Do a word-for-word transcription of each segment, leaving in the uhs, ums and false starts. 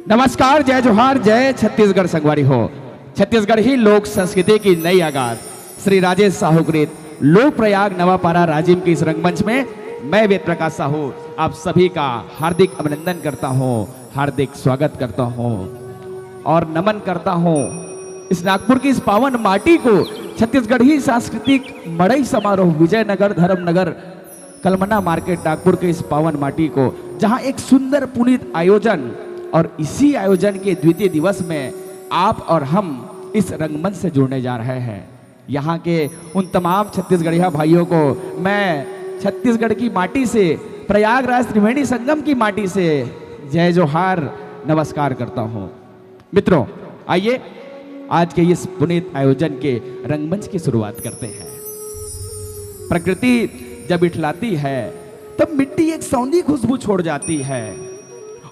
नमस्कार, जय जोहार, जय छत्तीसगढ़ संगवारी हो। छत्तीसगढ़ी लोक संस्कृति की नई आगाज श्री राजेश साहू कृत लोक प्रयाग नवापारा राजिम के इस रंगमंच में मैं वेद प्रकाश साहू आप सभी का हार्दिक अभिनंदन करता हूँ, हार्दिक स्वागत करता हूँ और नमन करता हूँ इस नागपुर की इस पावन माटी को। छत्तीसगढ़ी सांस्कृतिक मड़ई समारोह विजयनगर धर्मनगर कलमना मार्केट नागपुर के इस पावन माटी को, जहां एक सुंदर पुनीत आयोजन और इसी आयोजन के द्वितीय दिवस में आप और हम इस रंगमंच से जुड़ने जा रहे हैं। यहाँ के उन तमाम छत्तीसगढ़िया भाइयों को मैं छत्तीसगढ़ की माटी से, प्रयागराज त्रिवेणी संगम की माटी से जय जोहार, नमस्कार करता हूँ। मित्रों, आइए आज के इस पुनीत आयोजन के रंगमंच की शुरुआत करते हैं। प्रकृति जब इठलाती है, तब मिट्टी एक सौंधी खुशबू छोड़ जाती है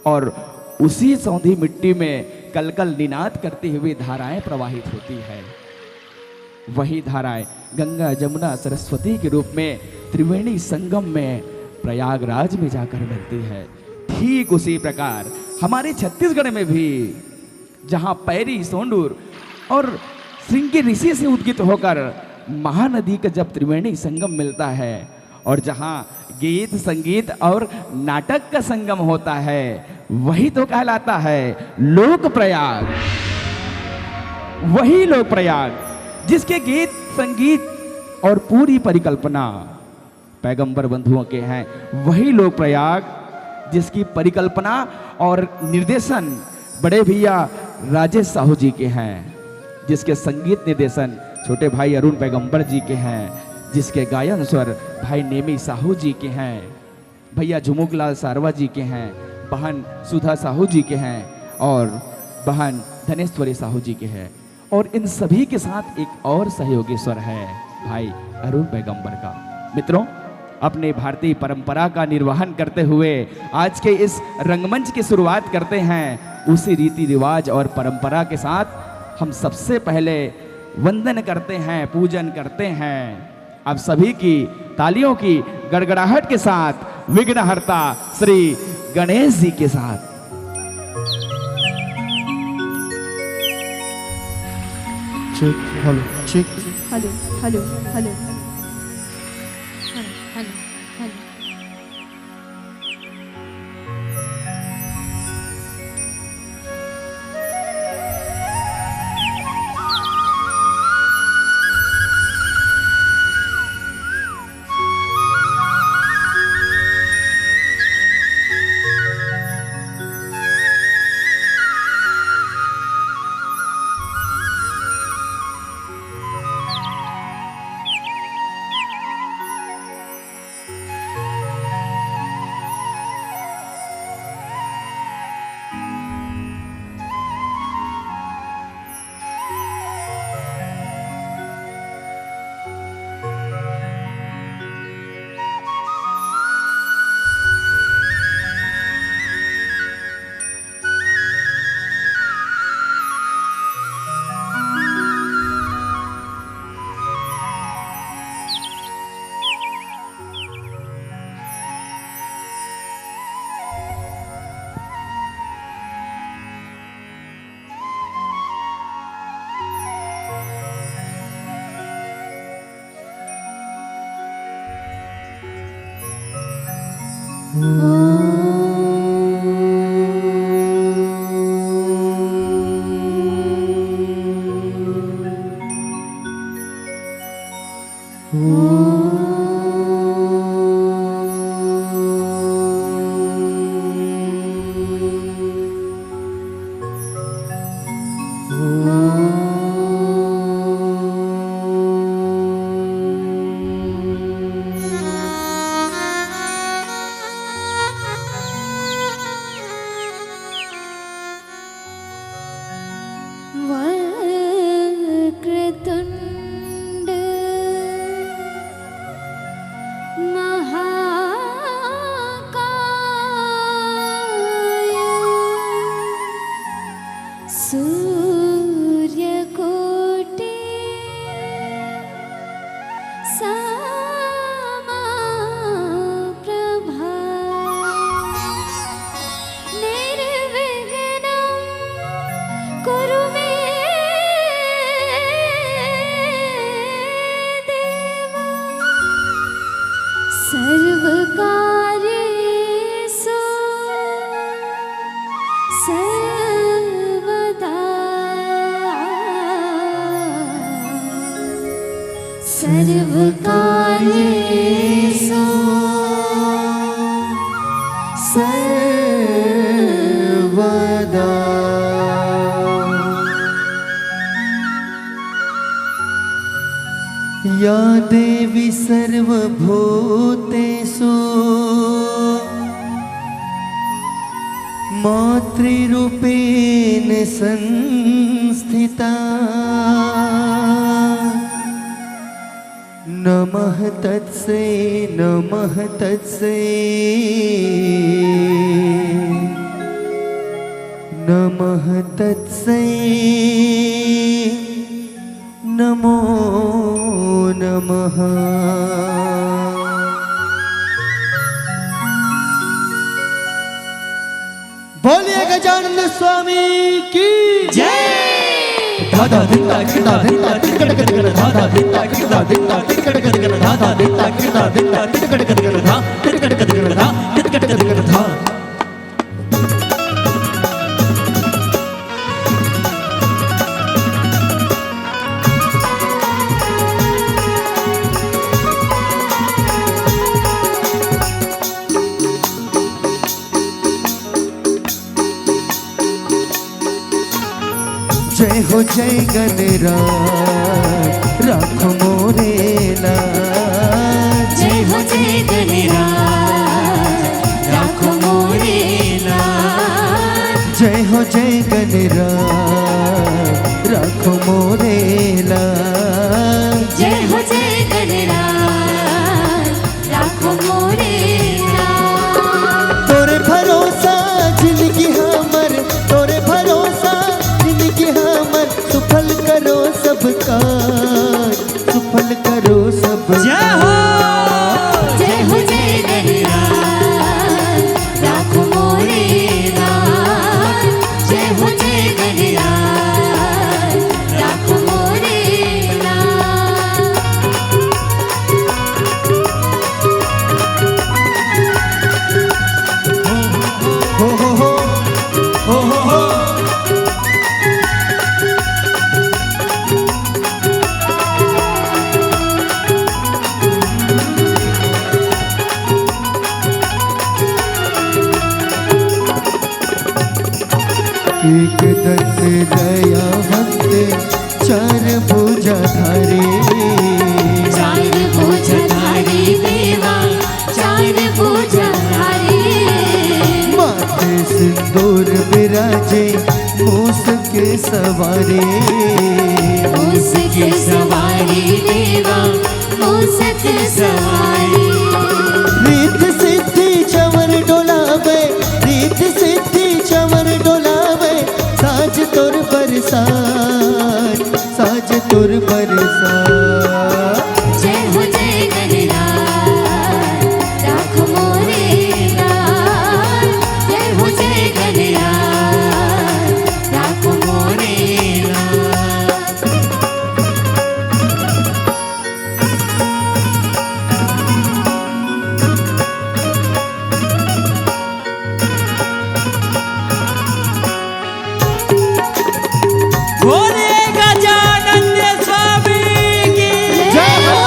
और उसी सौंधी मिट्टी में कलकल निनाद करती हुई धाराएं प्रवाहित होती है। वही धाराएं गंगा, जमुना, सरस्वती के रूप में त्रिवेणी संगम में प्रयागराज में जाकर मिलती है। ठीक उसी प्रकार हमारे छत्तीसगढ़ में भी, जहां पैरी, सोंडूर और श्रृंगी ऋषि से उद्गित होकर महानदी का जब त्रिवेणी संगम मिलता है और जहां गीत, संगीत और नाटक का संगम होता है, वही तो कहलाता है लोक प्रयाग। वही लोक प्रयाग जिसके गीत, संगीत और पूरी परिकल्पना पैगंबर बंधुओं के हैं, वही लोक प्रयाग जिसकी परिकल्पना और निर्देशन बड़े भैया राजेश साहू जी के हैं, जिसके संगीत निर्देशन छोटे भाई अरुण पैगंबर जी के हैं, जिसके गायन स्वर भाई नेमी साहू जी के हैं, भैया झुमुकलाल सारवा जी के हैं, बहन सुधा साहू जी के हैं और बहन धनेश्वरी साहू जी के हैं। और इन सभी के साथ एक और सहयोगी स्वर है भाई अरुण पैगंबर का। मित्रों, अपने भारतीय परंपरा का निर्वहन करते हुए आज के इस रंगमंच की शुरुआत करते हैं। उसी रीति रिवाज और परंपरा के साथ हम सबसे पहले वंदन करते हैं, पूजन करते हैं। आप सभी की तालियों की गड़गड़ाहट के साथ विघ्नहर्ता श्री गणेश जी के साथ। Check, hello, check. Hello, hello, hello, hello, hello, hello. सर्वकार्येषु सर्वदा। सर्वकार्येषु सर्वदा। या देवी सर्वभूतेषु मातृरूपेण संस्थिता। नमः तस्यै, नमः तस्यै, नमः तस्यै, नमो नमः। बोलिए गजानन स्वामी की जय। धाधा धिंदा धिंदा धिंदा धिंदा धिंदा धाधा धिंदा धिंदा धिंदा धिंदा धाधा धिंदा धिंदा धिंदा धिंदा धा धिंदा धिंदा धा धिंदा धिंदा धा धिंदा धिंदा धा। जय हो जय गणराज, राख मोरे लाज। जय हो जय गणराज, राख मोरे लाज। जय हो जय गणराज, राख मोरे लाज। जय हो जय गणराज, राख मोरे लाज। तोरे भरोसा जिंदगी हमर, तोरे भरोसा जिंदगी हमर, सुफल करो सब काज, सुफल करो सब जय हो। काज। जय हो जय गणराज, राख मोरे लाज। जय हो जय गणराज, राख मोरे लाज। हो, हो, हो। हो, हो, हो। एक दंत दयावंत, चार भुजाधारी। चार भुजाधारी देवा, चार भुजाधारी। माथे सिंदूर बिराजे, मूस के सवारी। मूस के सवारी देवा, मूस के सवारी। रिद्ध सिद्धि चंवर डोलावे, रिद्ध सिद्धि चंवर डोलावे, साज तोर बरसात, साज तोर बरसात। जय हो जय गणराज, राख मोरे लाज। जय हो जय गणराज, राख मोरे लाज। बोले गजानन स्वामी की जय हो।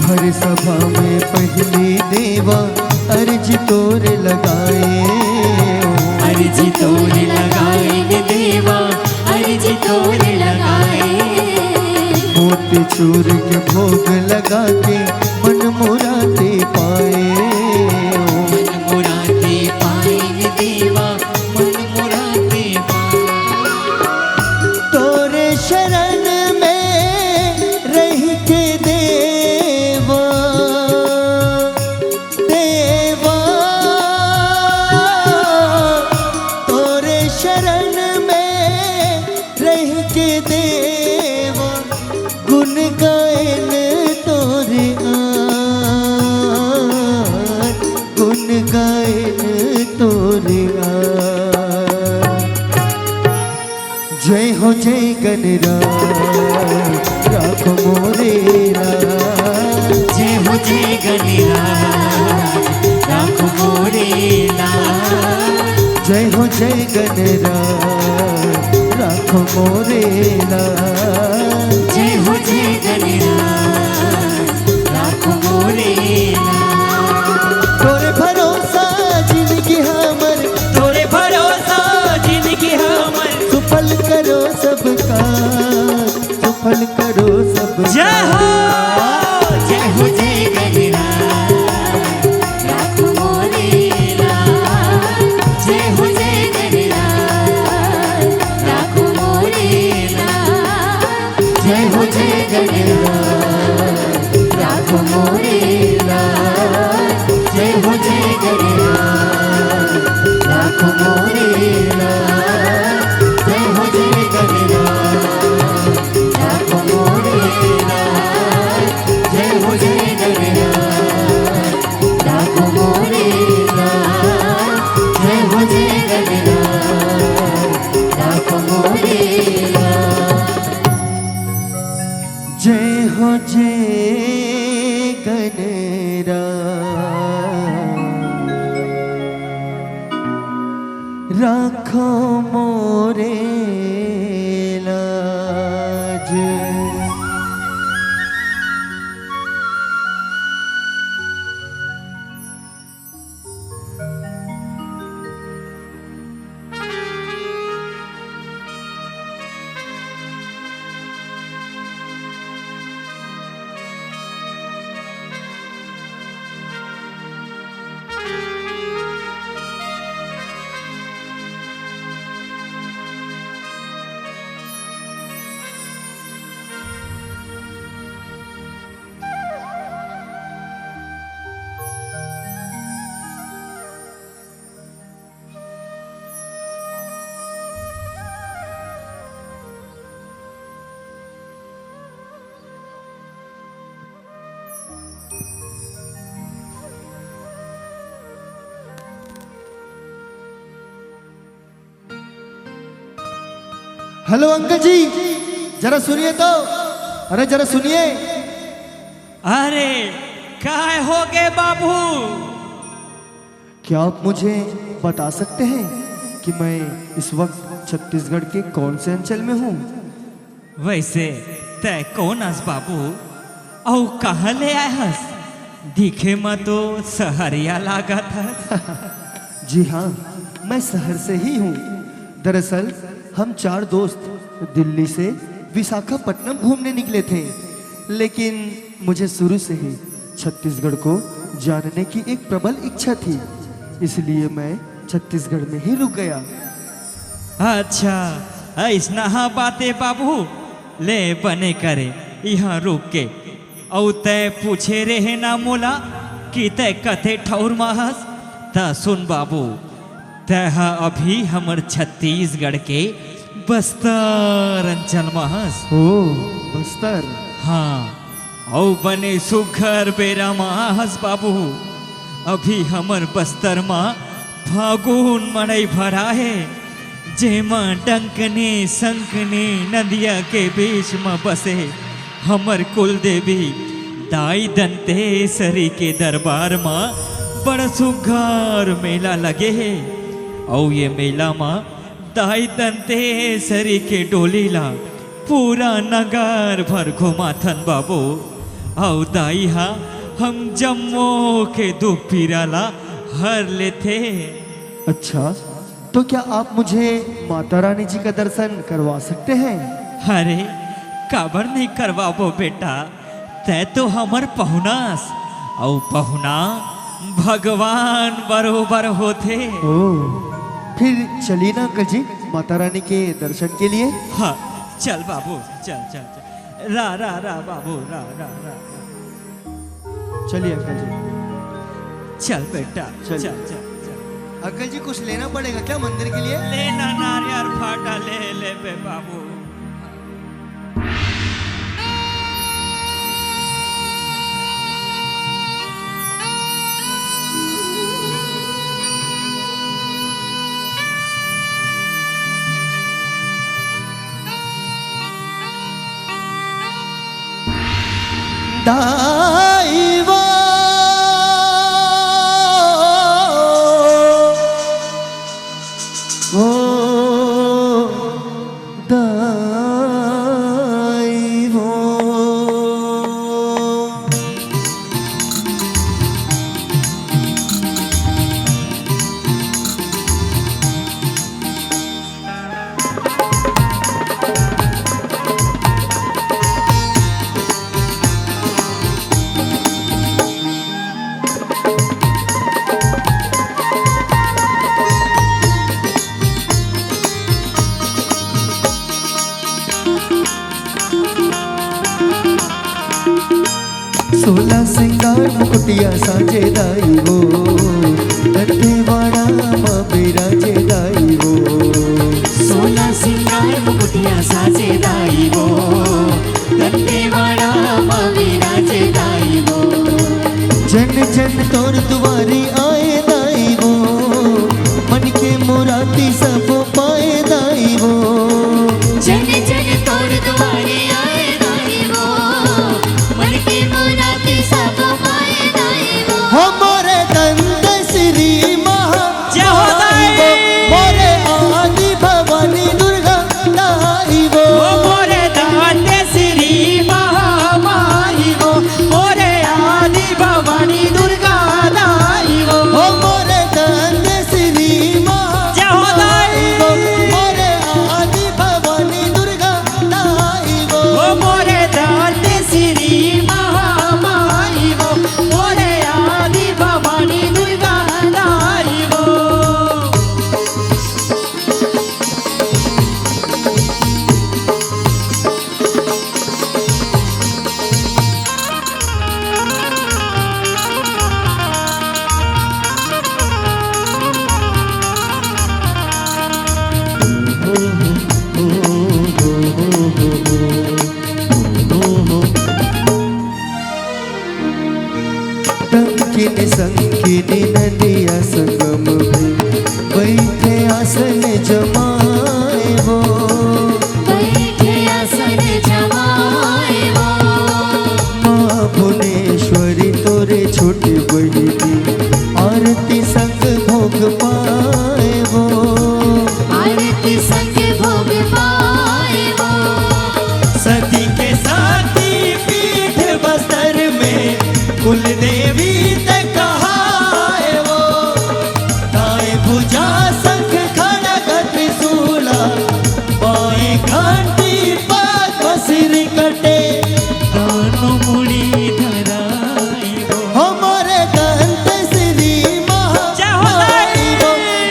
हर सभा में पहिली देवा अर्जी तोर लगाए। अर्जी तोर लगाए रे देवा, अर्जी तोर लगाए। मोतीचूर के भोग लगा के मन मुरादे पाए। मन मुरादे पाए रे देवा, मन मुरादे पाए। तोरे शरण में रहि के देवा, देवा, तोरे शरण में रहि के देवा, गुन गायन तोरे राखो मोरे लाज। जय हो जय गणराज, राखो मोरे लाज। जय हो जय गणराज, राखो मोरे लाज। जय हो जय गणराज, राखो मोरे लाज। तोरे भरोसा जिनगी हमर, तोरे भरोसा जिनगी हमर। सुफल करो सबका, सुफल करो सबका। जय हो। जय हो जय गणराज, राखो मोरे लाज। जय हो जय गणराज, राखो मोरे लाज। जय हो जय गणराज, राखो मोरे लाज। जय हो जय गणराज, राखो मोरे लाज। जय हो जय गणराज, राखो मोरे लाज। जय हो जय गणराज, राखो मोरे लाज। जय हो जय गणराज, राखो मोरे लाज। जय हो जय गणराज, राखो मोरे लाज। हेलो अंकल जी, जरा सुनिए तो। अरे जरा सुनिए। अरे, काय हो गए बाबू? क्या आप मुझे बता सकते हैं कि मैं इस वक्त छत्तीसगढ़ के कौन से अंचल में हूँ? वैसे तै कौन अस बाबू, अउ कहाँ ले आए हस? दिखे म तो सहरिया लागत हस। जी हाँ, मैं शहर से ही हूँ। दरअसल हम चार दोस्त दिल्ली से विशाखापट्टनम घूमने निकले थे, लेकिन मुझे शुरू से ही छत्तीसगढ़ को जानने की एक प्रबल इच्छा थी, इसलिए मैं छत्तीसगढ़ में ही रुक गया। अच्छा, अइसना हा बात ए बाबू, ले बने करे इहाँ रुक के। अउ तै पूछे रहे ना मोला कि तै कते ठौर म हस? त सुन बाबू, तै ह अभी हमर छत्तीसगढ़ के बस्तर अंचल म हस। ओ, बस्तर। हाँ, अउ बने सुघर बेरा म हस बाबू। अभी हमर बस्तर म फागुन मड़ई भरा हे, जेमा डंकनी संकनी नदिया के बीच म बसे हमर कुल देवी दाई दंतेश्वरी के दरबार म बड़ सुघर मेला लगे हे। अउ ये मेला म दाई दंतेश्वरी के डोली ला पूरा नगर भर घुमाथन बाबू। अउ दाई हा हम जम्मो के दुख पीरा ला हर लेथे। अच्छा, तो क्या आप मुझे माता रानी जी का दर्शन करवा सकते हैं? अरे, काबर नहीं करवाबो बेटा, तै तो हमर पहुना अस, अउ पहुना भगवान बरोबर होथे। ओ, फिर चलिए ना अंकल जी, माता रानी के दर्शन के लिए। हाँ, चल बाबू, चल, चल, चल। रा, रा, रा बाबू, रा, रा, रा। चलिए अंकल जी। चल बेटा, चलिए। चल, चल, चल। अंकल जी, कुछ लेना पड़ेगा क्या मंदिर के लिए? लेना नारियल फाटा ले ले बे बाबू। आइबो, ओ दाइबो। सोला सिंगार मुकुटिया साजे दाई वो, दंतेवाड़ा मा बिराजे दाई वो। सोला सिंगार मुकुटिया साजे दाई वो, दंतेवाड़ा मा बिराजे दाई वो। जन जन तोर दुवारी आए दाई वो, मन के मुरादी सब पाए दाई वो। जन जन तोर दुवारी आए दाई वो, मन के मुरादी सब पाए दाई वो। हमरे दंत श्री महा जय हो दाई। मोरे आदि भवानी दुर्गा दाई वो। ओ मोरे दंत श्री महामाई वो, मोरे आदि भवानी दुर्गा दाई वो। ओ मोरे दंत श्री महा जय हो दाई। मोरे आदि भवानी दुर्गा दाई वो। ओ मोरे दंत श्री महामाई वो, मोरे आदि भवानी दुर्गा दाई वो। टंकिनी संकिनी नदिया संगम में, बइठे आसन जमाए वो। बइठे आसन जमाए वो। माँ भुवनेश्वरी तोरे छोटी बहिनी, आरती संग भोग पाए वो। आरती संग भोग पाए वो। सती के साथी पीठ बस्तर में, कुल देवी ते कहाए वो। दाएं भुजा शंख खड़ग त्रिशूला, बाएं घंटी पद्म सिर कटे, दानो मुड़ी धराई वो। हमरे दंत श्री महा जय हो दाई।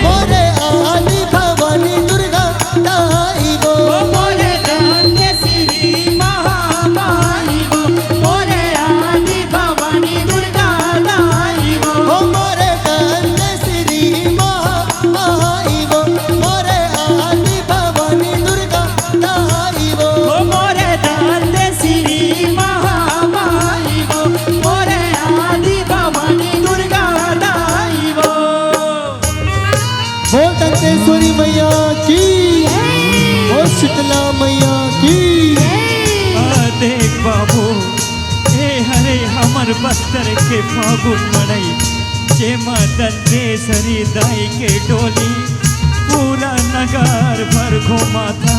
मोरे आदि भवानी दुर्गा दाई वो। ओ मोरे दंत श्री महामाई वो, मोरे आदि भवानी दुर्गा दाई वो। ओ मोरे दंत श्री महामाई वो, मोरे आदि भवानी दुर्गा दाई वो। ओ मोरे दंत श्री महामाई वो, मोरे आदि भवानी दुर्गा दाई वो। बोल दंतेश्वरी मैया की, बोल शीतला मैया की। आ देख बाबू, ए हरे हमर बस्तर के फागुन मड़ई, जेमा दंतेश्वरी दाई के डोली पूरा नगर भर घुमाथा।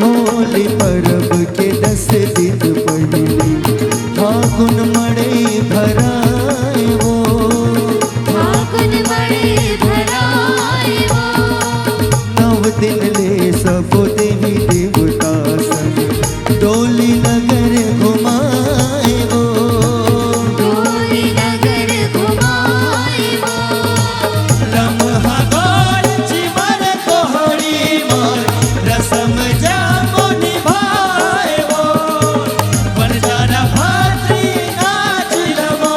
होली परब के दस दिन पहिली फागुन मड़ई भराए वो। फागुन मड़ई भराए वो। नव दिन ले सब देवी देवता संग डोली नगर घुमाए वो। डोली नगर घुमाए वो। लम्हा गोल चिमर कोहड़ी मोर रसम जामो निभाए वो। बनजारा भातरी नाच लमो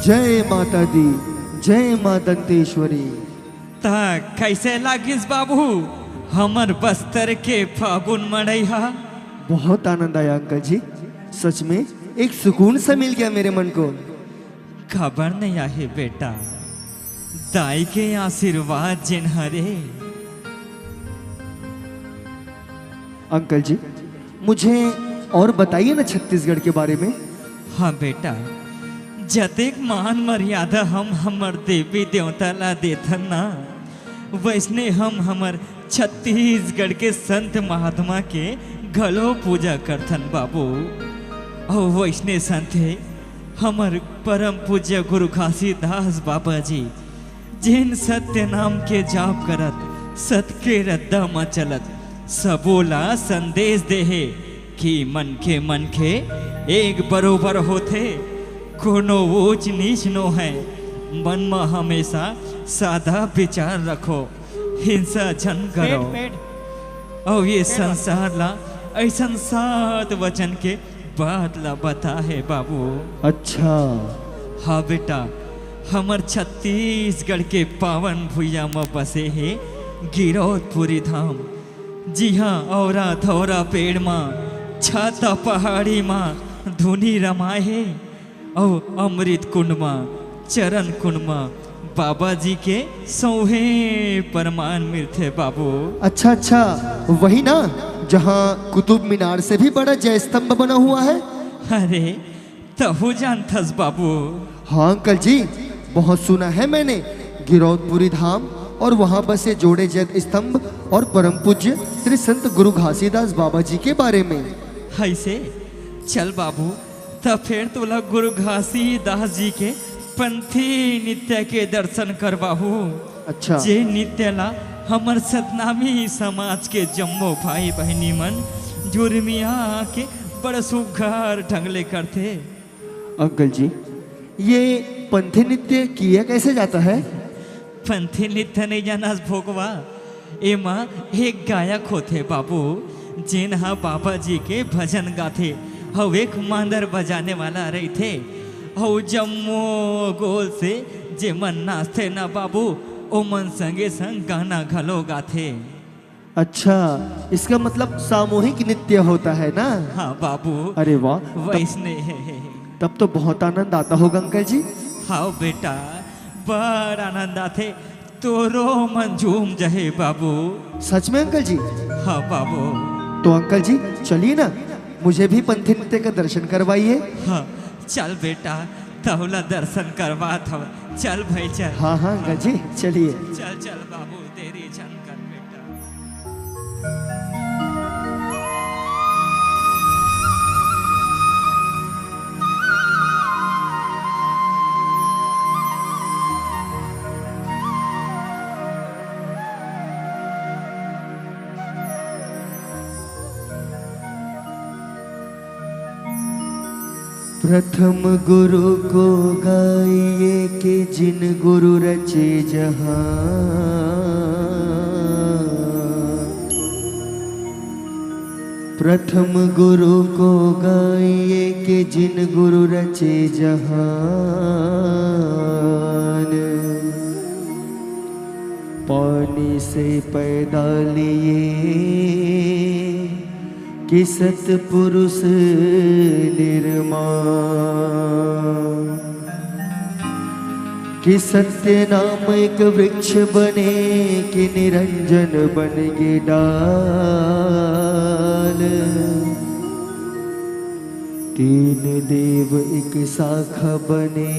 जय माता दी, जय माँ दंतेश्वरी। त कइसे लागिस बाबू हमर बस्तर के फागुन मड़ई हा? बहुत आनंद आया अंकल जी, सच में एक सुकून सा मिल गया मेरे मन को। खबर नहीं आहे बेटा, दाई के आशीर्वाद जेन हरे। अंकल जी, मुझे और बताइए ना छत्तीसगढ़ के बारे में। हाँ बेटा, जतेक मान मर्यादा हम हमर देवी देवता ला देथन ना, वैसने हम हमर छत्तीसगढ़ के संत महात्मा के घलो पूजा करथन बाबू। अउ वैसने संत हे हमर परम पूज्य गुरु घासीदास बाबा जी, जेन सत्य नाम के जाप करत, सत के रद्दा म चलत, सबो ला संदेश दे हे कि मनखे, मनखे एक बरोबर होथे, कोनो ऊंच नीच नो है। मन म हमेशा सादा विचार रखो, हिंसा झन करो। पेट, पेट। अउ ये पेट। संसार ला अइसन सात वचन के बात ला बता हे बाबू। अच्छा। हाँ बेटा, हमर छत्तीसगढ़ के पावन भुइया म बसे हे गिरौदपुरी धाम, जिहाँ औरा धौरा पेड़ म, छाता पहाड़ी म धुनी रमाए हे, अउ अमृत कुंड म, चरण कुंड म बाबा जी के सौहे परमान मिलथे बाबू। अच्छा, अच्छा, वही ना, जहाँ कुतुब मीनार से भी बड़ा जय स्तंभ बना हुआ है। अरे, तहू जानथस बाबू? हाँ अंकल जी, बहुत सुना है मैंने गिरौदपुरी धाम और वहाँ बसे जोड़े जय स्तंभ और परम पूज्य श्री संत गुरु घासीदास बाबा जी के बारे में। ऐसे, चल बाबू, त फेर तोला गुरु घासीदास जी के पंथी नृत्य के दर्शन करवाहू। अच्छा। जे नृत्य ला हमर सतनामी समाज के जम्मो भाई बहिनी मन जुरमिया के बड़ सुघर ढंग ले करथे। अंकल जी, ये पंथी नृत्य किया कैसे जाता है? पंथी नृत्य नहीं जानस भोगवा, एमा एक गायक होथे बाबू, जेन ह बाबा जी के भजन गाथे, अउ एक मांदर बजाने वाला रहिथे, अउ जम्मो गोल से जेमन नाचथे ना बाबू, ओमन संगे संग गाना घलो गाथे। अच्छा, इसका मतलब सामूहिक नृत्य होता है ना? हाँ बाबू। अरे वाह, तब, वैसने हे। तब तो बहुत आनंद आता होगा अंकल जी। हाँ बेटा, बड़ आनंद आथे, तोरो मन झूम जहे बाबू। सच में अंकल जी? हाँ बाबू। तो अंकल जी, चलिए ना, मुझे भी पंथी नृत्य का दर्शन करवाइए। हाँ, चल बेटा, तहूला दर्शन करवात हव। चल भाई, चल। हाँ, हाँ, अंकल जी, चलिए। चल, चल बाबू, देरी झन कर बेटा। प्रथम गुरु को गाइए कि जिन गुरु रचे जहां। प्रथम गुरु को गाइए कि जिन गुरु रचे जहान। पानी से पैदा लिए कि सतपुरुष निर्माण। कि सत्य नाम एक वृक्ष बने, कि निरंजन बन गे डाल। तीन देव एक शाखा बने,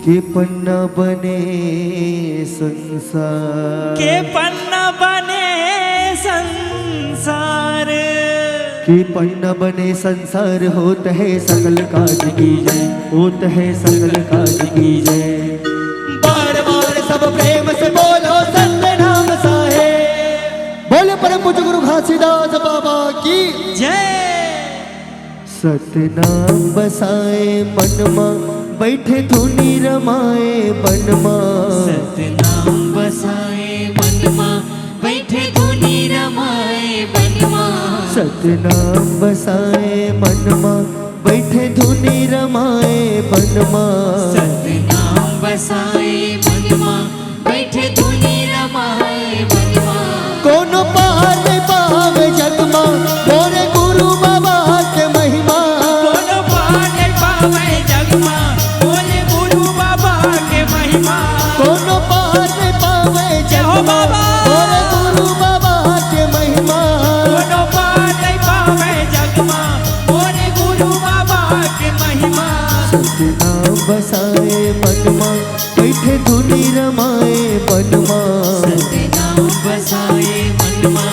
के पन्ना बने संसार। के पन्ना बने संसार। के पन्ना बने संसार, होत है सकल काज की जय, होत है सकल काज की जय। बार बार सब प्रेम से बोलो सतनाम साहेब। बोले परम पूज्य गुरु घासीदास बाबा की जय। सतनाम बसाए मन मा, बैठे धुनी रमाए बन मा। सतनाम बसाए मन मा, बैठे धुनी रमाए बन मा। सतनाम बसाए मन मा, बइठे धुनी रमाए बन मा। सतनाम बसाए मन मा, बइठे धुनी रमाए मन मा। कोनो पार नइ पावे जग मा, मोरे गुरु बाबा के महिमा। कोनो पार नइ पावे जग मा, मोरे गुरु बाबा के महिमा। कोनो पार नइ पावे जग मा, मोरे गुरु बाबा के महिमा। कोनो पार नइ पावे जग मा, मोरे गुरु बाबा के महिमा। सतनाम बसाए मन मा, बइठे धुनी रमाए बन मा। सतनाम बसाए मन मा,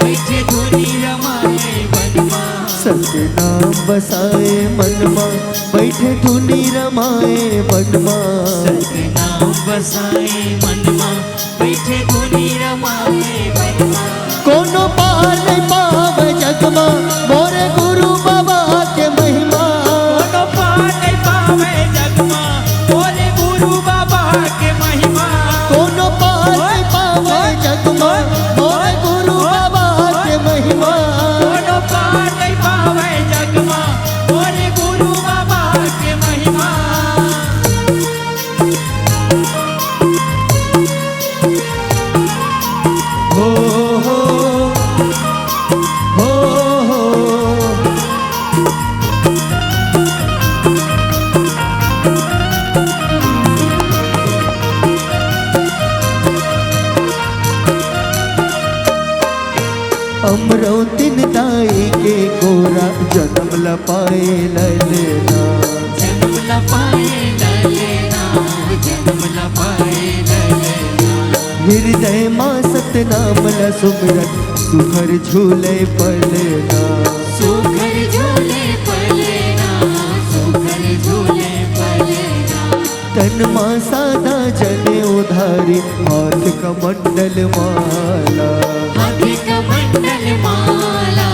बइठे धुनी रमाए बन मा। सतनाम बसाए मन मा, बइठे धुनी रमाए बन मा। सतनाम बसाए मन मा, बइठे धुनी रमाए बन मा। कोनो पार नइ पावे जग मा, मोरे गुरु बाबा के महिमा। कोनो पार नइ पावे जग मा, मोरे गुरु बाबा के महिमा। कोनो पार नइ पावे जग मा, मोरे गुरु बाबा के महिमा। कोनो पार नइ पावे जग मा, मोरे गुरु बाबा के महिमा। हो, हो, हो, हो। अमरौतिन दाई के गोरा जनम ल पाए ललना। जनम ल पाए ललना, जनम ल पाए ललना। हृदय मा सतनाम ल सुमिरत, सुखर झूले पलना। सुखर झूले पलना, सुखर झूले पलना। तन मा सादा जनेऊ धारी, हाथ कमंडल माला। हाथ कमंडल माला,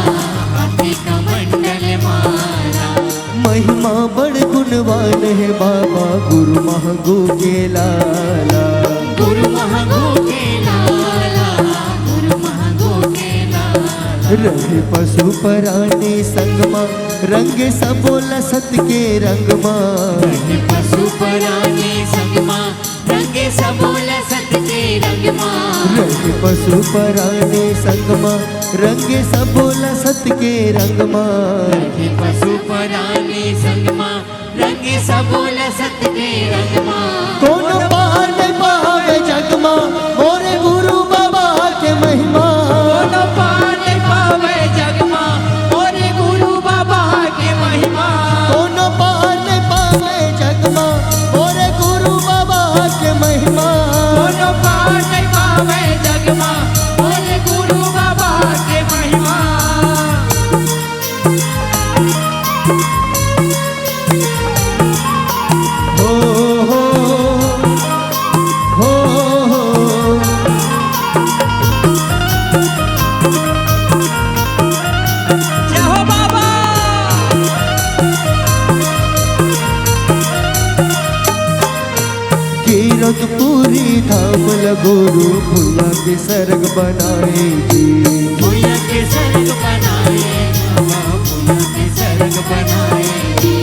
हाथ कमंडल माला। महिमा बड़ गुणवान हे बाबा, गुरु महगो के लाला। गुरु महगो के लाला, गुरु महगो के लाला। रहे पशु परानी संग मा, रंगे सबो ल सत के रंग मा। रंगे पशु परानी संग मा, रंगे सबो ल सत के रंग मा। रंगे पशु परानी संग मा, रंगे सबो ल सत के रंग मा। रंगे पशु परानी संग मा, रंगे सबो ल सत के रंग मा। कोनो पार नइ पावे जग मा, मोरे गुरु बाबा के महिमा। कोनो पार नइ पावे जग मा, मोरे गुरु बाबा के महिमा। कोनो पार नइ पावे जग मा, मोरे गुरु बाबा के महिमा। कोनो पार नइ पावे जग मा, मोरे गुरु बाबा के महिमा। हो, हो, हो, हो। जय हो बाबा। कीरतपुरी धाम ल गुरु भुइयां के सरग बनाए जी। भुइयां के सरग बनाए, बाबा, भुइयां के सरग बनाए जी।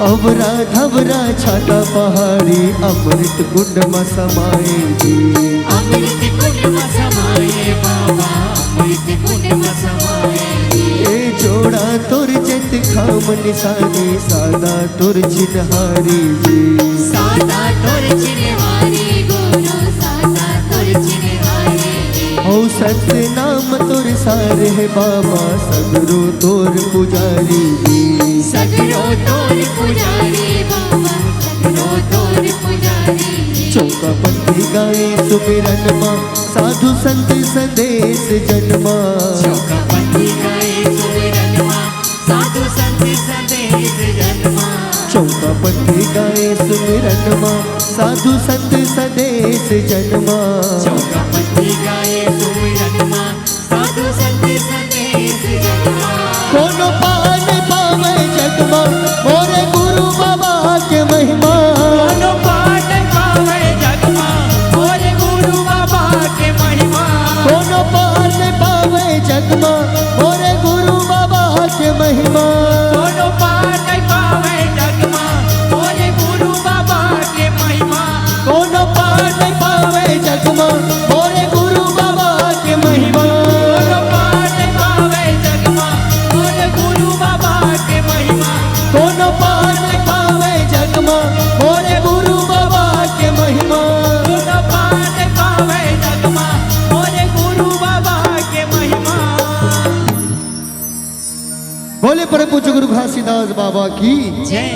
अवरा धवरा छाता पहाड़ी, अमृत कुंड म समाए जी। अमृत कुंड म समाए बाबा, अमृत कुंड म समाए जी। ए जोड़ा तोर जैत खाम निशानी, सादा तोर चिन्हारी जी। सादा तोर चिन्हारी गुरु, सादा तोर चिन्हारी जी। हौ सत नाम तोर सार हे बाबा, सगरो तोर पुजारी जी। सगरो तोर पुजारी बाबा, सगरो तोर पुजारी जी। चौकापंथी गाए सुमिरन मा, साधु संत संदेश जनमा। चौकापंथी गाए सुमिरन मा, साधु संत संदेश जनमा। चौकापंथी गाए सुमिरन मा, साधु संत संदेश जनमा। चौकापंथी गाए सुमिरन मा, साधु संत संदेश जनमा। कोनो पार नइ पावे जग मा, मोरे गुरु बाबा के महिमा। कोनो पार नइ पावे जग मा, मोरे गुरु बाबा के महिमा। कोनो पार नइ पावे जग मा, मोरे गुरु बाबा के महिमा। कोनो पार नइ पावे बोले परम पूज्य गुरु घासीदास बाबा की। जय।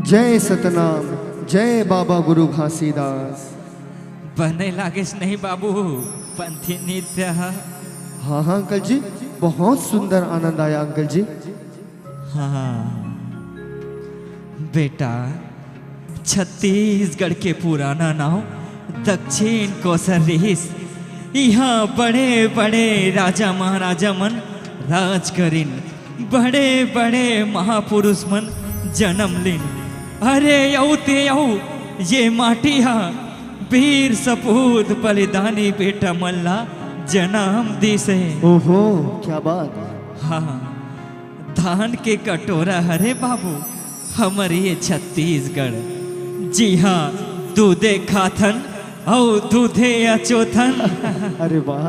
जय सतनाम, जय बाबा गुरु घासीदास। बने लागेस नहीं बाबू, पंथी नृत्य ह। हाँ हाँ अंकल जी, बहुत सुंदर आनंद आया अंकल जी। हाँ बेटा, छत्तीसगढ़ के पुराना नाव दक्षिण कोसर रिहिस। इहाँ बड़े बड़े राजा महाराजा मन राज करिन, बड़े बड़े महापुरुष मन जन्म लिन। अरे अउ ते अउ ये माटी हा वीर सपूत बलिदानी बेटा मन ला जन्म दिस हे। ओहो, क्या बात। हाँ, धान के कटोरा हरे बाबू, हमर ये छत्तीसगढ़, जिहाँ दूधे खाथन अउ दूधे अचोथन। अरे वाह।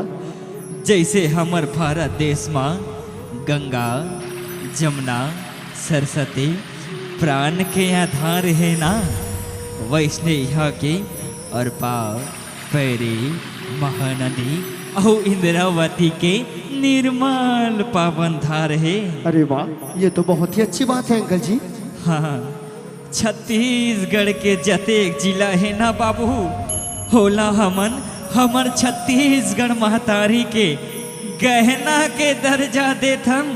जैसे हमर भारत देश मा गंगा, जमुना, सरस्वती प्राण के आधार हे ना, वैसने यहाँ के अरपा, पैरी, महानदी अउ इंद्रावती के निर्मल पावन धार हे। अरे वाह, ये तो बहुत ही अच्छी बात है अंकल जी। हाँ, छत्तीसगढ़ के जतेक जिला हे ना बाबू, होला हमन हमर छत्तीसगढ़ महतारी के गहना के दर्जा देथन।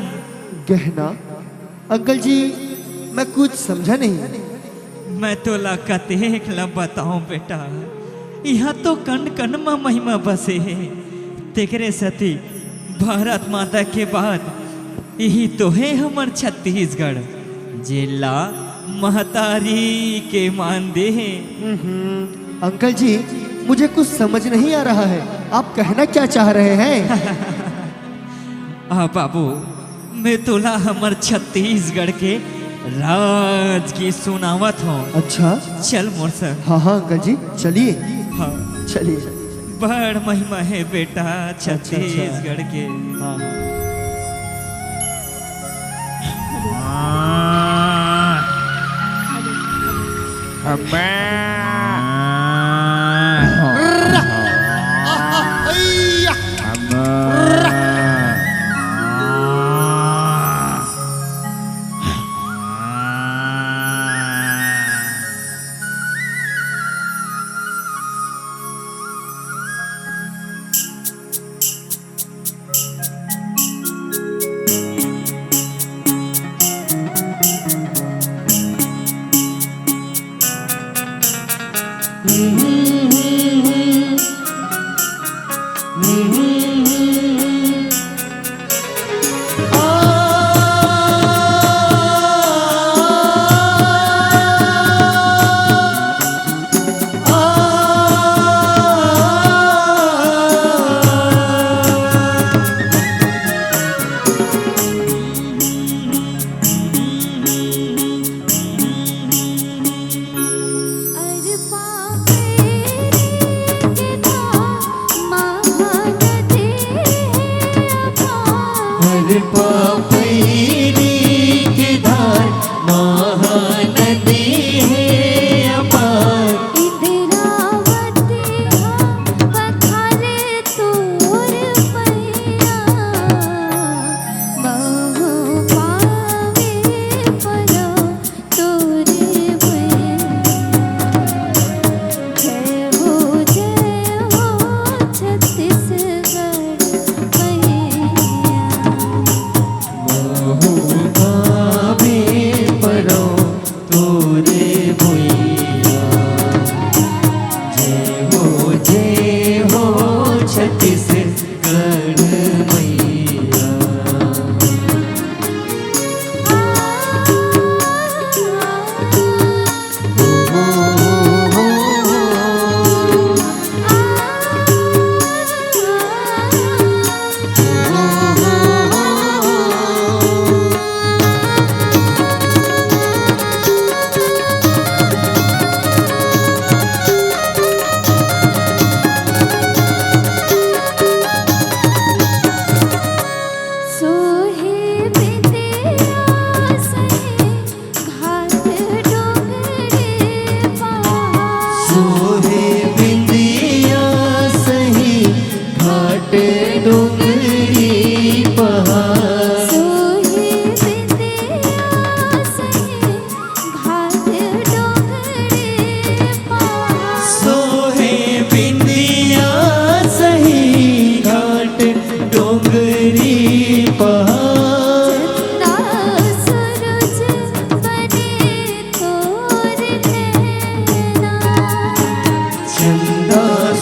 गहना? अंकल जी, मैं कुछ समझा नहीं। मैं तोला कतेक ला बताऊं बेटा, इहाँ तो कण कण म महिमा बसे हे। तेकरे सेती भारत माता के बाद इही तो हे हमर छत्तीसगढ़, जेला महतारी के मान दे हे। हम्म, अंकल जी, मुझे कुछ समझ नहीं आ रहा है, आप कहना क्या चाह रहे हैं? आ बाबू, मैं तोला हमर छत्तीसगढ़ के राजगीत सुनावत हूँ। अच्छा। चल मोर संग। हाँ हाँ अंकल जी, चलिए। हाँ। चलिए। बड़ महिमा हे बेटा अच्छा, अच्छा। छत्तीसगढ़ के। हाँ। अब्बा। अब्बा।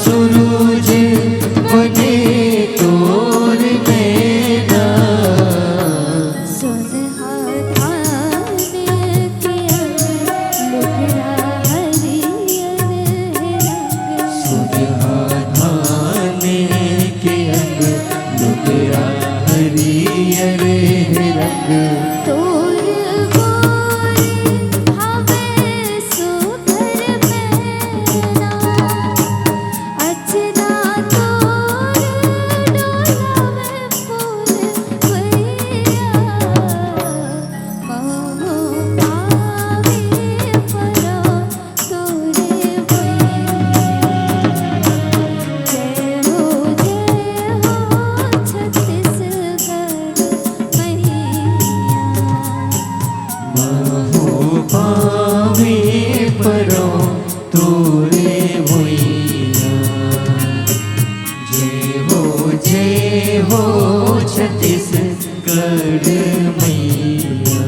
सूरज बने तोर नैना। सोनहा धान के अंग, लुगरा हरियर रंग। सोनहा धान के अंग, लुगरा हरियर रंग। तोर गोरी हवे सुघर मैना, अचना तोर डोलावे फूल भैया। महू पावे परो तोरे भैया। जय हो, जय हो छत्तीसगढ़ मैया। महू पावे परो तोरे भैया। जय हो, जय हो छत्तीसगढ़ मैया।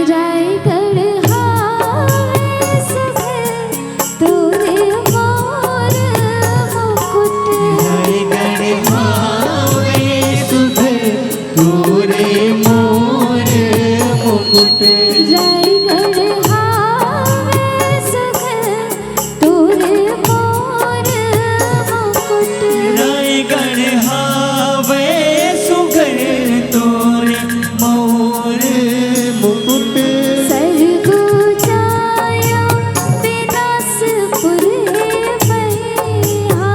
रायगढ़ हावे सुघर तोरे मोर मुकुट। रायगढ़ हावे सुघर तोरे मोर मुकुट। रायगढ़ हावे सुघर तोरे मोर मुकुट। रायगढ़ हावे सुघर तोरे मोर मुकुट। सरगुजा यो बिलासपुर हे भैया।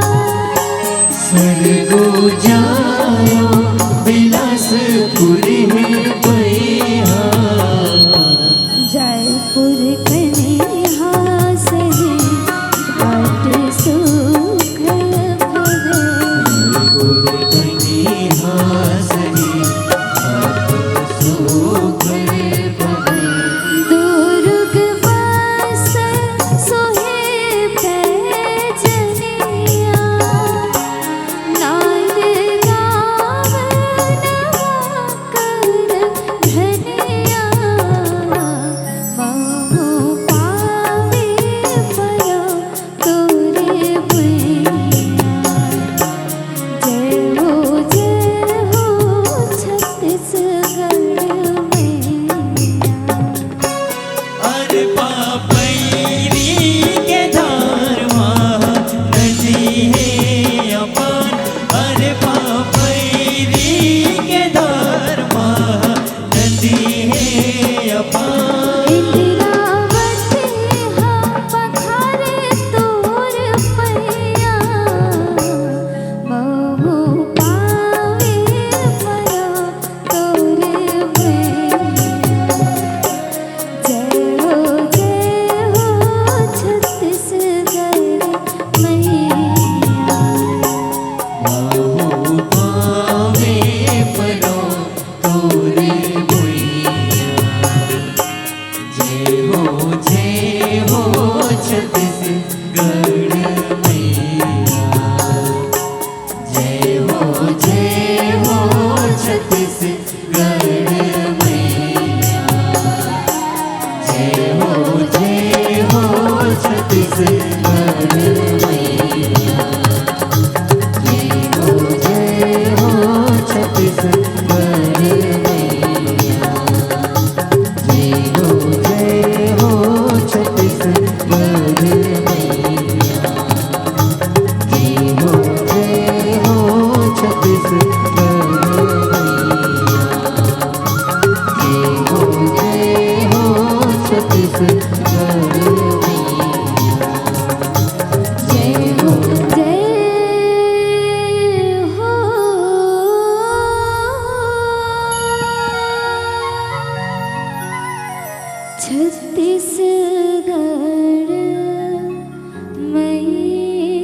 सरगुजा यो बिलासपुर हे भैया। जयपुर कनिहा सही घाट सुघर पवे। जयपुर कनिहा सही घाट सुघर पवे। दुर्ग बस्तर सोहे पैजनिया। नांदगांव छत्तीसगढ़ मैया।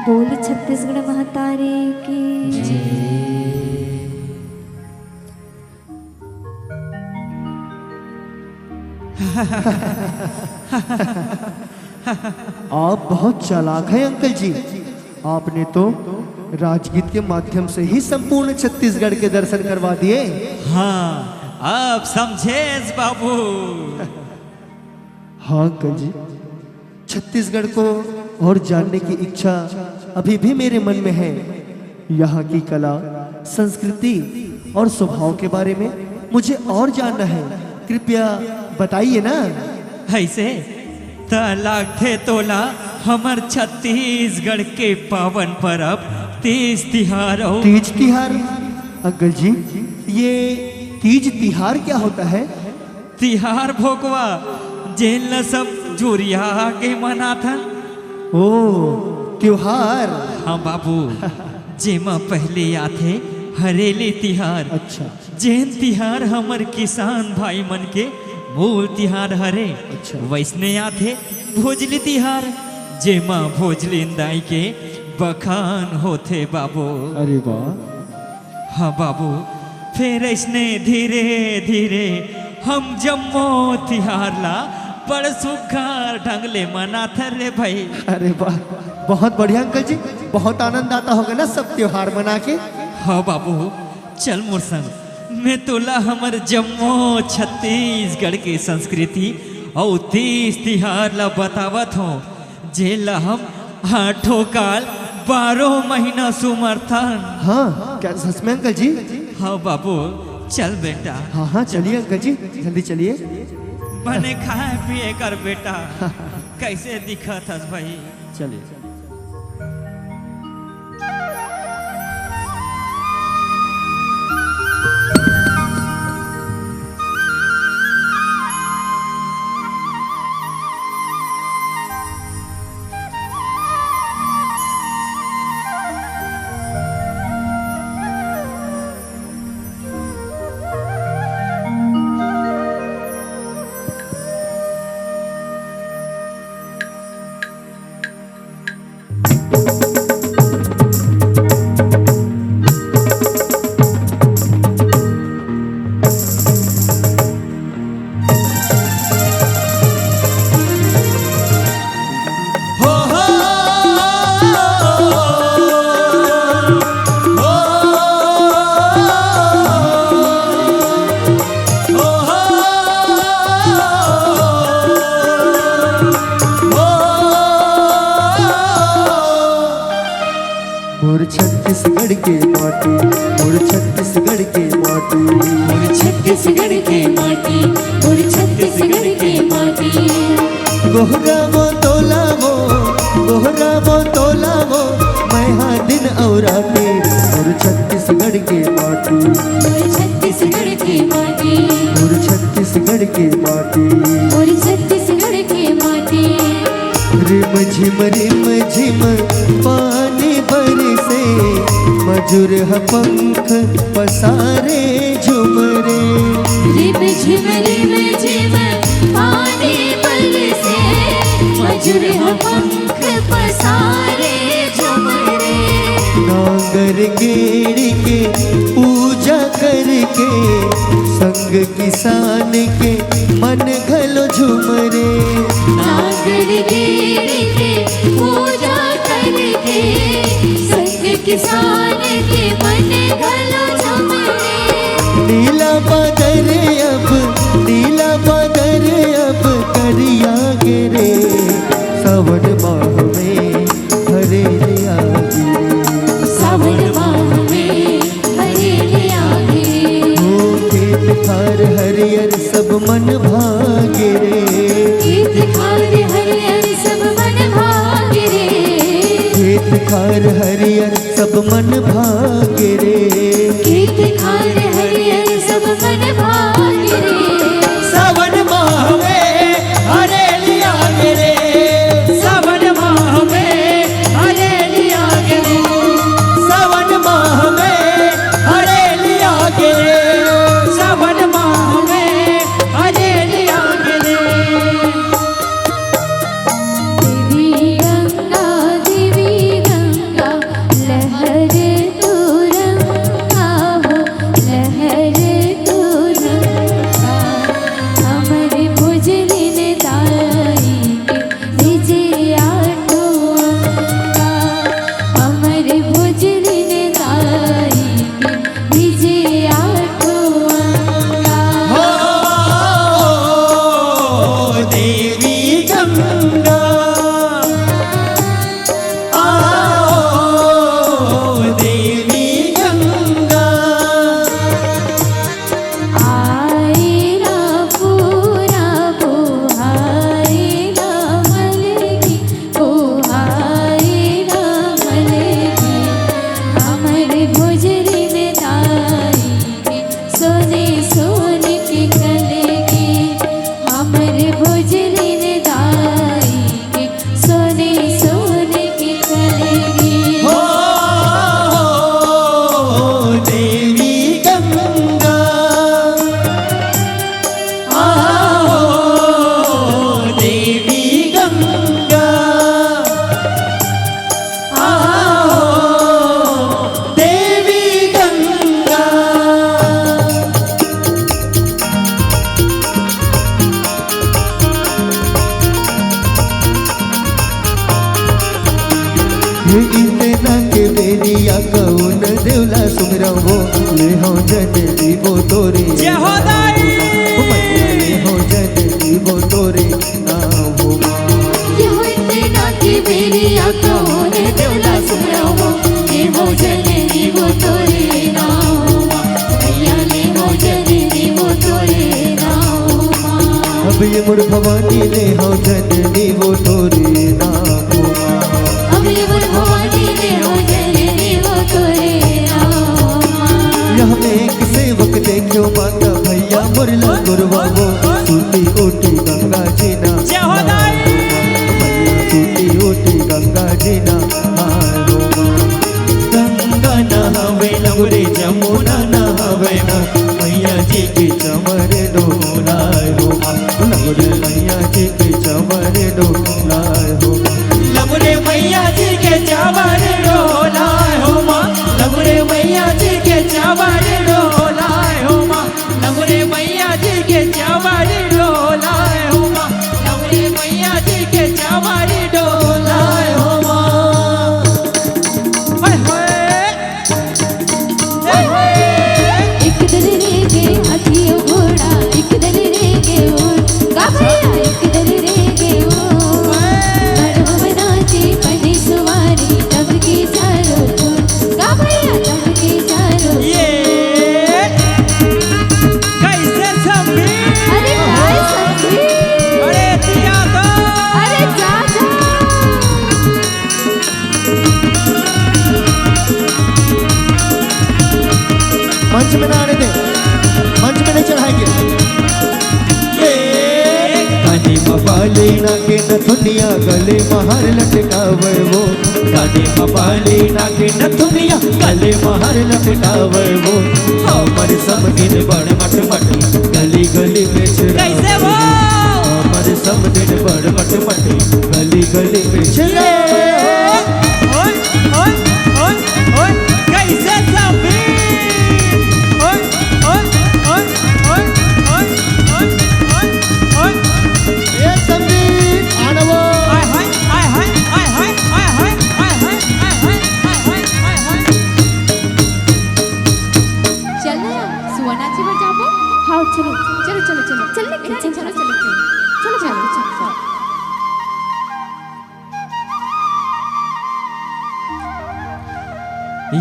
बोल छत्तीसगढ़ महतारी की। आप बहुत चालाक हैं अंकल जी। आपने तो राजगीत के माध्यम से ही संपूर्ण छत्तीसगढ़ के दर्शन करवा दिए। हाँ, आप समझेस बाबू। हाँ अंकल जी, छत्तीसगढ़ को और जानने की इच्छा अभी भी मेरे मन में है। यहाँ की कला, संस्कृति और स्वभाव के बारे में मुझे और जानना है। कृपया बताइए ना। ऐसे त लागथे तोला हमर छत्तीसगढ़ के पावन परब तीज तिहार अउ तीज तिहार। अंकल जी, ये तीज तिहार क्या होता है? तिहार भोकवा, जेन ल सब जुरिया के मनाथन। ओ, त्योहार। हाँ बाबू, जेमा पहले आथे हरेली तिहार। अच्छा। जेन तिहार हमर किसान भाई मन के मूल तिहार हरे। अच्छा। वैसने आथे भोजली तिहार, जेमा भोजली दाई के बखान होथे बाबू। अरे वाह। हाँ बाबू, फेर अइसने धीरे धीरे हम जम्मो तिहार ला बड़ सुग्घर ढंग ले मनाथन रे भाई। अरे वाह, बहुत बढ़िया अंकल जी, बहुत आनंद आता होगा ना सब त्योहार मना के। हाँ बाबू, चल मोर संग, मैं तोला हमर जम्मो छत्तीसगढ़ के संस्कृति अउ तीज तिहार ला बतावत हौं। जेला हम आठों काल बारह महीना सुमरथन। हाँ, क्या सच में अंकल जी? हाँ बाबू, चल बेटा। हाँ, हाँ, चलिए अंकल जी, जल्दी चलिए। बने खाए पिए कर बेटा। कैसे दिखत हस भाई? चलिए। मोर छत्तीसगढ़ के माटी, मोर छत्तीसगढ़ के माटी। मोर छत्तीसगढ़ के माटी, मोर छत्तीसगढ़ के माटी। गोहरावों तोलावों, गोहरावों तोलावों, मैं हा दिन अउ राती। मोर छत्तीसगढ़ के माटी। मोर छत्तीसगढ़ के माटी। मोर छत्तीसगढ़ के माटी। मोर छत्तीसगढ़ के माटी। रिम झिम रिम झिम पानी बरसे, मजूर ह पंख पसारे झुमरे। रिम झिम रिम झिम पानी बरसे, मजूर ह पंख पसारे झुमरे। नांगर गेड़ी के पूजा करके, संग किसान के मन घलो झुमरे। नांगर गेड़ी के पूजा करके, संग किसान के मन घलो झुमरे। नीला बादर अब, नीला बादर अब करिया गे रे, सावन माह में हरेलिया गे रे। सावन माह में हरेलिया गे रे। ओ खेत खार हरियर सब मन भागे रे। खेत खार हरियर सब मन भागे रे। खेत खार हरियर सब मन भागे रे। खेत खार हरियर सब मन भागे रे। सावन माह में हरेलिया गे रे। सावन माह में हरेलिया गे रे। सावन माह में हरेलिया गे रे। सावन या कौन देवला सुमिरवो, ले हो जन दीवो तोरे। जय हो दाई। ओ मैया, ले हो जन दीवो तोरे नाम हो माँ। ये हो इतना की बेलिया कौन देवला सुमिरवो, ले हो जन दीवो तोरे नाम हो माँ। मैया, ले हो जन दीवो तोरे नाम हो माँ। अब ये मोर भवानी, ले हो जन दीवो तोरे नाम हो माँ। अब ये मोर भवानी, ले हो जन दीवो तोरे नाम हो माँ। यह में एक सेवक देख्यो माता, भैया मोर लंगुरवा वो, सूती उठी गंगा जी ना। जय हो दाई। भैया सूती उठी गंगा जी ना, हाय हो माँ। गंगा नहावे लंगुरे, जमुना नहावे ना, मैया जी के चमर डोलाए हो माँ। लंगुरे मैया जी के चमर डोलाए हो माँ। लंगुरे मैया जी के चमर डोलाए हो माँ। लंगुरे मैया जी के चमर डोलाए हो माँ। लंगुरे मैया जी के चमर डोलाए हो माँ। लंगुरे मैया जी के चमर डोलाए हो माँ। हाय, हाय। एक दल रे गे हाथी अउ घोड़ा, एक दल रे गे ऊंट, का भैया? एक दल रे गे ऊंट। मड़ो बनाची पनी सुवारी, तब की चारो तू, का भैया? तब की चारो। ये कैसे समधी? अरे काय समधी? अरे दिया तो। अरे जा, जा। मंच में ना आने दे, मंच में नहीं चढ़ाएंगे। ये कानी म बाली नाक के नथुनिया, गले म हार लटकावे वो। कानी म बाली नाक के नथुनिया, गले म हार लटकावे वो। हमर समधिन बड़ मटमटी, गली गली में छुड़ावे। कैसे वो? हमर समधिन बड़ मटमटी, गली गली में छुड़ावे। ओए, ओए, ओए, ओए, कैसे समधी? ओए, ओए, ओए, ओए। ए समधी, आना वो। आय हाय, आय हाय, आय हाय। चल ना यार, सुआ नाचे बर जाबो। हाँ, चलो। चलो, चलो, चलो। चल ना, चलो, चलो, चलो। चलो, चलो, चलो।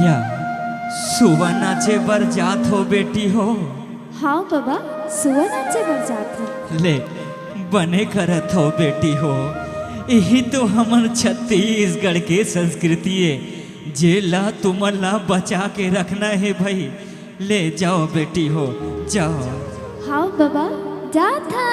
या, सुआ नाचे बर जात हो बेटी हो? हाँ बाबा, सुआ नाचे बर जात हो। ले, बने करत हो बेटी हो, इही तो हमर छत्तीसगढ़ के संस्कृति ए, जेला तुमन ला बचा के रखना हे भई। ले जाओ बेटी हो, जाओ। हाँ बाबा, जात हा।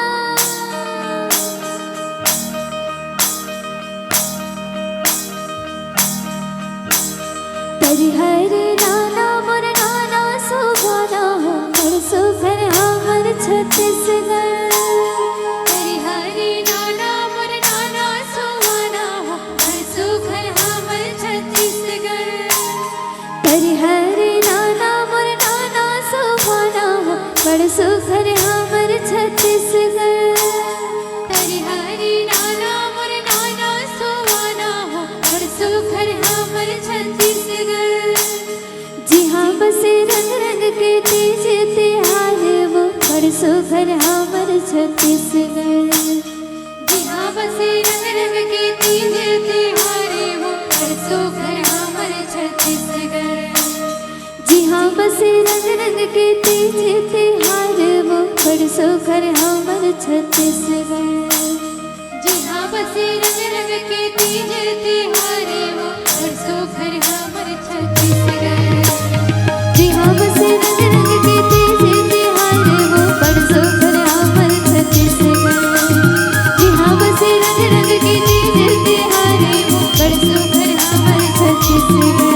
तरिहरी नाना मोर नाना सुभाना हो, मोर सुघर हमर छत्तीसगढ़। तरिहरी नाना मोर नाना सुभाना हो, मोर सुघर हमर छत्तीसगढ़। तरिहरी नाना मोर नाना सुभाना हो, बड़ सुघर हमर छत्तीसगढ़। तरिहरी नाना मोर नाना सुभाना हो, बड़ सुघर हमर छत्तीसगढ़। जिहाँ बसे रंग रंग के तीज तिहार वो, बड़ सुघर हमर छत्तीसगढ़। जिहाँ बसे रंग रंग के तीज तिहार वो, बड़ सुघर हमर छत्तीसगढ़। जिहाँ बसे रंग रंग के तीज तिहार वो, बड़ सुघर हमर छत्तीसगढ़। जिहाँ बसे रंग रंग के तीज तिहार वो, बड़ सुघर हमर छत्तीसगढ़। जिहाँ बसे रंग रंग के तीज तिहार वो, बड़ सुघर हमर छत्तीसगढ़। जिहाँ बसे रंग रंग के तीज तिहार वो, बड़ सुघर हमर छत्तीसगढ़।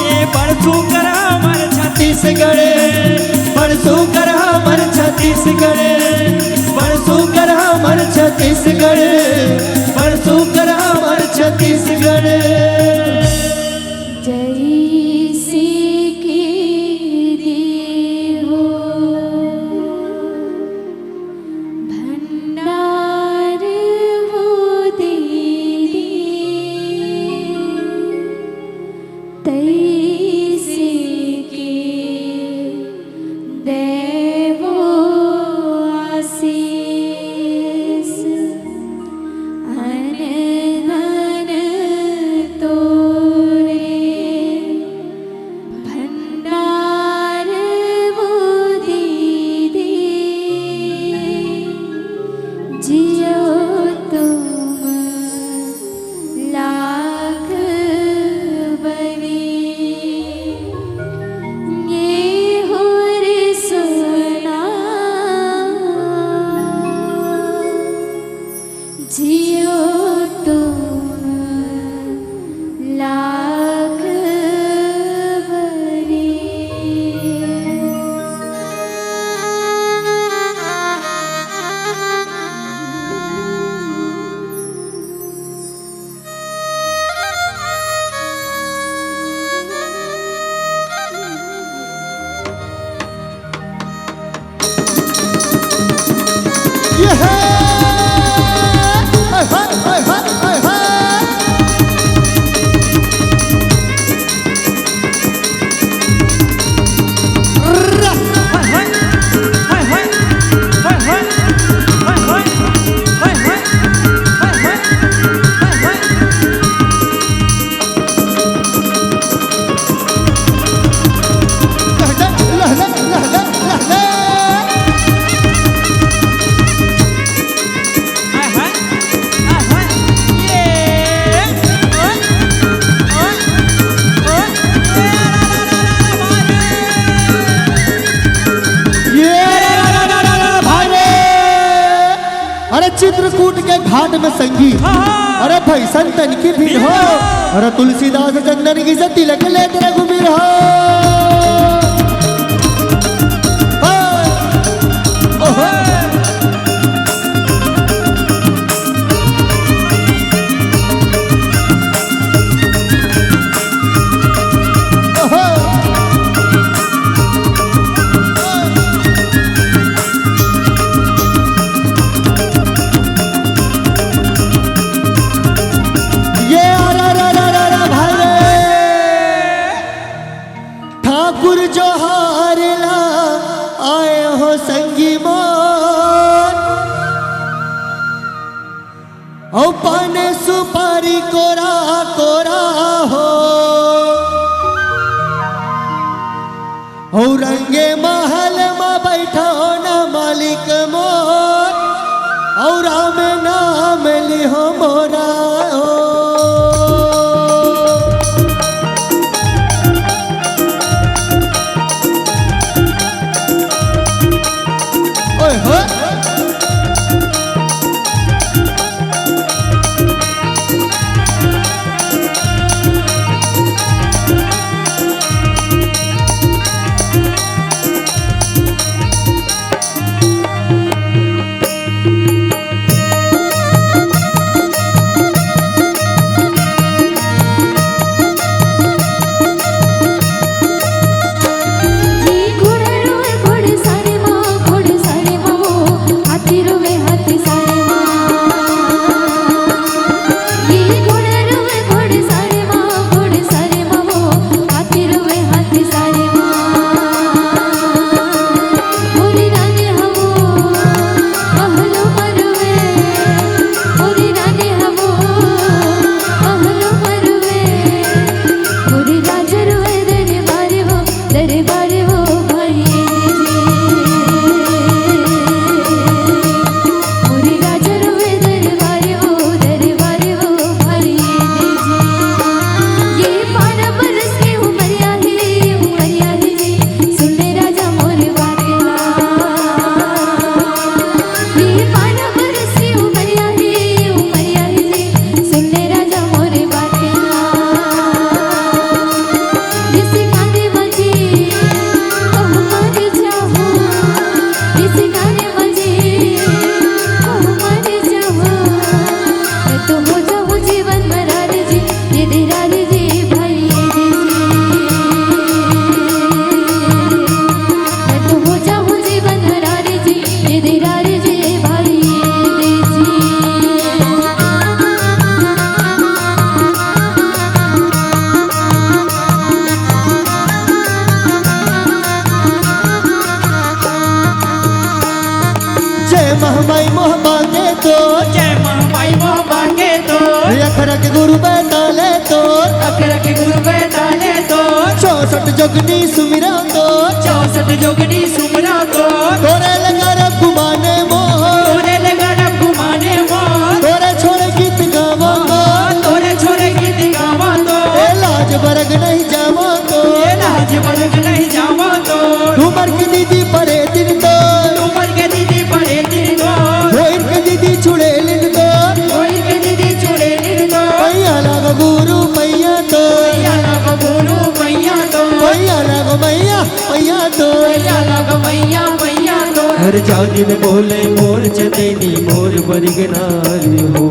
ये बड़ सुघर हमर छत्तीसगढ़, बड़ सुघर हमर छत्तीसगढ़, बड़ सुघर हमर छत्तीसगढ़, बड़ सुघर हमर छत्तीसगढ़। जइसे कि देहो भंडार वो दे दे, तई ये भाई रे, अरे चित्रकूट के घाट में संगी, अरे भैसन तन की भीड़ हो, अरे तुलसीदास चंदन की से तिलक लेत रघुबीर हो। ओहो। ये अरे, अरे, अरे, अरे, अरे, भाई रे। ठाकुर जोहार ला आए हो संगी मोर। अउ पान सुपारी कोरा कोरा हो, अउ रंगे महल म बैठा हो ना मालिक मोर, अउ राम नाम लिहो मोरा हो। ओए हो। जय महमाई मोहबा के तो, जय महमाई मोहबा के तो, अखरक गुरु बैताले तो, अखरक गुरु बैताले तो, चौसठ जोगनी सुमिरा तो, चौसठ जोगनी सुमिरा तो, तोरे लगा रब घुमाने मोर, तोरे लगा रब घुमाने मोर, तोरे छोड़े गीत गावा तो, तोरे छोड़े गीत गावा तो, ए लाज बरग नहीं जावा तो, ए लाज बरग नहीं जावा तो, ठुमर के दीदी पड़े दिन तो, ठुमर के दीदी पड़े दिन तो, होइर के दीदी छुड़े लिन तो, होइर के दीदी छुड़े लिन तो, पैया लाग गुरु मैया तो, पैया लाग गुरु मैया तो, पैया लाग मैया, मैया तो, पैया लाग मैया, मैया तो। हर जागिन बोले मोर चतैनी मोर बरिगनारी हो।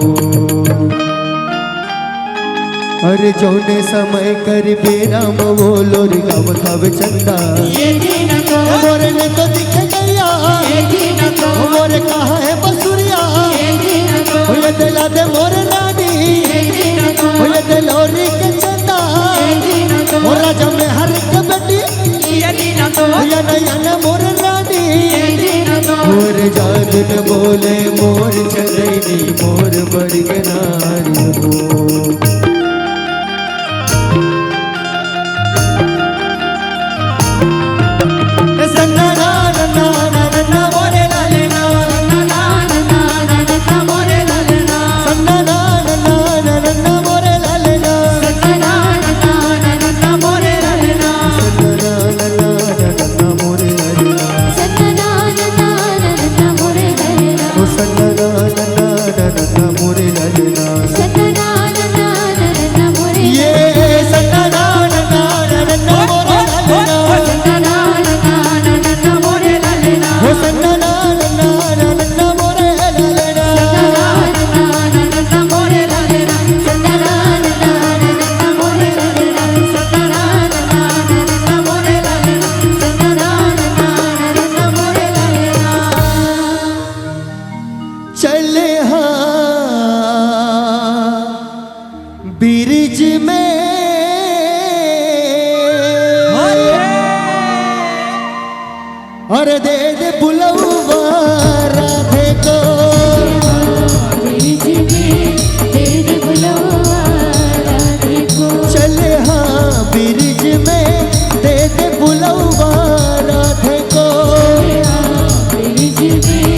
अरे जौने समय कर बेरा म वो लोर गावत हवे चंदा। ये दिन तो मोरे ने तो दिखे गया। ये दिन तो मोरे कहाँ है बसुरी या ना, या ना मोर रानी, मोर जादू न बोले, मोर चंदैनी, मोर बड़ी नारी हो। चले हाँ ब्रिज में, अरे दे दे बुलौवा राधे को। ब्रिज में दे दे बुलौवा राधे को। चले हाँ ब्रिज में, दे दे बुलौवा राधे को। चले हाँ ब्रिज में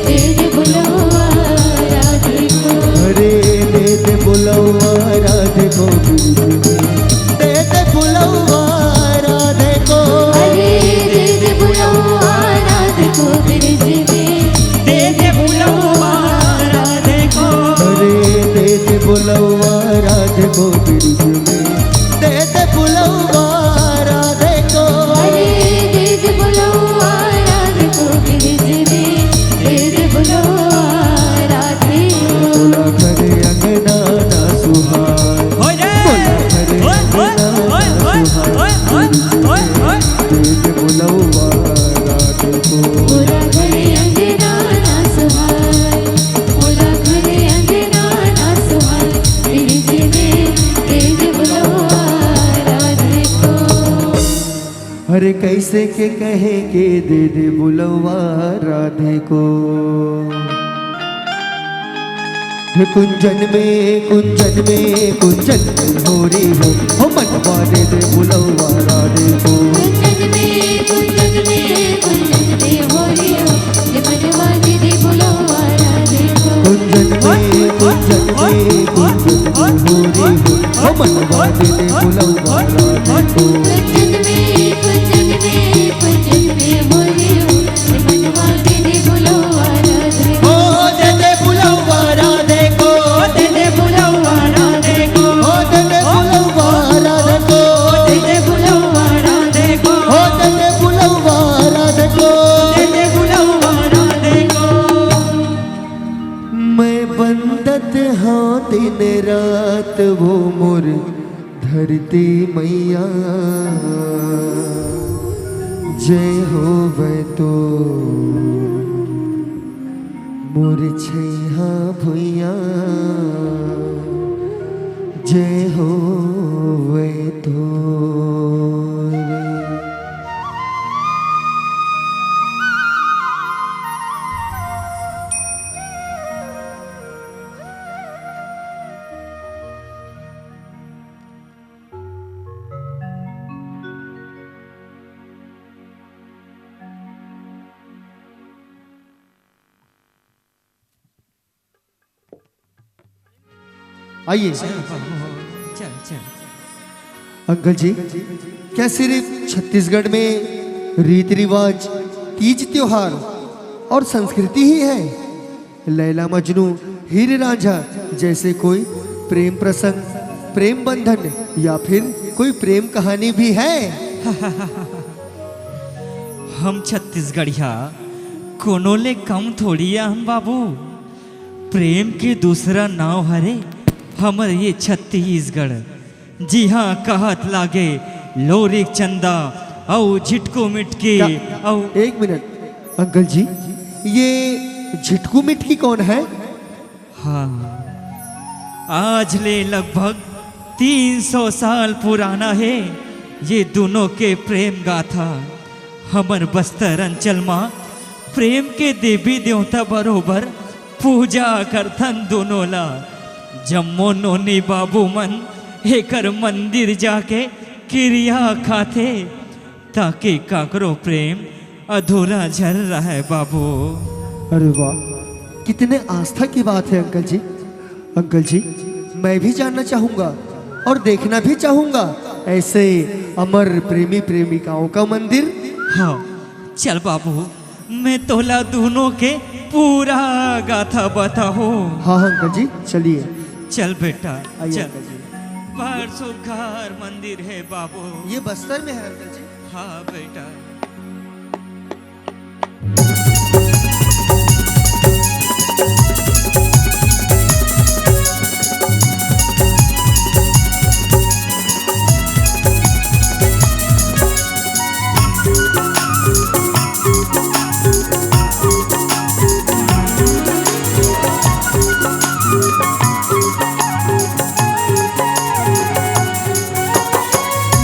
दे दे बुलौवा राधे को। अरे दे दे बुलौवा राधे को ब्रिज में। दे दे बुलौवा राधे को। अरे दे दे बुलौवा राधे को ब्रिज में। दे दे बुलौवा राधे को। अरे दे दे बुलौवा राधे को ब्रिज में। दे दे बुलौवा राधे को। अरे दे दे बुलौवा राधे को ब्रिज में। दे दे बुलौवा राधे को। बोला करे अंगना ना सुहाए। बोला करे अंगना ना सुहाए। दे दे बुलौवा राधे को। बोला करे अंगना ना सुहाए। बोला करे अंगना ना सुहाए। ब्रिज में दे दे बुलौवा राधे को। अरे कैसे के कहे के दे दे बुलौवा राधे को। हे कुंजन में, कुंजन में, कुंजन में होरी हो, हो मनवा दे दे बुलौवा राधे को। कुंजन में, कुंजन में, कुंजन में होरी हो, ये मनवा दे दे बुलौवा राधे को। कुंजन में, कुंजन में, कुंजन में होरी हो, हो मनवा दे दे बुलौवा राधे को। कुंजन में, कुंजन में, कुंजन में होरी हो, ये मनवा दे दे बुलौवा राधे को। ओ दे दे बुलौवा राधे को। ओ दे दे बुलौवा राधे को। ओ दे दे बुलौवा राधे को। ओ दे दे बुलौवा राधे को। ओ दे दे बुलौवा राधे को। दे दे बुलौवा राधे को। मैं बंदत हाँ दिन रात वो मोर धरती मैया, जय होवै तो मोर छैहा भुइया, जय होवै तो। आइए। चल बाबू, चल, चल। अंकल जी, क्या सिर्फ छत्तीसगढ़ में रीति रिवाज, तीज त्योहार और संस्कृति ही है? लैला मजनू, हीर रांझा जैसे कोई प्रेम प्रसंग, प्रेम बंधन या फिर कोई प्रेम कहानी भी है? हम छत्तीसगढ़िया कोनो ले कम थोड़ी आ हम बाबू। प्रेम के दूसरा नाव हरे हमर ये छत्तीसगढ़। जिहाँ कहत लागे लोरिक चंदा अउ झिटकू मिटकी। क्या? अउ एक मिनट अंकल जी, ये झिटकू मिटकी कौन है? हाँ, आज ले लगभग तीन सौ साल पुराना है ये दोनों के प्रेम गाथा। हमर बस्तर अंचल म प्रेम के देवी देवता बरोबर पूजा करथन दूनों ला। जम्मो नोनी बाबू मन एकर मंदिर जाके किरिया खाथे, ताकि काकरो प्रेम अधूरा झन रहय बाबू। अरे वाह, कितने आस्था की बात है अंकल जी। अंकल जी, मैं भी जानना चाहूंगा और देखना भी चाहूंगा ऐसे अमर प्रेमी प्रेमिकाओं का मंदिर। हाँ, चल बाबू, मैं तोला दूनों के पूरा गाथा बताहूँ। हाँ, हाँ, अंकल जी, चलिए। चल बेटा, आइए, चल। अंकल जी। बड़ सुघर मंदिर हे बाबू। ये बस्तर में है, अंकल जी। हाँ बेटा।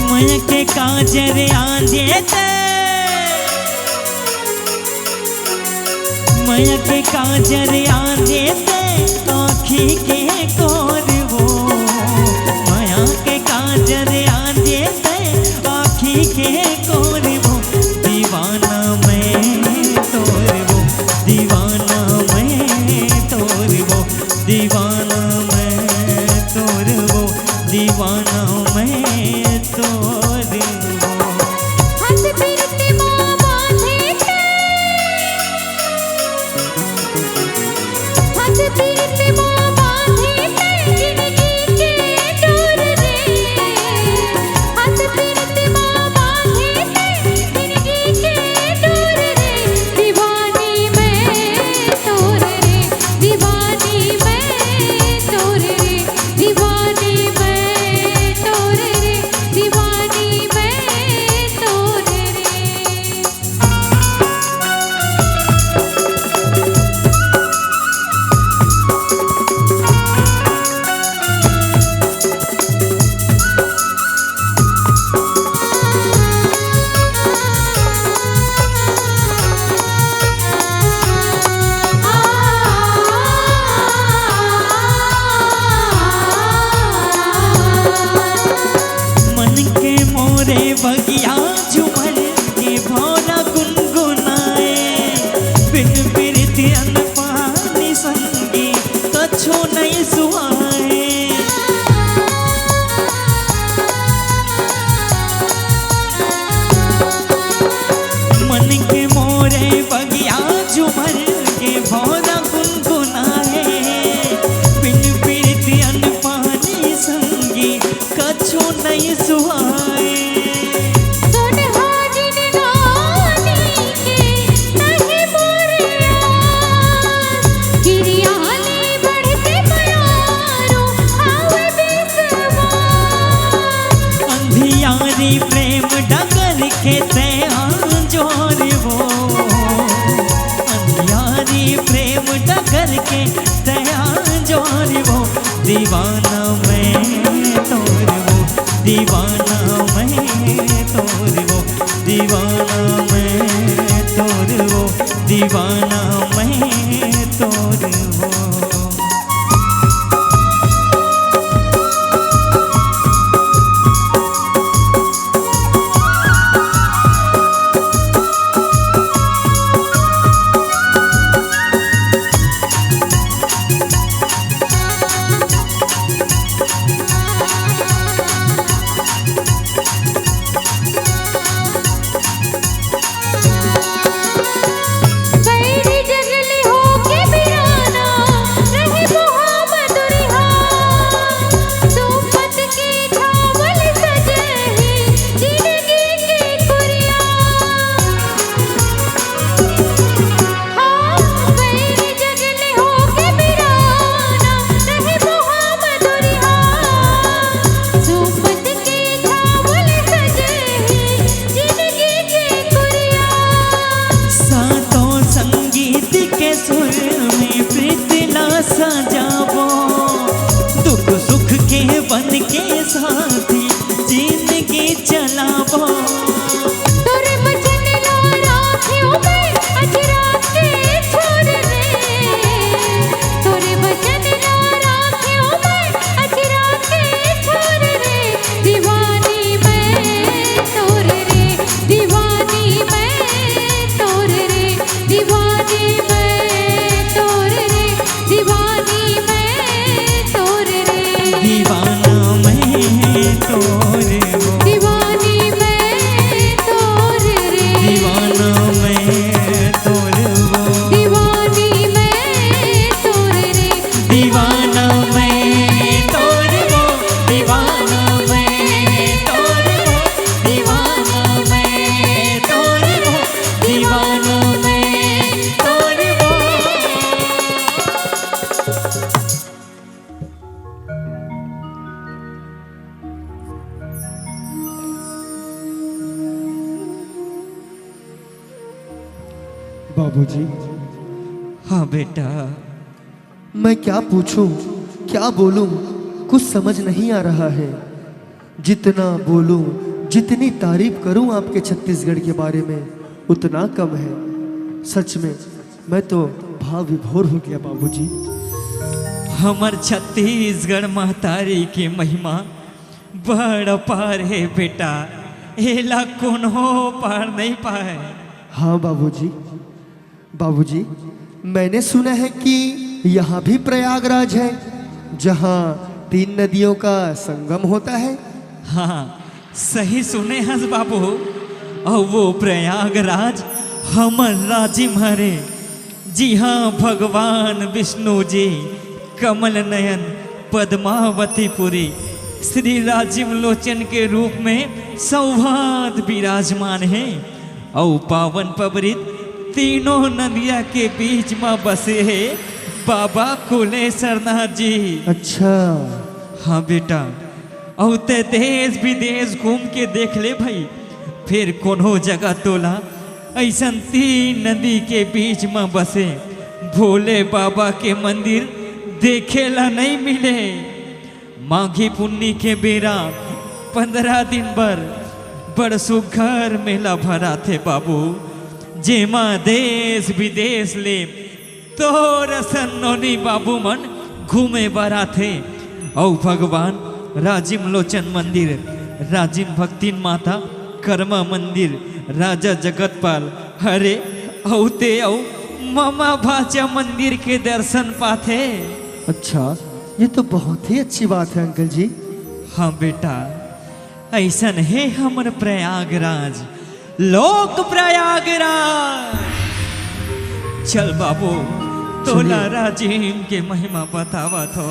मया के काजर आंजे ते, मया के काजर आंजे ते, आँखी के कोरवो। मया के काजर आंजे ते, आँखी के कोरवो। दीवाना मैं तोरवो, दीवाना मैं तोरवो, दीवाना मैं तोरवो, दीवाना मैं तोरवो। हाथ पीरत माँ बांधे ते, हाथ पीरत माँ बांधे ते, जिंदगी के डोर रे। हाथ पीरत माँ बांधे ते, जिंदगी के डोर रे। दीवानी मैं तोर रे, दीवानी मैं तोर रे, दीवानी मैं तोर रे, दीवानी मैं तोर रे। मन के मोरे बगिया झूमर के भौरा गुनगुनाए, बिन पीरित अन्न पानी संगी कछु नहीं सुहाए। मन के मोरे बगिया झूमर के भौरा गुनगुनाए, बिन पीरित अन्न पानी संगी कछु नहीं सुहाए। सोनहारी निगानी के नहीं मोरिया, किरियाली बढ़ते प्यारो आवे बिसवा। अंधियारी प्रेम डगर के तैं आंजोर वो, अंधियारी प्रेम डगर के तैं आंजोर वो। दीवाना मैं तोर वो, दीवाना मैं तोर वो, दीवाना मैं तोर वो, दीवाना मैं तोर वो। बाबूजी। हाँ बेटा। मैं क्या पूछूं, क्या बोलूं, कुछ समझ नहीं आ रहा है। जितना बोलूं, जितनी तारीफ करूं आपके छत्तीसगढ़ के बारे में, उतना कम है। सच में, मैं तो भाव विभोर हो गया बाबूजी। हमर छत्तीसगढ़ महतारी के महिमा बड़ अपार हे बेटा, एला कोनो पार नहीं पाए। हाँ बाबूजी, बाबूजी, मैंने सुना है कि यहाँ भी प्रयागराज है, जहाँ तीन नदियों का संगम होता है। हाँ, सही सुने हस बाबू। अउ वो प्रयागराज हमर राजिम हरे, जिहाँ भगवान विष्णु जी कमल नयन पद्मावतीपुरी श्री राजिम लोचन के रूप में सौभात विराजमान हे। अउ पावन पवित्र तीनों नदिया के बीच म बसे हे बाबा कुलेश्वरनाथ जी। अच्छा। हाँ बेटा, अउ ते देश विदेश घूम के देख ले भाई, फिर कोनो जगह तोला अइसन तीन नदी के बीच म बसे भोले बाबा के मंदिर देखे ला नहीं मिले। माघी पुन्नी के बेरा पंद्रह दिन बर बड़ सुग्घर मेला भराथे बाबू, जेमा देश विदेश ले तोर असन नोनी बाबू मन घूमे बर आथे। अउ भगवान राजिम लोचन मंदिर, राजिम भक्तिन माता, कर्मा मंदिर, राजा जगतपाल, हरे अउ ते अउ ममा भाचा मंदिर के दर्शन पाथे। अच्छा, ये तो बहुत ही अच्छी बात है अंकल जी। हाँ बेटा, अइसन हे हमर प्रयागराज, लोक प्रयागराज। चल बाबू, तोला चलिए। राजिम के महिमा बतावत हो।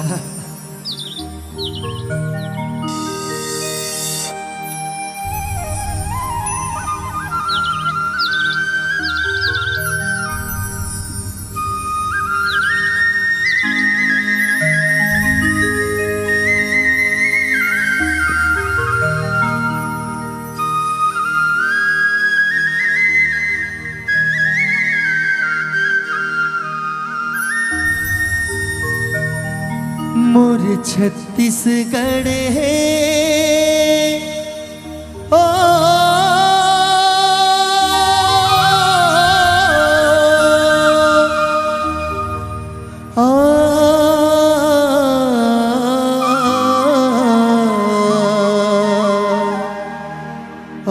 मोर छत्तीसगढ़ हे। ओ, आ, आ,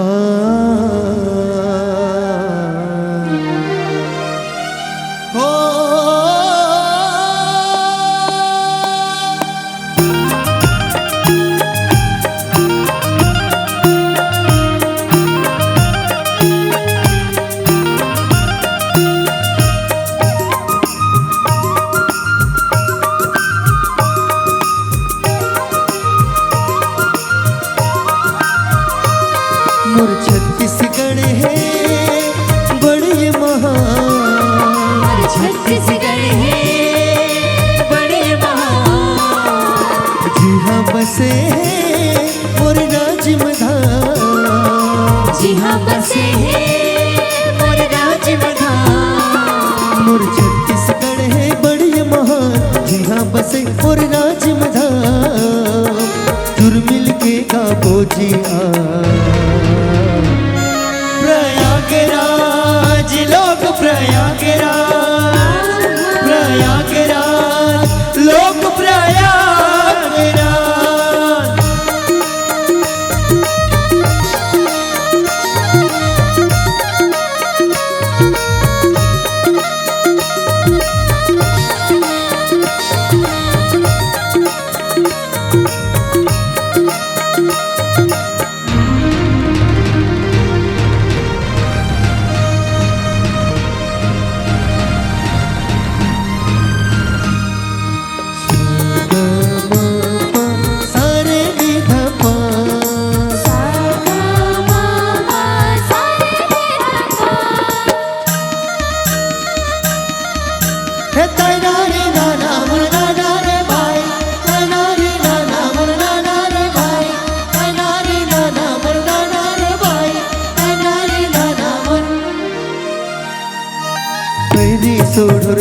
हो। मोर छत्तीसगढ़ हे बड़े महान। मोर छत्तीसगढ़ हे बड़े महान। जिहाँ बसे हे मोर राजिम धाम। जिहाँ बसे हे मोर राजिम धाम। मोर छत्तीसगढ़ हे बड़े महान, जिहाँ बसे मोर राजिम धाम। जुरमिल के गाबो जी आ। प्रयागराज लोक प्रयागराज, प्रयागराज लोक प्रयागराज।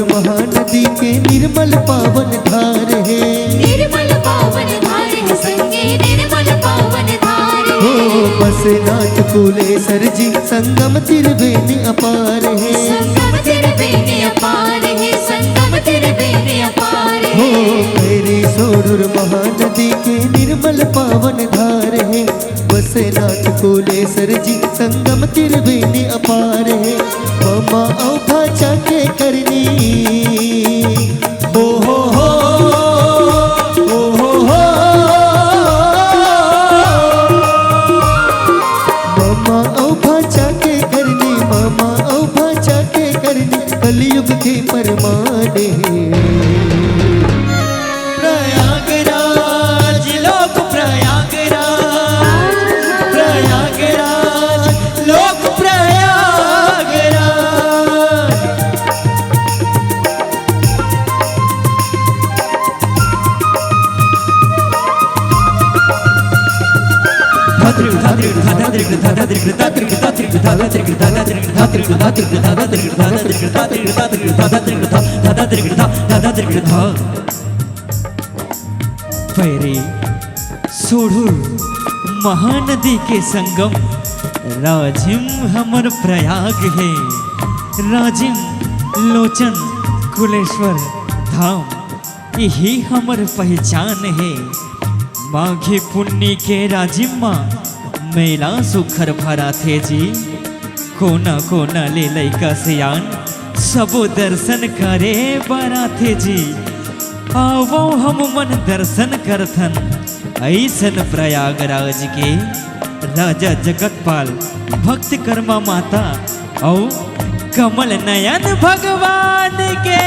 महानदी के निर्मल पावन धार हे। निर्मल पावन धार हे संगी, निर्मल पावन धार हे। हो बसनाथ कुलेसर जी, संगम त्रिवेणी अपार हे। संगम त्रिवेणी अपार हे, संगम त्रिवेणी अपार हे। हो भैरी सोढ़ुर महानदी के निर्मल पावन धार हे। बसनाथ कुलेसर जी, संगम त्रिवेणी अपार हे। ममा अउ भाचा के करनी, ओ हो हो, ओ हो हो। ममा अउ भाचा के करनी, ममा अउ भाचा के करनी, कलयुग के परमान हे। प्रयागराज लोक प्रयागराज, प्रयागराज लोक प्रयागराज। पैरी सोढ़ुर महानदी के संगम राजिम हमर प्रयाग हे। राजिम लोचन कुलेश्वर धाम, इही हमर पहिचान हे। माघी पुन्नी के राजिम म मेला सुघर भराथे जी। कोना कोना ले लइका सियान सबो दर्शन करे बर आथे जी। आवव हम मन दर्शन करथन अइसन प्रयागराज के। राजा जगतपाल, भक्त कर्मा माता अउ कमल नयन भगवान के।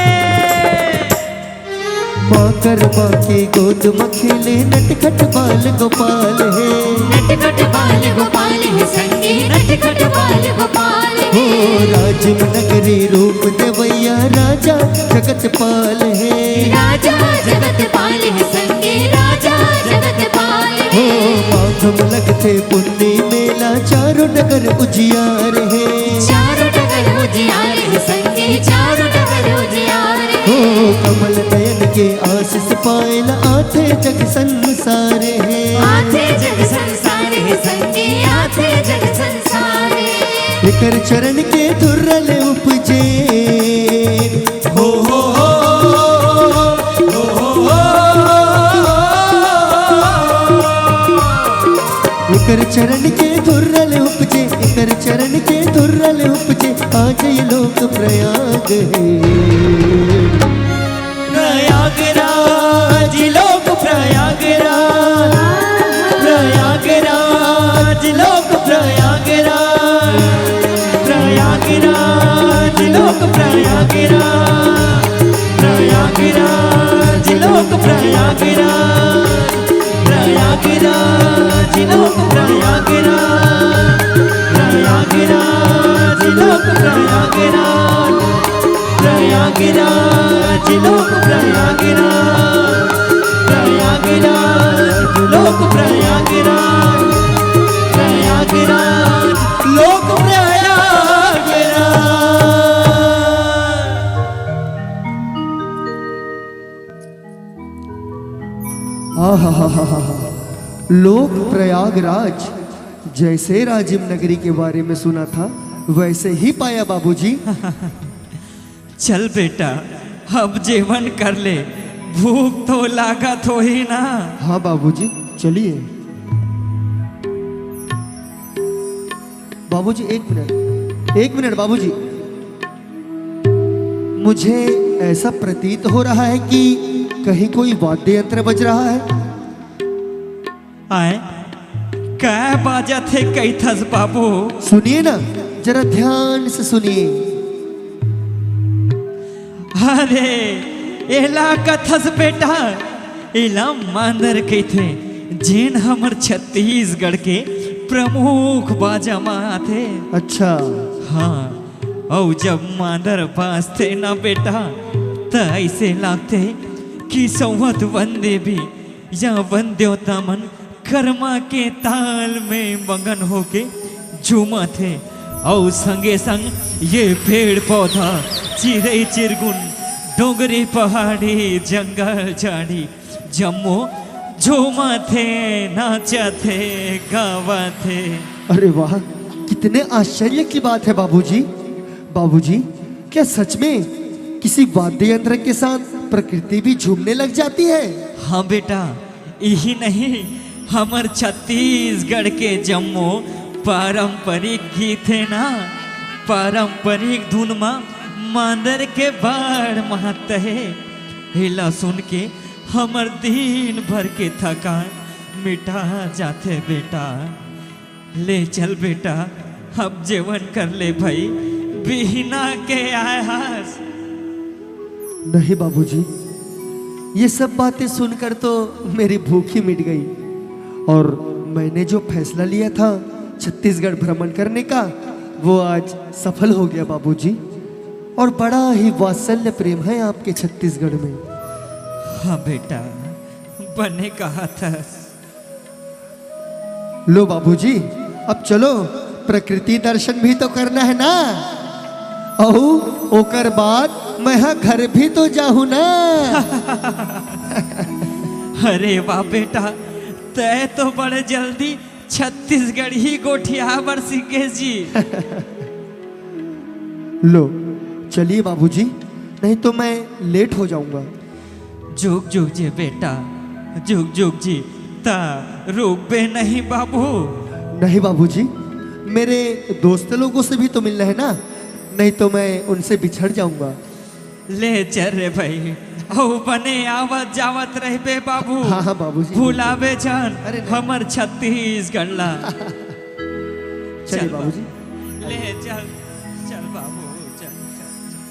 माँ कर्मा के गोद म खेले नटखट बाल गोपाल हे। नटखट बाल गोपाल हे संगी, नटखट बाल गोपाल हे। हो राजिम नगरी रूप देवैया राजा जगतपाल हे। राजा जगतपाल हे संगी, राजा जगतपाल हे। हो माघ म लगथे पुन्नी मेला, चारों डगर उजियार हे। चारों डगर उजियार हे संगी, चारों डगर उजियार हे। हो कमल नयन के आशीष पाए ला आथे जग संसार हे। आथे जग संसार हे संगी, आथे जग संसार हे। एकर चरण के धुर्रा ले उपजे। हो, हो, हो, हो, हो, हो। एकर चरण के धुर्रा ले उपजे, एकर चरण के धुर्रा ले उपजे, आज ये लोक प्रयाग हे। प्रयागराज लोक प्रयागराज, प्रयागराज लोक प्रयागराज, प्रयागराज लोक प्रयागराज, प्रयागराज लोक प्रयागराज, प्रयागराज लोक प्रयागराज, प्रयागराज लोक प्रयागराज। प्रयागराज लोक प्रयागराज, प्रयागराज लोक प्रयागराज, प्रयागराज लोक प्रयागराज। आहा, लोक प्रयागराज, जैसे राजिम नगरी के बारे में सुना था, वैसे ही पाया बाबूजी। चल बेटा, अब जेवन कर ले, भूख तो लागत होही ना। हाँ बाबूजी, चलिए। बाबूजी, एक मिनट, एक मिनट बाबूजी, मुझे ऐसा प्रतीत हो रहा है कि कहीं कोई वाद्य यंत्र बज रहा है। आय, काय बाजत हे कहिथस बाबू? सुनिए ना, जरा ध्यान से सुनिए। अरे, एला कथस बेटा, एला मांदर कहिथे, जेन हमर छत्तीसगढ़ के प्रमुख बाजा म आथे। अच्छा। हाँ, अउ जब मांदर बाजथे ना बेटा, त अइसे लागथे कि सौंवत वन देवी या वन देवता मन करमा के ताल में मगन होके झूमत हे, अउ संगे संग ये पेड़ पौधा, चिरई चिरगुन, डोंगरी पहाड़ी जंगल झाड़ी जम्मो झूमथे, नाचथे, गावथे। अरे वाह, कितने आश्चर्य की बात है बाबूजी। बाबूजी, क्या सच में किसी वाद्य यंत्र के साथ प्रकृति भी झूमने लग जाती है? हाँ बेटा, इही नहीं, हमर छत्तीसगढ़ के जम्मो पारंपरिक गीत हे ना, पारंपरिक धुन म मांदर के बड़ महत्व हे। एला सुन के हमर दिन भर के थकान मिटा जाथे बेटा। ले चल बेटा, अब जेवन कर ले भाई, बिहना के आय हस। नहीं बाबूजी, ये सब बातें सुनकर तो मेरी भूख ही मिट गई, और मैंने जो फैसला लिया था छत्तीसगढ़ भ्रमण करने का, वो आज सफल हो गया बाबूजी। और बड़ा ही वात्सल्य प्रेम है आपके छत्तीसगढ़ में। हाँ बेटा, बने कहा था। लो बाबूजी, अब चलो, प्रकृति दर्शन भी तो करना है ना, अहू ओकर बाद मैं हा घर भी तो जाहूं ना। अरे वाह बेटा, तय तो बड़े जल्दी छत्तीसगढ़ी गोठिया बर सीखे जी। लो, चलिए बाबूजी, नहीं तो मैं लेट हो जाऊंगा। जुग जुग जी बेटा, जुग जुग जी, ता रुकबे नहीं बाबू। नहीं बाबूजी, मेरे दोस्त लोगों से भी तो मिलना है ना, नहीं तो मैं उनसे बिछड़ जाऊंगा। ले चल रे भाई, अउ बने आवत जावत रहबे बाबू। हाँ, हाँ बाबूजी। भुलाबे जान अरे नहीं। हमर छत्तीसगढ़ ला। चलिए चल बाबूजी। बाबू। ले चल, चल बाबू, चल, चल, चल।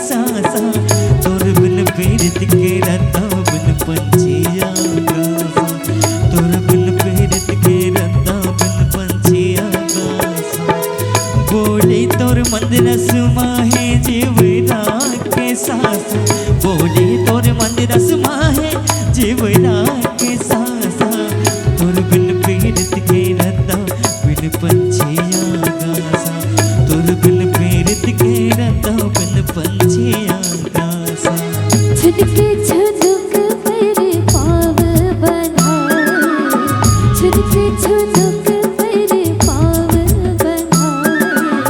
सासा, तोर बिन पीरित के रद्दा बिन पंछी आकासा, तोर बिन पीरित के रद्दा बिन पंछी आकासा। बोली तोर मंदिर सुमा हे जीवरा के सासा, बोली तोर मंदिर सुमा हे जीवरा के सासा, तोर बिन पीरित के रद्दा बिन पंछी आकासा, तोर बिन पीरित के रद्दा बिन पंछी आकासा। छुटके छुनुक मेरे पाँव बनाए, छुटके छुनुक मेरे पाँव बनाए।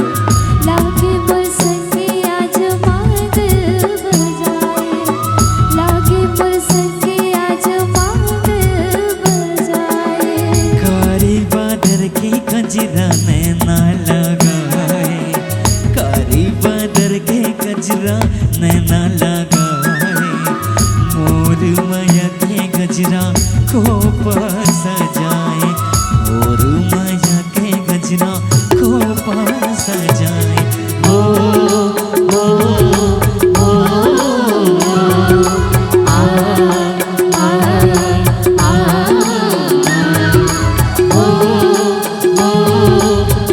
लागे मोर संगे आज मांग बजाए, लागे मोर संगे आज मांग बजाए। कारी बादर के गजरा नैना लगाए, कारी बादर के गजरा नैना लगाए। मोर मया के गजरा खोपा सजाए, मोर मया के गजरा खोपा सजाए। ओ, ओ, ओ, ओ, आ, आ, आ, आ, ओ, ओ, ओ,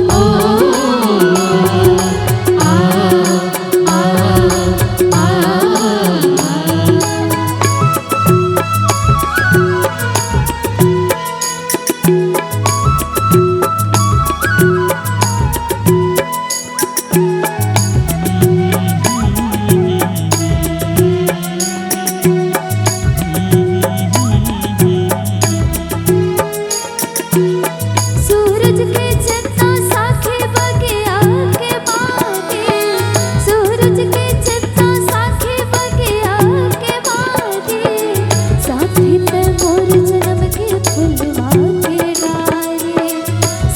ओ, आ, आ, आ, आ। सूरज के चंदा साखे बगिया के माली, सूरज के चंदा साखे बगिया के माली। साथी ते मोर जन्म के फुलवा के डाली,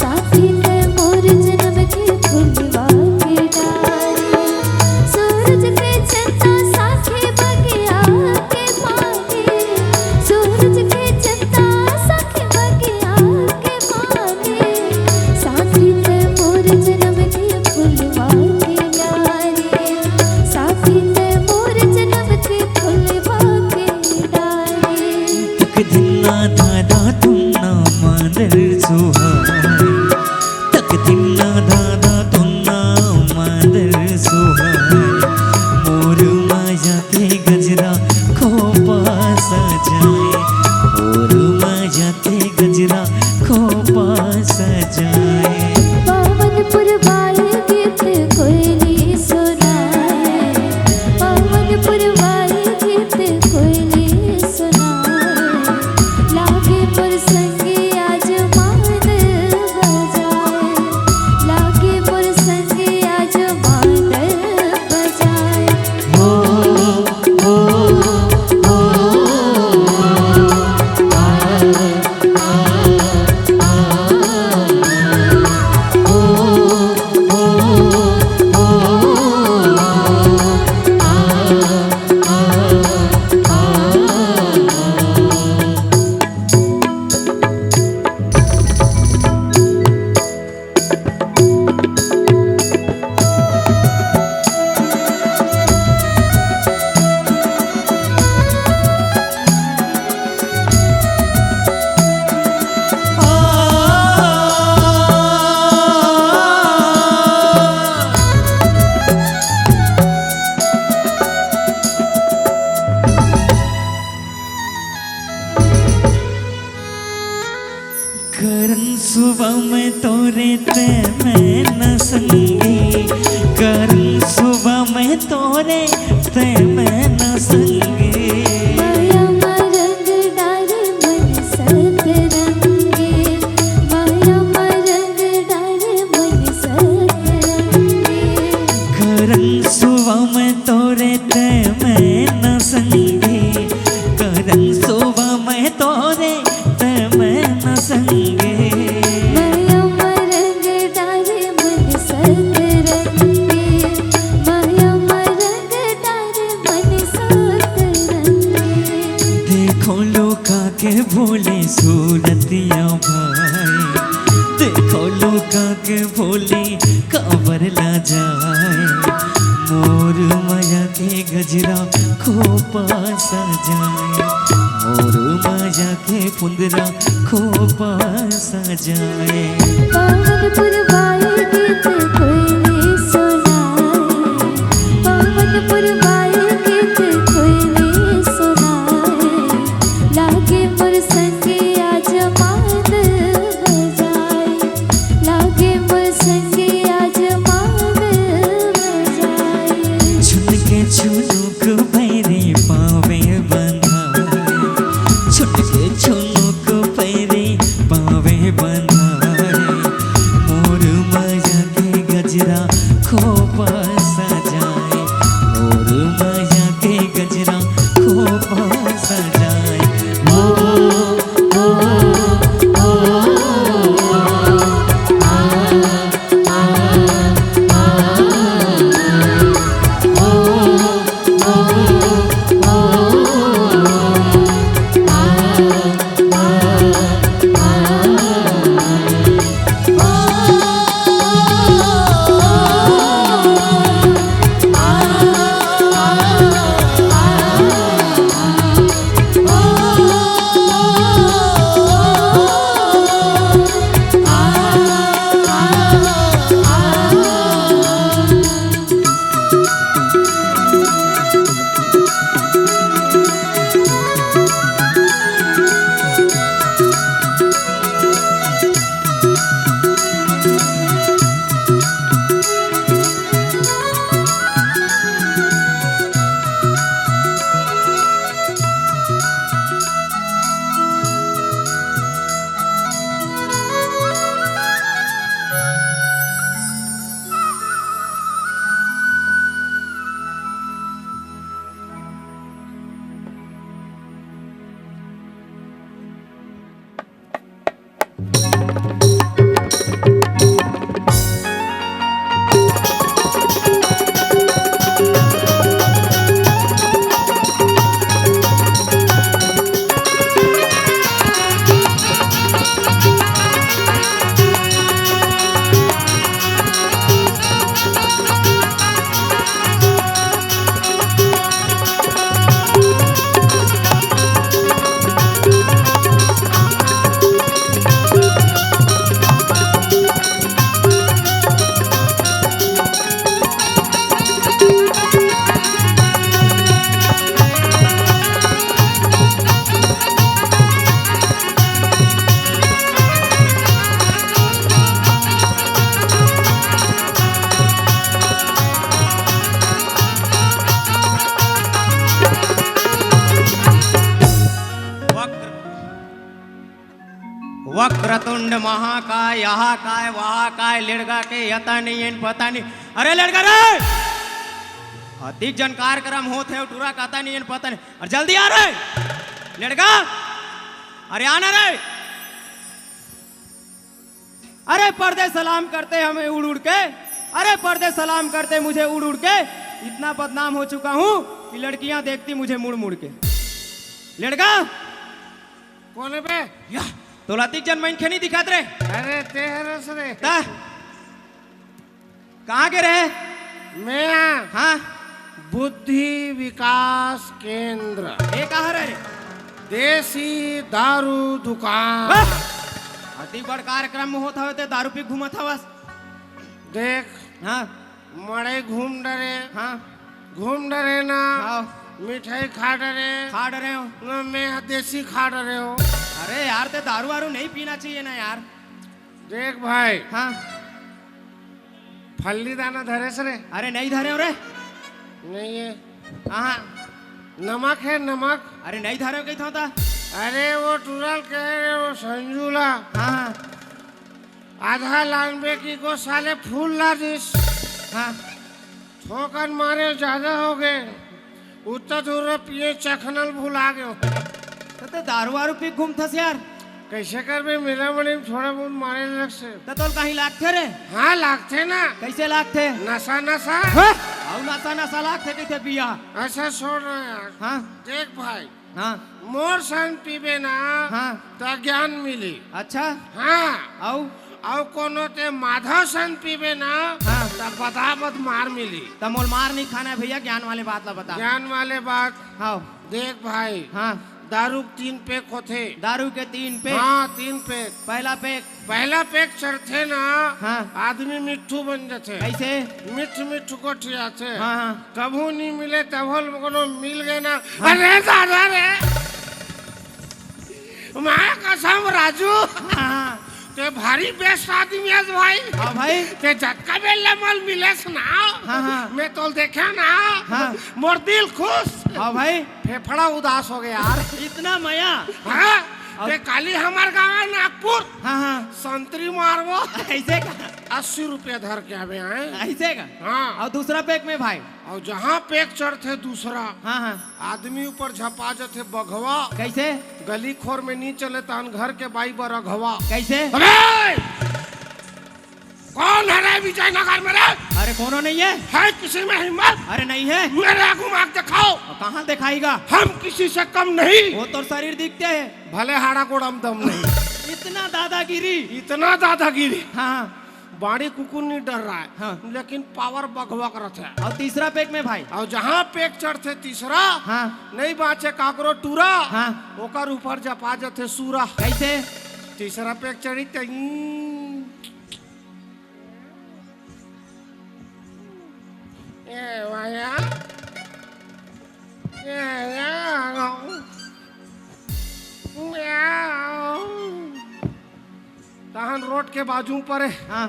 साथी ते मोर जन्म के फुलवा के डाली। सूरज के चंदा साखे बगिया के माली, सूरज के चंदा साखे बगिया के माली। साथी ते मोर जन्म के फुलवा के डाली, साथी ते मोर जन्म के फुलवा के डाली। तक दिन ना धाधा तुम ना मांदर सुहाए, तक दिन ना धाधा तुम ना मांदर सुहाए। मोर माया के गजरा खोपा सजाए, मोर माया के गजरा खोपा सजाए। पावन पुरवाई गीत कोयली सुनाए, पावन पुरवाई गीत कोयली सुनाए। लागे मोर संगे आज मांदर बजाए, लागे मोर संगे आज मांदर बजाए। हो, हो, हो, आ, आ, आ, आ, हो, हो, हो, आ, आ, आ, आ। करन सुबह में तोरे ते मैं न संगी, करन सुबह में तोरे ते मैं न संगी। माया मा रंग डारे मन सतरंगी, माया मा रंग डारे मन सतरंगी। करन सुबह में तोरे ते मैं न संगी, करन सुबह में तोरे ते मैं न संगे। माया मा रंग डारे मन सतरंगी, माया मा रंग डारे मन सतरंगी। देखो लुका के भोली सूरतिया भाई, देखो लुका के भोली काबर ला जाए। मोर माया के गजरा खोपा सजाए, मोर माया के पुंदरा खोपा सजाए। पावन पुरवाई गीत कोयली सुनाए, पावन पुरवाई गीत कोयली सुनाए। लागे मोर संगे आज मांद बजाए, लागे मोर संगे आज मांद बजाए। झुनके झुनुक पैरी पावे बंधाए, झुनके झुनुक पैरी पावे बंधाए। मोर माया के गजरा खोपा सजाए, मोर माया के गजरा खोपा सजाए। ओ, ओ, ओ, ओ, आ, आ, आ, आ, ओ, ओ, ओ, आ, आ, आ, आ। वक्र, वक्रतुंड महाकाय, यहाँ काय, वहाँ काय, लेड़गा के यता नहीं एन पता नहीं। अरे लेड़गा रे, अधिक जन कार्यक्रम होत हे, टूरा कहता नहीं एन पता नहीं। अरे जल्दी आ रे लेड़गा, अरे आना रे। अरे पर्दे सलाम करते हमें उड़ उड़ के, अरे पर्दे सलाम करते मुझे उड़ उड़ के। इतना बदनाम हो चुका हूँ कि लड़कियां देखती मुझे मुड़ मुड़ के। लेड़गा, कोन हे बे? या, तोला तीक जन मनखे नहीं दिखात रे। अरे ते हरस रे। ता? कहाँ के रहे? मैं हाँ। बुद्धि विकास केंद्र। ये कहाँ रहे? देसी दारू दुकान। वाह! अति बड़ कार्यक्रम में होत हवे ते दारू पी घूमत हवस। देख, हाँ। मड़ई घूम डरे, हाँ। घूम डरे ना, हाँ। मिठाई खा डरे, खा डरे हो। ना मैं देसी खा डरे हो। अरे यार, ते दारू वारू नहीं पीना चाहिए ना यार। देख भाई, हाँ। फल्ली दाना धरे से रे? अरे नहीं धरे हो रे। नहीं है। हाँ। नमक है, नमक। अरे नहीं धरे हो कही था। अरे वो टूरल कहे रे, वो संजूला। हाँ, हाँ। आधा लानबे की को साले फूल ला दिस। हाँ। थोकन मारे ज्यादा हो गए। उत्ता दूर पिए चखनल भुला गयो। तो ते दारू वारू पी घूमथस यार। कैसे करबे, मेरा मने थोड़ा बहुत मारे लग से। तो तोल कहीं लागथे रे? हाँ, लागथे ना। कैसे लागथे? नशा, नशा। हाँ? आउ नशा, नशा लागथे कैसे पिया? ऐसा छोड़ रहे यार। हाँ। देख भाई, हाँ। मोर संग पीबे ना, हाँ। त ज्ञान मिली। अच्छा। हाँ। आउ? अउ कोनो ते माधव सन पीबे ना, हाँ। त बदाबद मार मिली। त मोल मार नहीं खाना है भैया, ज्ञान वाले बात ला बता। ज्ञान वाले बात। हाँ। देख भाई, हाँ। दारू के तीन पैक होथे। दारू के तीन पैक? हाँ, तीन पैक। पहला पैक? पहला पैक चढ़थे ना, हाँ। आदमी मिट्ठू बन जाथे। कैसे? मिठ मिठ गोठियाथे। हाँ, हाँ। कभू नहीं मिले, तभो कोनो मिल गए ना। हाँ। अरे दादा रे, माँ कसम राजू, हाँ। ते भारी बेस्ट आदमी हस भाई। हाँ भाई। ते जतका बेर ले मोल मिलेस ना, हाँ, हाँ। मैं तोल देखा ना, हाँ। मोर दिल खुश। हाँ भाई। फेफड़ा उदास हो गया यार। इतना मया। हाँ। और ते काली हमार गाँव है नागपुर। हाँ, हाँ। संतरी मारबो। ऐसे का? अस्सी रुपया धर के आवे हैं। ऐसे का? हाँ। और दूसरा पैक में भाई? अउ जहाँ पैक चढ़थे दूसरा, हाँ, हाँ। आदमी ऊपर झपा जथे बघवा। कैसे? गली खोर में नी चले तहन घर के बाई बर अघवा। कैसे? अबे! कौन है रे विजयनगर में रे? अरे कोनो नहीं है। है किसी में हिम्मत? अरे नहीं है। मेरे आगू में आके दिखाओ। और कहाँ दिखाएगा? हम किसी से कम नहीं। वो तो शरीर दिखते हैं। भले हाड़ा गोड़ा में दम नहीं। इतना दादागिरी। इतना दादागिरी। हाँ। बाड़ी कुकुर नहीं डर रहा है, हाँ। लेकिन पावर बघवा करत है। और तीसरा पैक में भाई? और जहाँ पैक चढ़थे तीसरा, हाँ। नहीं बाँचे काकरो टूरा, हाँ। ओकर ऊपर जपा जथे सूरा। कैसे? तीसरा पैक चढ़ी तई। ए भैया, ए, ए, तहन रोड के बाजू में परे, हाँ।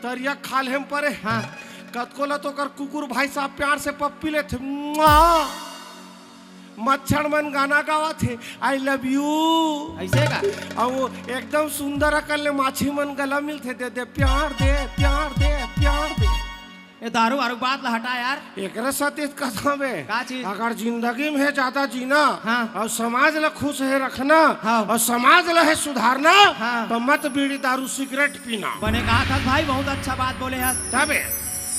तरिया खाल्हे में परे, हाँ। कतको ला तो ओकर कुकुर भाई साहब प्यार से पप्पी लेथे, मुआ। मच्छर मन गाना गावत हे, "I love you।" ऐसे का? अउ वो एकदम सुंदर अकन ले माछी मन गला मिलथे, "दे दे प्यार दे, प्यार दे, प्यार दे।" ये दारू वारू बात ला हटा यार। एकरे साथ एक कथा में, का चीज? अगर जिंदगी में है ज्यादा जीना, हाँ। और समाज ला खुश है रखना, हाँ। और समाज ला है सुधारना, हाँ। तो मत बीड़ी दारू सिगरेट पीना। बने कहा था भाई, बहुत अच्छा बात बोले यार। तबे।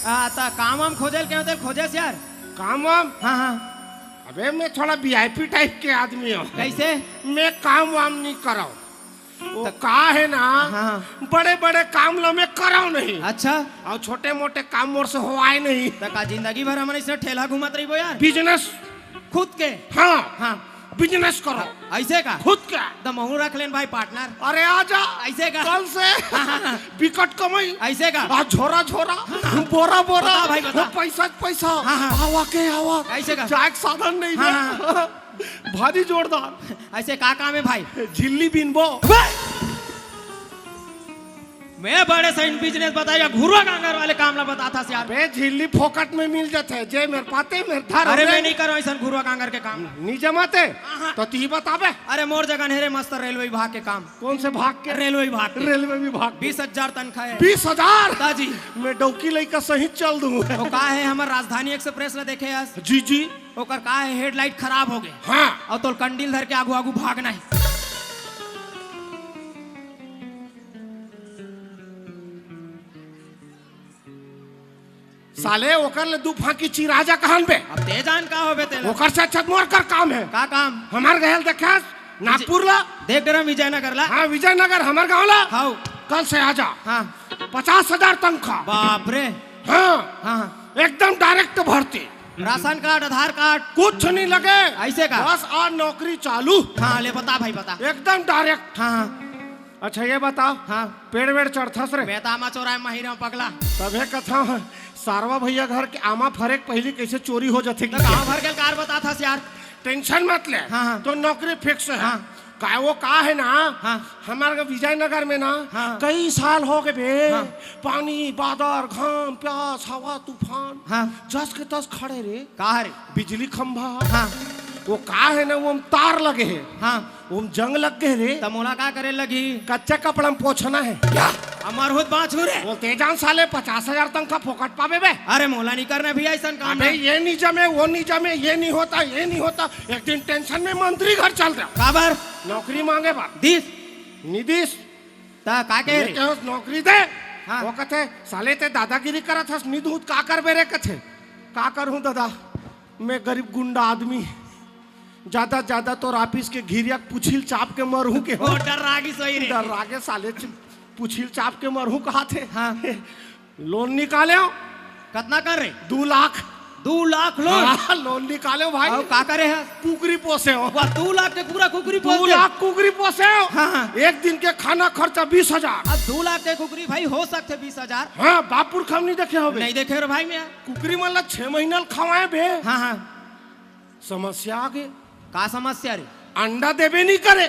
आ, ता काम वाम खोजे ल के होते, खोजे से यार। काम वाम? हाँ, हाँ। अबे मैं थोड़ा वीआईपी टाइप के आदमी हूँ। कैसे? मैं काम वाम नहीं कराऊँ। वो त- का है ना, हाँ। बड़े बड़े काम ला मैं कराऊँ नहीं। अच्छा। और छोटे मोटे काम मोर से होवाए नहीं। त का जिंदगी भर हमन इसने ठेला घुमत रहिबो यार? बिजनेस। खुद के? हाँ। हाँ। बिजनेस करो। ऐसे का? खुद का। त महू रख लेन भाई पार्टनर। अरे आ जा। ऐसे का? कल से। हाँ, हाँ, हाँ। बिकट कमाई। ऐसे का? आ झोरा झोरा, हाँ। बोरा बोरा, बता भाई, बता। पैसा पैसा। हाँ, हाँ। आवा के आवा। ऐसे का? जाए के साधन नहीं हाँ, बे। हाँ। भारी जोरदार। ऐसे का काम है भाई? झिल्ली बीनबो। बे! मैं बड़े सही बिजनेस बताया, घुरुआ कांगर वाले काम ला बताथस यार। बे झिल्ली फोकट में मिल जाथे, जे मेर पाते मेर धर अरे हो मैं जाए। नहीं करो ऐसा घुरुआ कांगर के काम। नहीं जमाते? हाँ, हाँ। तो ती बताबे। अरे मोर जगह नहीं रे मस्त रेलवे विभाग के काम। कौन से भाग के? रेलवे विभाग के। रेलवे विभाग के। बीस हजार तनख्वाह है। बीस हजार? ताजी। मैं डौकी लइका सही चल दूँ। वो का है हमर राजधानी एक्सप्रेस ला देखे हस? जी, जी। ओकर का है, हेडलाइट खराब हो गए। हाँ। और तोल कंडील धर के आगू आगू भागना है। साले ओकर ले दू फांकी चिरा जा कहन बे। अब ते जान का होबे तेला। ओकर से अच्छा मोर कर काम है। का काम? हमार गहल देखे नागपुर ला। देख डरा विजयनगर ला। हाँ, विजयनगर हमार गाँव ला। हाँ। कल से आ जा। हाँ। पचास हजार तनख्वाह। बाप रे। हाँ। हाँ, हाँ। एकदम डायरेक्ट भर्ती। राशन कार्ड, आधार कार्ड। कुछ नहीं लगे। ऐसे का? बस आज नौकरी चालू। हाँ, ले बता भाई, बता। एकदम डायरेक्ट। हाँ, हाँ। अच्छा, ये बता, हाँ। पेड़ वेड़ चढ़थस रे? मैं तो आमा चोराए माहिर हूँ, पगला। तभे कथा, सारवा भैया घर के आमा फरे के पहिली कैसे चोरी हो जाथे तो कि गाँव भर के कार बताथस यार। टेंशन मत ले, हाँ, हाँ। तो नौकरी फिक्स है। हाँ। का वो का है ना, हाँ। हमारे विजयनगर में ना, हाँ। कई साल हो गए बे, हाँ। पानी, बादर, घाम, प्यास, हवा, तूफान, हाँ। जस के तस खड़े रे। का रे? बिजली खंभा। हाँ। वो का है ना, वो हम तार लगे है। हाँ। वो हम जंग लग गए रे। त मोला का करे लगी? कच्चा कपड़ा में पोछना है। या। अमर होत बाँचू रे। बोलते जान साले, पचास हजार तनखा फोकट पाबे बे। अरे मोला नहीं करना भैया ऐसा काम अबे है। ये नहीं जमे, वो नहीं जमे, ये नहीं होता, ये नहीं होता। एक दिन टेंशन में मंत्री घर चल रहा। काबर? नौकरी मांगे बा। दिस? निदिस। त का कहे ये रे? कहो नौकरी दे। हाँ। वो कथे, "साले ते दादागिरी करत हस, निदूत का करबे रे?" कथे, "का करूँ दादा, मैं गरीब गुंडा आदमी, ज्यादा ज्यादा तोर ऑफिस के घिरिया के पुछिल चाप के मरूँ के हो।" ओ, डर रागी सही रे। डर रागे साले च-, पुछिल चाप के मरहूं कहाथे। हाँ। लोन निकाले हो? कतना कर रे? दू लाख। दू लाख लोन? हाँ, लोन निकाले हो भाई। अउ का करे है? कुकरी पोसे हो। वाह, दू लाख के पूरा कुकरी पोस दू दे। लाख कुकरी पोसे हो। हाँ, हाँ। एक दिन के खाना खर्चा बीस हजार। अब दू लाख के कुकरी भाई हो सकथे बीस हजार। हाँ, बापुर खम नहीं देखे होबे। नहीं देखे रे भाई मैं। कुकरी मन ला छह महीना ल खवाए बे। हाँ, हाँ। समस्या आ गे। का समस्या रे? अंडा देबे नहीं करे।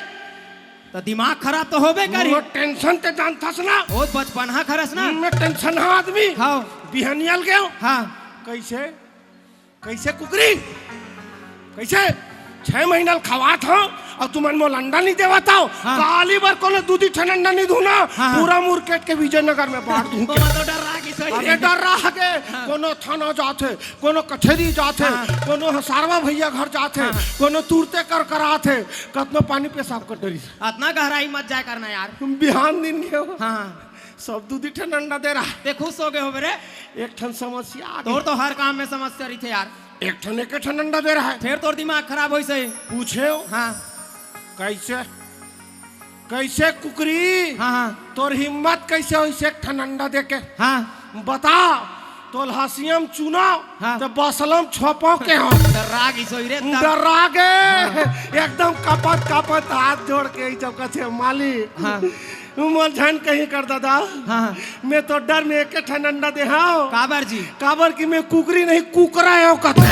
त दिमाग खराब तो होबे करी। मोर टेंशन ते जानथस ना। ओ बचपन हा खरस ना। मैं टेंशन हा आदमी। हाँ। बिहनिया ल गेंव। हाँ। कैसे? कैसे कुकरी? कैसे? छह महीना ल खवात हंव अउ तुमन मोला अंडा नहीं देवत हव। हाँ। काली बर कोनो दूधी ठन अंडा नहीं दूहूं ना। हाँ, हाँ। पूरा मुरकेट के विजयनगर में बांट दूहूं। ओमा तो डर रहा कि सही। अबे डर रहा के हाँ। कोनो थाना जाथे, कोनो कचहरी जाथे, हाँ। कोनो ह सारवा भैया घर जाथे, हाँ। कोनो तुरते कर कराथे, कतनो पानी पेशाब कर डरिस। अतना गहराई मत जाय करना यार। बिहान दिन गेंव। हाँ, हाँ। सब दूधी ठन अंडा दे रहा। ते खुश हो गे होबे रे। एक ठन समस्या आ गे। तोर तो हर काम में समस्या रहिथे यार। एक ठन, एक ठन अंडा दे रहा है। फेर तोर दिमाग खराब होइस हे। पूछे हो? हाँ। कैसे? कैसे कुकरी? हाँ, हाँ। तोर हिम्मत कैसे होइस एक ठन अंडा दे के? हाँ। बता, तोल हंसिया म चुनाव, हाँ। त बसला म छोपो के हो। डर्रा गिस होही रे, तब। डर्रा गे। हाँ। एकदम कपत कपत हाथ जोड़ के ई जब कथे, "मालिक, हाँ। मोला झन कहीं कर दादा। हाँ, हाँ। मैं तो डर में एक ठन अंडा दे हंव।" काबर जी? काबर कि मैं कुकरी नहीं, कुकरा हंव कथे।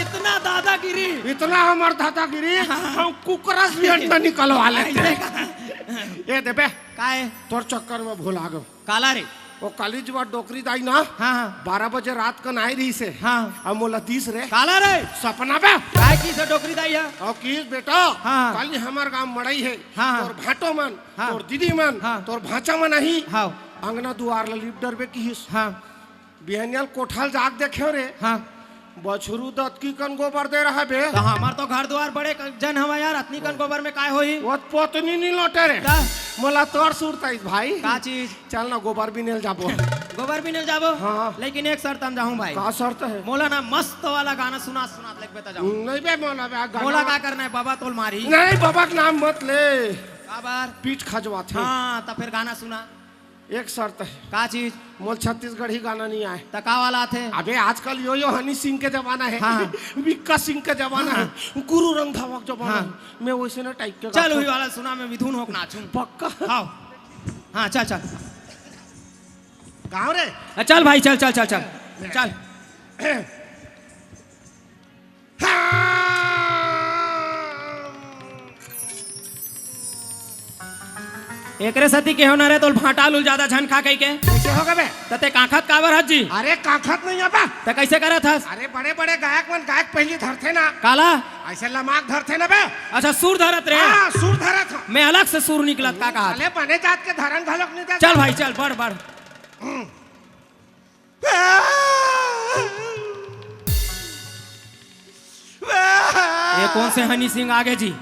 इतना दादागिरी। इतना हमर दादागिरी, हाँ। हम कुकरा से भी अंडा निकलवा लेते। ऐसे का? ए देबे, काय? तोर चक्कर में भुला गेंव। काला रे? ओ काली जुवार डोकरी दाई ना, हाँ, हाँ। बारह बजे रात कन आय रहिस हे। हाँ। अब मोला दिस रे। काला रे? सपना बे। काय किस डोकरी दाई हा? अउ किस बेटा, हाँ। काली हमर गांव मड़ई हे। हाँ, हाँ। तोर भांटो मन, हाँ। तोर दीदी मन, हाँ। तोर भांचा मन आही। हाँ। अंगना दुवार ल लीप डरबे किहिस। हाँ। बिहनिया ल कोठा ल जाके देखेंव रे। हाँ। बछरू दतकी कन गोबर दे रहा बे। त हमर तो घर दुवार बड़े क-, जन हवय यार, अतनी कन गोबर में काय होही? वो पोतनी नहीं लोटे रे। त? मोला तोर सुरत आइस भाई। का चीज? चल ना गोबर बिने ल जाबो। गोबर बिने ल जाबो? हाँ। लेकिन एक शर्त म जाहूं भाई। का शर्त हे? मोला ना मस्त वाला गाना सुनात सुनात लेगबे त जाहूं। नहीं बे मोला बे गाना। मोला का करना हे? बाबा तोल मारही। नहीं बाबा के नाम मत ले। काबर? पीठ खजवाथे। हाँ, त फेर गाना सुना। एक शर्त हे। का चीज? मोला छत्तीसगढ़ी गाना नहीं आय। त का वाला आथे? अबे आजकल यो यो हनी सिंह के जमाना हे। हाँ। विक्का सिंह के जमाना हाँ। हे। गुरु रंधावा के जमाना हाँ। हे। मैं वैसे ना टाइप के चल गाथंव। उही वाला सुना, मैं मिथुन होके नाचूं। पक्का? हाँ। हाँ, चल, चल। गाँव रे। अ, चल भाई, चल, चल, चल, चल। चल। हाँ। एकरे सेती केहेंव ना रे, तोल भांटा ल जादा झन खा कहिके। कैसे होगे बे? त ते कांखत काबर हस जी? अरे कांखत नहीं हे बे। त कैसे करत हस? अरे बड़े बड़े गायक मन गायक पहिली धरथे ना। काला? ऐसे लमाक धरथे ना बे। अच्छा सुर धरत रे। हाँ, सुर धरत हंव। मैं अलग से सुर निकलत का कहा? अरे बने जात के धरन घलोक नहीं देत। चल भाई चल, बढ़ बढ़। हम्म। ये कौन से हनी सिंह आगे जी?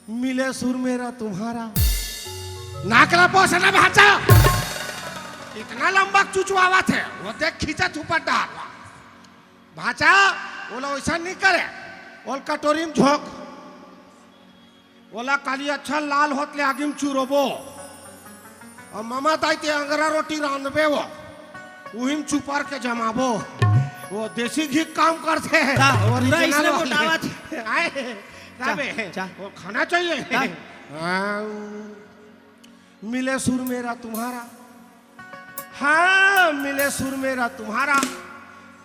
मिले सुर मेरा तुम्हारा। नाक ला पोछ ना भांचा। इतना लंबा चुचवावत हे, वो देख खींचा थूपत डार। भांचा, ओला वैसा नहीं करे। ओल कटोरी में झोंक। ओला काली अच्छा लाल होत ले आगी में चुरोबो। अउ ममा दाई ते अंगरा रोटी रांधबे वो। उही में चुपर के जमाबो। वो देसी घी काम करथे। का? पूरा original इसने वाले। मोटावत। आए, का चा, बे? चा। वो खाना चाहिए। का? हाँ। मिले सुर मेरा तुम्हारा। हाँ, मिले सुर मेरा तुम्हारा।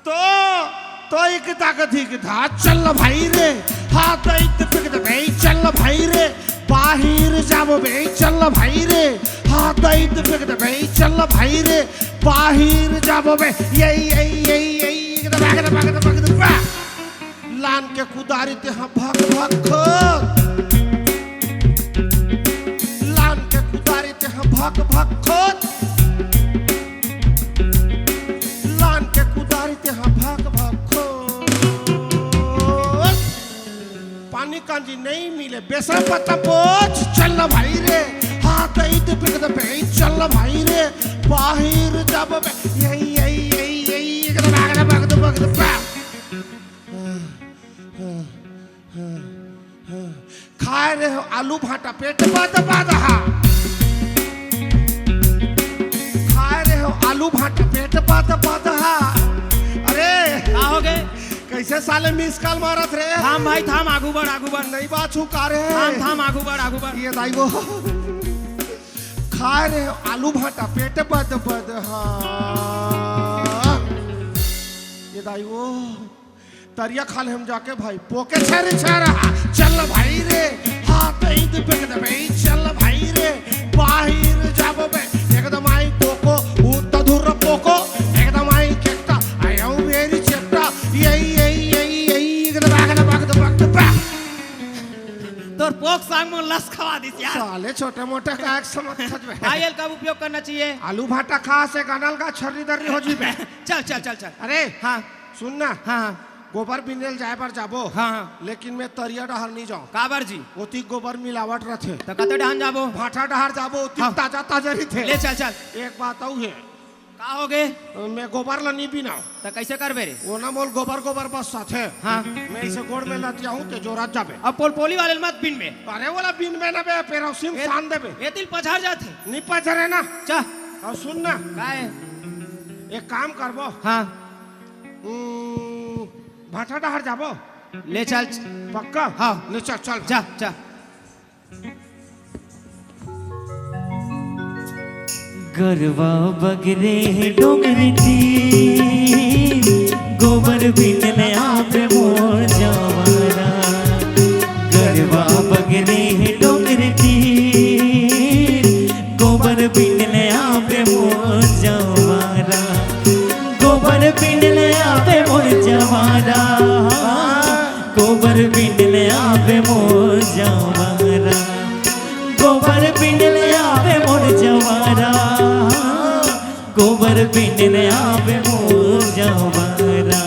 तो, तो एक ताकत ही कि था, चल भाई रे। हाँ, तो एक तो पिक दे भाई, चल भाई रे। बाहिर जाबो बे, चल भाई रे। हाँ, तो एक तो पिक दे भाई, चल भाई रे। बाहिर जाबो बे, ये, ये, ये, ये, ये, एकदम, एकदम, एकदम, एकदम, वाह। लान के कुदारी ते हा भक भक खोद। लान के कुदारी ते हा भक भक खोद। लान के कुदारी ते हा भक भक खोद। पानी कांजी नहीं मिले, बेसन पत्ता पोछ, चल ना भाई रे। हाथ आई तो पिक दे भाई, चल ना भाई रे। बाहिर जाबो बे, यही, यही, यही, यही, एकदम, एकदम, एकदम, एकदम, एकदम। हो आलू भांटा पेट बद बद हा। खाए रहे हो आलू भांटा पेट बद बद हा। अरे, का हो गे? कइसे साले मिस कॉल मारत रे? थाम भाई, थाम, आगू बढ़, आगू बढ़। नइ बाचहूं का रे? थाम, थाम, आगू बढ़, आगू बढ़। ये दाई वो। खाए रहे हो आलू भांटा पेट बद बद हा। ये दाई वो। तरिया खाल हम जाके भाई, पोके छेरी छेरा, चल भाई रे, हाथ ईद बेग दे बे, चल भाई रे, बाहिर जाबो बे, एकदम आई कोको, उत धुर पोको, एकदम आई केकटा, आयो मेरी चेपटा, यही, यही, यही, यही, एकदम आग ना बग दे, बग दे, बग। तोर पोक सांग मोर लस खवा दिस यार। साले छोटे मोटे का एक समझ छच बे। भाई, एल कब उपयोग करना चाहिए? आलू भांटा खा से गनल का छर्री दर्री हो जी बे। चल, चल, चल, चल। अरे, हाँ। सुन ना। हाँ, हाँ। गोबर बिनेल जाए बर जाबो। हाँ, हाँ। लेकिन मैं तरिया डहर नहीं जाऊँ। काबर जी? ओती गोबर मिलावट रथे। त कते डहन जाबो? भांटा डहर जाबो, ओती हाँ। ताजा ताजा रहिथे। ले चल, चल। एक बात अउ हे। का हो गे? मैं गोबर ला नहीं बिनाव। त कइसे करबे रे? वो ना मोल गोबर गोबर बस साथे। हाँ। मैं इसे गोड़ में लतिया हूँ, ते जोरत जाबे। अब पोलपोली वाले ल मत बिनबे। अरे, ओला बिनबे ना बे, पेरौसी में ए-, सान देबे। ए तिल पछार जाथे। नहीं पछारे ना। चा। अउ सुन ना। का हे? एक काम करबो। हाँ। हम्म, भांटा डहर जाबो? ले चल। पक्का? हाँ। ले चल, चल। जा, जा। गरवा बगरे डोंगरी तीर, गोबर बिनले आबे मोर जवारा। गरवा बगरे डोंगरी तीर, गोबर बिनले आबे मोर जवारा। गोबर बिनले आबे मोर जवारा। गोबर बिनले आबे मोर जवारा। गोबर बिनले आबे मोर जवारा। गोबर बिनले आबे मोर जवारा।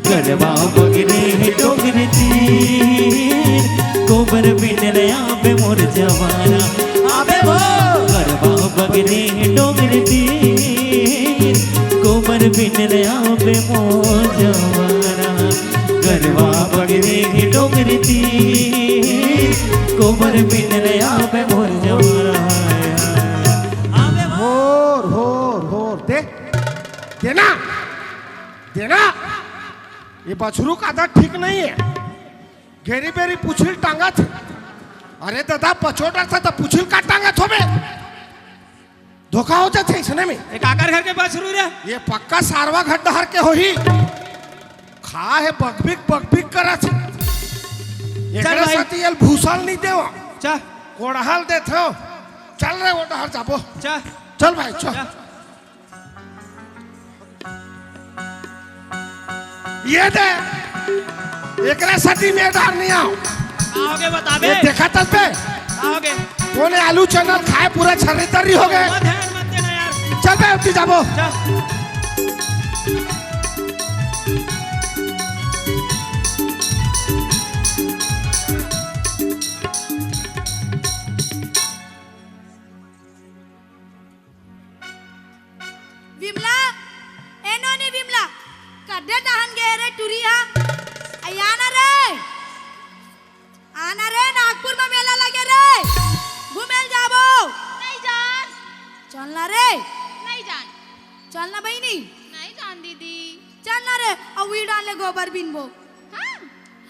गरवा बगरे डोंगरी तीर, गोबर बिनले आबे मोर जवारा। आबे वो। गरवा बगरे डोंगरी तीर, गोबर बिनले आबे मोर जवारा। गरवा बगरे डोंगरी तीर, गोबर बिनले आबे मोर जवारा। आबे वो। होर, होर, होर। दे, देना, देना। ये बछरू का आदत ठीक नहीं है। घेरी बेरी पुछिल टांगत हे। अरे दादा, पछोट रथे त पुछिल का टांगत होबे? धोखा हो जाथे इसने में। ए काकर घर के बछरू रे? ये पक्का सारवा घर डहर के होही। खा हे बकबिक बकबिक करत हे। चल एकरे भाई। साथी एल भूसा ल नहीं देवा। चल। कोड़हा ल देथव। चल रे, वो डहर जाबो। चल। चल भाई, चल। चल। ये दे, एकरे साथी में डहर नहीं आव। का होगे बताबे? ये देखा तल पे। का होगे? कोने आलू चना खाए पूरा छर्री तर्री हो गे। मत ध्यान मत देना यार। चल बे, उठी जाबो। चल। विमला, ए नोनी विमला, कदे डहन गे रे टुरी हा? अई आना रे, आना रे, नागपुर में मेला लगे रे, घूमेल जाबो। नहीं जान। चलना रे। नहीं जान। चलना बहिनी। नहीं जान दीदी। चलना रे, अउ उही डाले गोबर बिनबो। हाँ।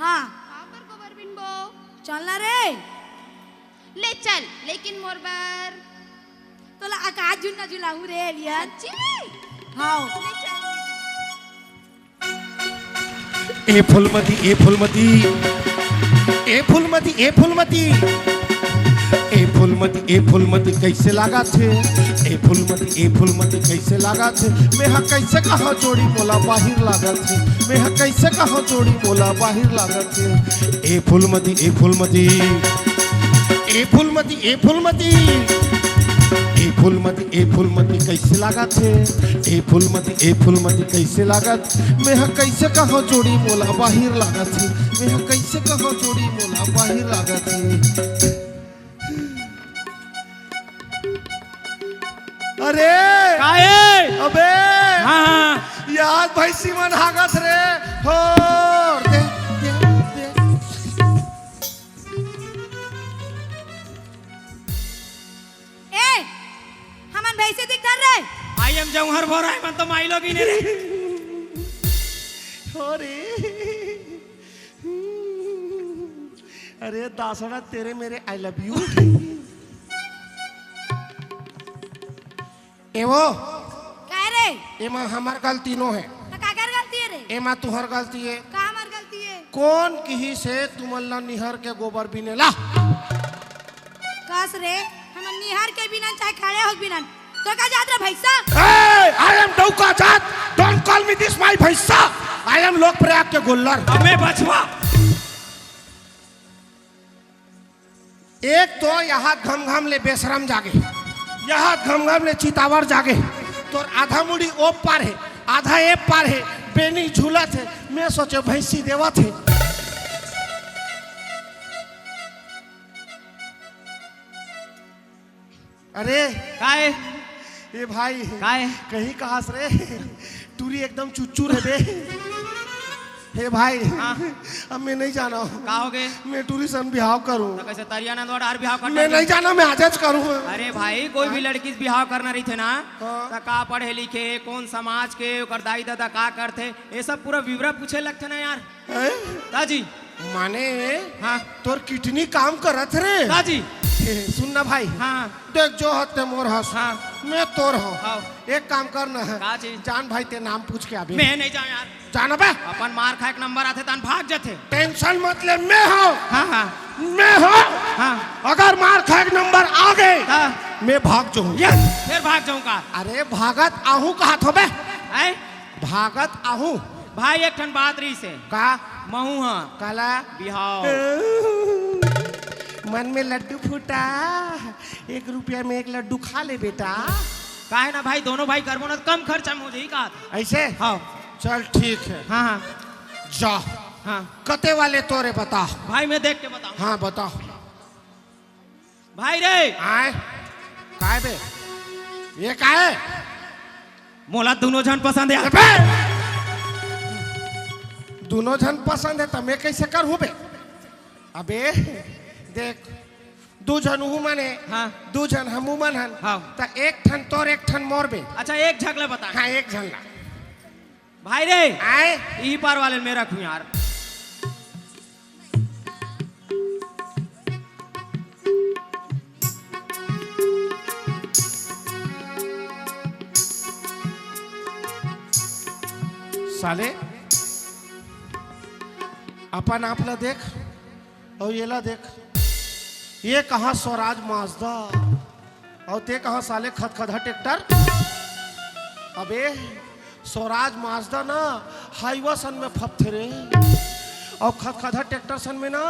हाँ। काबर गोबर बिनबो? चलना रे। ले चल, लेकिन मोर बर। तोला आकाश झुलना झुलाहूं रे, एलियन। सच्ची में? हाँ। ले चल। ए फूलमती, ए फूलमती, ए फूलमती, ए फूलमती, ए फूलमती, ए फूलमती, कइसे लागत हे? ए फूलमती, ए फूलमती, कइसे लागत हे? मेंहा कइसे कहा जोड़ी मोला बाहिर लागत हे? मेंहा कइसे कहा जोड़ी मोला बाहिर लागत हे? ए फूलमती, ए फूलमती, ए फूलमती, ए फूलमती, ए फूलमती, ए फूलमती कइसे लागत हे? ए फूलमती, ए फूलमती कइसे लागत? मेंहा कइसे कहा जोड़ी मोला बाहिर लागत हे? मेंहा कइसे कहा जोड़ी मोला बाहिर लागत हे? अरे! काहे? अबे! हाँ, हाँ। यार भैंसी मन हागत रे। हो, दे, दे, दे। वैसे दिखता रे। आई एम जौहर बोरा है, मन तो माइलो भी नहीं रे। अरे, अरे दासड़ा, तेरे मेरे आई लव यू। ए वो, काय रे? एमा हमर गलती नो है। त काकर गलती है रे? एमा तुहर गलती है। का हमर गलती है? कोन किहिसे तुमन ला निहर के गोबर बिनेला? कस रे, हमन निहर के बिनन चाहे खड़े होके बिनन, तो का जात रे भैसा? Hey, I am डौका जात। Don't call me this my भैसा। I am लोक प्रयाग के गोल्लर। अबे बचवा। एक तो यहाँ घमघम ले बेशरम जागे, यहाँ घमघम ले चितावर जागे। तोर आधा मुड़ी ओ पार है, आधा ए पार है। बेनी झूलत है, मैं सोचे भैंसी देवत है। अरे, काय? ए भाई, काय? कहीं कहास रे? टूरी एकदम चुचुर है बे। हे भाई, हाँ। अब मैं नहीं जाना हूँ। का हो गए? मैं टूरी सन बिहाव करूँ। तो कैसे तरिया नंदवा डार बिहाव करना मैं है? नहीं जाना, मैं आजच करूँ। अरे भाई, कोई भी हाँ। लड़की से बिहाव करना रहिथे ना, हाँ। तो का पढ़े लिखे, कौन समाज के, ओकर दाई दादा का करथे, ये सब पूरा विवरण पूछे लगथे ना यार। हैं? ताजी। माने, हाँ। तोर किडनी काम करत रे। ताजी। हे, सुन ना भाई। हाँ। देख, जो हस ते मोर हस। हाँ। मैं तोर हूँ। हाँ। एक काम कर ना। का चीज? जान भाई, ते नाम पूछ के अभी। मैं नहीं जाऊँ यार। जाना बे। अपन मार खाए के नंबर आथे, तन भाग जाथे। Tension मत ले, मैं हूँ। हाँ, हाँ। मैं हूँ। हाँ। अगर मार खाए के नंबर आ गए, हाँ। मैं भाग जाऊँ। ये, फिर भाग जाऊँ का? अरे, भागत आहूँ कहा थो बे। हैं? भागत आहूँ। भाई, एक ठन बात रहिस हे। का? महूँ हा। काला? बिहाव। मन में लड्डू फूटा, एक रुपया में एक लड्डू खा ले बेटा। काहे ना भाई, दोनों भाई करबो ना, कम खर्चा में हो जाही का? ऐसे? हाँ। चल ठीक है। हाँ, हाँ। जा। हाँ। कते वाले तोरे बता। भाई, मैं देख के बताऊँ। हाँ, बता। भाई रे। आय? काय बे? ये काय? मोला दोनों झन पसंद है। अबे! दोनों झन पसंद है, त मैं कैसे करहूँ बे? अबे, देख, दू झन उहू मन हे, हाँ। दू झन हमू मन हन। हाँ। त एक ठन तोर, एक ठन मोर बे। अच्छा, एक झन ला बता। हाँ, एक झन ला। भाई रे, आय? ई पार वाले में रखूं यार। साले, अपन आप ला देख, अउ येला देख, ये कहाँ स्वराज माजदा, अउ ते कहाँ साले खदखदा ट्रैक्टर? अबे, स्वराज माजदा ना हाईवा सन में फपथे रे, अउ खदखदा ट्रैक्टर सन में ना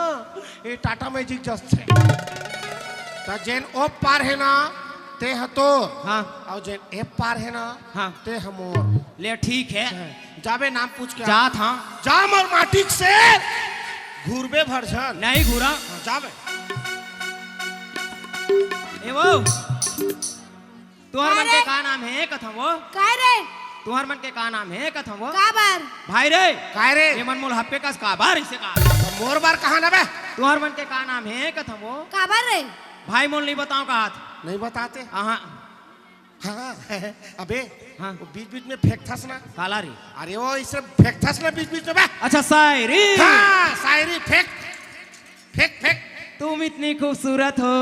ये टाटा मैजिक जसथे। त जेन ओ पार हे ना, ते ह तोर, हाँ। अउ जेन ए पार हे ना, हाँ। ते ह मोर। ले ठीक है। हाँ। जाबे नाम पूछ के। जात हंव। जा मोर माटी के शेर। घूरबे भर झन। नहीं घूरा। हाँ, जाबे। ए वो, तुहर मन के अरे। का नाम हे कथंव वो? काय रे? तुहर मन के का नाम हे कथंव वो? काबर? भाई रे। काय रे? ये मन मोला हप्पे कस काबर इसे का? त मोर बर कहा ना बे? तुहर मन के का नाम हे कथंव वो? काबर रे? भाई मोला नहीं बतावंव का हाथ। नहीं बताते। हाँ। हाँ, अबे, हाँ। वो बीच-बीच में फेंकथस ना। काला रे? अरे वो इसे फेंकथस ना बीच-बीच में बे। अच्छा, शायरी। हाँ, शायरी फेंक, फेंक, फेंक। तुम इतनी खूबसूरत हो।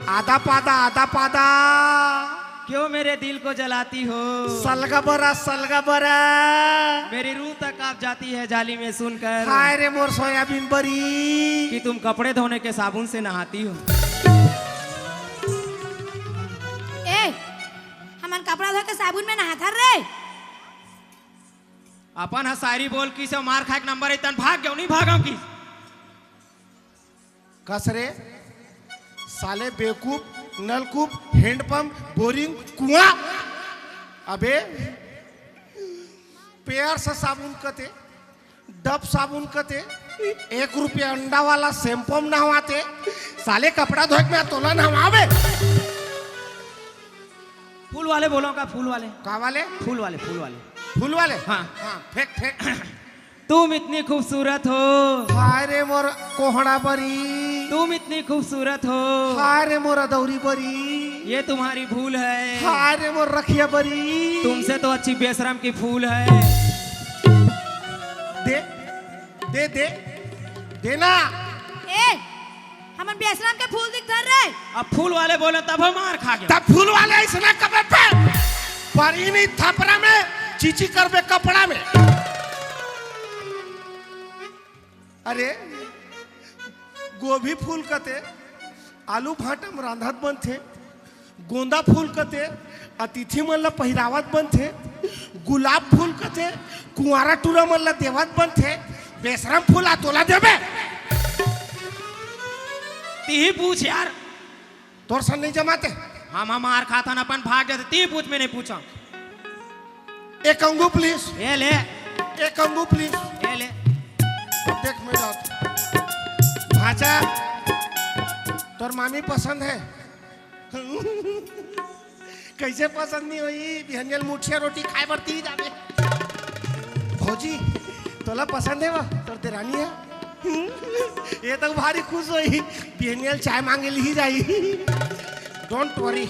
आधा पादा, आधा पादा। क्यों मेरे दिल को जलाती हो? सलगा बरा, सलगा बरा। मेरी रूह तक कांप जाती है जालिम ये सुनकर। हाय रे मोर सोयाबीन बरी। कि तुम कपड़े धोने के साबुन से नहाती हो। ए, हमन कपड़ा धो के साबुन में नहाथन रे। अपन ह शायरी बोल किस, मार खाए के नंबर हे, तन भाग जाओ, नहीं भागव किस। कस रे, साले बेवकूफ, नलकूप, हैंडपंप, बोरिंग, कुआं। अबे, पेयर से साबुन कते, डब साबुन कते, एक रुपया अंडा वाला शैम्पू में नहवाते, साले कपड़ा धोए के मैं तोला नहवावे। फूल वाले बोलो का, फूल वाले? का वाले? फूल वाले, फूल वाले। फूल वाले? हाँ। हाँ, फेंक, फेंक। तुम इतनी खूबसूरत हो। हाय रे मोर कोहड़ा बरी। तुम इतनी खूबसूरत हो। हाय रे मोर अदौरी बरी। ये तुम्हारी भूल है। हाय अरे मोर रखिया बरी। तुमसे तो अच्छी बेशरम की फूल है। दे, दे, दे, दे ना। ए, हमन बेशरम के फूल दिखथन रे। अब फूल वाले बोले तब हम मार खा गए। तब फूल वाले ऐसे ना कबे पे। परी नहीं थपरा में, चीची करबे कपड़ा में। अरे, गोभी फूल कते आलू भांटा म रांधत बनथे, गोंदा फूल कते अतिथि मन ला पहिरावत बनथे, गुलाब फूल कते कुंवारा टूरा मन ला देवत बनथे, बेशरम फूल आ तोला देबे? तिही पूछ यार। तोर सन नहीं जमाते। हम, हम मार खाथन अपन भाग जाते, तिही पूछ, मैं नहीं पूछा। एक अंगू please। ए ले। एक अंगू please। ए ले। देख मैं जात। भांचा, तोर मामी पसंद है? कैसे पसंद नहीं होई? बिहनिया ल मुठिया रोटी खाए बर ती जाबे। भौजी, तोला पसंद है वा? तोर देरानी है? ये तो भारी खुश होई। बिहनिया ल चाय मांगे ली जाई। Don't worry।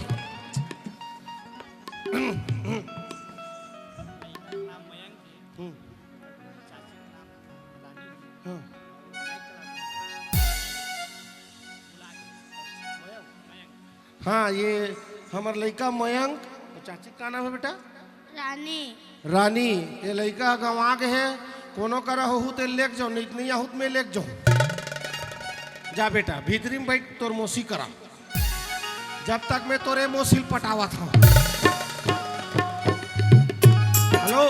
हम्म। हाँ। हाँ, ये हमर लइका मयंक। चाची का नाम है बेटा? रानी। रानी, ये लइका गंवा गे हे, कोनो करा होहू ते लेग जाओ, नहीं, नहीं आहू त मैं लेग जाओ। जा बेटा, भीतरी में बैठ, तोर मौसी करा। जब तक मैं तोरे मौसी ल पटावत हूँ। हेलो।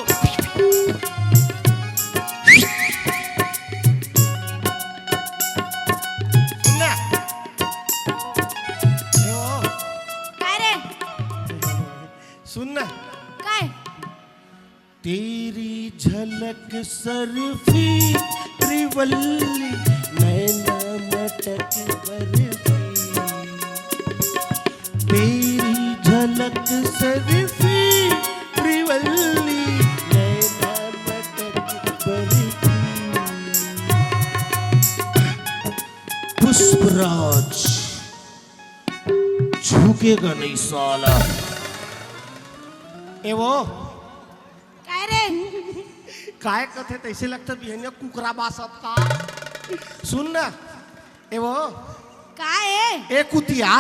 सुन ना। ए ओ। काय रे? सुन ना। काय? तेरी झलक सर्फी त्रिवल्ली, नैना मटक बर्फी। तेरी झलक सर्फी त्रिवल्ली, नैना मटक बर्फी। पुष्पराज झुकेगा नहीं साला। ए वो। काय रे? काय कथे तैसे लगता बिहनिया कुकरा बासत का। सुन ना, ए वो। का ए? ए कुतिया।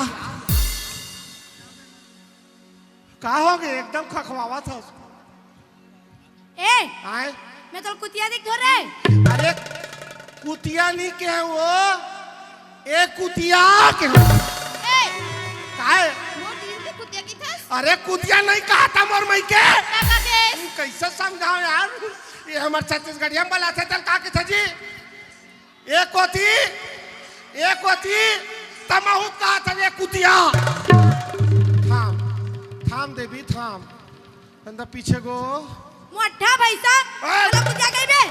का हो गे? एकदम खखवावत हस। ए, आय? मैं तोला कुतिया दिखथों रे। अरे, कुतिया नहीं कहे वो, ए कुतिया कहे। ए, काय? मोर दिल के कुतिया की थस? अरे, कुतिया नहीं कहा था मोर मई के। का कथे? कैसे समझाओ यार, ये हमर छत्तीसगढ़िया में बलाथे, चल का कथे जी? ए कोती, ए कोती, तमहुत कहा था ये कुतिया। थाम, थाम देवी, थाम। अंदर पीछे गो। मोटा भैसा, ए! चलो कुतिया गई बे।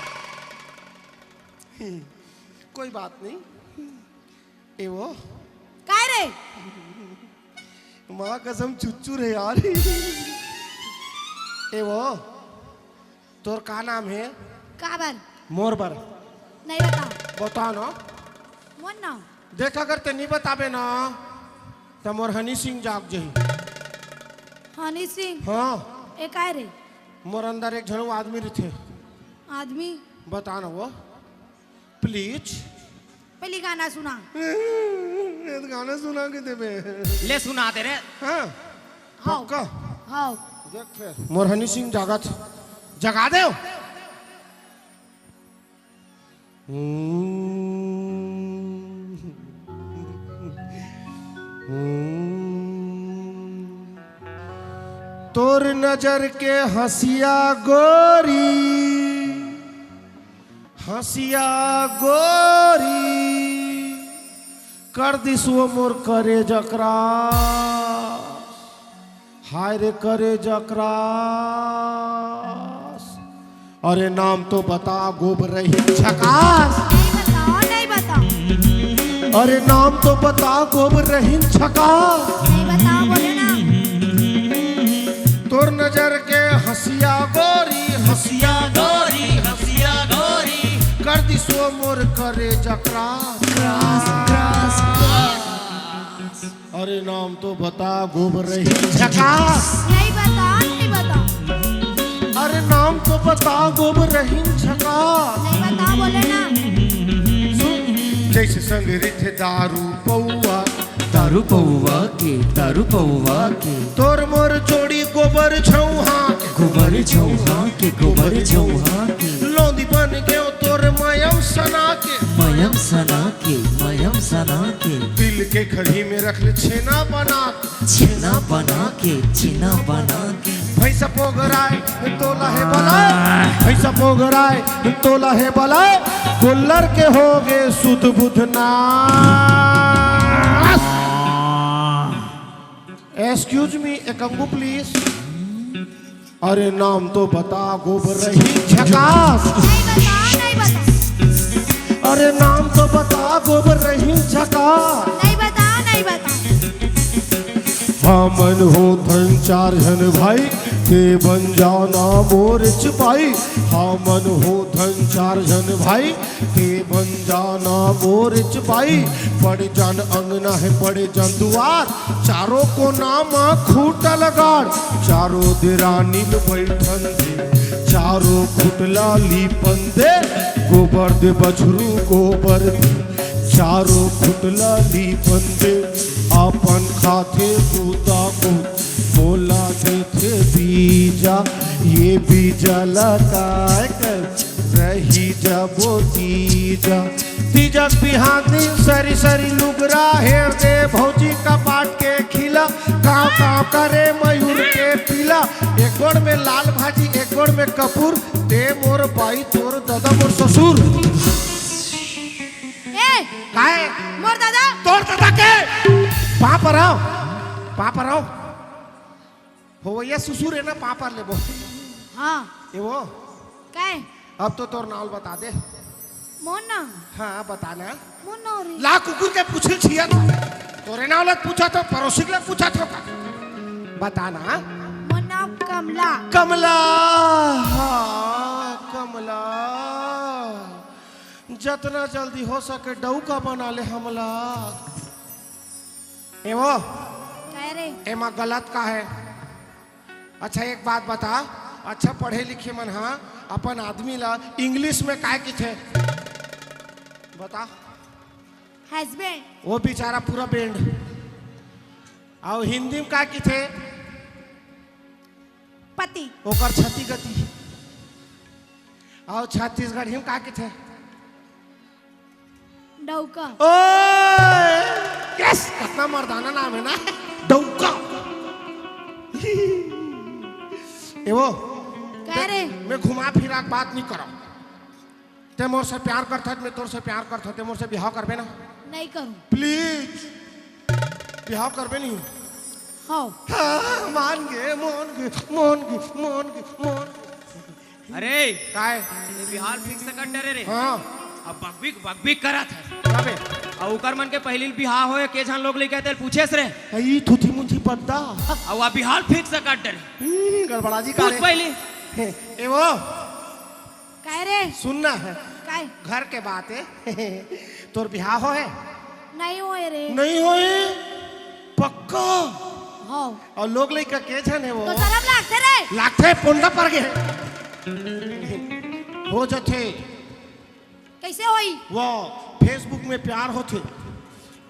कोई बात नहीं। ए वो। काय रे? माँ कसम चुच्चू रे यार। ए वो। तोर का नाम हे? काबर? मोर बर। नहीं बता। बता ना। मोर नाम? देख, अगर ते नहीं बताबे ना, त मोर हनी सिंह जाग जही। हनी सिंह? हाँ। ए काय रे? मोर अंदर एक झन आदमी रहिथे। आदमी? बता ना वो। Please। पहली गाना सुना। ये तो गाना सुना के देबे। ले सुना दे रे। हाँ। हाँ। पक्का? हाँ। देख फिर। मोर हनी सिंह जागत। जगा दे। हम्म। हम्म। तोर नजर के हंसिया गोरी, हंसिया गोरी, कर दिस वो मोर करेजा क्रास। हाय रे करेजा क्रास। अरे नाम तो बता गोबरहीन झकास। नहीं बताओ, नहीं बताओ। अरे नाम तो बता गोबरहीन झकास। नहीं बताओ, बोले ना। तोर नजर के हंसिया गोरी, हंसिया गोरी, हंसिया गोरी, कर दिस वो मोर करेजा क्रास। Cross, cross, cross. अरे नाम तो बता गोबरहीन झकास। यही बता गोबरहिन झकास। नहीं बता, बोले ना। सुन, जैसे संग रिथे दारू पौआ। दारू पौआ के, दारू पौआ के। तोर मोर जोड़ी गोबर छौहा के। गोबर छौहा के, गोबर छौहा के। लौंदी बन गयो तोर मयम सना के। मयम सना के, मयम सना के। तिल के खड़ी में रख ले छेना बना के। छेना बना के, छेना बना के। भैंसा पोगराए तोला हे बलाए, भैंसा पोगराए तोला हे बलाए, गोल्लर के होगे सुध बुध नास। Excuse me, एकंगू please। अरे नाम तो बता गोबरहिन झकास। नहीं बता, नहीं बता। अरे नाम तो बता गोबरहिन झकास। नहीं बता, नहीं बता। हमन होथन चार झन भाई, ते बन जाना मोर चिपाई। हमन होथन चार झन भाई, ते बन जाना मोर चिपाई। पड़ जान अंगना हे, पड़ जान दुआर, चारों कोना म खूंटा ल गाड़। चारों देरानी ल बइठन दे, चारों खूंट ल लीपन दे। गोबर दे बछरू गोबर दे, चारों खूंट ल लीपन दे। अपन खाथे गुदा गुद, मोला देथे बीजा, ये बीजा ल काय कर रही जबो तीजा। तीजा के बिहान दिन सरी सरी लुगरा हेर दे, भौजी कपाट के खिला, कांव कांव करे मयूर के पीला। एक गोड़ में लाल भाजी, एक गोड़ में कपूर, ते मोर बाई, तोर दादा, मोर ससुर। ए, काय? मोर दादा? तोर दादा के? पाँव परव, पाँव परव। होवइया ससुर हे ना, पाँव पर लेबो। हाँ। ए वो? काय? अब तो तोर नाव ल बता दे। मोर नाव? हाँ, बता ना। मोर नाव रे। ला कुकुर के पूछिल छिया था। तोरे नाव ल पूछा तो परोसी ल पूछा थो का? बता ना। मोर नाव कमला। कमला, हाँ, कमला। जतना जल्दी हो सके डउका बना ले हमला। ए वो? काय रे? एमा गलत का हे? अच्छा, एक बात बता, अच्छा पढ़े लिखे मन हा अपन आदमी ला English में काय किथे? बता। Husband। वो बेचारा पूरा band। अउ हिंदी में काय किथे? पति। ओकर छती गति। अउ छत्तीसगढ़ी में का किथे? डउका। ओए! Yes! कतना मर्दाना नाम हे ना? डउका। ए वो, काय रे? मैं घुमा फिरा के बात नहीं करव। ते मोर से प्यार करथस, मैं तोर से प्यार करथों, ते मोर से बिहाव करबे ना? नहीं करूँ। Please, बिहाव करबे नहीं? हाँ। हाँ, मान गे, मान गे, मान गे, मान गे, मान गे। अरे, काय? ये बिहाव fix कर डरे रे। हाँ। अब बकबिक, बकबिक करत हे। काबे? अउ ओकर मन के पहिली बिहाव होय, के झन लोग लइका हे तेला पूछेस रे। अई, थुथी मुथी पद्दा। अउ अब बिहाव fix कर डरे। हम्म, गड़बड़ा जी का पूछ रे? पहिली। ए वो। काय रे? सुन ना। काय? घर के बात हे। तोर बिहाव होय? नहीं होय रे। नहीं होय? पक्का? हाँ। अउ लोग लइका के झन हे वो? तो शरम लागथे रे। लागथे, पोंदा पर गे। हो जथे। कइसे होही? वो Facebook में प्यार होथे,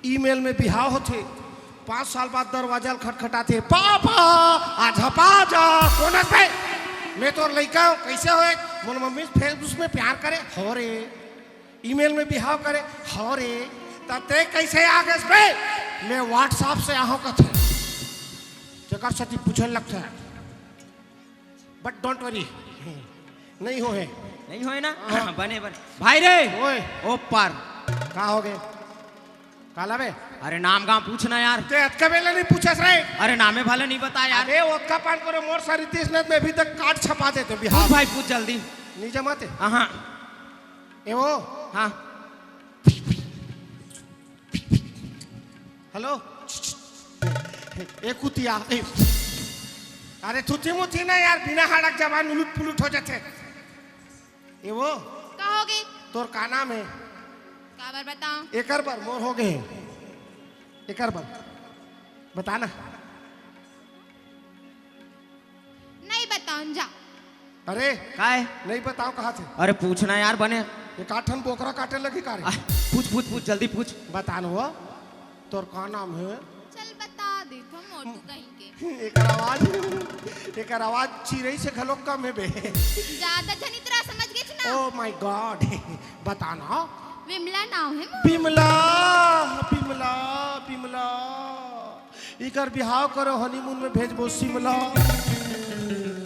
email में बिहाव होथे, पाँच साल बाद दरवाजा ल खटखटाथे, "पापा, आज हपा जा।" "कोन हस बे?" "मैं तोर लइका हूँ।" "कइसे होय?" "मोर मम्मी Facebook में प्यार करे।" "हो रे।" "email में बिहाव करे।" "हो रे।" "त ते कइसे आ गेस बे?" "मैं WhatsApp से आहूँ," कथे। तेकर सेती पूछे लगथे। But don't worry, नहीं होय। नहीं होय ना? हाँ। बने, बने। भाई रे! ओए। ओ पार। का होगे? काला बे? अरे नाम गाँव पूछना यार। ते अतका बेला नहीं पूछस रे। अरे नामे भले नहीं बता यार। अरे ओतका पान करो मोर सारी तीस नत में अभी तक card छपा देते बिहाव। पूछ भाई, पूछ जल्दी। नहीं जमाते? हाँ। ए वो? हाँ। Hello? ए कुतिया, ए। अरे थुथी मुथी ना यार, बिना हाड़ा के जबान उलट पुलट हो जाथे। ए वो? का होगे? तोर का नाम हे? काबर बताओं? एकर बर मोर होगे। एकर बर। बता ना। नहीं बताऊं, जा। अरे, काय? नहीं बताओ कहाँ थे। अरे पूछना यार बने। एक आठ ठन बोकरा काटे लगी का रे? आ, पूछ, पूछ, पूछ, जल्दी पूछ। बता न वो, तोर का नाम है? चल बता दे, हम मोटू कहीं के। एकर आवाज, एकर आवाज चिरई से घलोक कम है बे। ज्यादा झन इतरा समझ गेच ना। Oh my God। बता ना। विमला नाम है मोर। विमला, विमला, विमला। इकर बिहाव करो, honeymoon में भेजबो शिमला।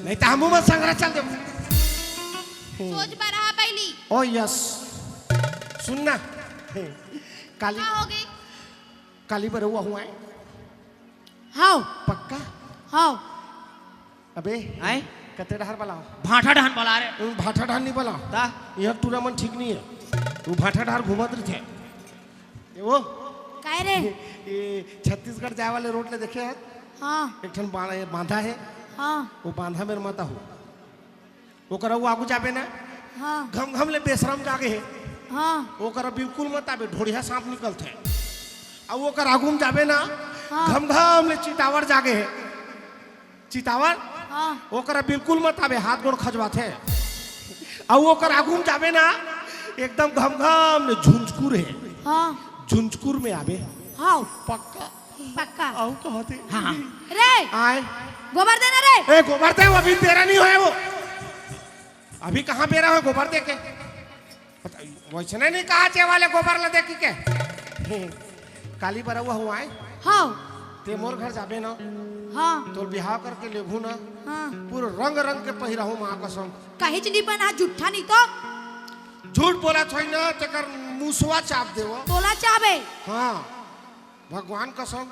नहीं तो हमू मन संगरा चल देबो। सोच बरहा पहली। Oh yes। सुन ना। काली, का हो गई? काली बरहुआ हुआ है। हाव। पक्का? हाव। अबे, आय? कते डहर बलाओ? भाठा डहन बला रे। उम, भाठा डहर नहीं बलाओ। ता? यहाँ टूरा मन ठीक नहीं है। वो भाठा डहर घूमत रहिथे। ये वो? काय रे? ये छत्तीसगढ़ जाए वाले road ले देखे है? हाँ। एक ठन बा-, ये बांधा है। हाँ। वो बांधा मेर मत आहू। ओकर अउ आगू जाबे ना, हाँ। घमघम ले बेशरम जागे हे। हाँ। ओकर बिल्कुल मत आबे, ढोड़िया सांप निकलथे। अउ ओकर आगू में जाबे ना, हाँ। घमघम ले चितावर जागे हे। चितावर? हाँ। ओकर बिल्कुल मत आबे, हाथ गोड़ खजवाथे। अउ ओकर आगू में जाबे ना, एकदम घमघम ले झुंझकुर हे। हाँ। झुंझकुर में आबे। हाँ। पक्का। पक्का। अउ कहत हे। हाँ। रे! आय। गोबर देना रे। ए, गोबर दे, वो अभी तेरा नहीं होय वो। अभी कहाँ बेरा होय गोबर दे के? वैसने नहीं कहा चे वाले गोबर ला दे के। काली बरहुआ हुआ है? हाँ। ते मोर घर जाबे ना? हाँ। तोर बिहाव करके लेगहूँ ना? हाँ। पूरा रंग रंग के पहिराहूँ माँ कसम। कहीं च नहीं बना, झूठा नहीं तो। झूठ बोला छोई ना, तेकर मुसवा चाप देवो। तोला चाबे? हाँ। भगवान कसम।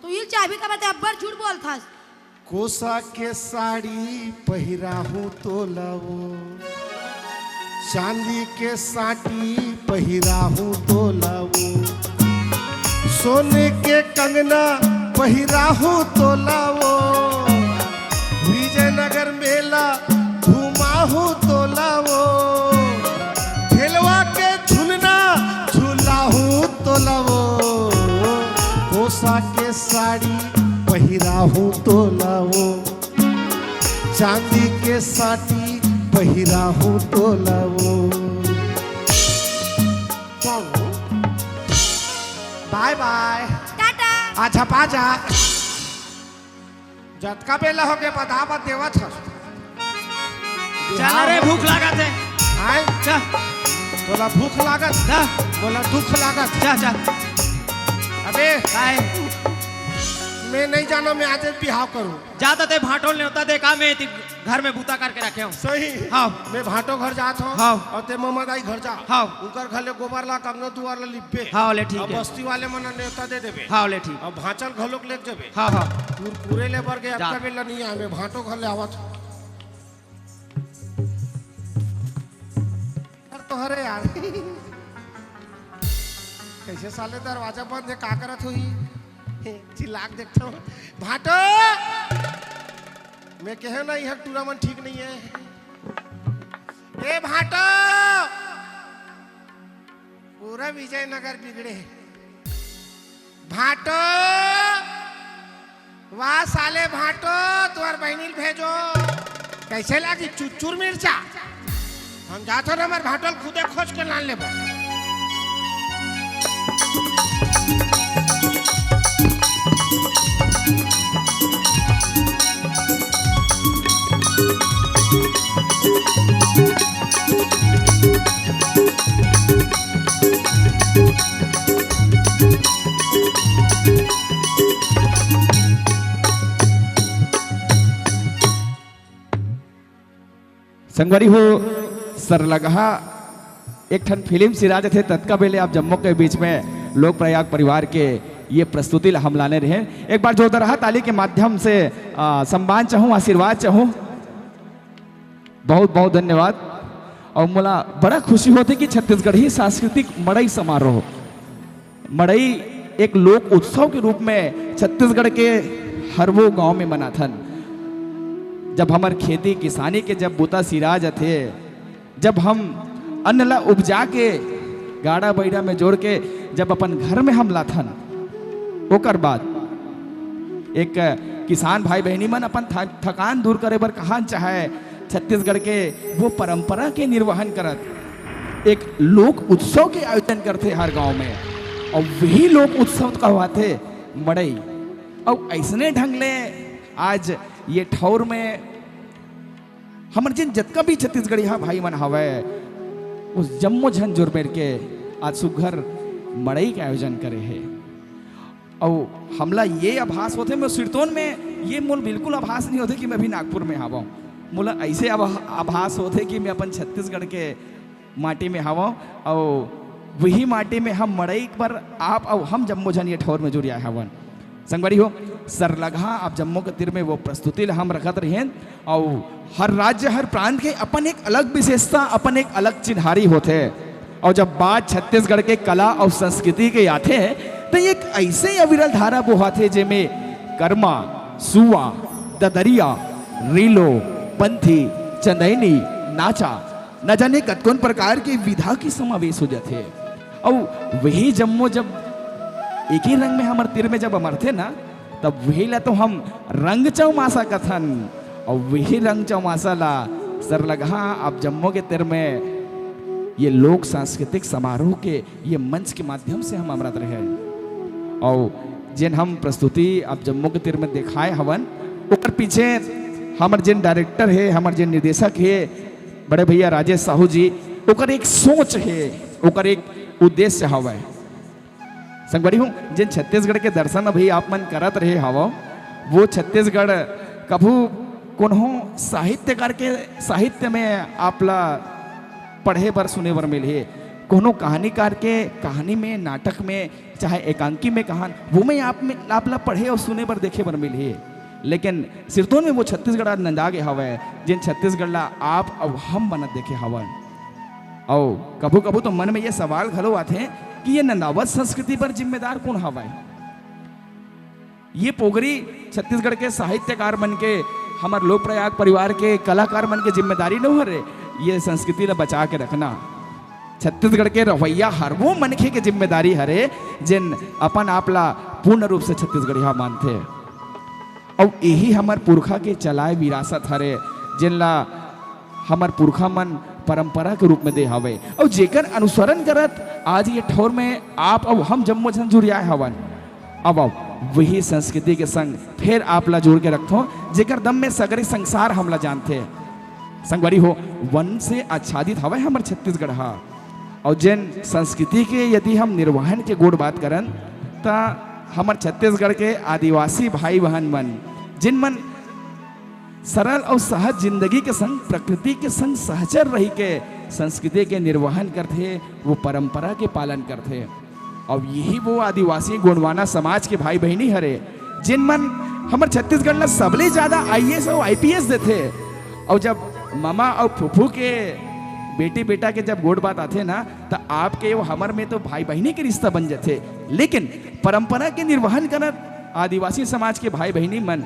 तो इल चाबी का बात है, अब्बर झूठ बोलथस। कोसा के साड़ी पहिराहूँ तोला वो, चांदी के साटी पहिराहूँ तोला वो, सोने के कंगना पहिराहूँ तोला वो, विजयनगर मेला घुमाहूँ तोला वो, ठेलवा के झुलना झुलाहूँ तोला वो, कोसा के साड़ी पहिराहूँ तोला वो, चांदी के साटी पहिराहूँ तोला वो। बाय बाय। टाटा। अच्छा पाजा। जतका बेला होगे बता बत देवत हस। चल रे, भूख लागत हे। आय? चल। तोला भूख लागत? जा। मोला दुख लागत? जा, जा। अबे। काय? मैं नहीं जाना, मैं आज बिहाव करूँ। जा त ते भांटो ल नेवता दे का, मैं एती घर में बूता करके रखे हूँ। सही। हाँ। मैं भांटो घर जात हूँ। हाँ। अउ ते ममा दाई घर जा। हाँ। उनकर घर ले गोबर ला, अंगना दुआर ला लिपबे। हाँ, ले ठीक अब हे। बस्ती वाले मन नेवता दे देबे। हाँ, ले ठीक। अब भांचा ल घलोक लेग जाबे। हाँ, हाँ। कुरकुरे ले बर गे, जा। अतका बेला नहीं आए, मैं भांटो घर ले आवत हूँ। यार तो हरे यार। कैसे साले दरवाजा बंद हे, का करत होही? चिल्ला के देखत हूँ। भांटो! मैं कहे ना, यहाँ टूरा मन ठीक नहीं है। ए भांटो! पूरा विजयनगर बिगड़े हे। भांटो! वाह साले भांटो, तुंहर बहिनी ल भेजो। कैसे लागी चुचुर मिर्चा? हम जाथन, हमर भांटो ल खुदे खोज के लान लेबो। संगवारी हो, सरलगहा एक ठन फिल्म सिराज थे, ततका बेले आप जम्मो के बीच में लोक प्रयाग परिवार के ये प्रस्तुति ला हम लाने रहे। एक बार जोरदार ताली के माध्यम से, आ, सम्मान चाहूँ, आशीर्वाद चाहूँ। बहुत बहुत धन्यवाद। अउ मोला बड़ा खुशी होथे कि छत्तीसगढ़ी सांस्कृतिक मड़ई समारोह, मड़ई एक लोक उत्सव के रूप में छत्तीसगढ़ के हर वो गांव में मनाथन। जब हमर खेती किसानी के जब बूता सिरा जथे, जब हम अन्न ला उपजा के गाड़ा बइड़ा में जोर के जब अपन घर में हम लाथन, ओकर बाद एक किसान भाई बहिनी मन अपन थ-, थकान दूर करे बर कहाँ चाहे छत्तीसगढ़ के वो परंपरा के निर्वहन करत एक लोक उत्सव के आयोजन करथे हर गांव में, अउ वही लोक उत्सव कहवाथे मड़ई। अउ अइसने ढंग ले आज ये ठौर में हमर जिन जतका भी छत्तीसगढ़िया भाई मन हवय, वो जम्मो झन जुरमेर के आज सुग्घर मड़ई के आयोजन करे हे। अउ हमला ये आभास होथे, मैं सिरतोन में, ये मोल बिल्कुल आभास नहीं होथे कि मैं अभी नागपुर में हावंव। मोला अइसे आभा-, आभास होथे कि मैं अपन छत्तीसगढ़ के माटी में हावंव, अउ वही माटी में हम मड़ई बर आप अउ हम जम्मो झन ये ठौर में जुरियाए हावन। संगवारी हो, सरलगहा आप जम्मो के तीर में वो प्रस्तुति ला हम रखत रहेन, अउ हर राज्य, हर प्रांत के अपन एक अलग विशेषता, अपन एक अलग चिन्हारी होथे। अउ जब बात छत्तीसगढ़ के कला अउ संस्कृति के आथे, त एक अइसे अविरल धारा बोहाथे, जेमे करमा, सुआ, ददरिया, रीलो, पंथी, चंदैनी, नाचा, न जाने कतकोन प्रकार के विधा के समावेश हो जाथे। अउ वही जम्मो जब एक ही रंग में हमर तीर में जब अमरथे ना, तब वही ला तो हम रंग चौमासा कथन। अउ वही रंग चौमासा ला सरलगहा आप जम्मो के तीर में ये लोक सांस्कृतिक समारोह के ये मंच के माध्यम से हम अमरत रहे। अउ जेन हम प्रस्तुति आप जम्मो के तीर में देखाए हवन, ओकर पीछे हमर जेन डायरेक्टर हे, हमर जेन निर्देशक हे, बड़े भैया राजेश साहू जी, ओकर एक सोच हे, ओकर एक उद्देश्य हवय। संगवारी हो, जेन छत्तीसगढ़ के दर्शन अभी आप मन करत रहे हवव, वो छत्तीसगढ़ कभू कोनो साहित्यकार के साहित्य में आप ला पढ़े बर, सुने बर मिलही, कोनो कहानीकार के कहानी में, नाटक में, चाहे एकांकी में कहान, वो में आप में, आप ला पढ़े अउ सुने बर, देखे बर मिलही। लेकिन सिरतोन में वो छत्तीसगढ़ आज नंदा गे हवय, जेन छत्तीसगढ़ ला आप अउ हम बनत देखे हवन। अउ कभू-कभू तो मन में ये सवाल घलो आथे कि ये नंदावत संस्कृति बर जिम्मेदार कोन हवय? ये पोगरी छत्तीसगढ़ के साहित्यकार मन के, हमर लोक प्रयाग परिवार के कलाकार मन के जिम्मेदारी नोहरे, ये संस्कृति ला बचा के रखना। छत्तीसगढ़ के रहवइया हर वो मनखे के जिम्मेदारी हरे, जेन अपन आप ला पूर्ण रूप से छत्तीसगढ़िया मानथे। अउ यही हमर पुरखा के चलाए विरासत हरे, जेन ला हमर पुरखा मन परंपरा के रूप में दे हवे, अउ जेकर अनुसरण करत आज ये ठौर में आप अउ हम जम्मो झन जुरियाए हवन। अब, अब वही संस्कृति के संग फेर आप ला जोड़ के रखथों, जेकर दम में सगरे संसार हमला जानथे। संगवारी हो, वन से आच्छादित हवय हमर छत्तीसगढ़ हा। अउ जेन संस्कृति के यदि हम निर्वहन के गोठ बात करन, त हमर छत्तीसगढ़ के आदिवासी भाई बहन मन, जिन मन सरल अउ सहज जिंदगी के संग, प्रकृति के संग सहचर रहि के संस्कृति के निर्वहन करथे, वो परंपरा के पालन करथे। अउ यही वो आदिवासी गोंडवाना समाज के भाई बहिनी हरे, जिन मन हमर छत्तीसगढ़ ला सबले ज्यादा आईएएस अउ आईपीएस देथे। अउ जब ममा अउ फूफू के बेटी बेटा के जब गोठ बात आथे ना, त आपके अउ हमर में तो भाई बहिनी के रिश्ता बन जाथे। लेकिन परंपरा के निर्वहन करत आदिवासी समाज के भाई बहिनी मन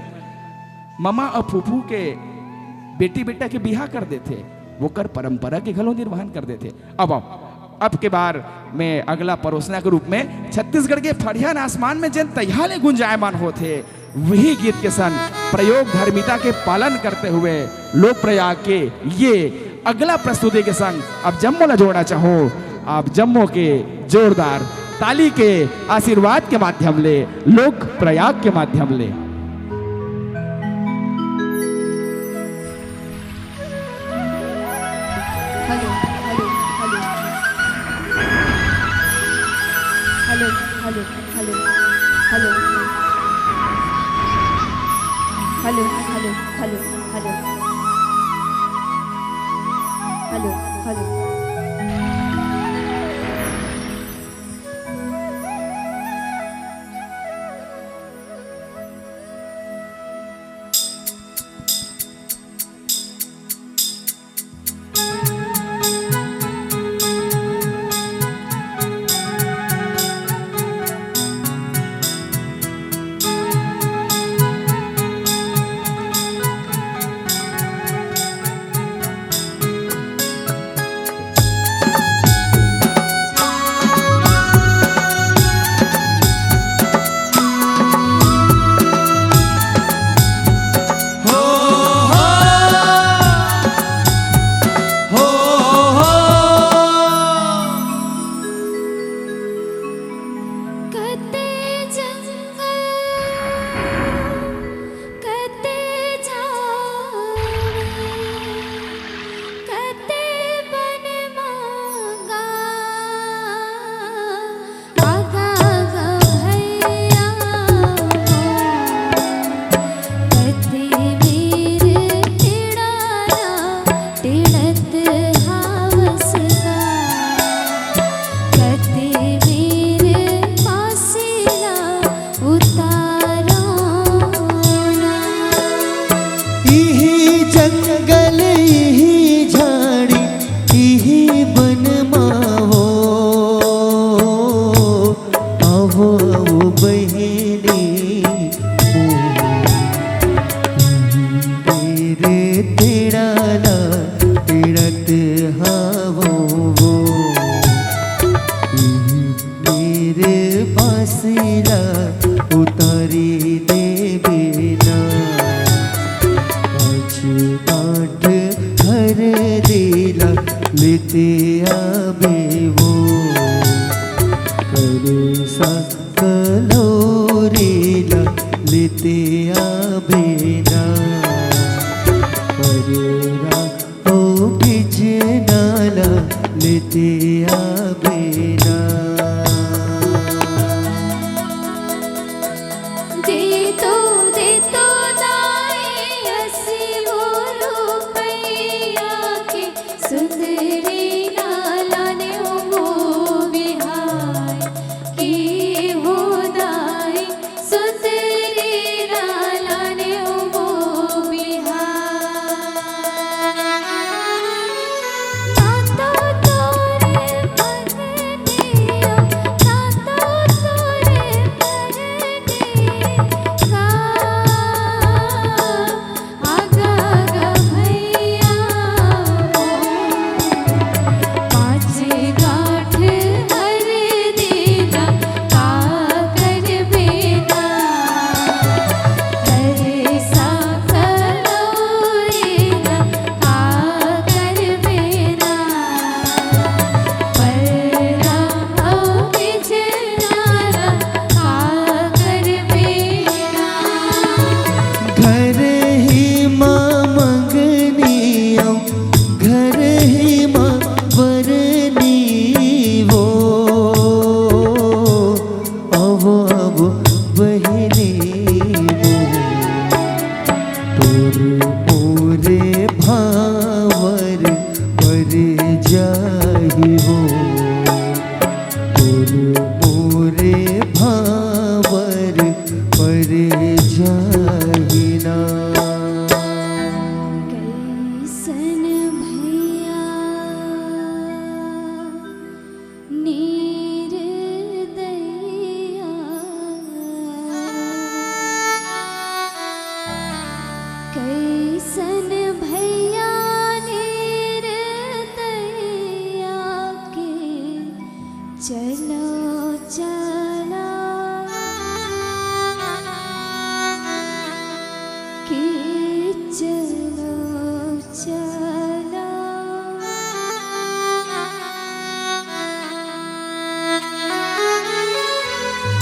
ममा अउ फूफू के बेटी बेटा के बिहा कर देथे, वोकर परंपरा के घलो निर्वहन कर देथे। अब, अब, अब के बार में अगला परोसना के रूप में छत्तीसगढ़ के फड़ियान आसमान में जेन तइहा ले गुंजायमान होथे, वही गीत के संग प्रयोग धर्मिता के पालन करते हुए लोक प्रयाग के ये अगला प्रस्तुति के संग अब जम्मो ला जोड़ना चाहूँ, आप जम्मो के जोरदार ताली के आशीर्वाद के माध्यम ले, लोक प्रयाग के माध्यम ले। Hello, hello, hello. Hello, hello, hello. Hello. Hello, hello, hello, hello. Hello, hello. इही जंगल, इही झाड़ी, इही बन मा वो, आवो, आवो बहिनी मोर। मेरे तेरा ला तेड़त हावो वो। मेरे बांसी ला उतारी देबे ना। पाँच गांठ हरदी ला लेते आबे वो। करेसा कलौरी ला लेते आबे ना। परेरा ओ बिछना ला लेते आबे ना। दे तो, दे तो दाई अस्सी वो रुपया के सुंदरी ला लाने ओ वो बिहाय के हो दाई। सुंदरी ला लाने ओ वो बिहाय। ना तो तोरे मन दियो, ना तो तोरे मन दियो। आगा, आगा भैया मोर, पाँच गांठ हरदी ला का करबे ना। करेसा कलौरी ला का करबे ना। परेरा ओ बिछना ला का करबे ना। घर ही मा मंगनी अउ घर ही मा बरनी वो। आवो, आवो बहिनी मोर। तोर मोरे भांवर पर जाही वो। तोर मोरे भांवर पर जाही ना। कइसन भैया निरदैया, कइसन भैया निरदैया के चलो चला, कि चलो चला।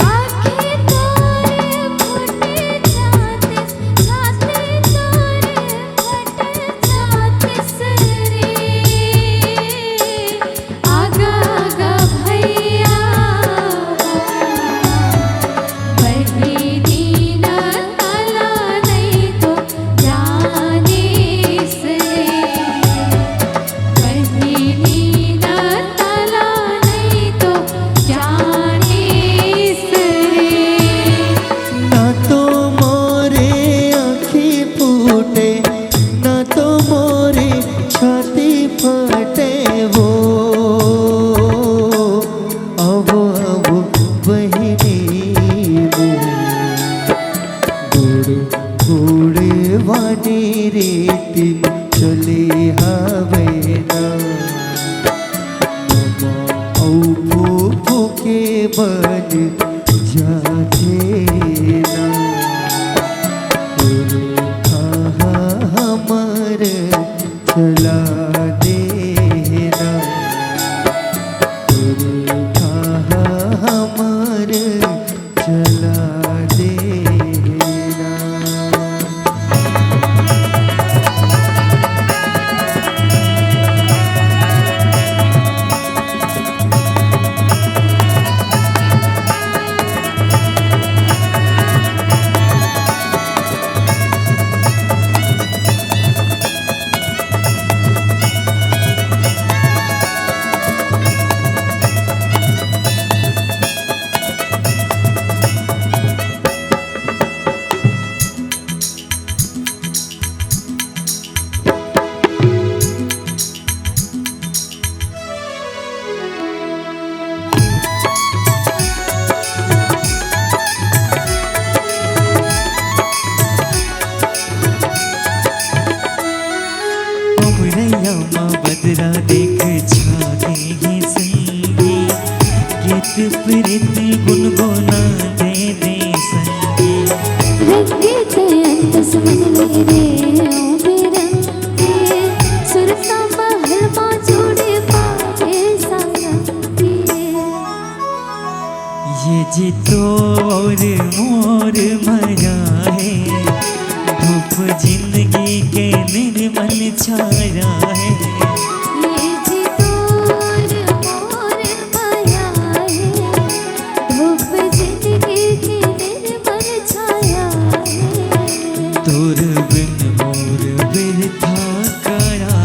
आँखें तोरे फूटे छातीस, छाती तोरे फूटे छातीस रे। आगा, आगा भैया, बहिनी ना तला नहीं तो जाने से। बहिनी ना तला नहीं तो जाने से। ना तो मोरे आँखी फूटे, ना तो मोरे छाती फटे वो। आवो, आवो बहिनी मोर, गोड़े, गोड़े वानी रेती चले हवे ना। ममा अउ फूफू के बन जाथे ना। तोरे कहा हमर चला देना। तोरे कहा हमर चला देना। रामा बदरा देख छा गे हे संगी, गीत प्रीत गुनगुना दे दे संगी। रंगीत अंत सुमन ले रे ओ बेरंगी, सुरता महल मा जोड़े पाए सारंगी। ये जी तोर मोर मया हे, धूप जिंदगी के निर्मल छाया हे। ये जी तोर मोर मया हे, धूप जिंदगी के निर्मल छाया हे। तोर बिन मोर बिरथा काया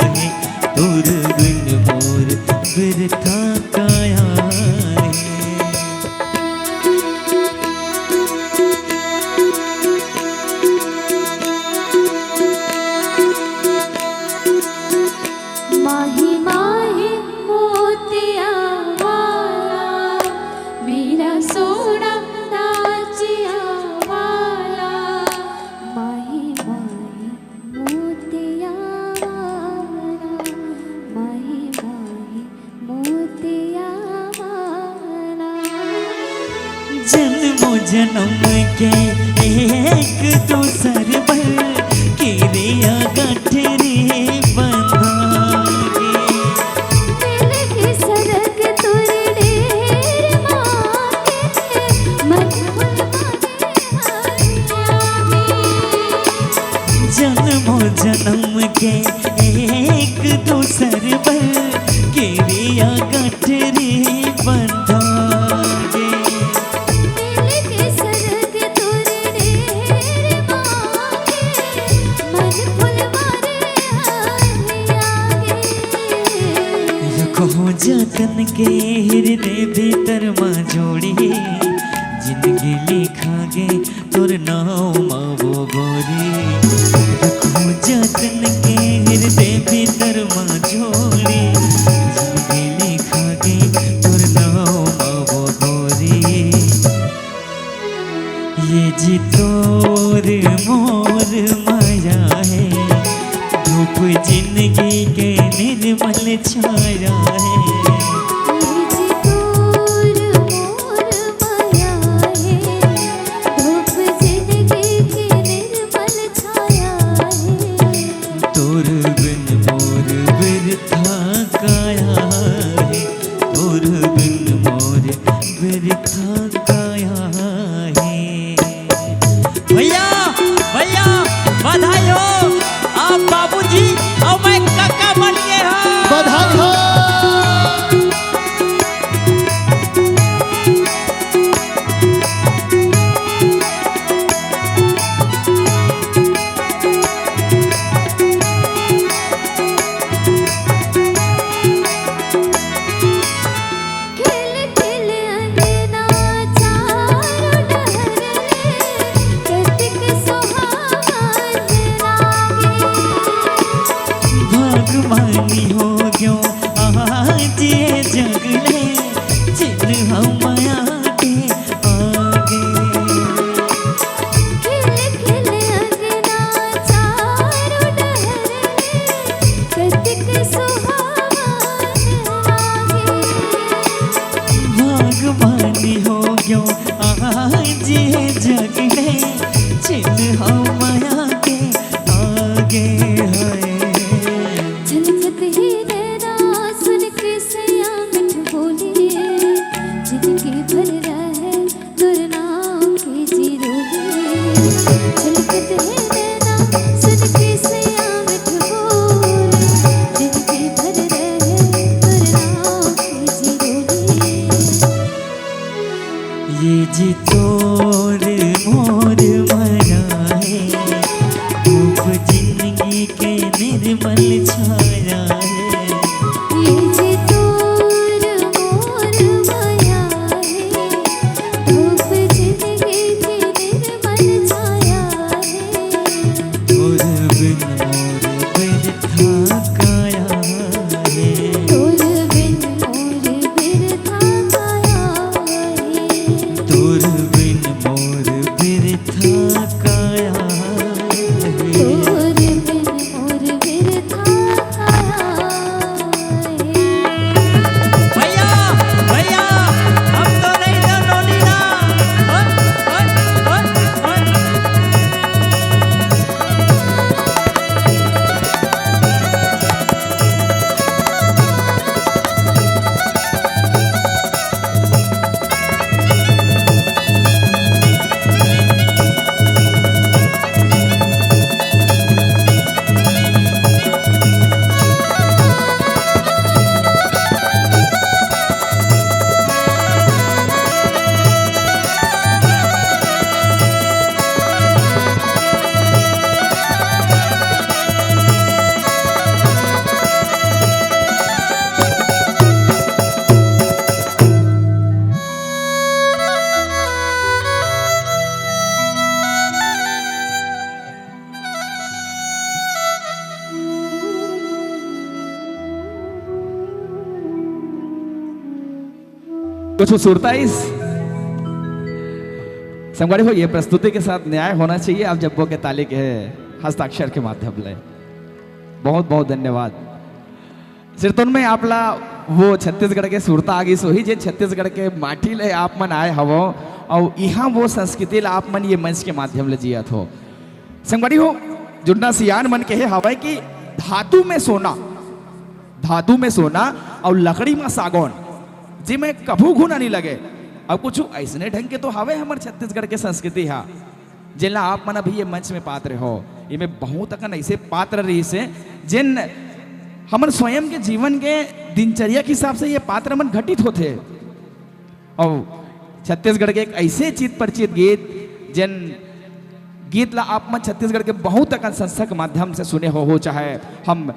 हे, तोर बिन मोर बिरथा काया हे। माही माही मोतिया वाला, मेरा सोना दाचिया वाला। माही माही मोतिया वाला, माही माही मोतिया वाला। जन्मों जन्म के एक दूसर बर किरिया गठरी बंधागे। मिल के सरग तोर डेर मागे, मन फुल मागे हरियाली। जन्मों जन्म के एक दूसर बर किरिया गठरी बंधागे। मिल के सरग तोर डेर मागे, मन फुलवारे हरियागे। रखहूं जतन के हृदय भीतर मा जोड़ी, जिंदगी लिखागे तोर नाव मा वो गोरी। रखहूं जतन के हृदय भीतर मा जोड़ी, जिंदगी लिखागे तोर नाव मा वो गोरी। ये जी तोर मोर मया हे, धूप जिंदगी के निर्मल छाया हे। ये जी तोर मोर मया हे, धूप जिंदगी के निर्मल छाया हे। तोर बिन मोर बिरथा काया हे, तोर बिन मोर बिरथा काया हे। भैया, भैया, बधाई हो, आप बाबूजी अउ मैं कका बन गे हो। बधाई हो। खिल खिल अंगना चारों डहर ले, कतिक सुहावन लागे। भागमानी हो ग्यों आज ये जग ले, जिन हम आगे आगे। खिल खिल अंगना चारों डहर ले, कतिक सुहावन लागे। भागमानी हो ग्यों आज ये जग ले, जिन हम आगे आगे हय। छलकत ही नैना सुन के सैया मिठ बोली, जिंदगी भर रहे तोर नाम के जी रोली। छलकत है नैना सुन के सैया मिठ बोली, जिंदगी भर रहे तोर नाम के जी रोली। ये जी तोर मोर मया हे, धूप जिंदगी के निर्मल छाया हे। ये जी तोर मोर मया हे, धूप जिंदगी के निर्मल छाया हे। तोर बिन मोर बिरथा काया हे। तोर बिन मोर बिरथा काया हे। तोर बिन मोर बिरथा काया हे। तोर बिन मोर बिरथा कुछ सुरता इस संगवारी हो, ये प्रस्तुति के साथ न्याय होना चाहिए। आप जब्बो के ताली के हस्ताक्षर के माध्यम ले बहुत बहुत धन्यवाद। सिरतोन में आप ला वो छत्तीसगढ़ के सुरता आगिस होही, जे छत्तीसगढ़ के माटी ले आप मन आए हवो, अउ इहाँ वो संस्कृति ला आप मन ये मंच के माध्यम ले जियत हो। संगवारी हो, जुन्ना सियान मन कहे हवय कि धातु में सोना, धातु में सोना अउ लकड़ी में सागौन, जे में कभू घुना नहीं लगे। अब कुछ ऐसने ढंग के तो हवे हमर छत्तीसगढ़ के संस्कृति हा, जेला आप मन अभी ये मंच में पात्र हो। एमे बहुत अकन ऐसे पात्र रहिस हे, जेन हमर स्वयं के जीवन के दिनचर्या के हिसाब से ये पात्र मन घटित होथे। अउ छत्तीसगढ़ के एक ऐसे चित परिचित गीत, जेन गीत ला आप मन छत्तीसगढ़ के बहुत अकन संस्था के माध्यम से सुने हो, हो चाहे हम,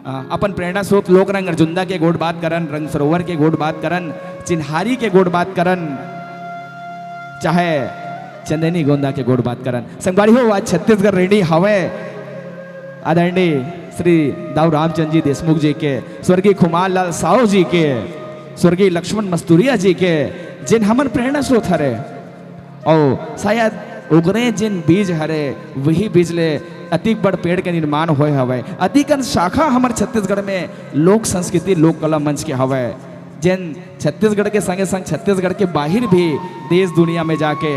अ, अपन प्रेरणा स्रोत लोक रंग अर्जुंदा के गोठ बात करन, रंग सरोवर के गोठ बात करन, चिन्हारी के गोठ बात करन, चाहे चंदैनी गोंदा के गोठ बात करन। संगवारी हो, आज छत्तीसगढ़ ऋणी हवय आदरणीय श्री दाऊ रामचंद जी देशमुख जी के, स्वर्गीय खुमार लाल साहू जी के, स्वर्गीय लक्ष्मण मस्तुरिया जी के, जेन हमन प्रेरणा स्रोत हरे। अउ शायद ओकरे जेन बीज हरे, वही बीज ले अतिक बड़ पेड़ के निर्माण होए हवय। अतिकन शाखा हमर छत्तीसगढ़ में लोक संस्कृति, लोक कला मंच के हवय, जेन छत्तीसगढ़ के संगे संग छत्तीसगढ़ के बाहिर भी देश दुनिया में जाके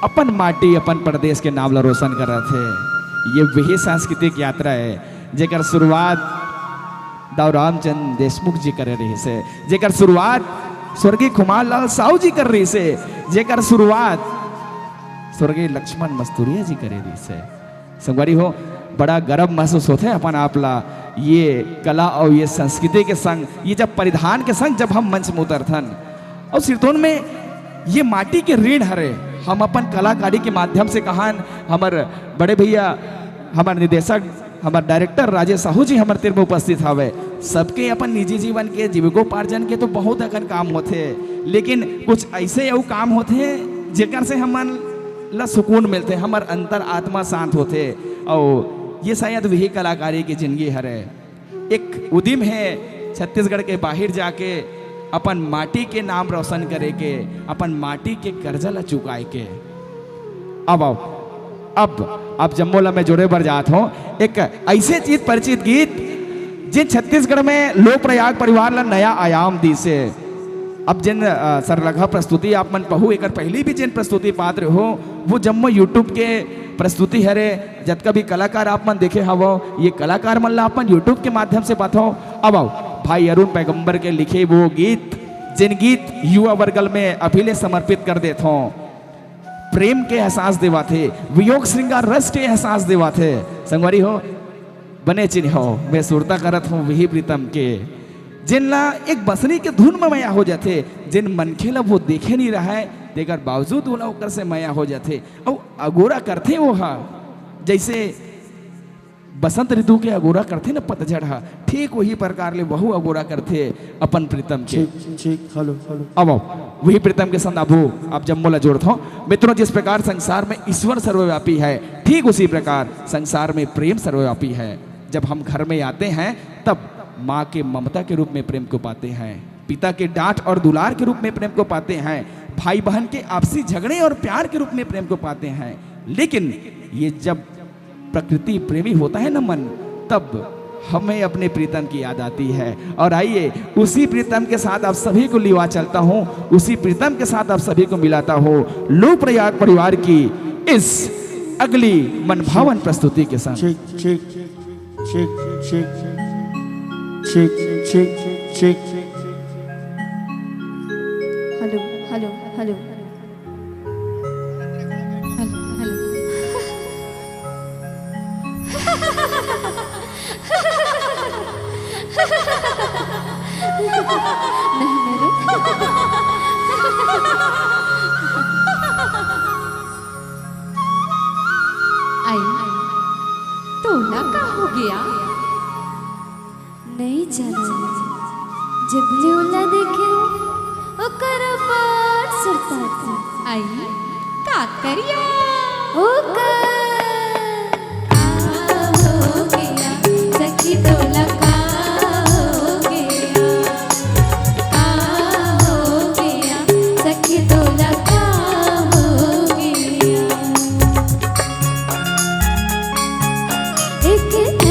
अपन माटी, अपन प्रदेश के नाम ला रोशन करत हे। ये वही सांस्कृतिक यात्रा है, जेकर शुरुआत दाऊ रामचंद देशमुख जी करे रहिस हे, जेकर शुरुआत स्वर्गीय खुमार लाल साहू जी करे रहिस हे, जेकर शुरुआत स्वर्गीय लक्ष्मण मस्तुरिया जी करे रहिस हे। संगवारी हो, बड़ा गर्व महसूस होथे अपन आप ला ये कला अउ ये संस्कृति के संग, ये जब परिधान के संग जब हम मंच में उतरथन, अउ सिरतोन में ये माटी के ऋण हरे, हम अपन कलाकारी के माध्यम से कहान, हमर बड़े भैया, हमर निर्देशक, हमर डायरेक्टर राजेश साहू जी हमर तीर में उपस्थित हवे। सबके अपन निजी जीवन के जीविकोपार्जन के तो बहुत अकन काम होथे, लेकिन कुछ ऐसे अउ काम होथे जेकर से हमन ला सुकून मिलथे, हमर अंतर आत्मा शांत होथे। अउ ये शायद वही कलाकारी की जिंदगी हरे। एक उदिम हे छत्तीसगढ़ के बाहिर जाके अपन माटी के नाम रोशन करे के, अपन माटी के कर्जा ला चुकाए के। अब आओ, अब, अब जम्मो ला मैं जोड़े बर जात हों एक ऐसे चित परिचित गीत, जिन छत्तीसगढ़ में लोक प्रयाग परिवार ला नया आयाम दिस हे। अब जिन, अ, सरलघा प्रस्तुति आप मन पहू, एकर पहली भी जिन प्रस्तुति पात्र हो, वो जम्मो YouTube के प्रस्तुति हरे। जतका भी कलाकार आप मन देखे हवो, ये कलाकार मन ला आप मन YouTube के माध्यम से पाथो। अब आओ, भाई अरुण पैगंबर के लिखे वो गीत, जिन गीत युवा वर्गल में अभी ले समर्पित कर देथों। प्रेम के एहसास देवाथे, वियोग श्रृंगार रस के एहसास देवाथे। संगवारी हो, बने चिन्हो, मैं सुरता करत हों वही प्रीतम के, जेन ला एक बंसरी के धुन में मया हो जाथे, जेन मनखे ला वो देखे नहीं रहय, तेकर बावजूद ओला ओकर से मया हो जाथे। अउ अगोरा करथे वो हा, जैसे बसंत ऋतु के अगोरा करथे न पतझड़ हा, ठीक वही प्रकार ले वहू अगोरा करथे अपन प्रीतम के। ठीक, ठीक, हेलो, हेलो। अब आओ, वही प्रीतम के संग आबू, आप जम्मो ला जोड़त हो। मित्रों, जिस प्रकार संसार में ईश्वर सर्वव्यापी है, ठीक उसी प्रकार संसार में प्रेम सर्वव्यापी है। जब हम घर में आते हैं, तब माँ के ममता के रूप में प्रेम को पाते हैं, पिता के डांट और दुलार के रूप में प्रेम को पाते हैं, भाई बहन के आपसी झगड़े और प्यार के रूप में प्रेम को पाते हैं। लेकिन ये जब प्रकृति प्रेमी होता है ना मन, तब हमें अपने प्रीतम की याद आती है। और आइए, उसी प्रीतम के साथ आप सभी को लिवा चलता हूँ, उसी प्रीतम के साथ आप सभी को मिलाता हूँ लोक प्रयाग परिवार की इस अगली मनभावन प्रस्तुति के साथ। ठीक, ठीक, ठीक, ठीक, ठीक, ठीक, ठीक। Hello, hello, hello. Hello, hello. नहीं, नहीं रे। आई, तोला का हो गया? नहीं जाना, जब ले ओला देखे, ओकर ऊपर सुरता थी। आई, का करिया? ओकर का हो गया, सखी तोला का हो गया? का हो गया?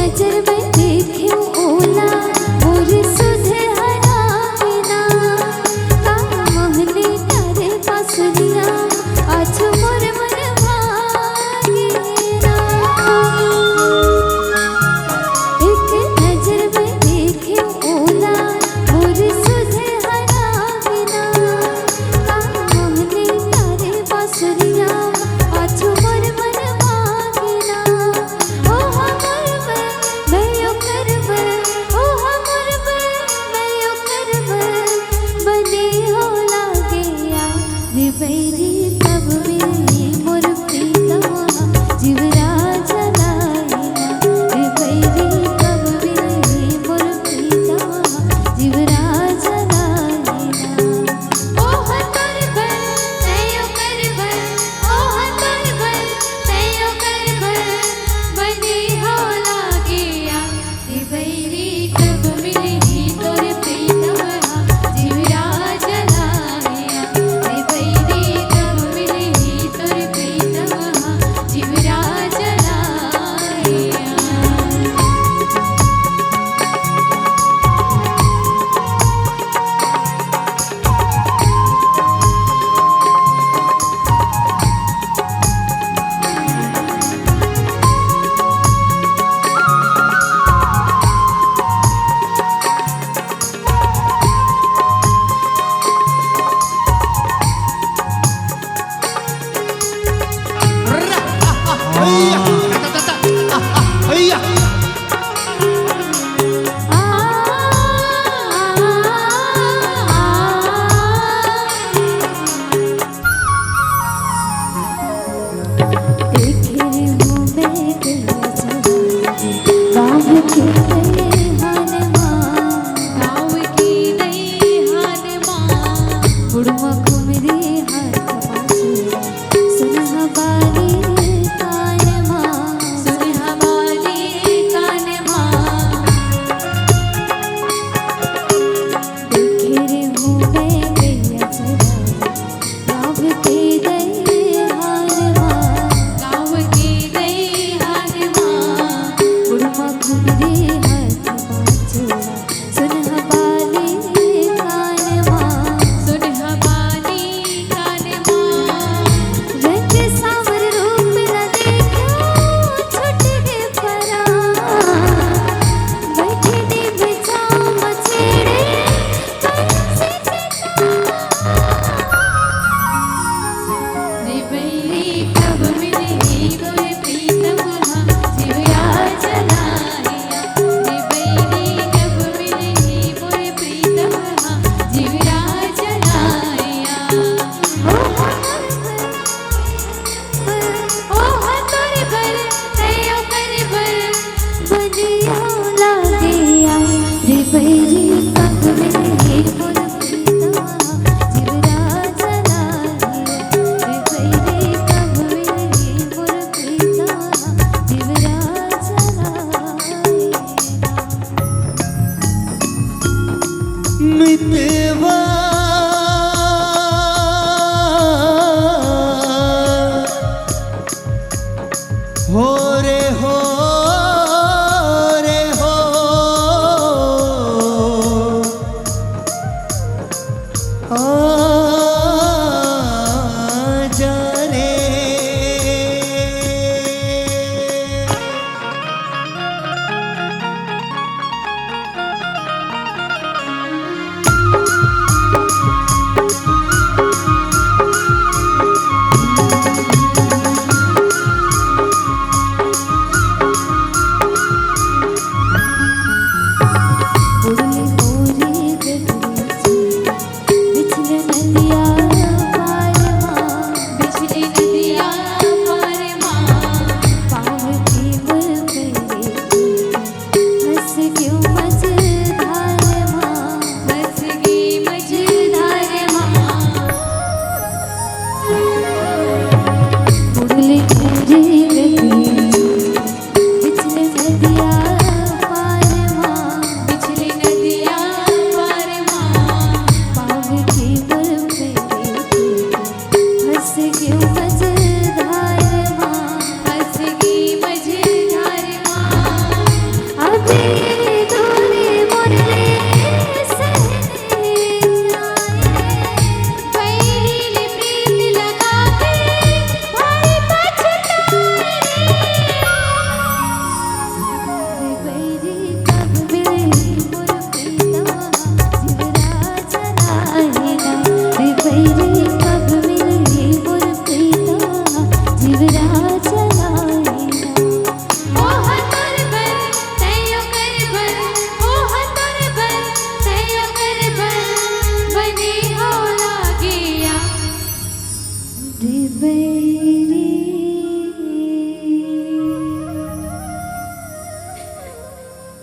नजर में देखे ओला, मोर सुधे हरावे ना। का मोहनी करे पसुनिया, आज मोर मन भागे ना। एक नजर में देखे ओला, मोर सुधे हरावे ना। का मोहनी करे पसुनिया, आज मोर मन भागे ना। ओ हमर बर, मैं ओकर बर, ओ हमर बर, मैं ओकर बर, बने हो लागे या। रे बैरी कब मिलही मोर प्रीतमा, जीवरा जलाए ना। रे बैरी कब मिलही मोर प्रीतमा, जीवरा जलाए ना। ओह तोर बर, तैयो कर बर, ओह तोर बर, तैयो कर बर, बने हो लागे या। ए बैरी कब मिलही तोर प्रीतम हा, जीवरा जलाए या। ए बैरी कब मिलही तोर प्रीतम हा, जीवरा जलाए या।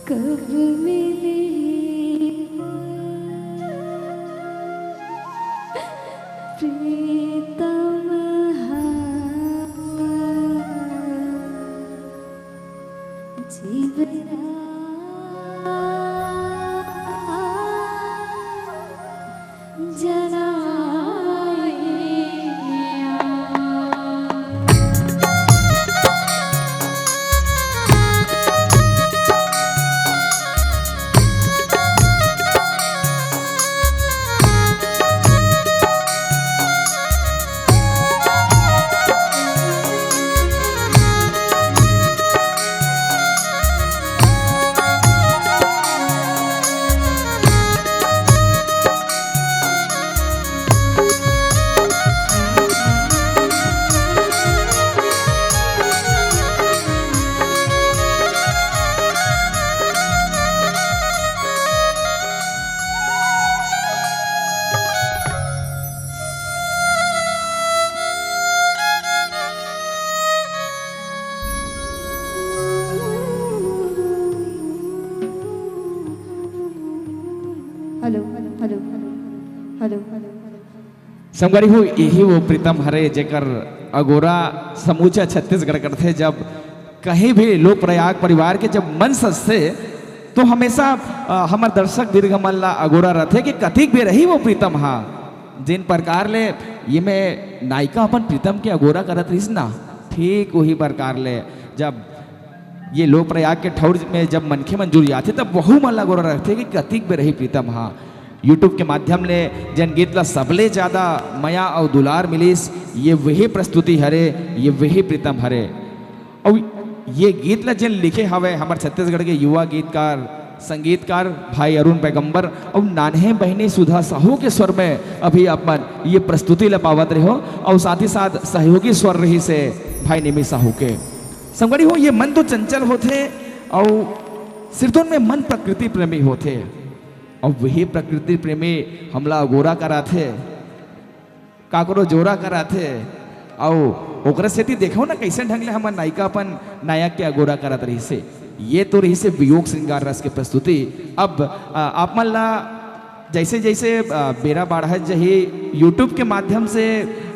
कब मिली प्रीतम हा जीवरा जनाइया। Hello, hello, hello, hello. संगवारी हो, यही वो प्रीतम हरे, जेकर अगोरा समूचा छत्तीसगढ़ करथे। जब कहीं भी लोक प्रयाग परिवार के जब मन सजथे, तो हमेशा, अ, हमर दर्शक दीर्घ मन ला अगोरा रथे कि कतिक बेर रही वो प्रीतम हा। जिन प्रकार ले ये में नायिका अपन प्रीतम के अगोरा करत रहिस ना, ठीक वही प्रकार ले जब ये लोक प्रयाग के ठौर में जब मनखे मन जुड़ जाथे, तब वहू मन ला अगोरा रथे कि कतिक बेर रही प्रीतम हा। YouTube के माध्यम ले जेन गीत ला सबले ज्यादा मया अउ दुलार मिलिस, ये वही प्रस्तुति हरे, ये वही प्रीतम हरे। अउ ये गीत ला जेन लिखे हवे हमर छत्तीसगढ़ के युवा गीतकार, संगीतकार भाई अरुण पैगंबर अउ नान्हे बहिनी सुधा साहू के स्वर में अभी आप मन ये प्रस्तुति ला पावत रहे हो, अउ साथ ही साथ सहयोगी स्वर रहिसे भाई निमी साहू के। संगवारी हो, ये मन तो चंचल होथे अउ सिरतोन में मन प्रकृति प्रेमी होथे, अउ वही प्रकृति प्रेमी हमला अगोरा कराथे, काकरो जोरा कराथे, अउ ओकरे सेती देखो ना, कइसन ढंग ले हमर नायिका अपन नायक के अगोरा करत रहिसे। ये तो रहिसे वियोग श्रृंगार रस के प्रस्तुति। अब, अ, आप मन ला जइसे जइसे, अ, बेरा बाढ़त जही, YouTube के माध्यम से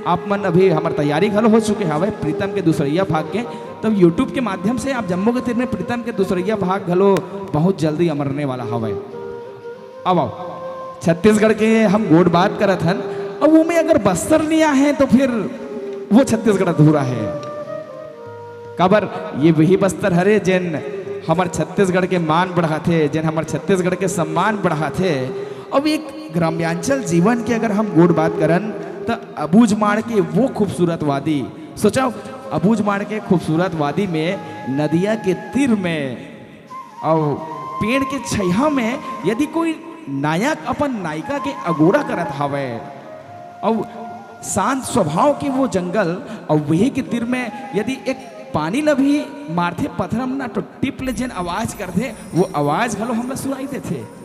आप मन अभी हमर तैयारी घलो हो चुके हवय प्रीतम के दूसरइया भाग के, तब YouTube के माध्यम से आप जम्मो के तीर में प्रीतम के दूसरइया भाग घलो बहुत जल्दी अमरने वाला हवय। अब आओ, छत्तीसगढ़ के हम गोठ बात करत हन, अब वो में अगर बस्तर नइ आहे तो फिर वो छत्तीसगढ़ अधूरा हे। काबर ये वही बस्तर हरे जेन हमर छत्तीसगढ़ के मान बढ़ाथे, जेन हमर छत्तीसगढ़ के सम्मान बढ़ाथे। अब एक ग्राम्यांचल जीवन के अगर हम गोठ बात करन, त अबूझमाड़ के वो खूबसूरत वादी, सोचव, अबूझमाड़ के खूबसूरत वादी में नदिया के तीर में अउ पेड़ के छइहा में यदि कोई नायक अपन नायिका के अगोरा करत हावय, अउ शांत स्वभाव के वो जंगल, अउ वही के तीर में यदि एक पानी ल भी मारथे पथरा म ना, तो टिप ले जेन आवाज करथे, वो आवाज घलो हमला सुनाई देथे।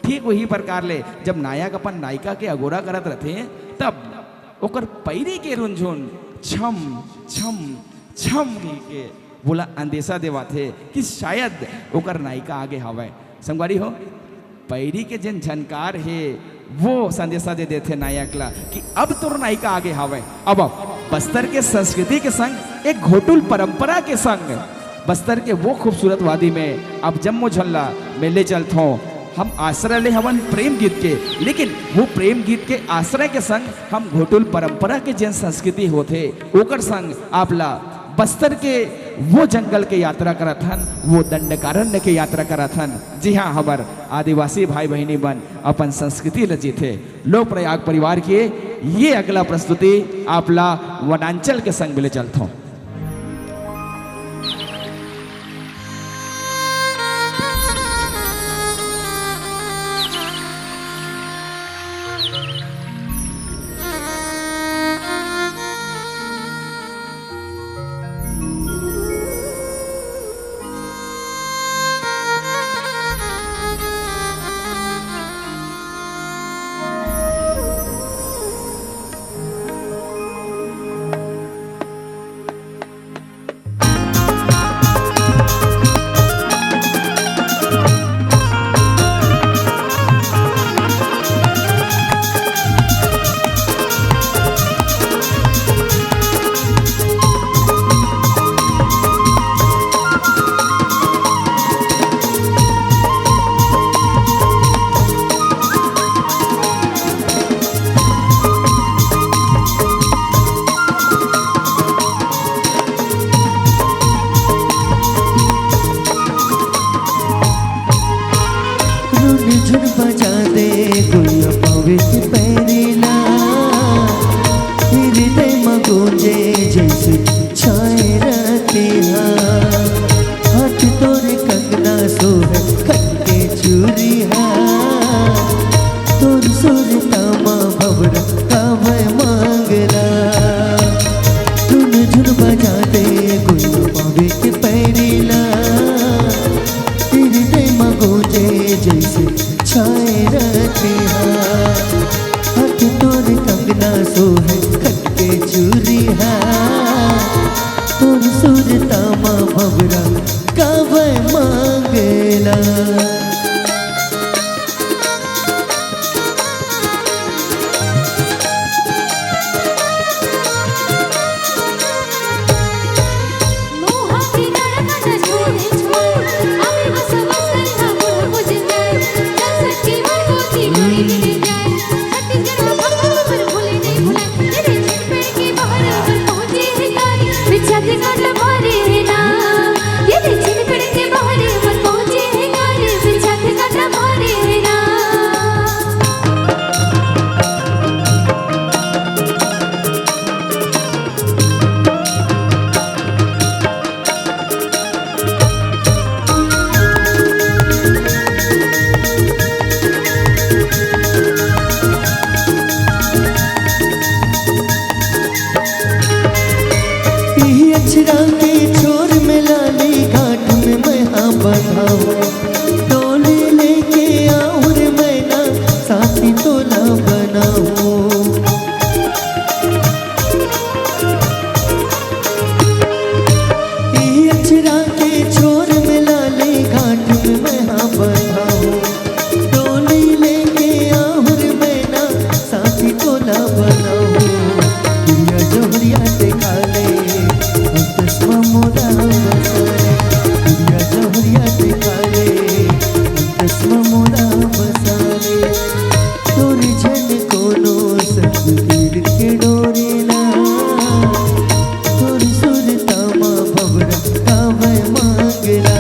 ठीक वही प्रकार ले जब नायक अपन नायिका के अगोरा करत रथे, तब ओकर पैरी के रुनझुन छम छम छम के वोला अंदेशा देवाथे कि शायद ओकर नायिका आगे हावय। संगवारी हो, पैरी के जेन झनकार हे, वो संदेशा दे देथे नायक ला कि अब तोर नायिका आगे हावय। अब, अब बस्तर के संस्कृति के संग, एक घोटुल परंपरा के संग, बस्तर के वो खूबसूरत वादी में अब जम्मो झन ला मैं ले चलथों। हम आश्रय ले हवन प्रेम गीत के, लेकिन वो प्रेम गीत के आश्रय के संग हम घोटुल परंपरा के जेन संस्कृति होथे, ओकर संग आप ला बस्तर के वो जंगल के यात्रा करत हन, वो दंडकारण्य के यात्रा करत हन, जिहाँ हमर आदिवासी भाई बहिनी मन अपन संस्कृति ल जीथे। लोक प्रयाग परिवार के ये अगला प्रस्तुति आप ला वनांचल के संग ले चलथों। रुनझुन बजा दे गुल पावे के पैरेला, हृदय म गूंजे जैसे छाए रतिहा। हाथ तोर कंगना सोहे खन के चूरिहा, तोर सुरता म भंवरा गावय मंगला। रुनझुन बजा दे गुल पावे के पैरेला, हृदय म गूंजे जैसे छाए रतिहा। हाथ तोर कंगना सोहे खन के चूरिहा, तोर सुरता म भंवरा गावय मंगला। इही अछरा के छोर में लाली घाट में मैं हा बंधाहूँ, डोली लेके आऊँ रे मैना, साथी तोला बनाहूँ। इही अछरा के छोर में लाली घाट में मैं हा बंधाहूँ, डोली लेके आऊँ रे मैना, साथी तोला बनाहूँ। दुनिया जौहरिया देखा ले, अंतस म मोला बसा ले। दुनिया जौहरिया देखा ले, अंतस म मोला बसा ले। तोर झन कोनो संग तीर के डोरेला, तोर सुरता म भंवरा गावय मंगला।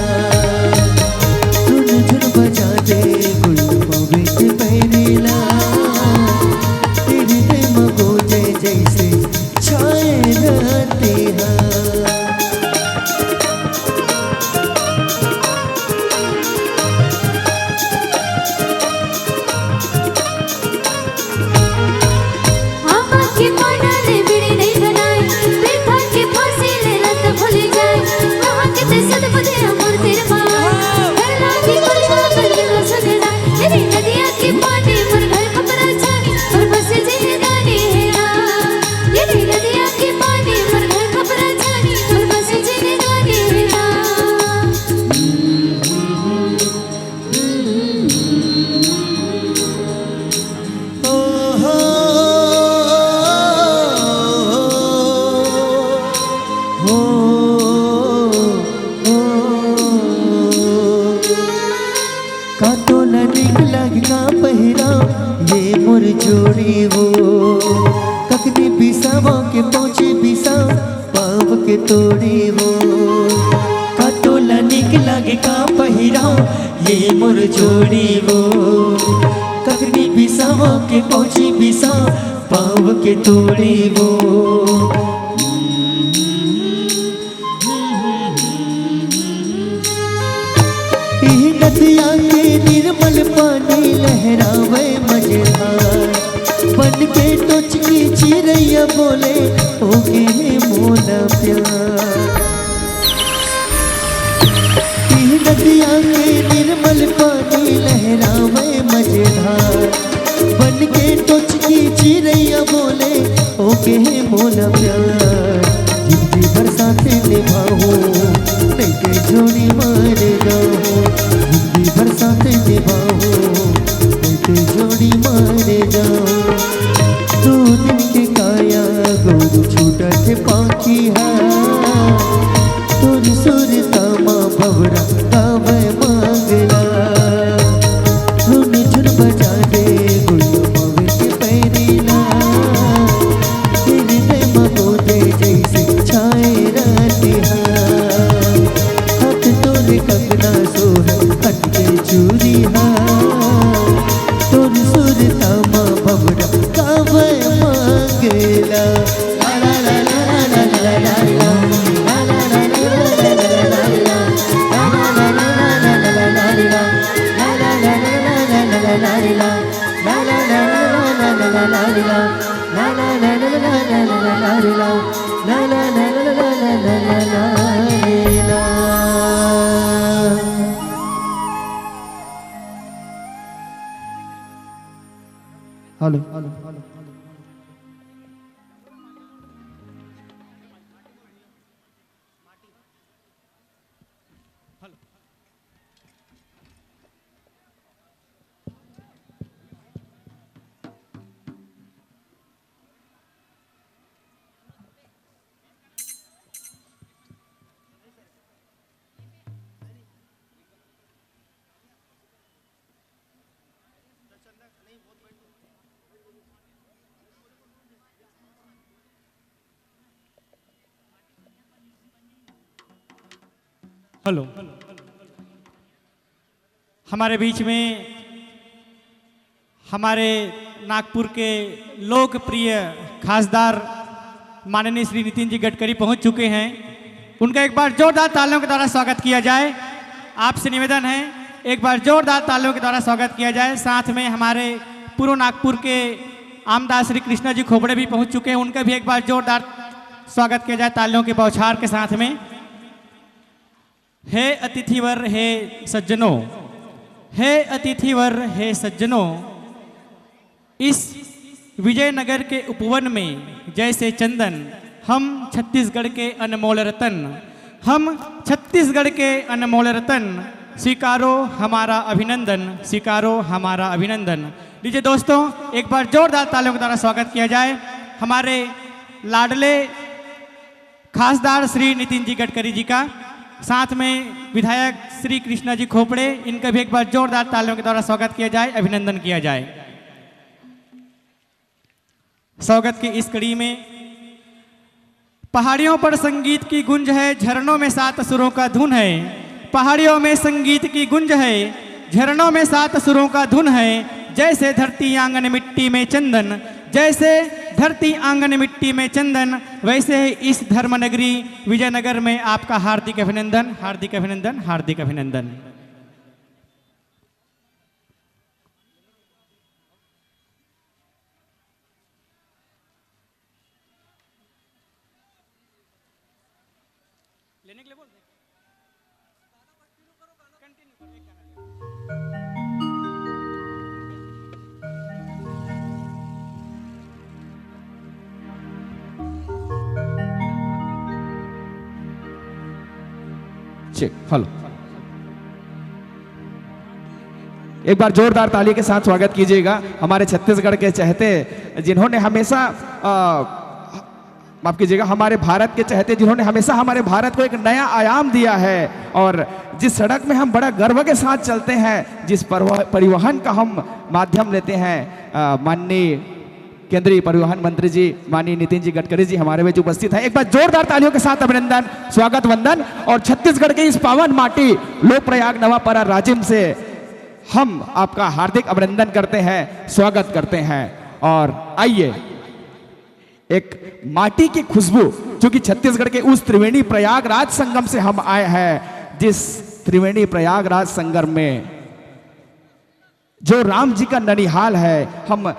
रुनझुन बजा दे गुल पावे के पैरेला, हृदय म गूंजे जैसे छाए रतिहा। का तोला नीक लागे का पहिरा ये मोर जोड़ी वो। कखनी बिसावा के पहुँचे बिसा, पाँव के तोड़ी वो। का तोला निक लागे का पहिराव, ये मोर जोड़ी वो। ककरी बिसावो के पहुंची बिसाव, पाव के तोड़ी वो। इही नदिया के निर्मल पानी लहरावे मझधार, बन के टोचकी चिरैया बोले, "ओ गे मोला प्यार।" इही नदिया के निर्मल पानी लहरावे मझधार, बन के टोचकी चिरैया बोले, "ओ गे मोला प्यार।" जिंदगी भर साथ निभाहूं, नहीं के जोड़ी मारे जाहूं। जिंदगी भर साथ निभाहूं, नहीं के जोड़ी मारे जाहूं। दो दिन के काया गोरू छूटत पाखी हा। तोर सुरता मा भंवरा गावय मंगला। झुन झुन बजा दे गुल मवे के पैरेला। तेरे में मगो दे जैसे छाए रात हा। हाथ तोरे कंगना सोहे अटके चूरी हा। तोर सुरता मा भंवरा गावय मंगला। हेलो। हेलो। हमारे बीच में हमारे नागपुर के लोकप्रिय खासदार माननीय श्री नितिन जी गडकरी पहुंच चुके हैं। उनका एक बार जोरदार तालियों के द्वारा स्वागत किया जाए। आपसे निवेदन है, एक बार जोरदार तालियों के द्वारा स्वागत किया जाए। साथ में हमारे पूर्व नागपुर के आमदार श्री कृष्णा जी खोपड़े भी पहुंच चुके हैं, उनका भी एक बार जोरदार स्वागत किया जाए तालियों के बौछार के साथ में। हे अतिथिवर, हे सज्जनों, हे अतिथिवर, हे सज्जनों, इस विजयनगर के उपवन में जैसे चंदन, हम छत्तीसगढ़ के अनमोल रतन, हम छत्तीसगढ़ के अनमोल रतन, स्वीकारो हमारा अभिनंदन, स्वीकारो हमारा अभिनंदन। लीजिए दोस्तों, एक बार जोरदार तालियों के द्वारा स्वागत किया जाए हमारे लाडले खासदार श्री नितिन जी गडकरी जी का, साथ में विधायक श्री कृष्णा जी खोपड़े, इनका भी एक बार जोरदार तालियों के द्वारा स्वागत किया जाए, अभिनंदन किया जाए। स्वागत की इस कड़ी में पहाड़ियों पर संगीत की गूंज है, झरनों में सात सुरों का धुन है। पहाड़ियों में संगीत की गूंज है, झरनों में सात सुरों का धुन है। जैसे धरती आंगन मिट्टी में चंदन, जैसे धरती आंगन मिट्टी में चंदन, वैसे ही इस धर्म नगरी विजयनगर में आपका हार्दिक अभिनंदन, हार्दिक अभिनंदन, हार्दिक अभिनंदन। लेने के लिए बोल दे। कंटिन्यू करो, एक गाना ले। Check, hello. एक बार जोरदार ताली के साथ स्वागत कीजिएगा हमारे छत्तीसगढ़ के चहेते, जिन्होंने हमेशा, अ, माफ कीजिएगा, हमारे भारत के चहेते, जिन्होंने हमेशा हमारे भारत को एक नया आयाम दिया है और जिस सड़क में हम बड़ा गर्व के साथ चलते हैं, जिस परवा-, परिवहन का हम माध्यम लेते हैं, अ, माननीय केंद्रीय परिवहन मंत्री जी माननीय नितिन जी गडकरी जी हमारे बीच उपस्थित हैं। एक बार जोरदार तालियों के साथ अभिनंदन, स्वागत, वंदन। और छत्तीसगढ़ के इस पावन माटी लोक प्रयाग नवापारा राजिम से हम आपका हार्दिक अभिनंदन करते हैं, स्वागत करते हैं। और आइए, एक माटी की खुशबू, जो कि छत्तीसगढ़ के उस त्रिवेणी प्रयागराज संगम से हम आए हैं, जिस त्रिवेणी प्रयागराज संगम में जो राम जी का ननिहाल है, हम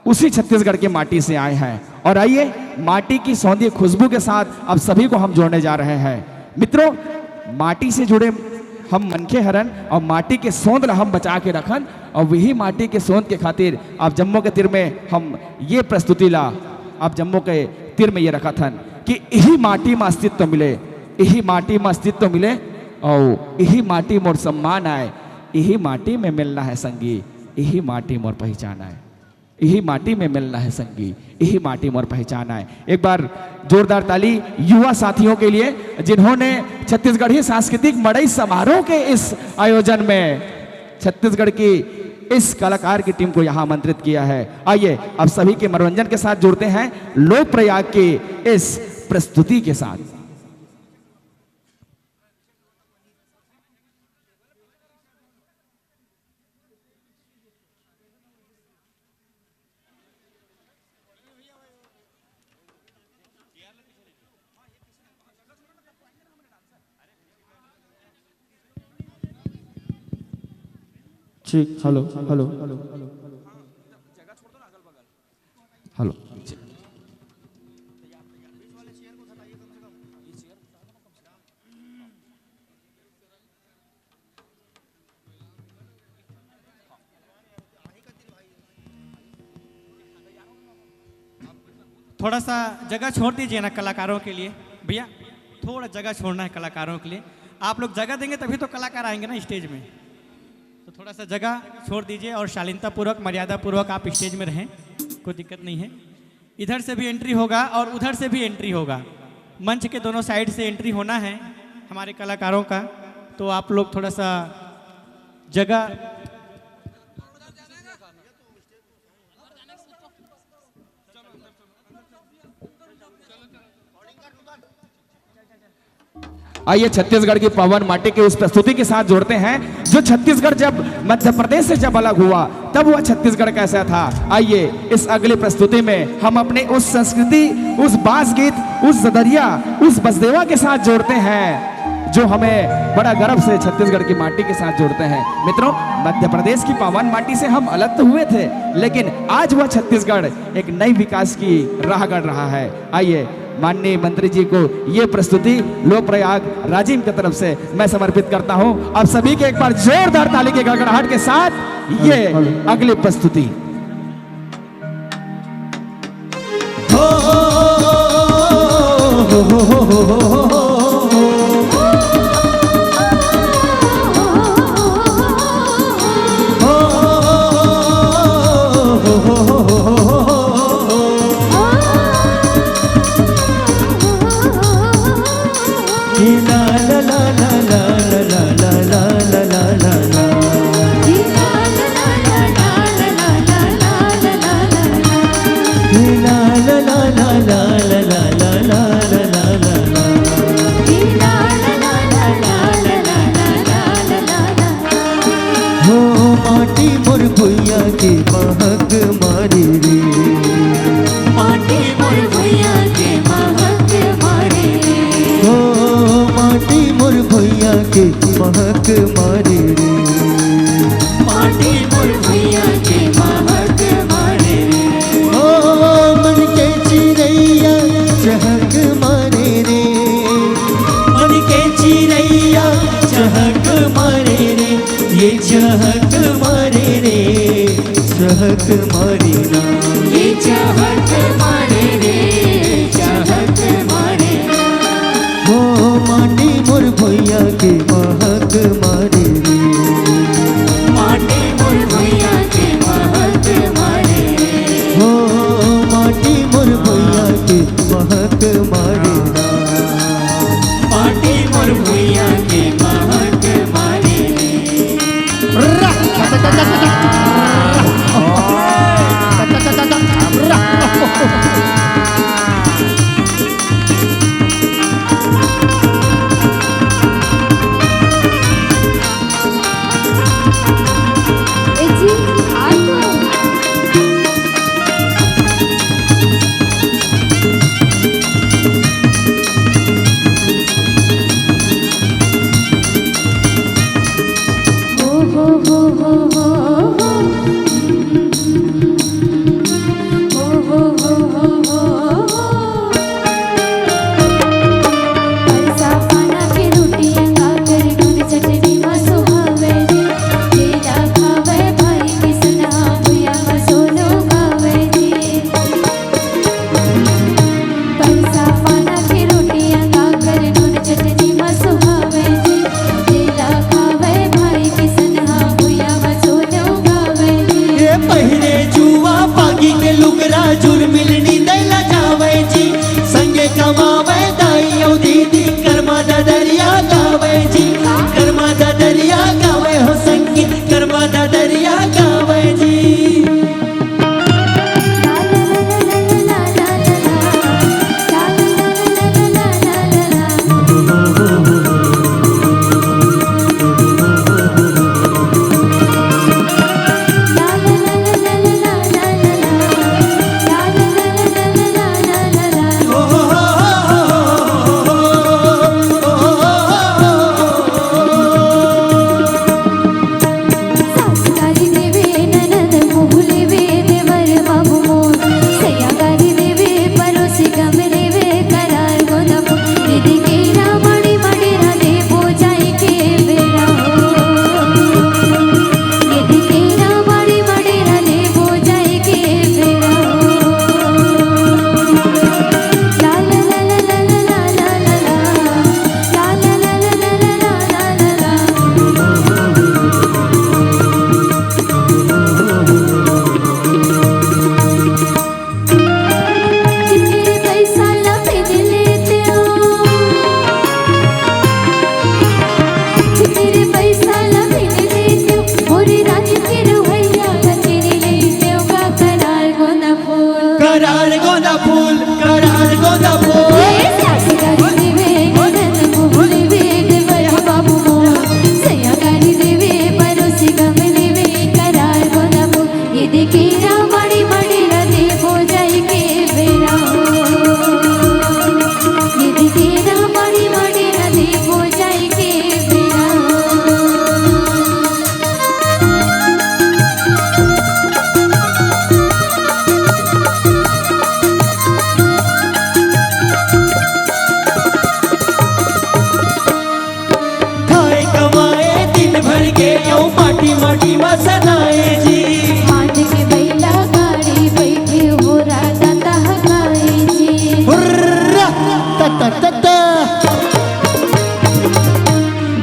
उसी छत्तीसगढ़ की माटी से आए हैं। और आइए, माटी की सौंधी खुशबू के साथ आप सभी को हम जोड़ने जा रहे हैं। मित्रों, माटी से जुड़े हम मनखे हरन और माटी के सौंध ला हम बचा के रखन, और वही माटी के सौंध के खातिर आप जम्मो के तीर में हम ये प्रस्तुति ला, आप जम्मो के तीर में ये रखत हन कि इही माटी में अस्तित्व मिले, इही माटी में अस्तित्व मिले, और इही माटी मोर सम्मान आए, इही माटी में मिलना है संगी, इही माटी मोर पहचान आए, इही माटी में मिलना है संगी, इही माटी मोर पहचान आए। एक बार जोरदार ताली युवा साथियों के लिए, जिन्होंने छत्तीसगढ़ी सांस्कृतिक मड़ई समारोह के इस आयोजन में छत्तीसगढ़ की इस कलाकार की टीम को यहाँ आमंत्रित किया है। आइए, अब सभी के मनोरंजन के साथ जुड़ते हैं लोक प्रयाग की इस प्रस्तुति के साथ। ठीक, हेलो, हेलो, हेलो। थोड़ा सा जगह छोड़ दीजिए ना कलाकारों के लिए। भैया, थोड़ा जगह छोड़ना है कलाकारों के लिए। आप लोग जगह देंगे तभी तो कलाकार आएंगे ना स्टेज में। तो थोड़ा सा जगह छोड़ दीजिए और शालीनतापूर्वक, मर्यादापूर्वक आप स्टेज में रहें, कोई दिक्कत नहीं है। इधर से भी एंट्री होगा और उधर से भी एंट्री होगा। मंच के दोनों साइड से एंट्री होना है हमारे कलाकारों का, तो आप लोग थोड़ा सा जगह आइए, छत्तीसगढ़ की पावन माटी की उस प्रस्तुति के साथ जोड़ते हैं, जो छत्तीसगढ़ जब मध्य प्रदेश से जब अलग हुआ, तब वह छत्तीसगढ़ कैसा था। आइए, इस अगली प्रस्तुति में हम अपने उस संस्कृति, उस बास गीत, उस जदरिया, उस बसदेवा के साथ जोड़ते हैं, जो हमें बड़ा गर्व से छत्तीसगढ़ की माटी के साथ जोड़ते हैं। मित्रों, मध्य प्रदेश की पावन माटी से हम अलग तो हुए थे, लेकिन आज वह छत्तीसगढ़ एक नई विकास की राह गढ़ रहा है। आइए, माननीय मंत्री जी को ये प्रस्तुति लोक प्रयाग राजिम की तरफ से मैं समर्पित करता हूं। आप सभी के एक बार जोरदार ताली की गड़गड़ाहट के साथ ये अगली प्रस्तुति। हो माटी मोर भुइया के महक मारे रे, माटी मोर भुइया के महक मारे रे। हो माटी मोर भुइया के महक मारे रे, माटी मोर भुइया के महक मारे रे। ओ मन के चिरैया चहक मारे रे, मन के चिरैया चहक मारे रे, ये चहक मारे रे, चहक मारे ना, ये चहक मारे रे, चहक मारे ना। हो माटी मोर भुइया के महक मारे रे, माटी मोर भुइया के महक मारे रे। हो माटी मोर भुइया के महक मारे रे, माटी मोर भुइया के महक मारे रे। रा, रा, रा, रा, रा, रा। ये पहिरे जुआ पागी के लुगरा, जुरमिल नी दैला जावे जी। संगे कमावे दाई अउ दीदी, करमा ददरिया गावे जी। करमा ददरिया गावे हो संगी, करमा ददरिया गावे जी। करार गोंदा फूल, करार गोंदा फूल। खाए कमाए दिन भर के, अउ माटी माटी म सनाए जी। हाथ के बैला गाड़ी बैठे हो राजा तहकाए जी। हुर्रा, त, त, त, त।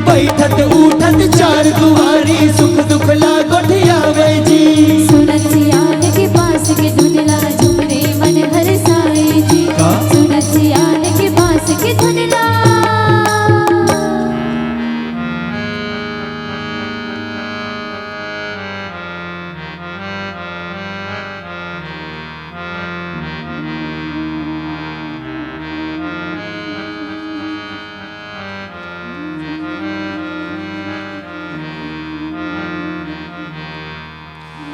बैठत उठत चार दुआरी, सुख दुख ला गोठियावे जी। सुनत सियान के पास के धुन ला, झुमरे मन हरसाए जी। का? सुनत सियान के पास के धुन ला।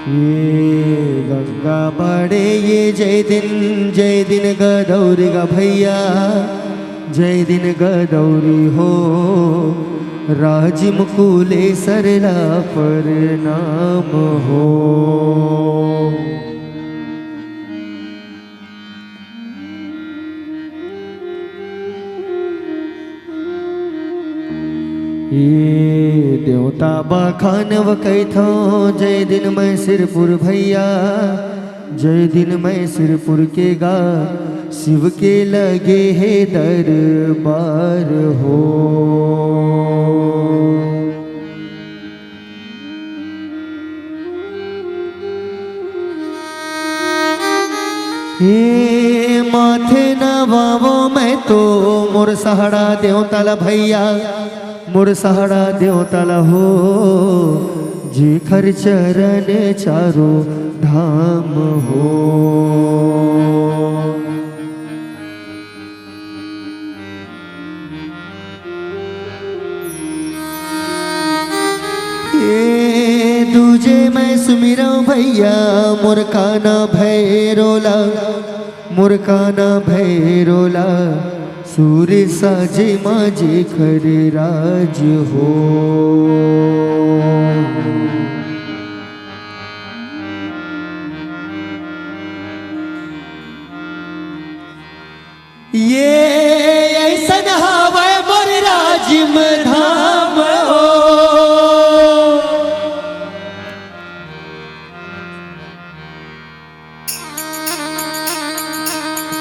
ये गंगा बाड़े ये जय दिन, जय दिन गदौरी गा भैया, जय दिन गदौरी हो, राज मुकुलेसर ला प्रणाम हो। ए देवता बखान व कहिथौं, जय दिन मैं सिरपुर भैया, जय दिन मैं सिरपुर के गा, शिव के लगे हे दरबार हो। हे माथे नवावो मैं तो मोर सहड़ा देवता ला भैया, मोर सहड़ा देवता ला हो, जेखर चरण चारों धाम हो। ए दूजे मैं सुमिरौं भैया, मोर काना भैरोला, मोर काना भैरोला। तोरे साजे माजे खर राज हो। ये ऐसन हवय मोर राजिम धाम हो।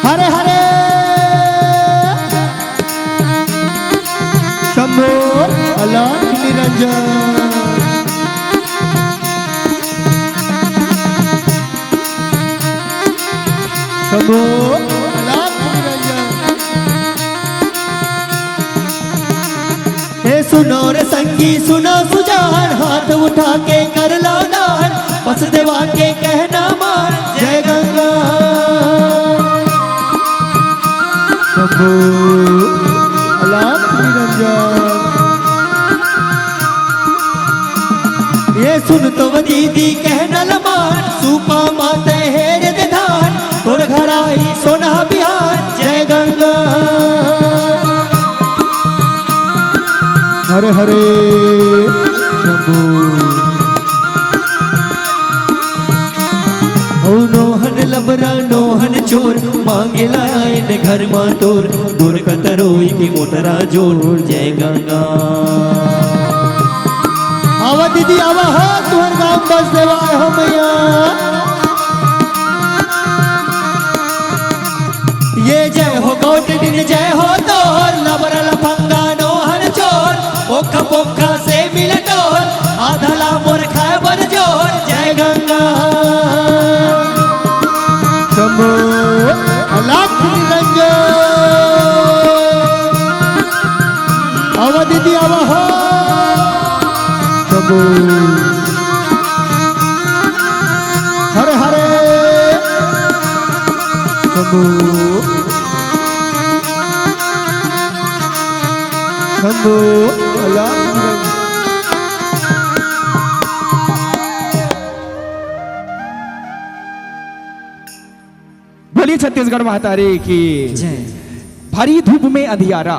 हरे हरे शंभो अलख निरंजन। शंभो अलख निरंजन। हे सुनो रे संगी, सुनो सुजान, हाथ उठा के कर लो दान, बस देवा के कहना मान। जय गंगा। शंभो अलख निरंजन। ये सुन तो वो दीदी कहना लमान, सूपा माते हेर दे धान, तोर घर आई सोना बिहान। जय गंगा। हरे हरे शंभो। ओ नोहन लबरा नोहन चोर, मांगे लाइन घर मा तोर, दूर कतरोई के मोटरा जोर। जय गंगा। आवा दीदी आवा हो, तुहर गांव बस देवा हो मैया। ये जय हो गौट दिन जय हो तोर, लबरा लफंगा नोहन चोर, ओखा पोखा से मिल टोर, आधला मोर खाए बर जोर। जय गंगा। शंभो अलख निरंजन। आवा दीदी आवा हो। शंभो। हरे हरे। शंभो। शंभो अलख निरंजन। बोलिए छत्तीसगढ़ महतारी की। जय। भरी धूप में अंधियारा,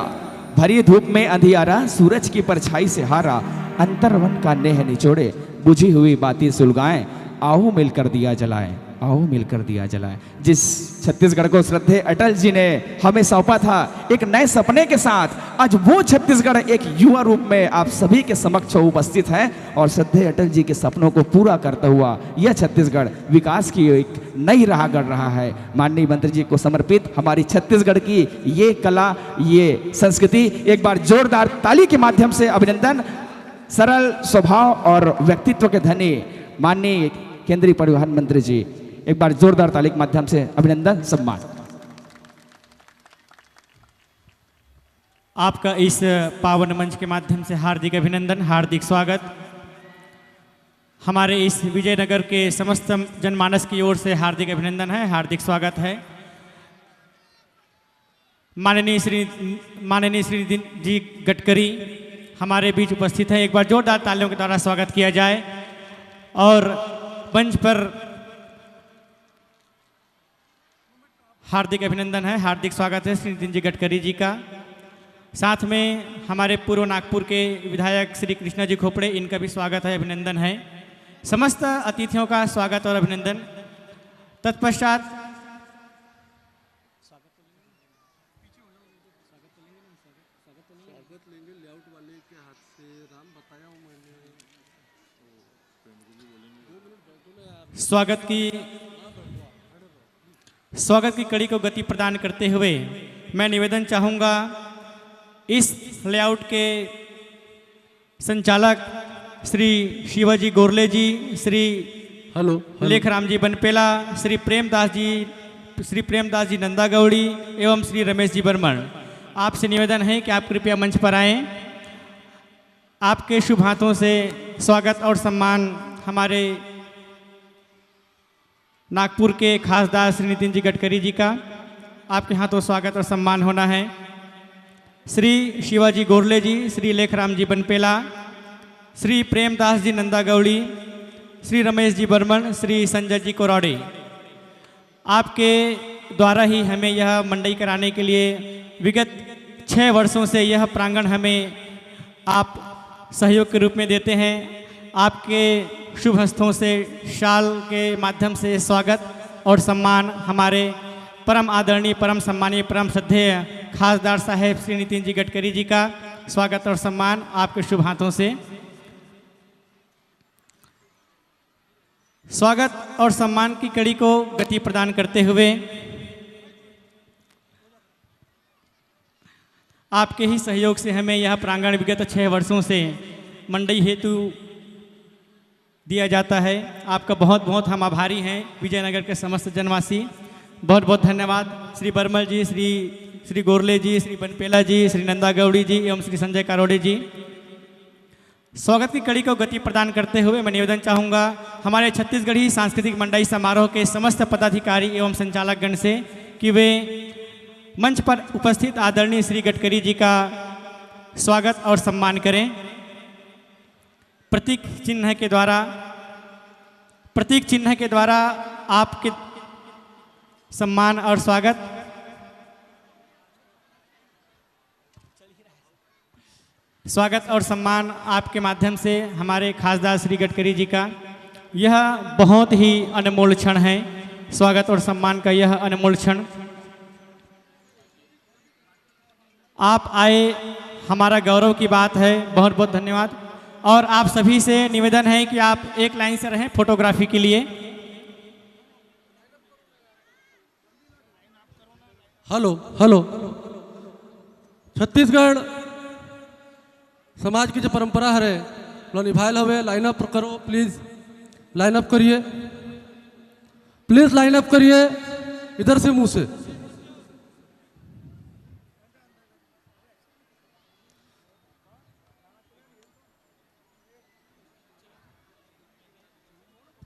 भरी धूप में अंधियारा, सूरज की परछाई से हारा, अंतरमन का नेह निचोड़े, बुझी हुई बाती सुलगाएं, आओ मिलकर दिया जलाएं, आओ मिलकर दिया जलाएं। जिस छत्तीसगढ़ को श्रद्धेय अटल जी ने हमें सौंपा था एक नए सपने के साथ, आज वो छत्तीसगढ़ एक युवा रूप में आप सभी के समक्ष उपस्थित है और श्रद्धेय अटल जी के सपनों को पूरा करता हुआ यह छत्तीसगढ़ विकास की एक नई राह गढ़ रहा है। माननीय मंत्री जी को समर्पित हमारी छत्तीसगढ़ की ये कला, ये संस्कृति, एक बार जोरदार ताली के माध्यम से अभिनंदन। सरल स्वभाव और व्यक्तित्व के धनी माननीय केंद्रीय परिवहन मंत्री जी, एक बार जोरदार ताली के माध्यम से अभिनंदन, सम्मान। आपका इस पावन मंच के माध्यम से हार्दिक अभिनंदन, हार्दिक स्वागत। हमारे इस विजयनगर के समस्त जनमानस की ओर से हार्दिक अभिनंदन है, हार्दिक स्वागत है। माननीय श्री, माननीय श्री नितिन जी गडकरी हमारे बीच उपस्थित हैं। एक बार जोरदार तालियों के द्वारा स्वागत किया जाए। और मंच पर हार्दिक अभिनंदन है, हार्दिक स्वागत है श्री नितिन जी गडकरी जी का। साथ में हमारे पूर्व नागपुर के विधायक श्री कृष्णा जी खोपड़े, इनका भी स्वागत है, अभिनंदन है। समस्त अतिथियों का स्वागत और अभिनंदन। तत्पश्चात स्वागत की, स्वागत की कड़ी को गति प्रदान करते हुए मैं निवेदन चाहूँगा, इस लेआउट के संचालक श्री शिवाजी गोरले जी, श्री हेलो, हेलो। लेखराम जी बनपेला, श्री प्रेमदास जी, श्री प्रेमदास जी नंदागौड़ी एवं श्री रमेश जी बर्मन, आपसे निवेदन है कि आप कृपया मंच पर आएं। आपके शुभ हाथों से स्वागत और सम्मान हमारे नागपुर के खासदार श्री नितिन जी गडकरी जी का, आपके हाथों स्वागत और सम्मान होना है। श्री शिवाजी गोरले जी, श्री लेखराम जी बनपेला, श्री प्रेमदास जी नंदागौड़ी, श्री रमेश जी बर्मन, श्री संजय जी कोराड़े, आपके द्वारा ही हमें यह मंडई कराने के लिए विगत छः वर्षों से यह प्रांगण हमें आप सहयोग के रूप में देते हैं। आपके शुभ हस्तों से शाल के माध्यम से स्वागत और सम्मान हमारे परम आदरणीय, परम सम्मानीय, परम श्रद्धेय खासदार साहेब श्री नितिन जी गडकरी जी का स्वागत और सम्मान आपके शुभ हाथों से। स्वागत और सम्मान की कड़ी को गति प्रदान करते हुए आपके ही सहयोग से हमें यह प्रांगण विगत छः वर्षों से मंडई हेतु दिया जाता है। आपका बहुत बहुत हम आभारी हैं, विजयनगर के समस्त जनवासी। बहुत बहुत धन्यवाद श्री बर्मल जी, श्री श्री गोरले जी, श्री बनपेला जी, श्री नंदा गौड़ी जी एवं श्री संजय कारोड़े जी। स्वागत की कड़ी को गति प्रदान करते हुए मैं निवेदन चाहूँगा हमारे छत्तीसगढ़ी सांस्कृतिक मंडई समारोह के समस्त पदाधिकारी एवं संचालकगण से कि वे मंच पर उपस्थित आदरणीय श्री गडकरी जी का स्वागत और सम्मान करें। प्रतीक चिन्ह के द्वारा, प्रतीक चिन्ह के द्वारा आपके सम्मान और स्वागत, स्वागत और सम्मान आपके माध्यम से हमारे खासदार श्री गडकरी जी का। यह बहुत ही अनमोल क्षण है, स्वागत और सम्मान का यह अनमोल क्षण। आप आए, हमारा गौरव की बात है। बहुत बहुत धन्यवाद। और आप सभी से निवेदन है कि आप एक लाइन से रहें फोटोग्राफी के लिए। Hello, hello. छत्तीसगढ़ समाज की जो परंपरा हरे, ओला निभाए ल हवे। लाइन अप करो प्लीज, लाइन अप करिए प्लीज, लाइन अप करिए इधर से, मुंह से।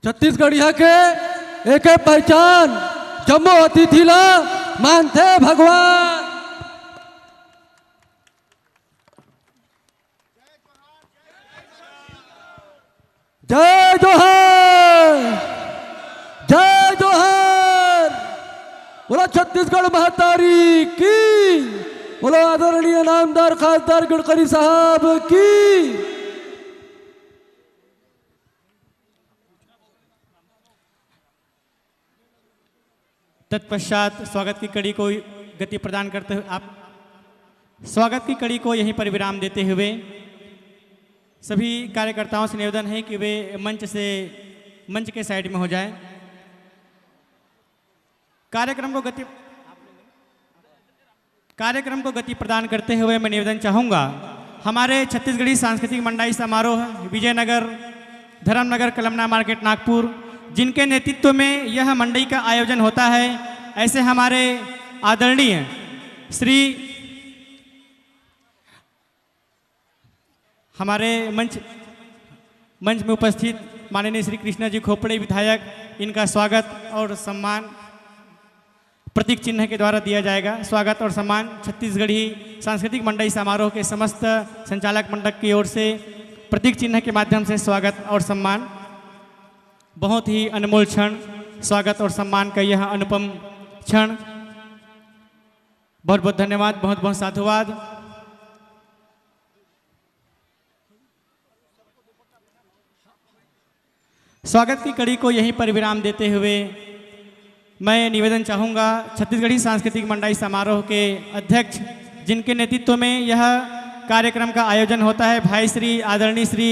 छत्तीसगढ़िया के एके पहचान, जम्मो अतिथि ला मानथे भगवान। जय जोहार, जय जोहार। बोला छत्तीसगढ़ महतारी की, बोला आदरणीय नामदार खासदार गडकरी साहब की। तत्पश्चात स्वागत की कड़ी को गति प्रदान करते हुए आप स्वागत की कड़ी को यहीं पर विराम देते हुए सभी कार्यकर्ताओं से निवेदन है कि वे मंच से, मंच के साइड में हो जाए। कार्यक्रम को गति कार्यक्रम को गति प्रदान करते हुए मैं निवेदन चाहूँगा हमारे छत्तीसगढ़ी सांस्कृतिक मंडई समारोह विजयनगर, धर्मनगर, कलमना मार्केट, नागपुर, जिनके नेतृत्व में यह मंडई का आयोजन होता है, ऐसे हमारे आदरणीय श्री हमारे मंच मंच में उपस्थित माननीय श्री कृष्णा जी खोपड़े विधायक, इनका स्वागत और सम्मान प्रतीक चिन्ह के द्वारा दिया जाएगा। स्वागत और सम्मान छत्तीसगढ़ी सांस्कृतिक मंडई समारोह के समस्त संचालक मंडल की ओर से प्रतीक चिन्ह के माध्यम से स्वागत और सम्मान। बहुत ही अनमोल क्षण, स्वागत और सम्मान का यह अनुपम क्षण। बहुत बहुत धन्यवाद, बहुत बहुत साधुवाद। स्वागत की कड़ी को यहीं पर विराम देते हुए मैं निवेदन चाहूँगा छत्तीसगढ़ी सांस्कृतिक मंडई समारोह के अध्यक्ष, जिनके नेतृत्व में यह कार्यक्रम का आयोजन होता है, भाई श्री आदरणीय श्री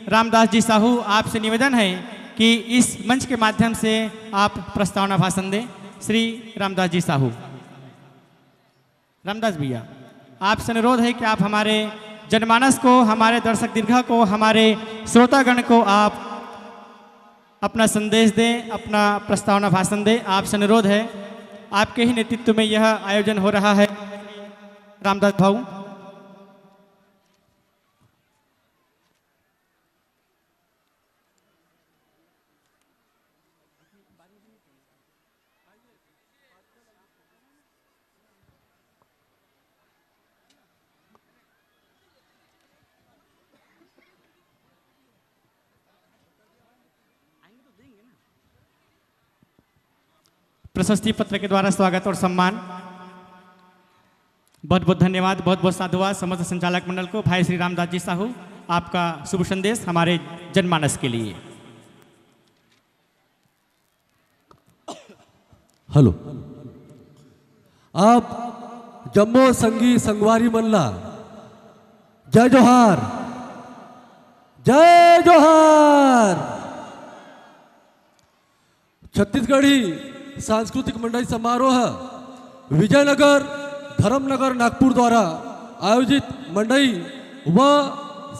रामदास जी साहू, आपसे निवेदन है कि इस मंच के माध्यम से आप प्रस्तावना भाषण दें। श्री रामदास जी साहू। रामदास भैया, आपसे अनुरोध है कि आप हमारे जनमानस को, हमारे दर्शक दीर्घा को, हमारे श्रोतागण को आप अपना संदेश दें, अपना प्रस्तावना भाषण दें। आपसे अनुरोध है, आपके ही नेतृत्व में यह आयोजन हो रहा है। रामदास भाऊ। प्रशस्ति पत्र के द्वारा स्वागत और सम्मान। बहुत बहुत धन्यवाद, बहुत बहुत साधुवाद समस्त संचालक मंडल को। भाई श्री रामदास जी साहू, आपका शुभ संदेश हमारे जनमानस के लिए। हेलो, आप जम्मो संगी संगवारी मन ला जय जोहार, जय जोहार। छत्तीसगढ़ी सांस्कृतिक मंडई समारोह विजयनगर, धर्मनगर, नागपुर द्वारा आयोजित मंडई व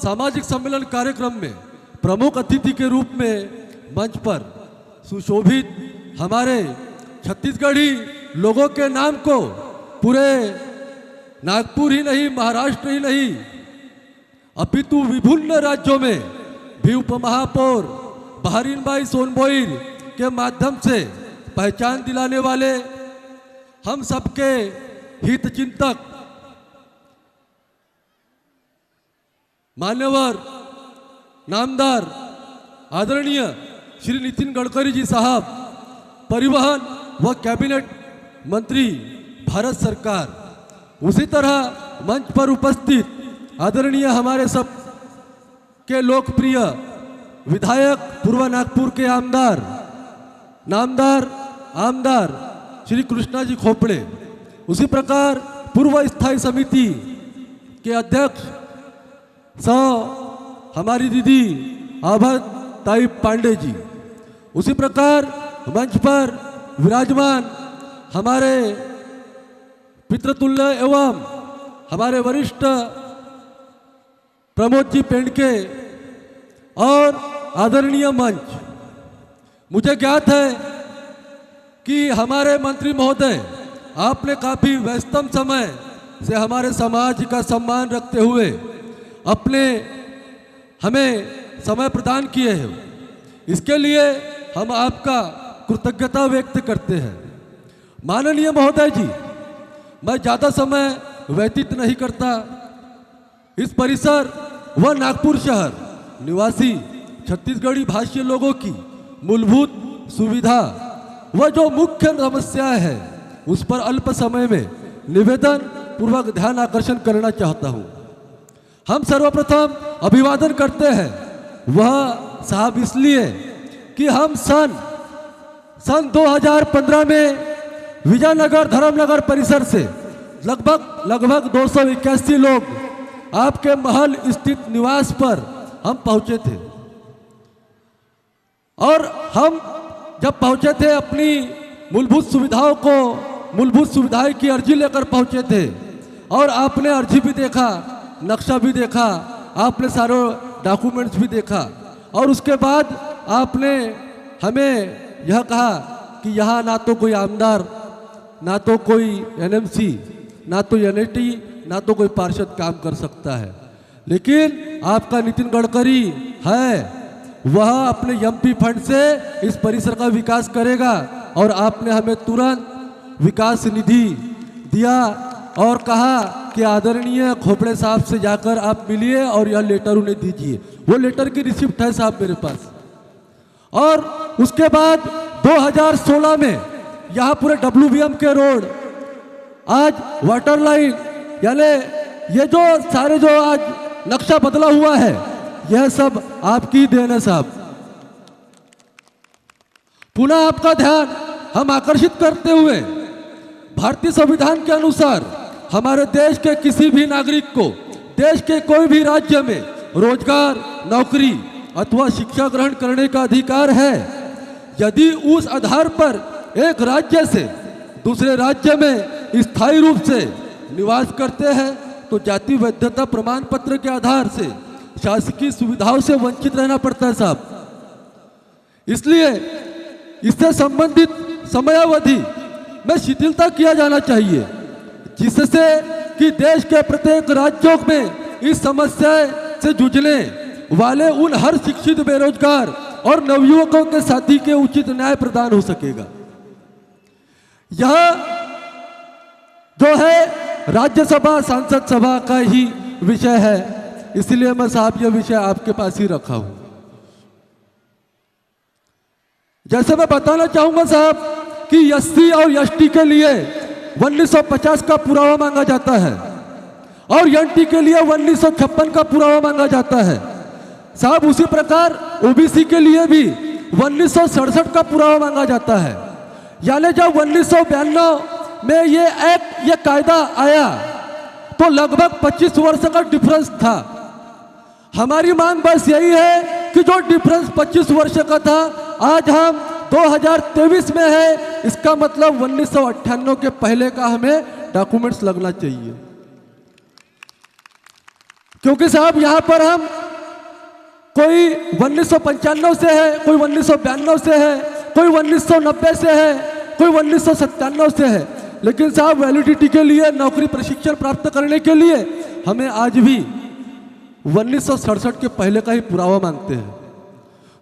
सामाजिक सम्मेलन कार्यक्रम में प्रमुख अतिथि के रूप में मंच पर सुशोभित हमारे छत्तीसगढ़ी लोगों के नाम को पूरे नागपुर ही नहीं, महाराष्ट्र ही नहीं, अपितु विभिन्न राज्यों में भी उपमहापौर बहरीन बाई सोनबोईर के माध्यम से पहचान दिलाने वाले हम सबके हित चिंतक मान्यवर नामदार आदरणीय श्री नितिन गडकरी जी साहब, परिवहन व कैबिनेट मंत्री भारत सरकार, उसी तरह मंच पर उपस्थित आदरणीय हमारे सब के लोकप्रिय विधायक, पूर्व नागपुर के आमदार, नामदार आमदार श्री कृष्णा जी खोपड़े, उसी प्रकार पूर्व स्थायी समिति के अध्यक्ष सौ हमारी दीदी आभा ताई पांडे जी, उसी प्रकार मंच पर विराजमान हमारे पितृतुल्य एवं हमारे वरिष्ठ प्रमोद जी पेंडके और आदरणीय मंच, मुझे ज्ञात है कि हमारे मंत्री महोदय, आपने काफी व्यस्तम समय से हमारे समाज का सम्मान रखते हुए अपने हमें समय प्रदान किए हैं। इसके लिए हम आपका कृतज्ञता व्यक्त करते हैं। माननीय महोदय जी, मैं ज्यादा समय व्यतीत नहीं करता। इस परिसर व नागपुर शहर निवासी छत्तीसगढ़ी भाषी लोगों की मूलभूत सुविधा व जो मुख्य समस्याएं हैं, उस पर अल्प समय में निवेदन पूर्वक ध्यान आकर्षण करना चाहता हूं। हम सर्वप्रथम अभिवादन करते हैं वह साहब, इसलिए कि हम सन सन दो हज़ार पन्द्रह में विजयनगर धर्मनगर परिसर से लगभग लगभग दो सौ इक्यासी लोग आपके महल स्थित निवास पर हम पहुंचे थे। और हम जब पहुंचे थे, अपनी मूलभूत सुविधाओं को, मूलभूत सुविधाएं की अर्जी लेकर पहुंचे थे और आपने अर्जी भी देखा, नक्शा भी देखा, आपने सारे डॉक्यूमेंट्स भी देखा और उसके बाद आपने हमें यह कहा कि यहाँ ना तो कोई आमदार, ना तो कोई एनएमसी, ना तो एनएटी, ना तो कोई पार्षद काम कर सकता है, लेकिन आपका नितिन गडकरी है, वह अपने एमपी फंड से इस परिसर का विकास करेगा और आपने हमें तुरंत विकास निधि दिया और कहा कि आदरणीय खोपड़े साहब से जाकर आप मिलिए और यह लेटर उन्हें दीजिए। वो लेटर की रिसिप्ट है साहब मेरे पास। और उसके बाद दो हज़ार सोलह में यहाँ पूरे डब्ल्यूबीएम के रोड, आज वाटर लाइन, यानी ये जो सारे जो आज नक्शा बदला हुआ है, यह सब आपकी देन है साहब। पुनः आपका ध्यान हम आकर्षित करते हुए भारतीय संविधान के अनुसार हमारे देश के किसी भी नागरिक को देश के कोई भी राज्य में रोजगार, नौकरी अथवा शिक्षा ग्रहण करने का अधिकार है। यदि उस आधार पर एक राज्य से दूसरे राज्य में स्थायी रूप से निवास करते हैं, तो जाति वैधता प्रमाण पत्र के आधार से शासकीय सुविधाओं से वंचित रहना पड़ता है साहब। इसलिए इससे संबंधित समयावधि में शिथिलता किया जाना चाहिए, जिससे कि देश के प्रत्येक राज्यों में इस समस्या से जूझने वाले उन हर शिक्षित, बेरोजगार और नवयुवकों के साथी के उचित न्याय प्रदान हो सकेगा। यह जो है राज्यसभा सांसद सभा का ही विषय है, इसलिए मैं साहब यह विषय आपके पास ही रखा हूं। जैसे मैं बताना चाहूंगा साहब कि एससी और एसटी के लिए उन्नीस सौ पचास का पुरावा मांगा जाता है और एनटी के लिए उन्नीस सौ छप्पन का पुरावा मांगा जाता है। साहब, उसी प्रकार ओबीसी के लिए भी उन्नीस सौ सड़सठ का पुरावा मांगा जाता है। यानी जब उन्नीस सौ बयानवे में ये एक्ट, ये कायदा आया, तो लगभग पच्चीस वर्ष का डिफरेंस था। हमारी मांग बस यही है कि जो डिफरेंस पच्चीस वर्ष का था, आज हम दो हज़ार तेईस में है, इसका मतलब उन्नीस सौ अट्ठानवे के पहले का हमें डॉक्यूमेंट्स लगना चाहिए। क्योंकि साहब, यहाँ पर हम कोई उन्नीस सौ पंचानवे से है, कोई उन्नीस सौ बयानवे से है, कोई उन्नीस सौ नब्बे से है, कोई उन्नीस सौ सत्तानवे से है, लेकिन साहब, वैलिडिटी के लिए, नौकरी प्रशिक्षण प्राप्त करने के लिए हमें आज भी उन्नीस सौ सड़सठ के पहले का ही पुरावा मांगते हैं,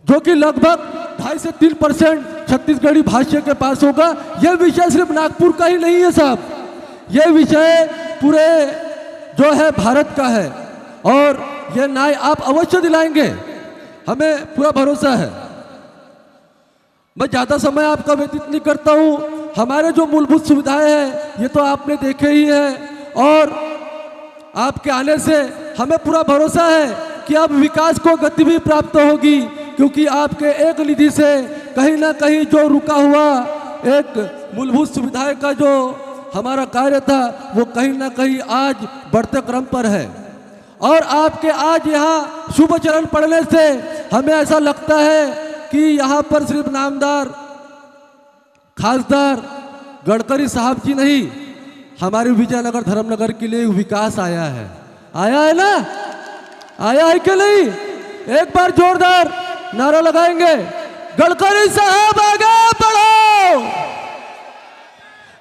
जो कि लगभग ढाई से तीन परसेंट छत्तीसगढ़ी भाषा के पास होगा। यह विषय सिर्फ नागपुर का ही नहीं है साहब, यह विषय पूरे जो है भारत का है और यह न्याय आप अवश्य दिलाएंगे, हमें पूरा भरोसा है। मैं ज़्यादा समय आपका व्यतीत नहीं करता हूँ। हमारे जो मूलभूत सुविधाएं हैं, ये तो आपने देखे ही हैं और आपके आने से हमें पूरा भरोसा है कि अब विकास को गति भी प्राप्त होगी, क्योंकि आपके एक निधि से कहीं ना कहीं जो रुका हुआ एक मूलभूत सुविधाएं का जो हमारा कार्य था, वो कहीं ना कहीं आज बढ़ते क्रम पर है। और आपके आज यहाँ शुभ चरण पड़ने से हमें ऐसा लगता है कि यहाँ पर सिर्फ नामदार खासदार गडकरी साहब जी नहीं, हमारे विजयनगर धर्मनगर के लिए विकास आया है। आया है ना? आया है कि नहीं? एक बार जोरदार नारा लगाएंगे, गडकरी साहब आगे बढ़ो,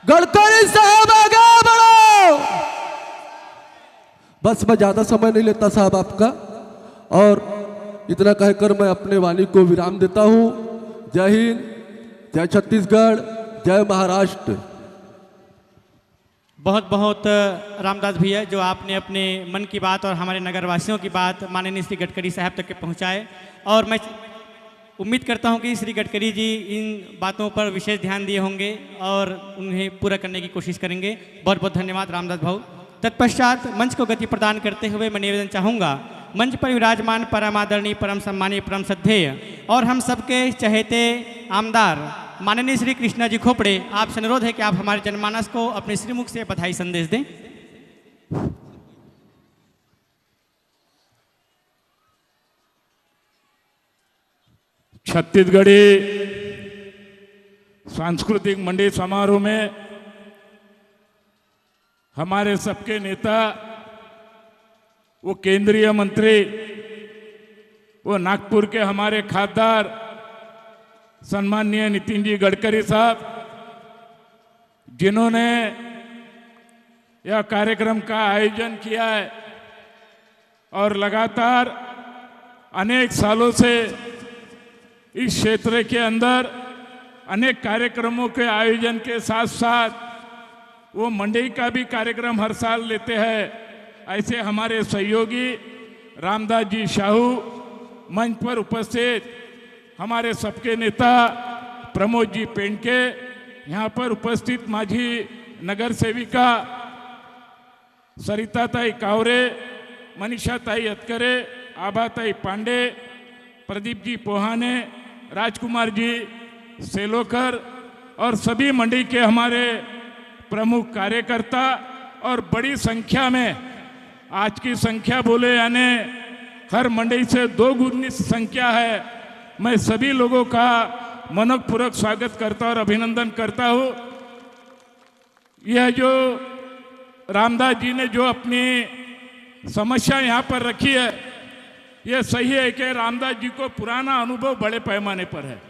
गडकरी साहब आगे बढ़ो। बस, मैं ज़्यादा समय नहीं लेता साहब आपका, और इतना कहकर मैं अपने वाणी को विराम देता हूँ। जय हिंद, जय छत्तीसगढ़, जय महाराष्ट्र। बहुत बहुत रामदास भैया, जो आपने अपने मन की बात और हमारे नगरवासियों की बात माननीय श्री गडकरी साहब तक के पहुँचाए, और मैं उम्मीद करता हूँ कि श्री गडकरी जी इन बातों पर विशेष ध्यान दिए होंगे और उन्हें पूरा करने की कोशिश करेंगे। बहुत बहुत धन्यवाद रामदास भाऊ। तत्पश्चात मंच को गति प्रदान करते हुए मैं निवेदन चाहूँगा, मंच पर विराजमान परम आदरणीय, परम सम्मानीय, परम श्रद्धेय और हम सबके चहेते आमदार माननीय श्री कृष्णा जी खोपड़े, आपसे अनुरोध है कि आप हमारे जनमानस को अपने श्रीमुख से बधाई संदेश दें। छत्तीसगढ़ी सांस्कृतिक मंडी समारोह में हमारे सबके नेता, वो केंद्रीय मंत्री, वो नागपुर के हमारे खासदार सम्माननीय नितिन जी गडकरी साहब, जिन्होंने यह कार्यक्रम का आयोजन किया है और लगातार अनेक सालों से इस क्षेत्र के अंदर अनेक कार्यक्रमों के आयोजन के साथ साथ वो मंडी का भी कार्यक्रम हर साल लेते हैं। ऐसे हमारे सहयोगी रामदास जी साहू, मंच पर उपस्थित हमारे सबके नेता प्रमोद जी पेंडके, यहाँ पर उपस्थित माझी नगर सेविका सरिता ताई कावरे, मनीषा ताई अतकरे, आभा ताई पांडे, प्रदीप जी पोहाने, राजकुमार जी सेलोकर और सभी मंडी के हमारे प्रमुख कार्यकर्ता और बड़ी संख्या में, आज की संख्या बोले यानी हर मंडी से दो गुनी संख्या है। मैं सभी लोगों का मनपूर्वक स्वागत करता और अभिनंदन करता हूँ। यह जो रामदास जी ने जो अपनी समस्या यहाँ पर रखी है, यह सही है कि रामदास जी को पुराना अनुभव बड़े पैमाने पर है,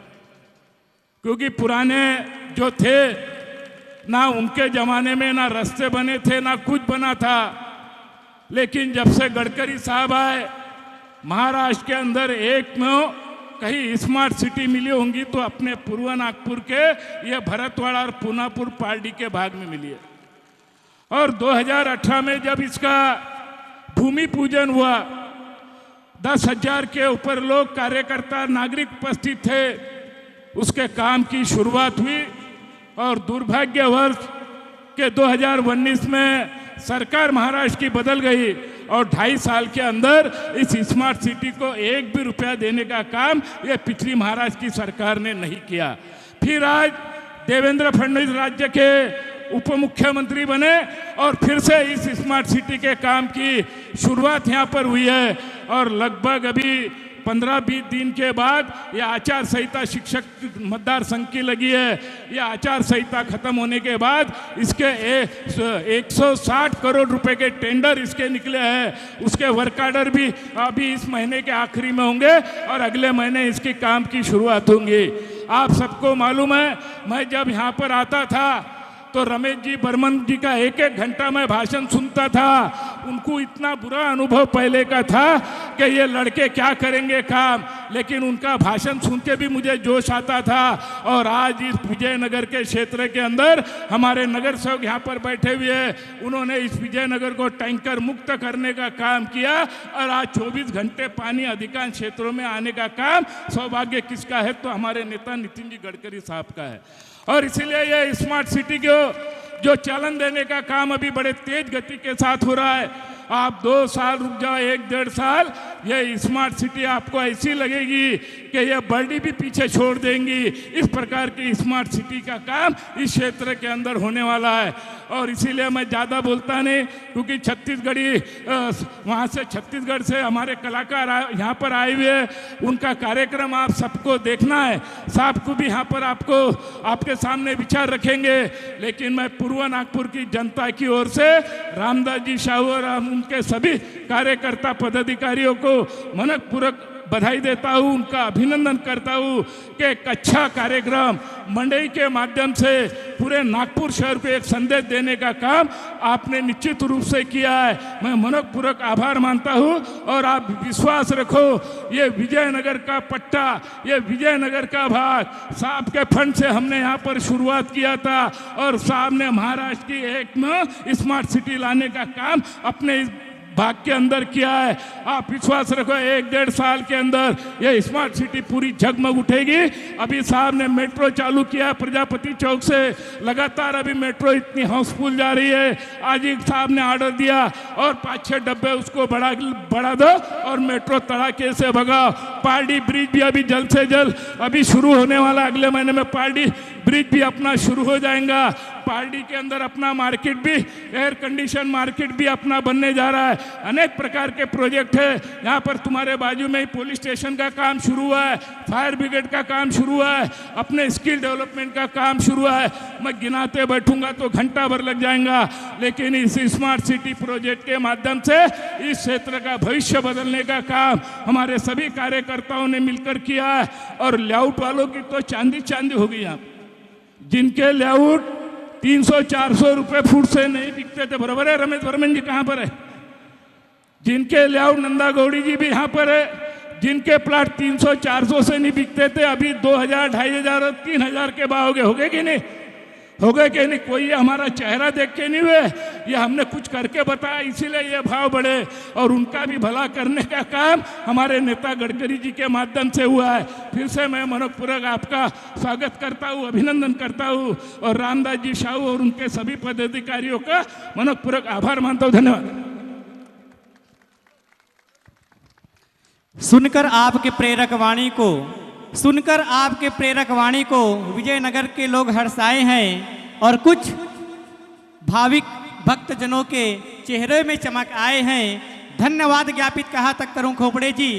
क्योंकि पुराने जो थे ना, उनके ज़माने में ना रास्ते बने थे, ना कुछ बना था। लेकिन जब से गडकरी साहब आए, महाराष्ट्र के अंदर एक में कहीं स्मार्ट सिटी मिली होंगी तो अपने पूर्व नागपुर के ये भरतवाड़ा और पुनापुर पारडी के भाग में मिली है। और दो हज़ार अठारह में जब इसका भूमि पूजन हुआ, दस हज़ार के ऊपर लोग, कार्यकर्ता, नागरिक उपस्थित थे। उसके काम की शुरुआत हुई और दुर्भाग्यवश के दो हज़ार उन्नीस में सरकार महाराष्ट्र की बदल गई और ढाई साल के अंदर इस स्मार्ट सिटी को एक भी रुपया देने का काम ये पिछली महाराष्ट्र की सरकार ने नहीं किया। फिर आज देवेंद्र फडणवीस राज्य के उप मुख्यमंत्री बने और फिर से इस स्मार्ट सिटी के काम की शुरुआत यहाँ पर हुई है और लगभग अभी पन्द्रह बीस दिन के बाद ये आचार संहिता शिक्षक मतदार संघ की लगी है। ये आचार संहिता खत्म होने के बाद इसके ए-, एक सौ साठ करोड़ रुपए के टेंडर इसके निकले हैं। उसके वर्क ऑर्डर भी अभी इस महीने के आखिरी में होंगे और अगले महीने इसकी काम की शुरुआत होंगी। आप सबको मालूम है, मैं जब यहाँ पर आता था तो रमेश जी बर्मन जी का एक एक घंटा मैं भाषण सुनता था। उनको इतना बुरा अनुभव पहले का था कि ये लड़के क्या करेंगे काम, लेकिन उनका भाषण सुन के भी मुझे जोश आता था। और आज इस विजयनगर के क्षेत्र के अंदर हमारे नगर सेवक यहाँ पर बैठे हुए हैं, उन्होंने इस विजयनगर को टैंकर मुक्त करने का काम किया और आज चौबीस घंटे पानी अधिकांश क्षेत्रों में आने का काम सौभाग्य किसका है, तो हमारे नेता नितिन जी गडकरी साहब का है। और इसीलिए ये स्मार्ट सिटी को जो चालन देने का काम अभी बड़े तेज गति के साथ हो रहा है, आप दो साल रुक जाओ, एक डेढ़ साल, ये स्मार्ट सिटी आपको ऐसी लगेगी कि ये बर्डी भी पीछे छोड़ देंगी। इस प्रकार की स्मार्ट सिटी का काम इस क्षेत्र के अंदर होने वाला है। और इसीलिए मैं ज़्यादा बोलता नहीं, क्योंकि छत्तीसगढ़ी, अ, वहाँ से, छत्तीसगढ़ से हमारे कलाकार आ-, यहाँ पर आए हुए हैं, उनका कार्यक्रम आप सबको देखना है। साहब को भी यहाँ पर आपको, आपके सामने विचार रखेंगे, लेकिन मैं पूर्व नागपुर की जनता की ओर से रामदास जी साहू और हम उनके सभी कार्यकर्ता पदाधिकारियों को मनपूर्वक बधाई देता हूँ, उनका अभिनंदन करता हूँ कि एक अच्छा कार्यक्रम मंडई के माध्यम से पूरे नागपुर शहर को एक संदेश देने का काम आपने निश्चित रूप से किया है। मैं मनपूर्वक आभार मानता हूँ और आप विश्वास रखो, ये विजयनगर का पट्टा, ये विजयनगर का भाग साहब के फंड से हमने यहाँ पर शुरुआत किया था और साहब ने महाराष्ट्र की एक स्मार्ट सिटी लाने का काम अपने इस भाग के अंदर किया है। आप विश्वास रखो, एक डेढ़ साल के अंदर ये स्मार्ट सिटी पूरी जगमग उठेगी। अभी साहब ने मेट्रो चालू किया है प्रजापति चौक से, लगातार अभी मेट्रो इतनी हाउसफुल जा रही है। आज ही साहब ने ऑर्डर दिया और पाँच छः डब्बे उसको बढ़ा, बढ़ा दो और मेट्रो तड़ाके से भगाओ। पारडी ब्रिज भी अभी जल्द से जल्द अभी शुरू होने वाला, अगले महीने में पारडी ब्रिज भी अपना शुरू हो जाएगा। पारडी के अंदर अपना मार्केट भी, एयर कंडीशन मार्केट भी अपना बनने जा रहा है। अनेक प्रकार के प्रोजेक्ट है। यहाँ पर तुम्हारे बाजू में ही पुलिस स्टेशन का काम शुरू हुआ है, फायर ब्रिगेड का काम शुरू हुआ है, अपने स्किल डेवलपमेंट का काम शुरू हुआ है। मैं गिनाते बैठूंगा तो घंटा भर लग जाएगा, लेकिन इस स्मार्ट सिटी प्रोजेक्ट के माध्यम से इस क्षेत्र का भविष्य बदलने का काम हमारे सभी कार्यकर्ताओं ने मिलकर किया है। और लेआउट वालों की तो चांदी चांदी हो गई। यहाँ जिनके लेआउट तीन सौ चार सौ रुपए फुट से नहीं बिकते थे, बराबर है? रमेश वर्मन जी कहाँ पर है? जिनके लेआउट, नंदा गौड़ी जी भी यहाँ पर है, जिनके प्लाट तीन सौ चार सौ से नहीं बिकते थे, अभी दो हजार, ढाई हजार और तीन हजार के भाव हो गए, हो गए कि नहीं? हो गए कि नहीं? कोई ये हमारा चेहरा देख के नहीं हुए, ये हमने कुछ करके बताया, इसीलिए ये भाव बढ़े। और उनका भी भला करने का काम हमारे नेता गडकरी जी के माध्यम से हुआ है। फिर से मैं मनपूर्वक आपका स्वागत करता हूँ, अभिनंदन करता हूँ और रामदास जी साहू और उनके सभी पदाधिकारियों का मनपूर्वक आभार मानता हूँ। धन्यवाद। सुनकर आपके प्रेरक वाणी को, सुनकर आपके प्रेरक वाणी को विजयनगर के लोग हर्षाए हैं और कुछ भाविक भक्तजनों के चेहरे में चमक आए हैं। धन्यवाद ज्ञापित कहाँ तक करूं खोपड़े जी,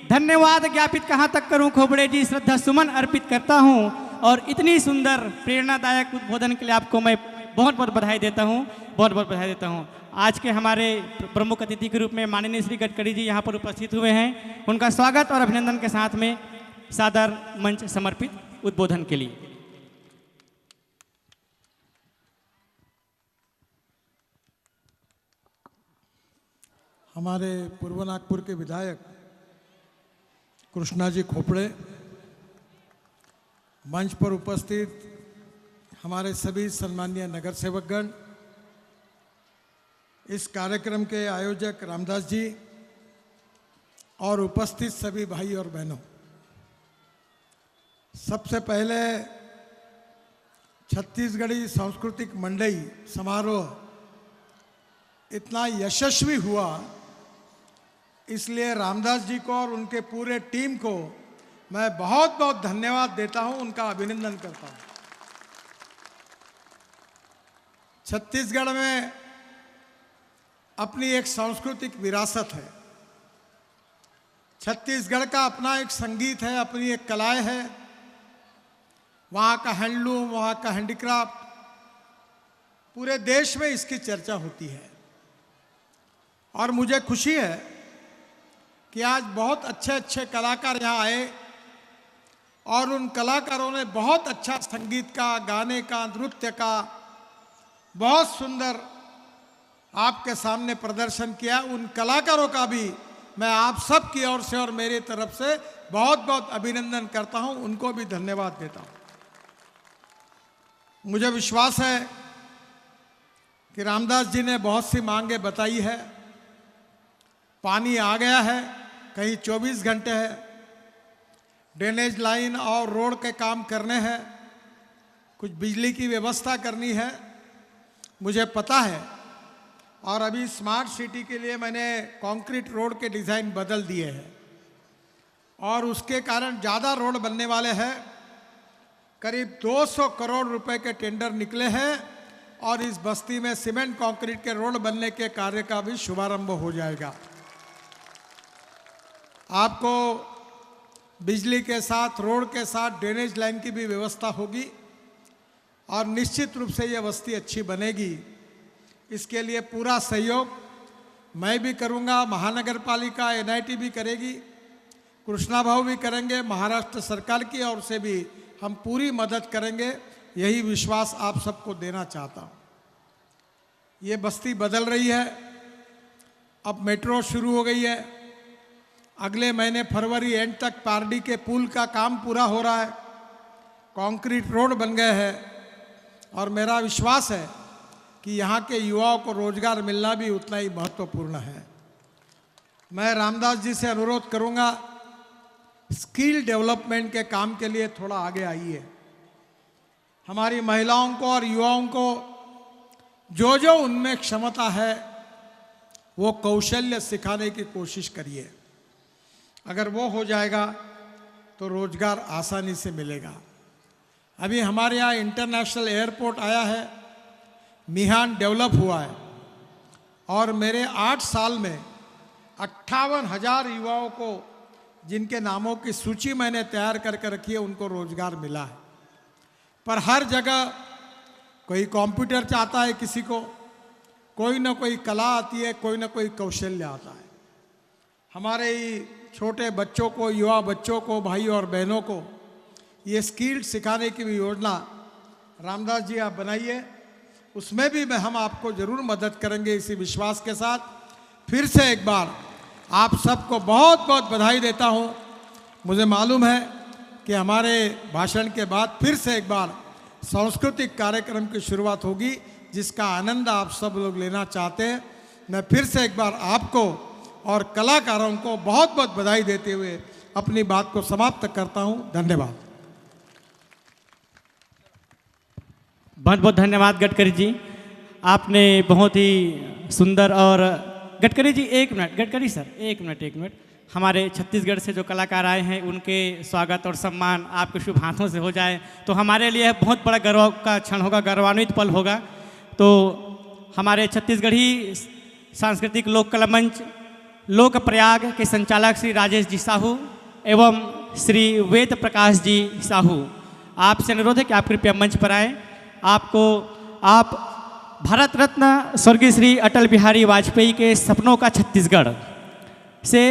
धन्यवाद ज्ञापित कहाँ तक करूं खोपड़े जी, श्रद्धा सुमन अर्पित करता हूं। और इतनी सुंदर प्रेरणादायक उद्बोधन के लिए आपको मैं बहुत बहुत बधाई देता हूं, बहुत बहुत बधाई देता हूं। आज के हमारे प्र-, प्रमुख अतिथि के रूप में माननीय श्री गडकरी जी यहाँ पर उपस्थित हुए हैं। उनका स्वागत और अभिनंदन के साथ में सादर मंच समर्पित उद्बोधन के लिए। हमारे पूर्व नागपुर के विधायक कृष्णा जी खोपड़े, मंच पर उपस्थित हमारे सभी सम्माननीय नगर सेवकगण, इस कार्यक्रम के आयोजक रामदास जी और उपस्थित सभी भाई और बहनों, सबसे पहले छत्तीसगढ़ी सांस्कृतिक मंडई समारोह इतना यशस्वी हुआ, इसलिए रामदास जी को और उनके पूरे टीम को मैं बहुत बहुत धन्यवाद देता हूं, उनका अभिनंदन करता हूं। छत्तीसगढ़ में अपनी एक सांस्कृतिक विरासत है, छत्तीसगढ़ का अपना एक संगीत है, अपनी एक कलाएं है। वहाँ का हैंडलूम, वहाँ का हैंडीक्राफ्ट, पूरे देश में इसकी चर्चा होती है। और मुझे खुशी है कि आज बहुत अच्छे अच्छे कलाकार यहाँ आए और उन कलाकारों ने बहुत अच्छा संगीत का, गाने का, नृत्य का बहुत सुंदर आपके सामने प्रदर्शन किया। उन कलाकारों का भी मैं आप सब की ओर से और मेरी तरफ से बहुत बहुत अभिनंदन करता हूं, उनको भी धन्यवाद देता हूं। मुझे विश्वास है कि रामदास जी ने बहुत सी मांगे बताई है। पानी आ गया है, कहीं चौबीस घंटे है, ड्रेनेज लाइन और रोड के काम करने हैं, कुछ बिजली की व्यवस्था करनी है, मुझे पता है। और अभी स्मार्ट सिटी के लिए मैंने कंक्रीट रोड के डिज़ाइन बदल दिए हैं और उसके कारण ज़्यादा रोड बनने वाले हैं। करीब दो सौ करोड़ रुपए के टेंडर निकले हैं और इस बस्ती में सीमेंट कंक्रीट के रोड बनने के कार्य का भी शुभारंभ हो जाएगा। आपको बिजली के साथ, रोड के साथ ड्रेनेज लाइन की भी व्यवस्था होगी और निश्चित रूप से यह बस्ती अच्छी बनेगी। इसके लिए पूरा सहयोग मैं भी करूंगा, महानगर पालिका, एनआईटी भी करेगी, कृष्णा भाऊ भी करेंगे, महाराष्ट्र सरकार की ओर से भी हम पूरी मदद करेंगे। यही विश्वास आप सबको देना चाहता हूं। ये बस्ती बदल रही है, अब मेट्रो शुरू हो गई है। अगले महीने फरवरी एंड तक पारडी के पुल का काम पूरा हो रहा है, कंक्रीट रोड बन गए हैं और मेरा विश्वास है कि यहाँ के युवाओं को रोजगार मिलना भी उतना ही महत्वपूर्ण है। मैं रामदास जी से अनुरोध करूँगा, स्किल डेवलपमेंट के काम के लिए थोड़ा आगे आइए। हमारी महिलाओं को और युवाओं को जो जो उनमें क्षमता है, वो कौशल्य सिखाने की कोशिश करिए। अगर वो हो जाएगा तो रोजगार आसानी से मिलेगा। अभी हमारे यहाँ इंटरनेशनल एयरपोर्ट आया है, मिहान डेवलप हुआ है और मेरे आठ साल में अट्ठावन हज़ार युवाओं को, जिनके नामों की सूची मैंने तैयार करके रखी है, उनको रोजगार मिला है। पर हर जगह कोई कंप्यूटर चाहता है किसी को, कोई ना कोई कला आती है, कोई ना कोई कौशल्य आता है। हमारे ही छोटे बच्चों को, युवा बच्चों को, भाई और बहनों को ये स्किल सिखाने की भी योजना रामदास जी आप बनाइए, उसमें भी मैं, हम आपको जरूर मदद करेंगे। इसी विश्वास के साथ फिर से एक बार आप सबको बहुत बहुत बधाई देता हूं। मुझे मालूम है कि हमारे भाषण के बाद फिर से एक बार सांस्कृतिक कार्यक्रम की शुरुआत होगी, जिसका आनंद आप सब लोग लेना चाहते हैं। मैं फिर से एक बार आपको और कलाकारों को बहुत बहुत बधाई देते हुए अपनी बात को समाप्त करता हूं। धन्यवाद। बहुत बहुत धन्यवाद गडकरी जी, आपने बहुत ही सुंदर और गडकरी जी, एक मिनट गडकरी सर, एक मिनट एक मिनट हमारे छत्तीसगढ़ से जो कलाकार आए हैं उनके स्वागत और सम्मान आपके शुभ हाथों से हो जाए तो हमारे लिए बहुत बड़ा गर्व का क्षण होगा, गौरवान्वित पल होगा। तो हमारे छत्तीसगढ़ी सांस्कृतिक लोक कला मंच लोक प्रयाग के संचालक श्री राजेश जी साहू एवं श्री वेद प्रकाश जी साहू, आपसे अनुरोध है कि आप कृपया मंच पर आएं। आपको आप भारत रत्न स्वर्गीय श्री अटल बिहारी वाजपेयी के सपनों का छत्तीसगढ़ से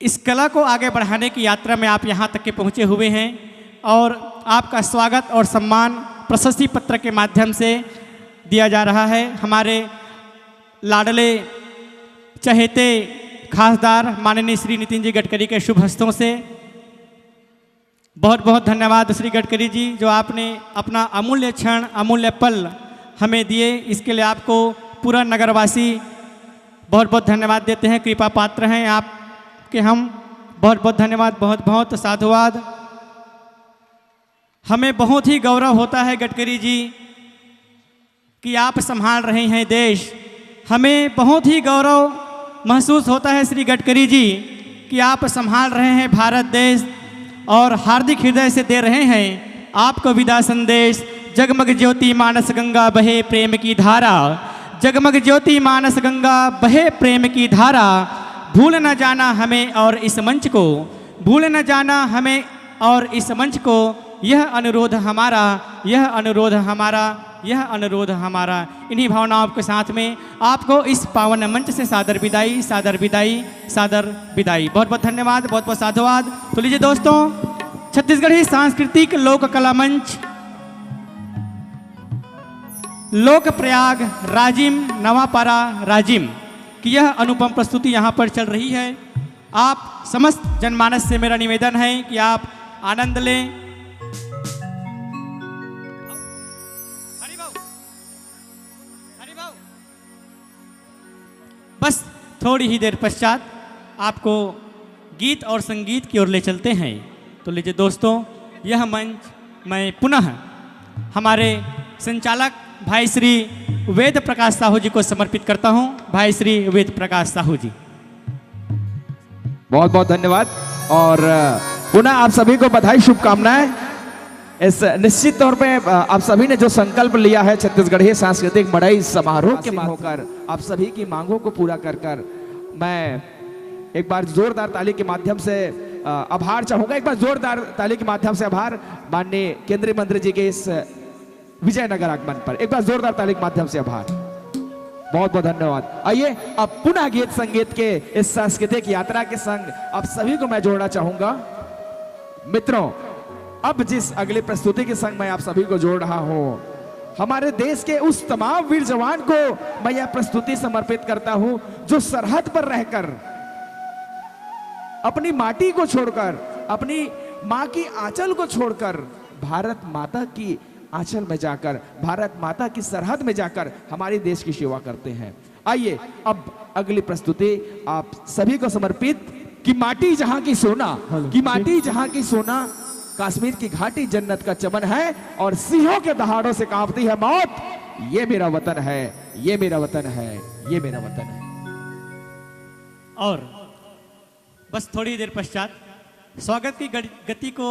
इस कला को आगे बढ़ाने की यात्रा में आप यहाँ तक के पहुँचे हुए हैं और आपका स्वागत और सम्मान प्रशस्ति पत्र के माध्यम से दिया जा रहा है। हमारे लाडले चहेते खासदार माननीय श्री नितिन जी गडकरी के शुभ हस्तों से बहुत बहुत धन्यवाद श्री गडकरी जी, जो आपने अपना अमूल्य क्षण, अमूल्य पल हमें दिए, इसके लिए आपको पूरा नगरवासी बहुत बहुत धन्यवाद देते हैं। कृपा पात्र हैं आपके हम। बहुत बहुत धन्यवाद, बहुत बहुत साधुवाद। हमें बहुत ही गौरव होता है गडकरी जी कि आप संभाल रहे हैं देश। हमें बहुत ही गौरव महसूस होता है श्री गडकरी जी कि आप संभाल रहे हैं भारत देश और हार्दिक हृदय से दे रहे हैं आपको विदा संदेश। जगमग ज्योति मानस गंगा बहे प्रेम की धारा, जगमग ज्योति मानस गंगा बहे प्रेम की धारा। भूल न जाना हमें और इस मंच को, भूल न जाना हमें और इस मंच को, यह अनुरोध हमारा, यह अनुरोध हमारा, यह अनुरोध हमारा। इन्हीं भावनाओं के साथ में आपको इस पावन मंच से सादर विदाई, सादर विदाई, सादर विदाई। बहुत बहुत धन्यवाद, बहुत बहुत साधुवाद। तो लीजिए दोस्तों, छत्तीसगढ़ी सांस्कृतिक लोक कला मंच, लोक प्रयाग, राजिम, नवापारा राजिम की यह अनुपम प्रस्तुति यहाँ पर चल रही है। आप समस्त जनमानस से मेरा निवेदन है कि आप आनंद लें। हरि भाव, हरि भाव। बस थोड़ी ही देर पश्चात आपको गीत और संगीत की ओर ले चलते हैं। तो लीजिए दोस्तों, यह मंच मैं पुनः हमारे संचालक भाई श्री वेद प्रकाश साहू जी को समर्पित करता हूं। भाई श्री वेद प्रकाश साहू जी। बहुत बहुत धन्यवाद और पुनः आप सभी को बधाई, शुभकामनाएं। इस निश्चित तौर पे आप सभी ने जो संकल्प लिया है छत्तीसगढ़ी सांस्कृतिक मड़ई समारोह के होकर आप सभी की मांगों को पूरा कर कर मैं एक बार जोरदार ताली के माध्यम से आभार चाहूंगा, एक बार जोरदार ताली के माध्यम से आभार माननीय केंद्रीय मंत्री जी के इस विजयनगर आगमन पर एक बार जोरदार ताली के माध्यम से आभार। बहुत बहुत धन्यवाद। आइए, अब पुनः गीत संगीत के इस सांस्कृतिक यात्रा के संग आप सभी को मैं जोड़ना चाहूंगा। मित्रों, अब जिस अगली प्रस्तुति के संग मैं आप सभी को जोड़ रहा हूं, हमारे देश के उस तमाम वीर जवान को मैं यह प्रस्तुति समर्पित करता हूं, जो सरहद पर रहकर अपनी माटी को छोड़कर, अपनी मां की आंचल को छोड़कर भारत माता की आंचल में जाकर, भारत माता की सरहद में जाकर हमारे देश की सेवा करते हैं। आइए, अब अगली प्रस्तुति आप सभी को समर्पित। कि माटी जहां की सोना, कि माटी जहां की सोना, कश्मीर की घाटी जन्नत का चमन है और सिंहों के दहाड़ों से कांपती है मौत। ये मेरा वतन है, ये मेरा वतन है, ये मेरा वतन है। और बस थोड़ी देर पश्चात स्वागत की गति को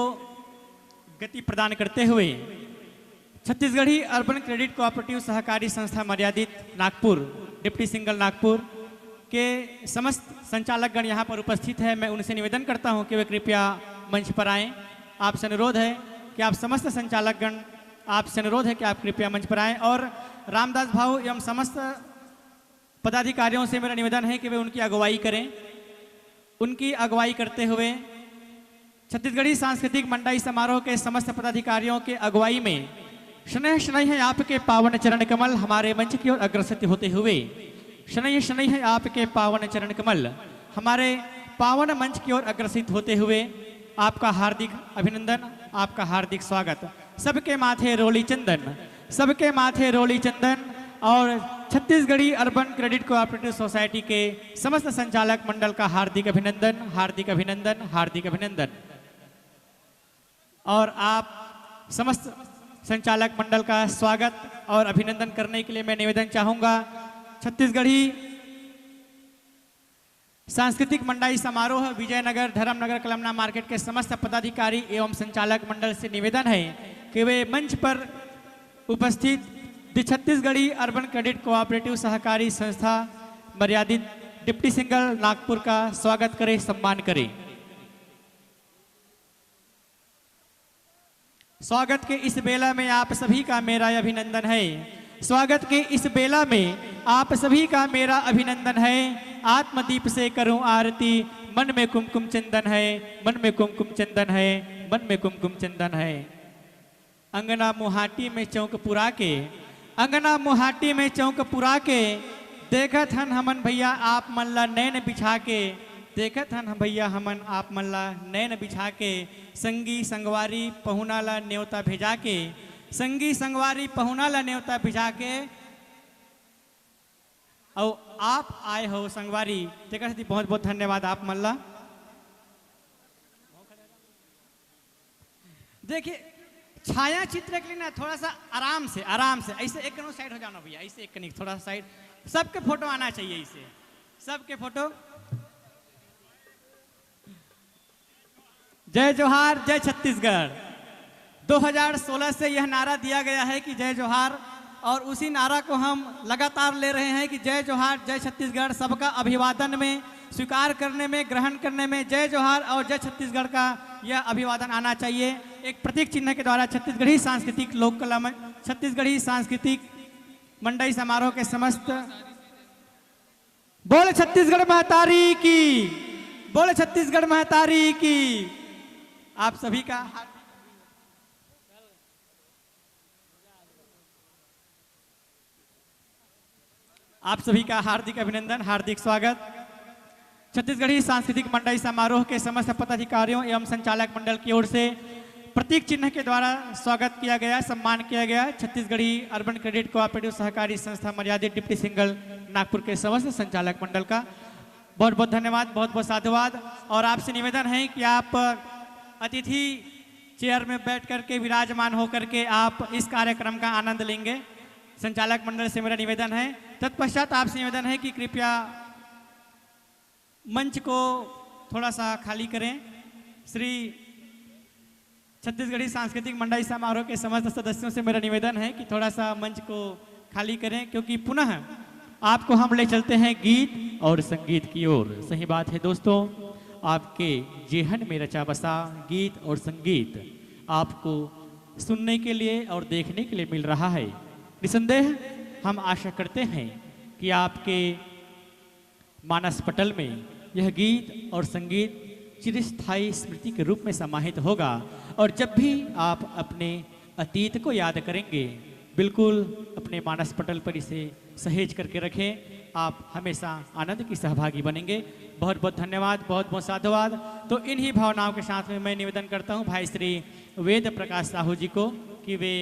गति प्रदान करते हुए छत्तीसगढ़ी अर्बन क्रेडिट कोऑपरेटिव सहकारी संस्था मर्यादित नागपुर, डिप्टी सिंगल नागपुर के समस्त संचालकगण यहाँ पर उपस्थित है। मैं उनसे निवेदन करता हूँ कि वे कृपया मंच पर आएँ। आपसे अनुरोध है कि आप समस्त संचालकगण, आपसे अनुरोध है कि आप कृपया मंच पर आएँ और रामदास भाऊ एवं समस्त पदाधिकारियों से मेरा निवेदन है कि वे उनकी अगुवाई करें। उनकी अगुवाई करते हुए छत्तीसगढ़ी सांस्कृतिक मंडाई समारोह के समस्त पदाधिकारियों के अगुवाई में स्नेह स्नेह आपके पावन चरण कमल हमारे मंच की ओर अग्रसित होते हुए, स्नेह स्नेह आपके पावन चरण कमल हमारे पावन मंच की ओर अग्रसित होते हुए आपका हार्दिक अभिनंदन, आपका हार्दिक स्वागत। सबके माथे रोली चंदन, सबके माथे रोली चंदन और Chhattisgarhi urban credit cooperative society के समस्त संचालक मंडल का हार्दिक अभिनंदन, हार्दिक अभिनंदन, हार्दिक अभिनंदन। और आप समस्त संचालक मंडल का स्वागत और अभिनंदन करने के लिए मैं निवेदन चाहूंगा छत्तीसगढ़ी सांस्कृतिक मंडाई समारोह विजयनगर धर्मनगर कलमना मार्केट के समस्त पदाधिकारी एवं संचालक मंडल से निवेदन है कि वे मंच पर उपस्थित दी छत्तीसगढ़ी अर्बन क्रेडिट कोऑपरेटिव सहकारी संस्था मर्यादित डिप्टी सिंगल नागपुर का स्वागत करें, सम्मान करें। स्वागत के इस बेला में आप सभी का मेरा अभिनंदन है। स्वागत के इस बेला में आप सभी का मेरा अभिनंदन है। आत्मदीप से करूं आरती, मन में कुमकुम चंदन है, मन में कुमकुम चंदन है, मन में कुमकुम चंदन है। अंगना मुहाटी में चौक पुरा के, अंगना मुहाटी में चौक पुरा के, देखत हन हमन भैया आप मन ला नैन बिछा के, देखत हन भैया हमन आप मन ला नैन बिछा के, संगी संगवारी पहुना ला नेवता भेजा के, संगी संगवारी पहुना ला नेवता भेजा के, अउ आप आए हो संगवारी, तेकर सेती बहुत बहुत धन्यवाद आप मन ला। देखिए, छाया चित्र के लिए ना, थोड़ा सा आराम से, आराम से ऐसे एक कनो साइड हो जाना भैया, ऐसे एक कनिक थोड़ा सा साइड। सबके फोटो आना चाहिए इसे, सबके फोटो। जय जोहार, जय छत्तीसगढ़। दो हज़ार सोलह से यह नारा दिया गया है कि जय जोहार, और उसी नारा को हम लगातार ले रहे हैं कि जय जोहार, जय छत्तीसगढ़। सबका अभिवादन में, स्वीकार करने में, ग्रहण करने में जय जोहार और जय छत्तीसगढ़ का यह अभिवादन आना चाहिए। एक प्रतीक चिन्ह के द्वारा छत्तीसगढ़ी सांस्कृतिक लोक कला में, छत्तीसगढ़ी सांस्कृतिक मंडई समारोह के समस्त, बोल छत्तीसगढ़ महतारी की, बोल छत्तीसगढ़ महतारी की। आप सभी का हार्दिक, आप सभी का हार्दिक अभिनंदन, हार्दिक स्वागत। छत्तीसगढ़ी सांस्कृतिक मंडई समारोह के समस्त पदाधिकारियों एवं संचालक मंडल की ओर से प्रतीक चिन्ह के द्वारा स्वागत किया गया, सम्मान किया गया छत्तीसगढ़ी अर्बन क्रेडिट कोऑपरेटिव सहकारी संस्था मर्यादित डिप्टी सिंगल नागपुर के समस्त संचालक मंडल का। बहुत बहुत धन्यवाद, बहुत बहुत साधुवाद। और आपसे निवेदन है कि आप अतिथि चेयर में बैठ करके, विराजमान होकर के आप इस कार्यक्रम का आनंद लेंगे। संचालक मंडल से मेरा निवेदन है, तत्पश्चात आपसे निवेदन है कि कृपया मंच को थोड़ा सा खाली करें। श्री छत्तीसगढ़ी सांस्कृतिक मंडई समारोह के समस्त सदस्यों से मेरा निवेदन है कि थोड़ा सा मंच को खाली करें, क्योंकि पुनः आपको हम ले चलते हैं गीत और संगीत की ओर। सही बात है दोस्तों, आपके जेहन में रचा बसा गीत और संगीत आपको सुनने के लिए और देखने के लिए मिल रहा है। निसंदेह हम आशा करते हैं कि आपके मानस पटल में यह गीत और संगीत चिरस्थायी स्मृति के रूप में समाहित होगा, और जब भी आप अपने अतीत को याद करेंगे, बिल्कुल अपने मानस पटल पर इसे सहेज करके रखें। आप हमेशा आनंद की सहभागी बनेंगे। बहुत बहुत धन्यवाद, बहुत बहुत साधुवाद। तो इन्हीं भावनाओं के साथ में मैं निवेदन करता हूँ भाई श्री वेद प्रकाश साहू जी को कि वे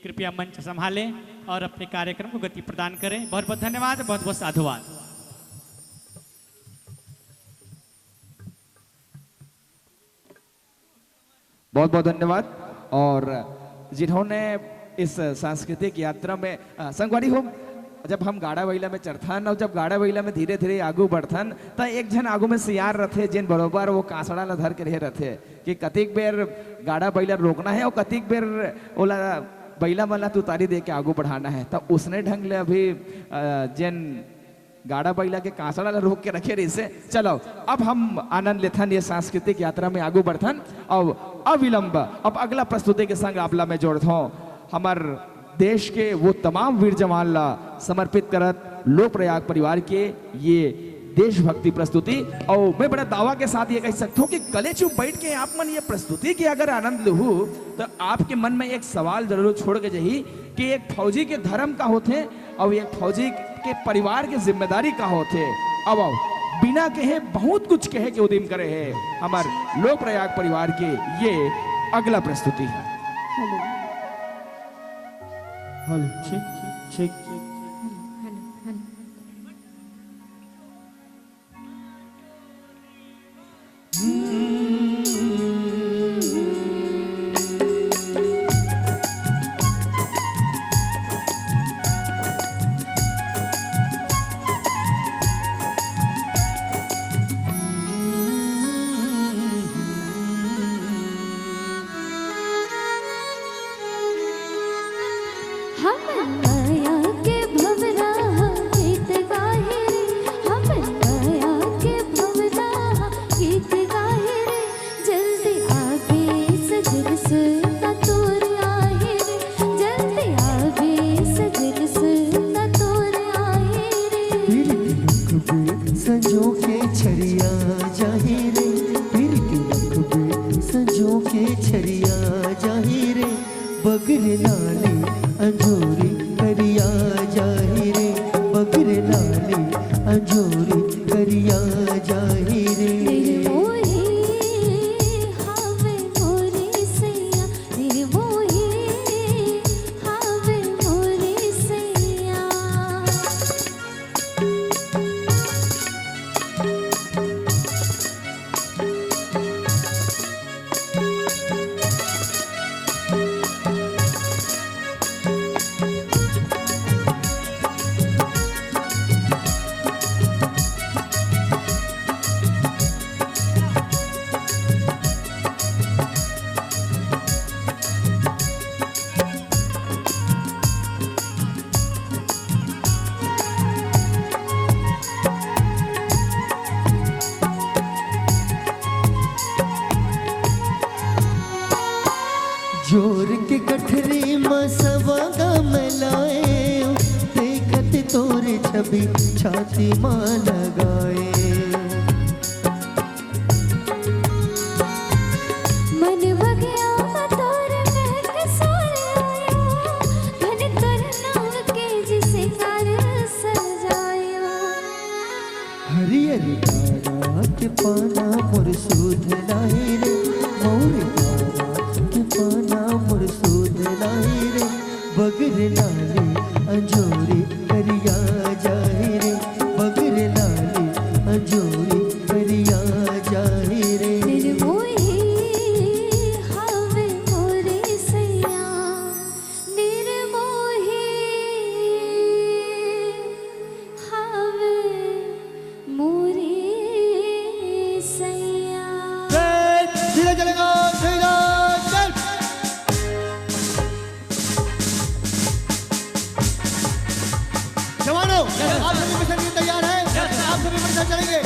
कृपया मंच संभालें और अपने कार्यक्रम को गति प्रदान करें। बहुत बहुत धन्यवाद, बहुत बहुत साधुवाद। बहुत बहुत धन्यवाद। और जिन्होंने इस सांस्कृतिक यात्रा में, संगवारी हो, जब हम गाड़ा बइला में चढ़थन और जब गाड़ा बइला में धीरे धीरे आगू बढ़थन, त एक झन आगू में सियार रथे, जेन बरोबर वो कांसड़ा ला धर के रहे रथे कि कतिक बेर गाड़ा बइला रोकना है और कतिक बेर ओला बइला मन ला तुतारी दे के आगू बढ़ाना है। त उसने ढंग ले अभी जेन गाड़ा बइला के कांसड़ा ला रोक के रखे रहिसे। चलो, अब हम आनंद लेथन ये सांस्कृतिक यात्रा में आगू बढ़थन। अब अविलंब अब अगला प्रस्तुति के संग आप ला मैं जोड़त हूँ हमर देश के वो तमाम वीर जवान ला समर्पित करत लोक प्रयाग परिवार के ये देशभक्ति प्रस्तुति। और मैं बड़ा दावा के साथ ये कह सकता हूँ कि कलेचुप बैठ के आप मन ये प्रस्तुति के अगर आनंद लुहू तो आपके मन में एक सवाल जरूर छोड़ के जही कि एक फौजी के धर्म का होथे और एक फौजी के परिवार के जिम्मेदारी का होथे। अब आओ, बिना कहे बहुत कुछ कहे के उदिम करे है हमार लोक प्रयाग परिवार के ये अगला प्रस्तुति है। हेलो, ठीक, ठीक। जोर के गठरी म सवा गा मैं लाए, देखत तोर छवि छाती म लगाए। मन बगिया म तोर महक सारे आयो, धन तोर नाम के जिसे कार सजायो। हरियर डारा के पाना मोर सूध नाही रे, मोर डारा के पाना मोर सूध नाही रे, बगर लाली अंजोरी करिया जाही रे, बगर लाली अंजोरी करिया जाही रे। निर्मोही हवे मोरे सैया, निर्मोही हवे मोरे सैया। जय धीरे चलेगा, धीरे चल। जवानों, आप सभी मिशन के लिए तैयार हैं? आप सभी मिशन चलेंगे?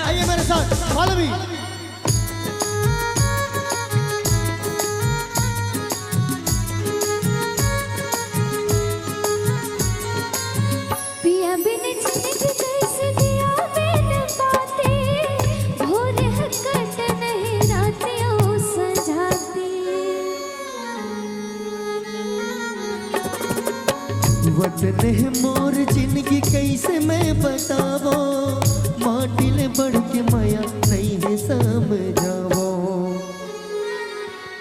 आइए मेरे साथ, follow me। पिया बिन जिनगी कैसे दिया बिन बाती, भोर हकट नहीं रातियों सजाती। वतन है मोर जिनगी कैसे मैं बतावो, माटी ले बढ़ के मया नहीं है समझावो।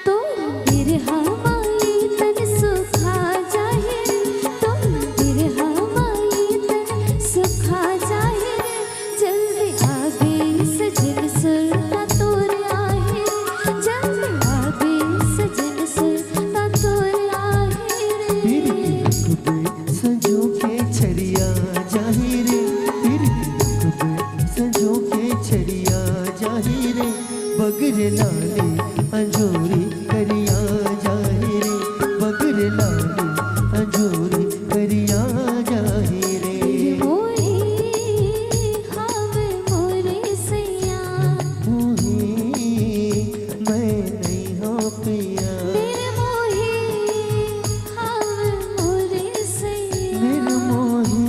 तोर बिरहा माई तन सुखा जाही रे, तोर बिरहा माई तन सुखा जाही रे। जल्दी आबे सजन सुरता तोर आहे रे, जल्दी आबे सजन सुरता तोर आहे रे। फिर के रखबे संजो के छरिया जाही रे, फिर के रखबे संजो के छरिया जाही रे। बगर लाली अंजोरी करिया जाही रे, बगर लाली अंजोरी करिया जाही रे। मोही हवे मोरे सैया। मोही मैं नहीं हो पिया। निर्मोही हवे मोरे सैया। निर्मोही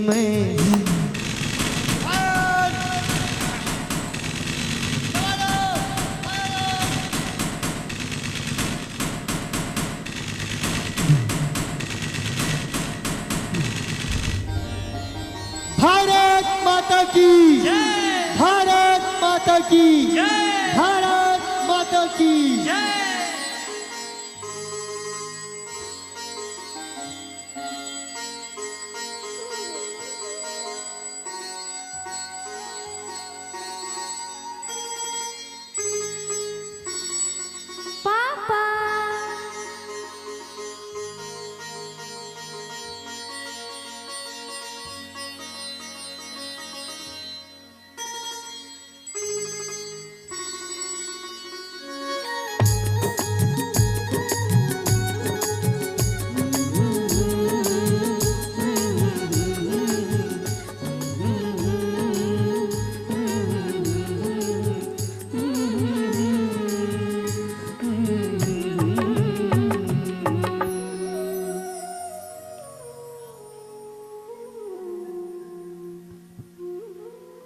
मैं भारत माता की जय। भारत माता की जय। भारत माता की जय। पापा।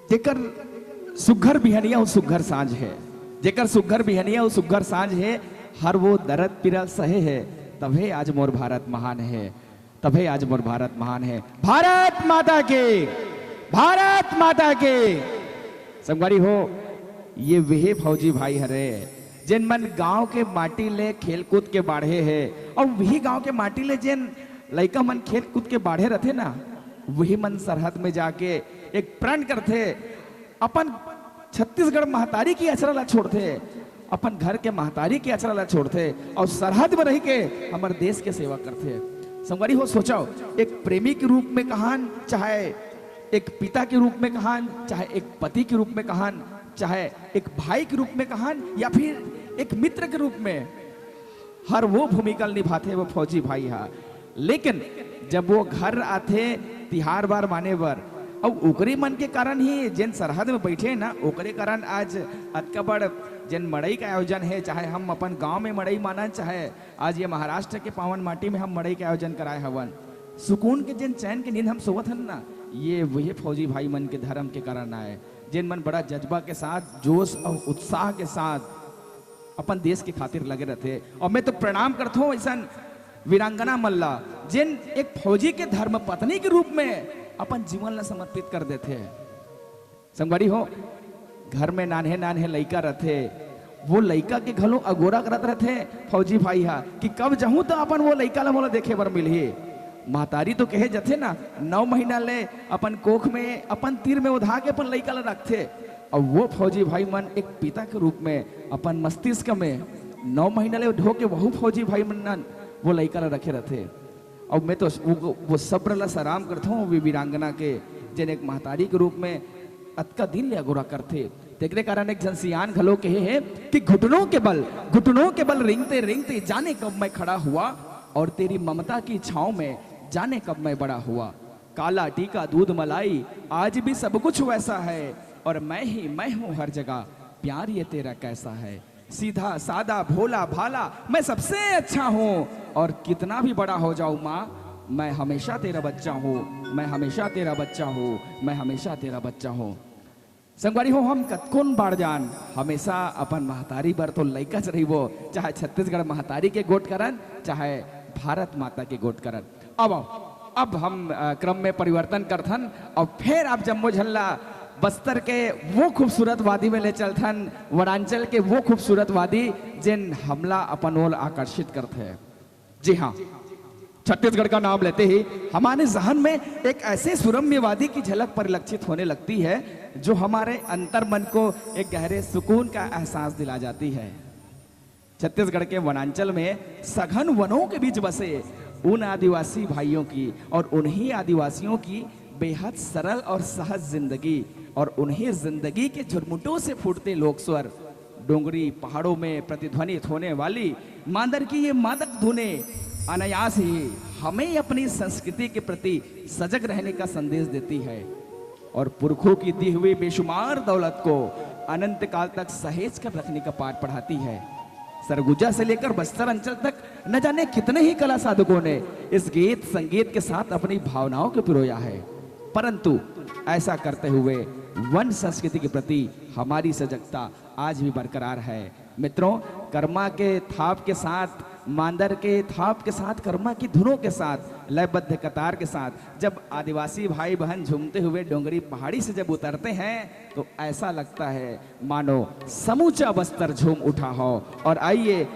जेकर सुघर बिहनिया अउ सुघर सांझ हे, जेकर सुघर बिहनिया अउ सुघर सांझ हे, हर वो दरद पीरा सहे हे, तभे आज मोर भारत महान हे, तभे आज मोर भारत महान हे। भारत माता के, भारत माता के। संगवारी हो, ये वही फौजी भाई हरे, जेन मन गांव के माटी ले खेल कूद के बाढ़े हे, अउ वही गांव के माटी ले जेन लइका मन खेल कूद के बाढ़े रथे ना, वही मन सरहद में जाके एक प्रण करथे, अपन छत्तीसगढ़ महतारी के अचरा ला छोड़थे, अपन घर के महतारी के अचरा ला छोड़थे अउ सरहद में रहि के हमर देश के सेवा करथे। संगवारी हो, सोचव, एक प्रेमी के रूप में कहान, चाहे एक पिता के रूप में कहान, चाहे एक पति के रूप में कहान, चाहे एक भाई के रूप में कहान, या फिर एक मित्र के रूप में, हर वो भूमिका ल निभाथे वो फौजी भाई हा। लेकिन जब वो घर आथे तिहार बार माने बर, अउ ओकरे मन के कारण ही जेन सरहद में बैठे ना, ओकरे कारण आज अतका बड़ जेन मड़ई के आयोजन हे, चाहे हम अपन गांव में मड़ई मानन, चाहे आज ये महाराष्ट्र के पावन माटी में हम मड़ई के आयोजन कराए हवन, सुकून के जेन चैन के नींद हम सोवत हन ना, ये वही फौजी भाई मन के धर्म के कारण आए, जेन मन बड़ा जज्बा के साथ, जोश और उत्साह के साथ अपन देश के खातिर लगे रहते। और मैं तो प्रणाम करथों ऐसन वीरांगना मन ला, जेन एक फौजी के धर्म पत्नी के रूप में अपन जीवन ला समर्पित कर देथे। संगवारी हो, घर में नान्हे नान्हे लइका रथे, वो लइका के घलो अगोरा करत रथे फौजी भाई हा कि कब जहूं त अपन वो लइका ला मोला देखे बर मिलही। महतारी तो कहे जथे ना, नौ महीना ले अपन कोख में, अपन तीर में ओढ़ा के अपन लइका ला रखथे। अब वो फौजी भाई मन एक पिता के रूप में अपन मस्तिष्क में नौ महीना ले ढो के वहू फौजी भाई मन नन वो लइका ला रखे रथे। अब मैं तो वो, वो सब्र ला सलाम करथों, वी-, वीरांगना के, जेन एक महतारी के रूप में अतका दिन ले अगोरा करथे। तेकरे कारण एक झन सियान घलो कहे हे कि घुटनों के बल, घुटनों के बल रेंगते रेंगते जाने कब मैं खड़ा हुआ और तेरी ममता की छांव में जाने कब मैं बड़ा हुआ। काला टीका दूध मलाई आज भी सब कुछ वैसा है और मैं ही मैं हूँ हर जगह, प्यार ये तेरा कैसा है। सीधा सादा भोला भाला मैं सबसे अच्छा हूँ और कितना भी बड़ा हो जाऊँ माँ, मैं हमेशा तेरा बच्चा हूँ, मैं हमेशा तेरा बच्चा हूँ, मैं हमेशा तेरा बच्चा हूँ। संगवारी हो, हम कतकोन बार जान हमेशा अपन महतारी बर तो लइकाच रहिबो, चाहे छत्तीसगढ़ महतारी के गोठ करन, चाहे भारत माता के गोठ करन। अब, अब हम, अ, क्रम में परिवर्तन करथन और फिर आप जम्मो झन ला बस्तर के वो खूबसूरत वादी में ले चलथन, वनांचल के वो खूबसूरत वादी, जेन हमला अपन ओर आकर्षित करथे। जी हाँ, छत्तीसगढ़ का नाम लेते ही हमारे जहन में एक ऐसे सुरम्य वादी की झलक परिलक्षित होने लगती है, जो हमारे अंतर्मन को एक गहरे सुकून का एहसास दिला जाती है। छत्तीसगढ़ के वनांचल में सघन वनों के बीच बसे उन आदिवासी भाइयों की और उन्हीं आदिवासियों की बेहद सरल और सहज जिंदगी और उन्हीं जिंदगी के झुरमुटों से फूटते लोक स्वर, डोंगरी पहाड़ों में प्रतिध्वनित होने वाली मांदर की ये मादक धुनें अनायास ही हमें अपनी संस्कृति के प्रति सजग रहने का संदेश देती है और पुरखों की दी हुई बेशुमार दौलत को अनंत काल तक सहेज कर रखने का पाठ पढ़ाती है। सरगुजा से लेकर बस्तर अंचल तक न जाने कितने ही कला साधकों ने इस गीत संगीत के साथ अपनी भावनाओं को पिरोया है, परंतु ऐसा करते हुए वन संस्कृति के प्रति हमारी सजगता आज भी बरकरार है। मित्रों, कर्मा के थाप के साथ, मांदर के थाप के साथ, कर्मा की धुनों के साथ, लयबद्ध कतार के साथ जब आदिवासी भाई बहन झूमते हुए डोंगरी पहाड़ी से जब उतरते हैं, तो ऐसा लगता है मानो समूचा बस्तर झूम उठा हो। और आइए,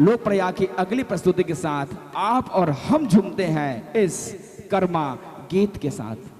लोक प्रयाग की अगली प्रस्तुति के साथ आप और हम झूमते हैं इस कर्मा गीत के साथ।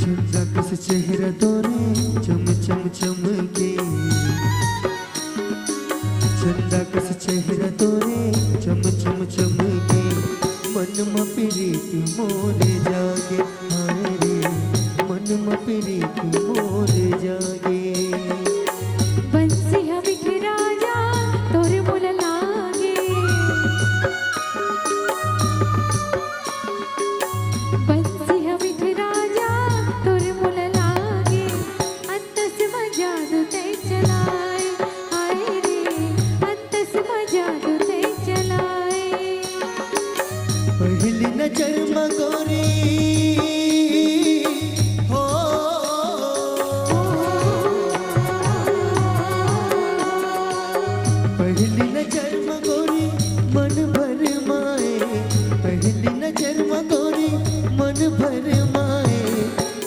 चंदा कस चेहरा तोरे चम चम चमके। चंदा कस चेहरा तोरे चम चम चमके। मन म प्रीत मोरे जागे। हाय रे, मन म प्रीत मोरे जागे। बंसी ह मीठे राजा तोर मोला लागे। बंसी ह मीठे राजा तोर मोला लागे। अंतस म जान पहली नजर म गोरी मन भर माए, पहली नजर म गोरी मन भर माए,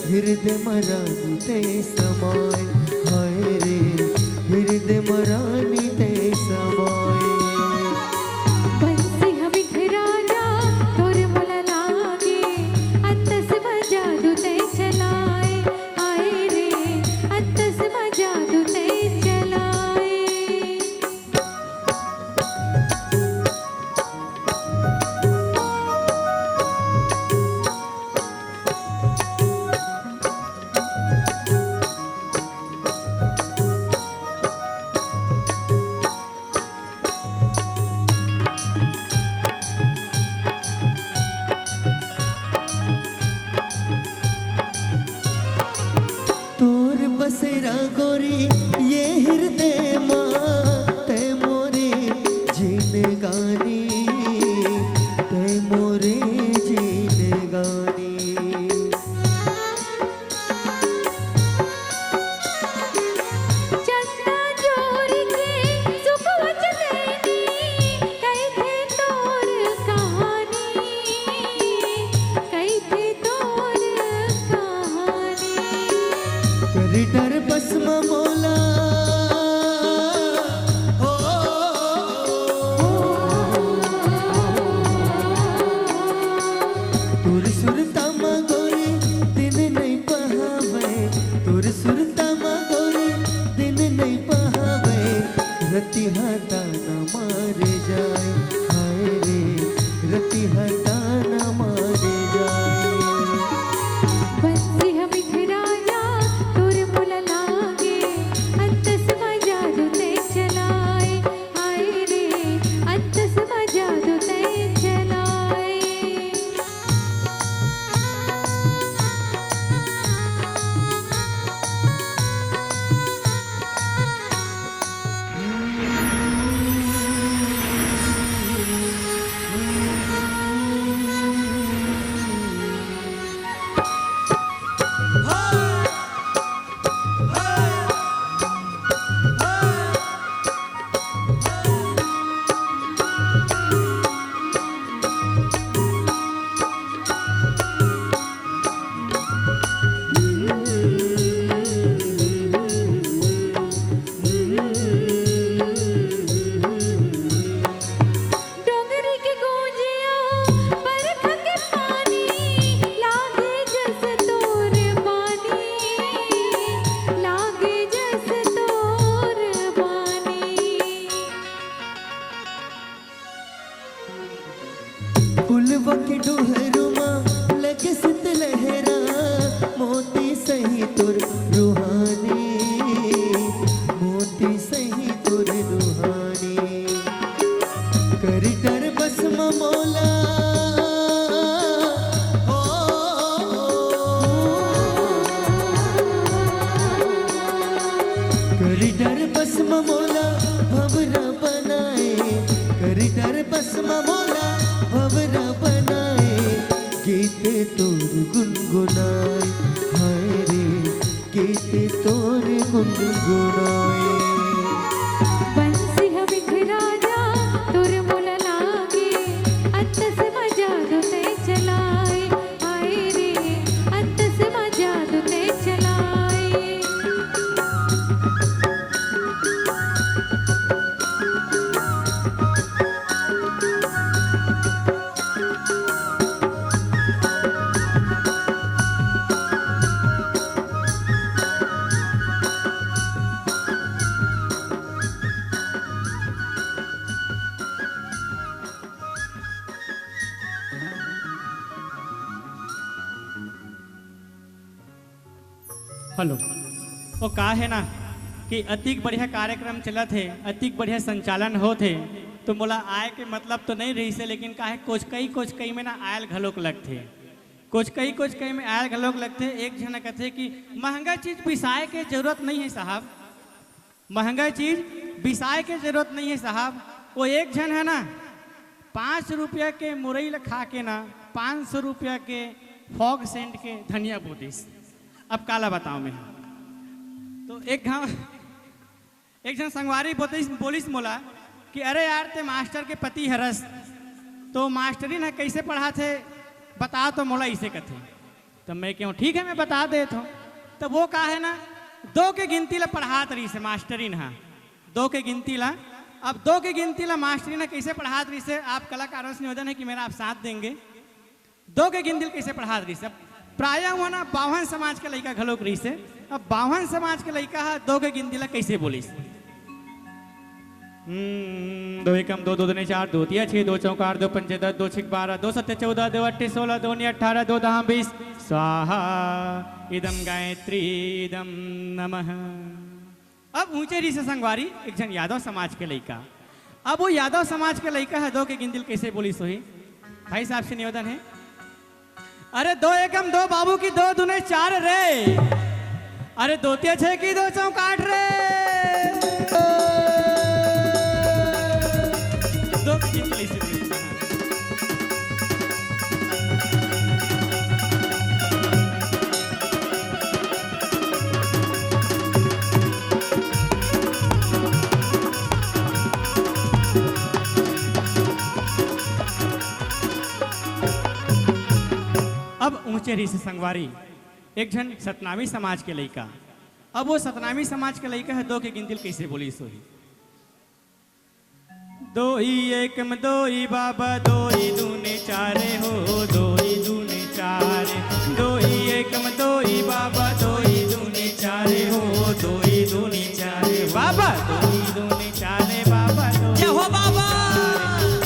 हृदय म रानी तै समाए, हाय रे, हृदय म रानी तै समाए। बंसी ह बिखरा जा, तोर मोला लागे, अंतस म जादू तै चलाए, हाय रे, अंतस म जादू तै चलाए। तोर बसेरा गोरी ये हृदय मा, तै मोरे जिनगानी, तै मोरे जिनगानी। चंदा जोर के सुखवत नैनी, कहिथे तोर कहानी, कहिथे तोर कहानी। करी डर बस म मोला, हो, तोर सुरता म गोरी दिन नइ पहावय, तोर सुरता म गोरी दिन नइ पहावय, रतिहा ताना मारे जाय, हाय रे, रतिहा ताना मारे जाय। बंसी ह बिखरा जा, तोर मोला लागे, अंतस म जादू तै चलाए, हाय रे, अंतस म जादू तै चलाए। डोंगरी के गोंजिया, बरखा के पानी, लागे जस तोर बानी, लागे जस तोर बानी। उलवा के डोहरुमा लगे सित लहरा, मोती सही तोर रूहानी, मोती सही तोर रूहानी। करी डर बस म मोला, हो, करी डर बस म मोला भंवरा बनाए, करी डर बस म मोला भंवरा बनाए, गीत तोर गुनगुनाए, हाय रे, गीत तोर गुनगुनाए। बंसी ह बिखरा जा, तोर मोला लागे, अंतस म जादू तै चलाए, हाय रे, अंतस म जादू तै चलाए। हेलो। वो का हे ना कि अतिक बढ़िया कार्यक्रम चलत हे, अतिक बढ़िया संचालन होत हे, तो मोला आए के मतलब तो नइ रहिस हे, लेकिन का हे, कोचकई कोचकई में ना आयल घलोक लगथे, कोचकई कोचकई में आयल घलोक लगथे। एक झन कथे कि महंगा चीज बिसाए के जरूरत नइ हे साहब, महंगा चीज बिसाए के जरूरत नइ हे साहब। वो एक झन हे ना, पाँच रुपया के मुरई ल खा के ना, पाँच सौ रुपया के फॉग सेंट के धनिया बो दिस। अब काला बताओं मैं, तो एक घाव एक झन संगवारी बोतिस, बोलिस मोला कि अरे यार, ते मास्टर के पति हरस, तो मास्टरिन ह कइसे पढ़ाथे, बता तो मोला, अइसे कथे। त मैं केहेंव, ठीक है, मैं बता देत हंव। त वो का हे ना, दो के गिनती ला पढ़ात रहिस हे मास्टरिन ह, दो के गिनती ला। अब दो के गिनती ला मास्टरिन ह कइसे पढ़ात रहिस हे, आप कलाकारों से निवेदन है कि मेरा आप साथ देंगे। दो के गिनती ल कइसे पढ़ात रहिस? अब प्रायः उहां ना बाम्हन समाज के लइका घलोक रहिस हे। अब बाम्हन समाज के लइका ह दो के गिनती ल कइसे बोलिस? हम्म, दो एकम दो, दो दूने चार, दो तिया छः, दो चौका आठ, दो पंचे दस, दो छिक बारह, दो सत्ते चौदह, दो अट्ठे सोलह, दो नया अठारह, दो दहा बीस। स्वाहा इदम गायत्री इदम नमः। अब उहें रहिस हे संगवारी, एक झन यादव समाज के लइका। अब वो यादव समाज के लइका ह दो के गिनती ल कइसे बोलिस होही? भाई साहब से निवेदन हे, अरे दो एकम दो बाबू की, दो दूने चार रे, अरे दो तिया छः की, दो चौका आठ रे, दो के गिनती ल अइसे बोलिस। अब उहें रहिस हे संगवारी, एक झन सतनामी समाज के लइका। अब वो सतनामी समाज के लइका ह दो के गिनती ल कइसे बोलिस होही? दोई एकम दोई बाबा, दोई दूने चारे हो, दोई दूने चारे। दोई एकम दोई बाबा, दोई दूने चारे हो, दोई दूने चारे बाबा, दोई दूने चारे बाबा, दोई जय हो बाबा।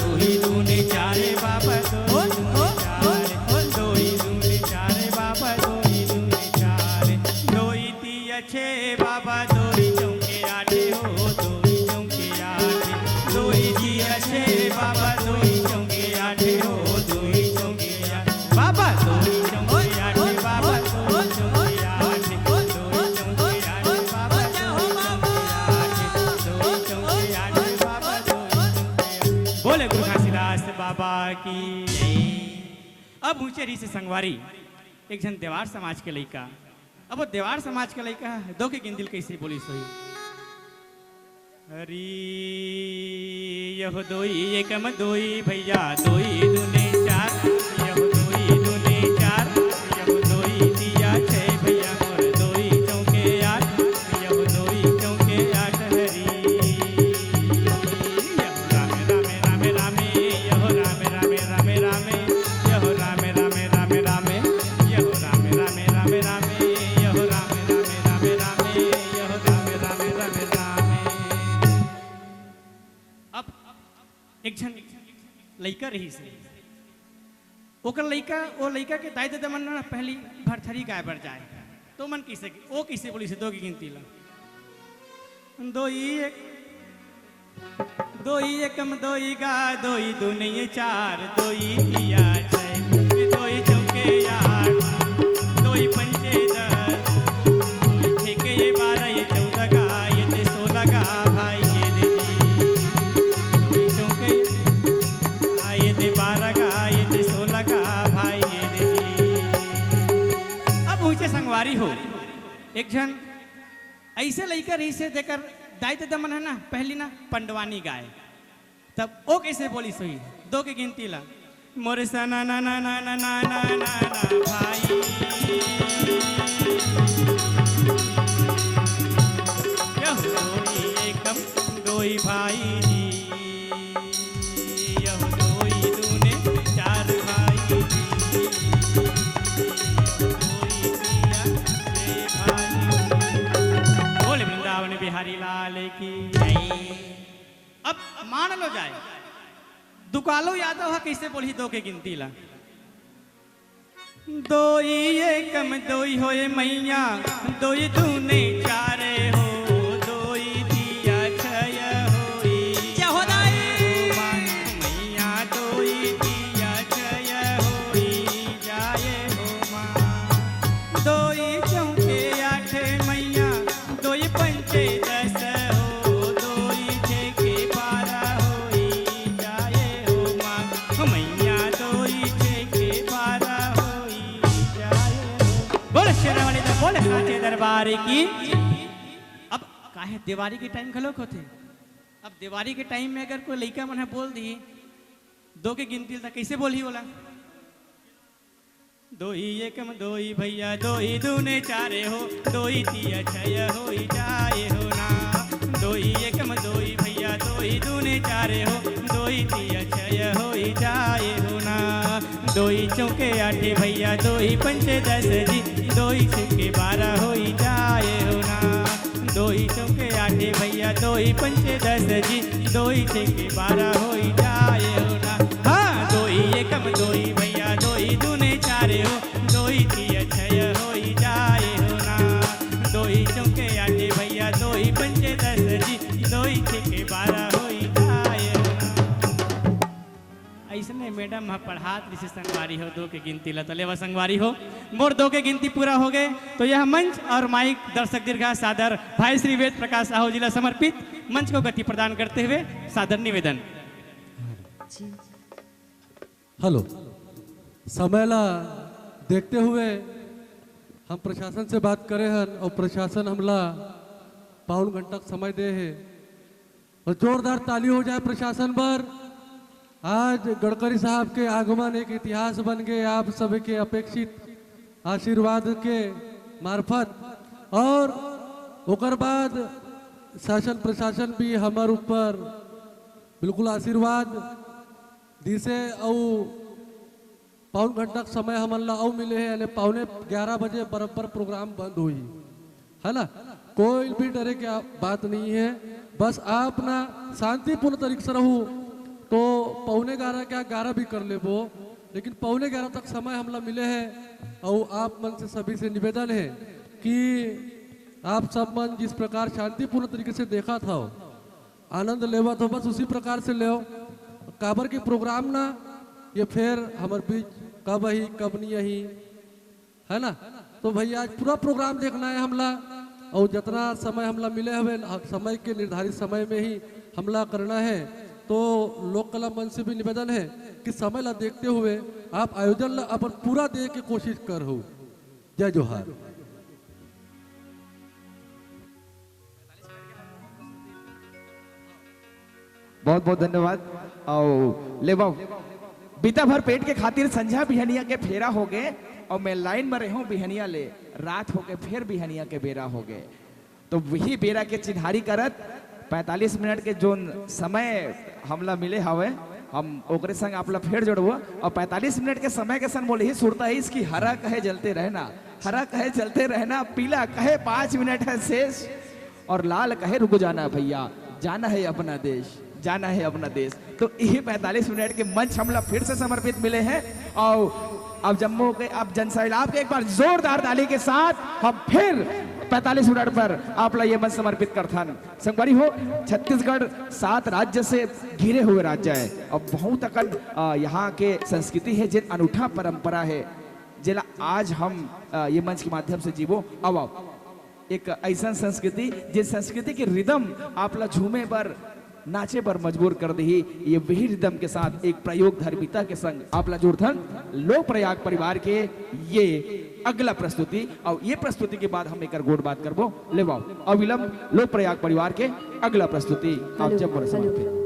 दोई दूने चारे बाबा, दोई ओ, दूने ओ, चारे, ओ, ओ। दोई दूने चारे बाबा, दोई दूने चारे। दोई तिया छे बाबा, दोई चौके आठे हो, दोई चौके आठे। दोई तिया छे बाबा, दोई चौके आठे हो, दोई चौके आठे। बाबा, दोई चौके आठे, बाबा, दोई चौके आठे, दोई चौके आठे, बाबा, दोई चौके आठे, दोई चौके आठे, बाबा, दोई चौके आठे। बोले गुरु घासीदास बाबा की जय। अब उहें रहिस हे संगवारी, एक झन देवार समाज के लइका। अब वो देवार समाज के लइका ह दो के गिनती ल कइसे बोलिस होही? हरी, यह दोई एकम दोई भैया, दोई दूने चार, यह दोई दूने चार, यह दोई तिया छे भैया मोर, दोई चौके आठ, यह दोई चौके आठ हरी। यह रामे, रामे, रामे, रामे, यह रामे, रामे, रामे, रामे, यह रामे, रामे, रामे, रामे, यह रामे, रामे, रामे, रामे, यह रामे, रामे, रामे, रामे, यह रामे, रामे, रामे, रामे। अब एक झन लइका रहिस हे, ओकर लइका, वो लइका के दाई ददा मन ना पहली भरथरी गाय बर जाय, तो मन कइसे, वो कइसे बोलिस हे दो के गिनती ला? दोई एक, दोई एकम दोई गा, दोई दूने चार, दोई तिया छे, दोई चौके आठ, दोई पंचे दस, दोई छेके ये बारह, ये चौदह गा, ये ते सोलह गा, भाई ये दे, दोई चौके, आ, ये ते बारह गा, ये ते सोलह गा, भाई ये दे। अब उहें संगवारी हो, एक झन अइसे लइका रहिस हे, जेकर दाई ददा मन ह ना पहली ना पंडवानी गाय, तब वो कइसे बोलिस होही दो के गिनती ला? मोरे सना ना ना ना ना ना ना ना ना भाई, यह दोई एकम दोई भाई जी, यह दोई दूने चार भाई जी, यह दोई तिया छे भाई। बोले वृंदावन बिहारी लाल की जय। अब मान लो जाय, दुकालू यादव ह कइसे बोलही दो के गिनती ला? दोई एकम दोई होय मइया, दोई दूने चारे हो, दोई तिया छय होई। जय हो दाई। मइया दोई तिया छय होई, जाए हो माँ। दोई चौके आठे मइया, दोई पंचे दस हो, दोई छेके बारह होई, जाए हो माँ। मइया दोई छेके बारह होई, जाए हो। बोल शेरावाली दा, बोल साचे दरबार की। अब काहे देवारी के टाइम घलोक होथे? अब देवारी के टाइम में अगर कोई लइका मन ह बोल दी दो के गिनती ल, त कइसे बोलही ओला? दोई एकम दोई भैया, दोई दूने चारे हो, दोई तिया छय होई जाए हो ना। दोई एकम दोई भैया, दोई दूने चारे हो, दोई तिया छय होई जाए हो ना। दोई चौके आठे भैया, दोई पंचे दस जी, दोई छके बारह होई जाए हो ना। दोई चौके आठे भैया, दोई पंचे दस जी, दोई छके बारह होई जाए हो ना। हाँ, दोई एकम दोई भैया, दोई दूने चारे हो, दोई तिया छय होई जाए हो ना। दोई चौके आठे भैया, दोई पंचे दस जी, दोई छके बारह होई जाए हो ना। अइसने मैडम ह पढ़ात रिहिसे संगवारी हो दो के गिनती ल। त लेवा संगवारी हो, मोर दो के गिनती पूरा हो गए, तो यह मंच और माइक दर्शक दीर्घा सादर भाई श्री वेद प्रकाश साहू जी ला समर्पित, मंच को गति प्रदान करते हुए सादर निवेदन। हेलो, समय ला देखते हुए हम प्रशासन से बात करे हन और प्रशासन हमला पौन घंटा के समय दे हे। और जोरदार ताली हो जाए प्रशासन बर। आज गडकरी साहब के आगमन एक इतिहास बन गए, आप सभी के अपेक्षित आशीर्वाद के मार्फत। और ओकर बाद शासन प्रशासन भी हमर ऊपर बिल्कुल आशीर्वाद दिसे। अउ पौन घंटा के समय हमन ला अउ मिले हे, यानी पौने ग्यारह बजे बराबर प्रोग्राम बंद होही, है ना? कोई भी डरे के बात नहीं है। बस आप ना शांतिपूर्ण तरीके से रहू, तो पौने ग्यारह क्या ग्यारह भी कर लेबो, लेकिन पौने ग्यारह तक समय हमला मिले है। और आप मन से सभी से निवेदन है कि आप सब मन जिस प्रकार शांतिपूर्ण तरीके से देखा था, आनंद लेवत हो, बस उसी प्रकार से लेव। काबर की प्रोग्राम ना ये फेर हमर बीच कब अही कब नहीं अही, है ना? तो भैया आज पूरा प्रोग्राम देखना है हमला, और जितना समय हमला मिले हवे, समय के निर्धारित समय में ही हमला करना है। तो लोक कला मंच से भी निवेदन है कि समय ला देखते हुए आप आयोजन ला अपन पूरा दे के कोशिश कर हो। जय जोहार। बहुत बहुत धन्यवाद। और लेवा, बीता भर पेट के खातिर संझा बिहनिया के फेरा हो गए, और मैं लाइन में रहूं बिहनिया ले, रात हो के फिर बिहनिया के बेरा हो गए। तो वही बेरा के चिन्हारी करत पैंतालीस मिनट के जोन समय हमला मिले हवे, हम ओकरे संग आपला फेर जोड़बो। और पैंतालीस मिनट के समय के संग मोला ही सुरता है इसकी, हरा कहे जलते रहना, हरा कहे जलते रहना, पीला कहे पाँच मिनट है शेष, और लाल कहे रुक जाना भैया, जाना है अपना देश, जाना है अपना देश। तो यही पैंतालीस मिनट के मंच हमला फिर से समर्पित मिले हैं। और अब जम्मू के, अब जनसैलाब के एक बार जोरदार ताली के साथ हम फिर पैंतालीस मिनट पर आपला ये मंच समर्पित करथन। संगवारी हो, छत्तीसगढ़ सात राज्य से घिरे हुए राज्य है। अब बहुत अकन, अ, यहाँ के संस्कृति है, जिन अनूठा परंपरा है, जेला आज हम, अ, ये मंच के माध्यम से जीवो। अब आओ, एक ऐसन संस्कृति, जिस संस्कृति के रिदम आपला झूमे बर, नाचे बर मजबूर कर देही, ये वही रिदम के साथ एक प्रयोग धर्मिता के संग आपला जोड़थन लोक प्रयाग परिवार के ये अगला प्रस्तुति। और ये प्रस्तुति के बाद हम एकर गोठ बात करबो। लेवाओ, अविलंब लोक प्रयाग परिवार के अगला प्रस्तुति आप जब मन समर्पित।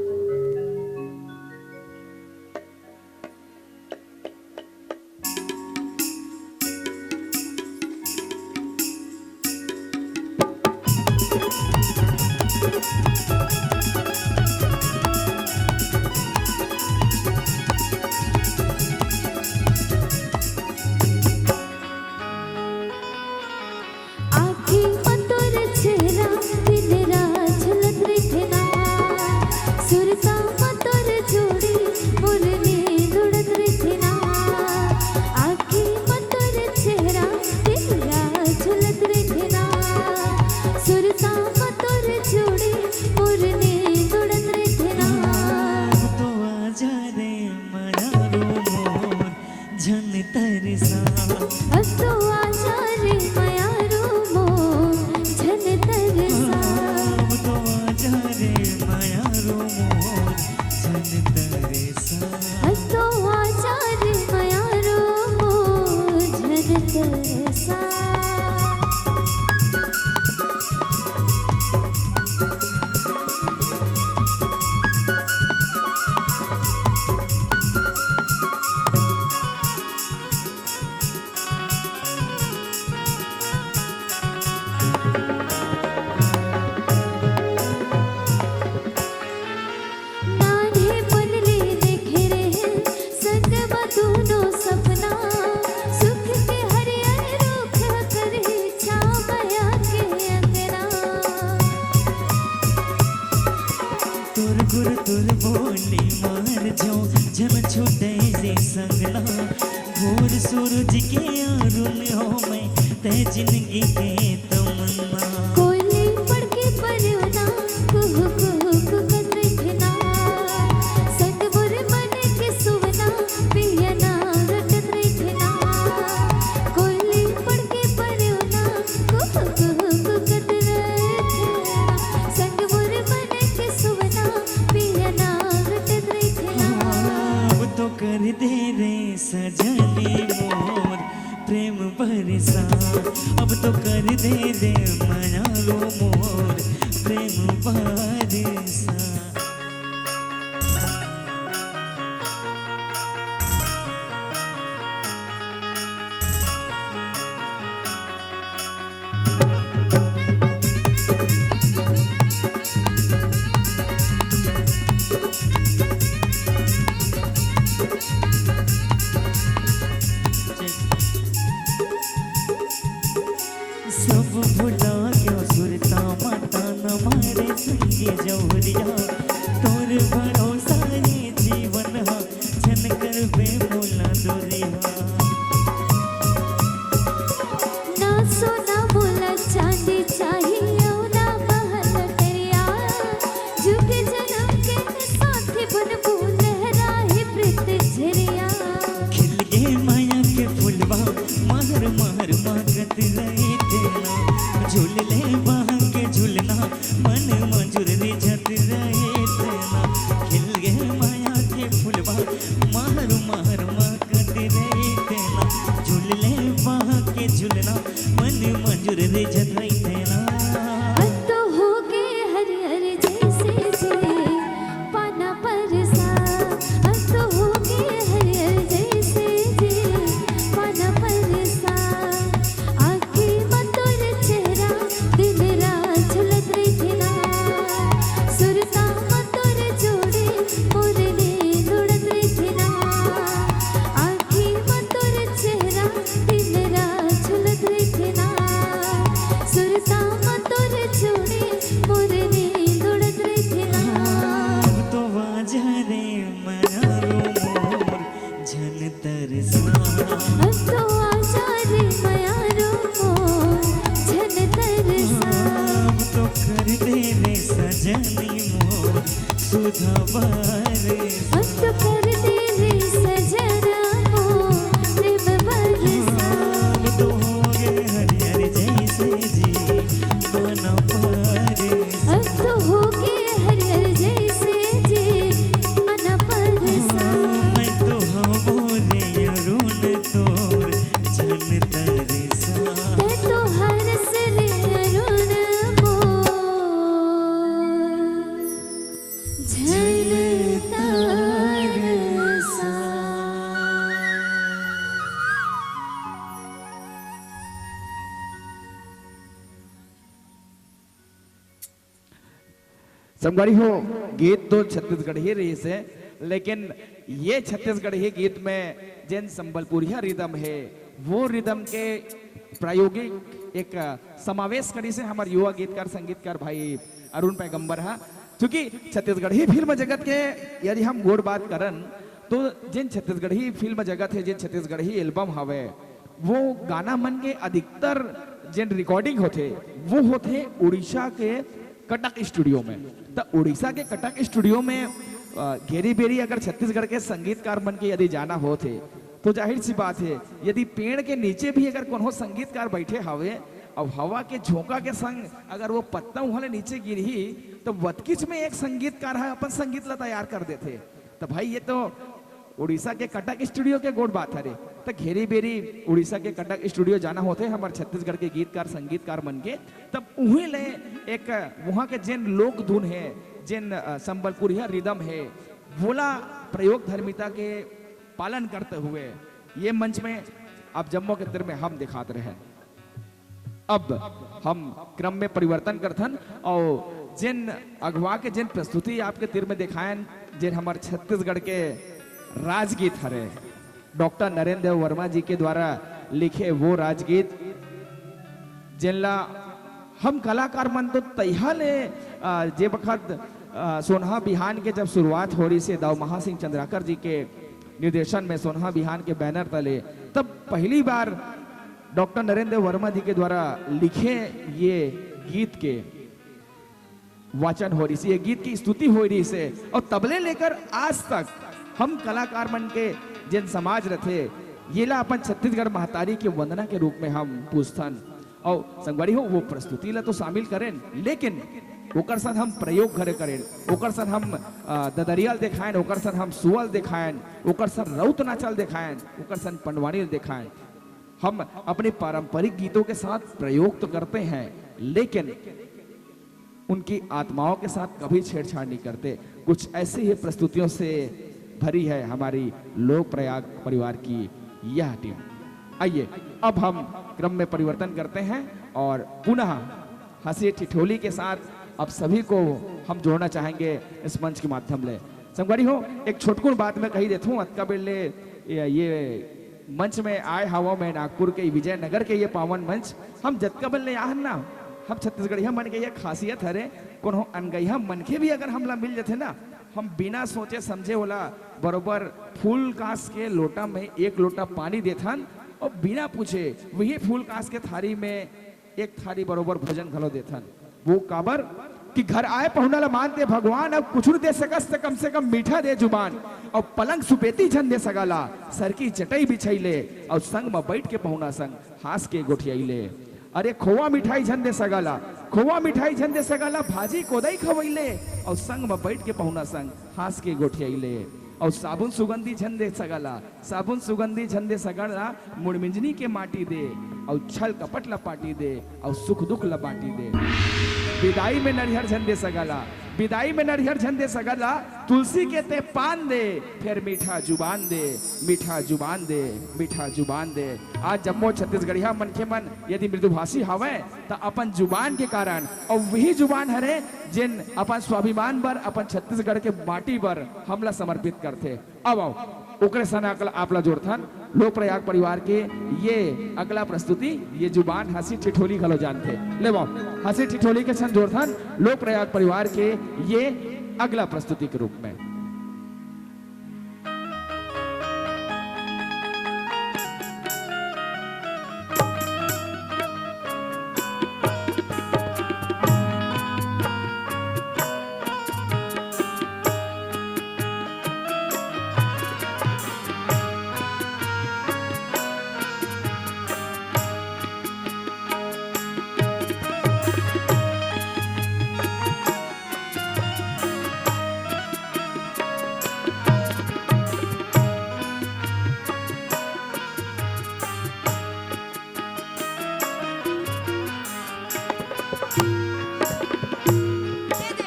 तुर गुर तुर बोली मार जो, झन छूटे जे संगना। भोर सूरज के अरुण हो मैं, तै जिंदगी के तमन्ना। कोयली पड़के परवना, कुहू कुहू कुकत रहिथे ना। संग मोर मन के सुवना, पिया ना रटत रहिथे ना। कोयली पड़के परवना, कुहू कुहू कुकत रहिथे ना। संग मोर मन के सुवना, पिया ना रटत रहिथे ना। अब तो कर दे रे सजनी मोर प्रेम बरसा, अब तो कर दे रे मयारू मोर प्रेम बरसा। सब भुला गयो सुरता माता न मारे संगे जौहरिया। तोर भरोसा ये जीवन हा, झन करबे मोला दूरिहा। ना सोना मोला चांदी चाही, अउ ना महल अटरिया। जुग जनम के साथी बनबो, लहराए प्रीत झरिया। खिल गे माया के फुलवा, महर महर महकत रहिथे ना। झूल ले बहा के झुलना, मन मंजुर रिझत रहिथे ना। खिल गे माया के फुलवा, महर महर महकत रहिथे ना। झूल ले बहा के झुलना, मन मंजुर रिझत रहिथे ना। अब तो होगे हरियर जैसे जे पाना परसा। अब तो होगे हरियर जैसे जे पाना परसा। आँखी म तोर चेहरा दिन रात झुलत रहिथे ना। सुरता म तोर जोड़ी मोर नींद उड़त रहिथे ना। आँखी म तोर चेहरा दिन रात झुलत रहिथे ना। सुरता म तोर जोड़ी मोर नींद उड़त रहिथे ना। अब तो आजा रे मयारू मोर झन तरसा। अब तो आजा रे मयारू मोर झन तरसा। अब तो कर दे रे सजनी मोर सुधा बरसा। अब तो कर दे रे सजना मोर प्रेम बरसा। अब तो होगे हरियर जैसे जे पाना परसा। अब तो होगे हरियर जैसे जे पाना परसा। मैं तो हवों रे अरुण तोर झन तरसा। तैं तो हरस रे अरुण मोर झन तरसा। संगवारी हो, गीत तो छत्तीसगढ़ी रहिस हे, लेकिन ये छत्तीसगढ़ी गीत में जेन संबलपुरिया रिदम हे, वो रिदम के प्रायोगिक एक समावेश करिस हे हमर युवा गीतकार संगीतकार भाई अरुण पैगंबर हा। चूंकि छत्तीसगढ़ी फिल्म जगत के यदि हम गोठ बात करन, तो जेन छत्तीसगढ़ी फिल्म जगत हे, जेन छत्तीसगढ़ी एल्बम हवे, वो गाना मन के अधिकतर जेन रिकॉर्डिंग होथे, वो होथे उड़ीसा के कटक स्टूडियो में। त उड़ीसा के कटक स्टूडियो में, अ, घेरी बेरी अगर छत्तीसगढ़ के संगीतकार मन के यदि जाना होथे, तो जाहिर सी बात हे, यदि पेड़ के नीचे भी अगर कोनो संगीतकार बैठे हवे, अब हवा के झोंका के संग अगर वो पत्ता उहाँ ले नीचे गिरही, तो वतकिच में एक संगीतकार ह अपन संगीत ला तैयार कर देथे। त भाई, ये तो उड़ीसा के कटक स्टूडियो के गोठ बात हरे। त घेरी बेरी उड़ीसा के कटक स्टूडियो जाना होथे हमर छत्तीसगढ़ के गीतकार संगीतकार मन के, तब उहीं ले एक उहाँ के जेन लोक धुन हे, जेन, अ, संबलपुरिया रिदम हे, वोला प्रयोग धर्मिता के पालन करते हुए ये मंच में आप जम्मो के तीर में हम दिखात रहे। अब हम क्रम में परिवर्तन करथन अउ जेन अगवा के जेन प्रस्तुति आपके तीर में दिखायन, जेन हमर छत्तीसगढ़ के राजगीत हरे, डॉक्टर नरेंद्र देव वर्मा जी के द्वारा लिखे वो राजगीत, जेन ला हम कलाकार मन तो तइहा ले, अ, जे बखत, अ, सोनहा बिहान के जब शुरुआत हो रहिस हे दाऊ महासिंह चंद्राकर जी के निर्देशन में सोनहा बिहान के बैनर तले, तब पहली बार डॉक्टर नरेंद्र वर्मा जी के द्वारा लिखे ये गीत के वाचन हो रहिस हे, ये गीत की स्तुति हो रहिस हे। और तब ले लेकर आज तक हम कलाकार मन के जेन समाज रथे, येला अपन छत्तीसगढ़ महतारी के वंदना के रूप में हम पूजथन। और संगवारी हो, वो प्रस्तुति ला तो शामिल करेन, लेकिन ओकर साथ हम प्रयोग घरे करेन, ओकर साथ हम, अ, ददरिया ल देखाएन, ओकर साथ हम सुआ ल देखाएन, ओकर साथ रउत नाचा ल देखाएन, ओकर साथ पंडवानी ल देखाएन। हम अपने पारंपरिक गीतों के साथ प्रयोग तो करते हैं, लेकिन उनकी आत्माओं के साथ कभी छेड़छाड़ नहीं करते। कुछ ऐसी ही प्रस्तुतियों से भरी है हमारी लोक प्रयाग परिवार की यह टीम। आइए, अब हम क्रम में परिवर्तन करते हैं और पुनः हंसी ठिठोली के साथ आप सभी को हम जोड़ना चाहेंगे इस मंच के माध्यम ले। संगवारी हो, एक छोटकुन बात मैं कही देथूं, अतका बेर ले ये, ये मंच में आए हवं मैं नागपुर के विजयनगर के ये पावन मंच। हम जतका बेर ले आहन ना, हम छत्तीसगढ़िया मन के ये खासियत हरे, कोनो अनगइहा मनखे भी अगर हमला मिल जथे ना, हम बिना सोचे समझे ओला बरोबर फूल कांस के लोटा में एक लोटा पानी देथन और बिना पूछे वही फूल कांस के थारी में एक थारी बरोबर भोजन घलो देथन। वो काबर कि घर आए पहुना ला मान दे भगवान, अब कुछ दे सकस त कम से कम मीठा दे जुबान। अब पलंग सुपेती झन दे सगाला, सर की चटई बिछाई ले, और संग म बैठ के पहुना संग हांस के गोठियाई ले। अरे खोवा मिठाई झन दे सगाला, खोवा मिठाई झन दे सगाला, भाजी कोदई खवई ले, और संग म बैठ के पहुना संग हांस के गोठियाई ले। और साबुन सुगंधी झन दे सगाला, साबुन सुगंधी झन दे सगाला, मुड़मिंजनी के माटी दे, अउ छल कपट ला पाटी दे, अउ सुख दुख ला बांटी दे। बिदाई में नरिहर झन दे सगाला, बिदाई में नरिहर झन दे सगाला, तुलसी के ते पान दे, फेर मीठा जुबान दे, मीठा जुबान दे, मीठा जुबान दे। आज जम्मो छत्तीसगढ़िया मनखे मन यदि मृदुभाषी हवय, त अपन जुबान के कारण, अउ वही जुबान हरे, जेन अपन स्वाभिमान बर, अपन छत्तीसगढ़ के माटी बर हमला समर्पित करथे। अब आओ, ओकरे सन अगला आप ला जोड़थन, लोक प्रयाग परिवार के ये अगला प्रस्तुति, ये जुबान हंसी ठिठोली घलो जानथे। ले आओ, हंसी ठिठोली के सन जोड़थन, लोक प्रयाग परिवार के ये अगला प्रस्तुति के रूप में। दे दे।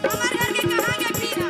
हमार घर के कहाँ के पीरा?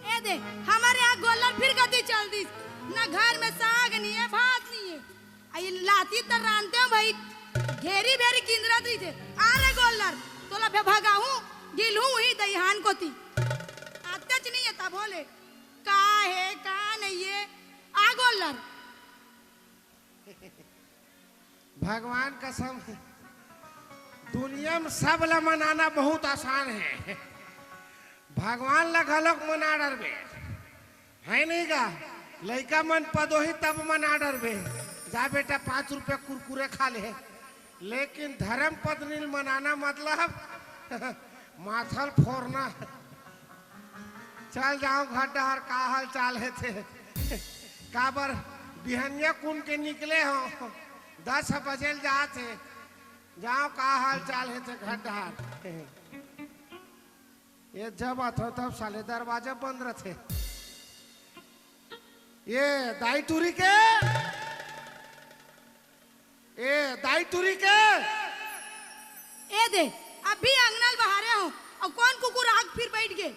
ए दे, हमर यहाँ गोल्लर फिर कती चल दिस। न घर में साग नहीं है, भात नहीं है। आ ये लाती त रांधते हो भाई, घेरी भेरी किंदरत रही थे। आ रे गोल्लर, तोला भे भगाहूँ, गिलहूँ वही दईहान कोती। आतेच नहीं है तब होले। का है, का नहीं है? आ गोल्लर। भगवान कसम, दुनिया में सब ला मनाना बहुत आसान है। भगवान ला घलोक मना डरबे, है नहीं का? लइका मन पदोही तब मना डरबे, जा बेटा पाँच रुपया कुरकुरे खा ले। लेकिन धर्म पत्नी ल मनाना मतलब माथल फोरना। चल जाओ घर डहर, का हाल चाल हे थे? काबर बिहनिया कुन के निकले हो, दस बजे ल जात हे। जाओ, का हाल चाल हे थे घर डहर? ये जब आथो तब साले दरवाजा बंद रथे। ये दाई टूरी के, ए दाई टूरी के। ए दे, अभी अंगना ल बहारे हो, अउ कौन कुकुर आग फिर बैठ गे?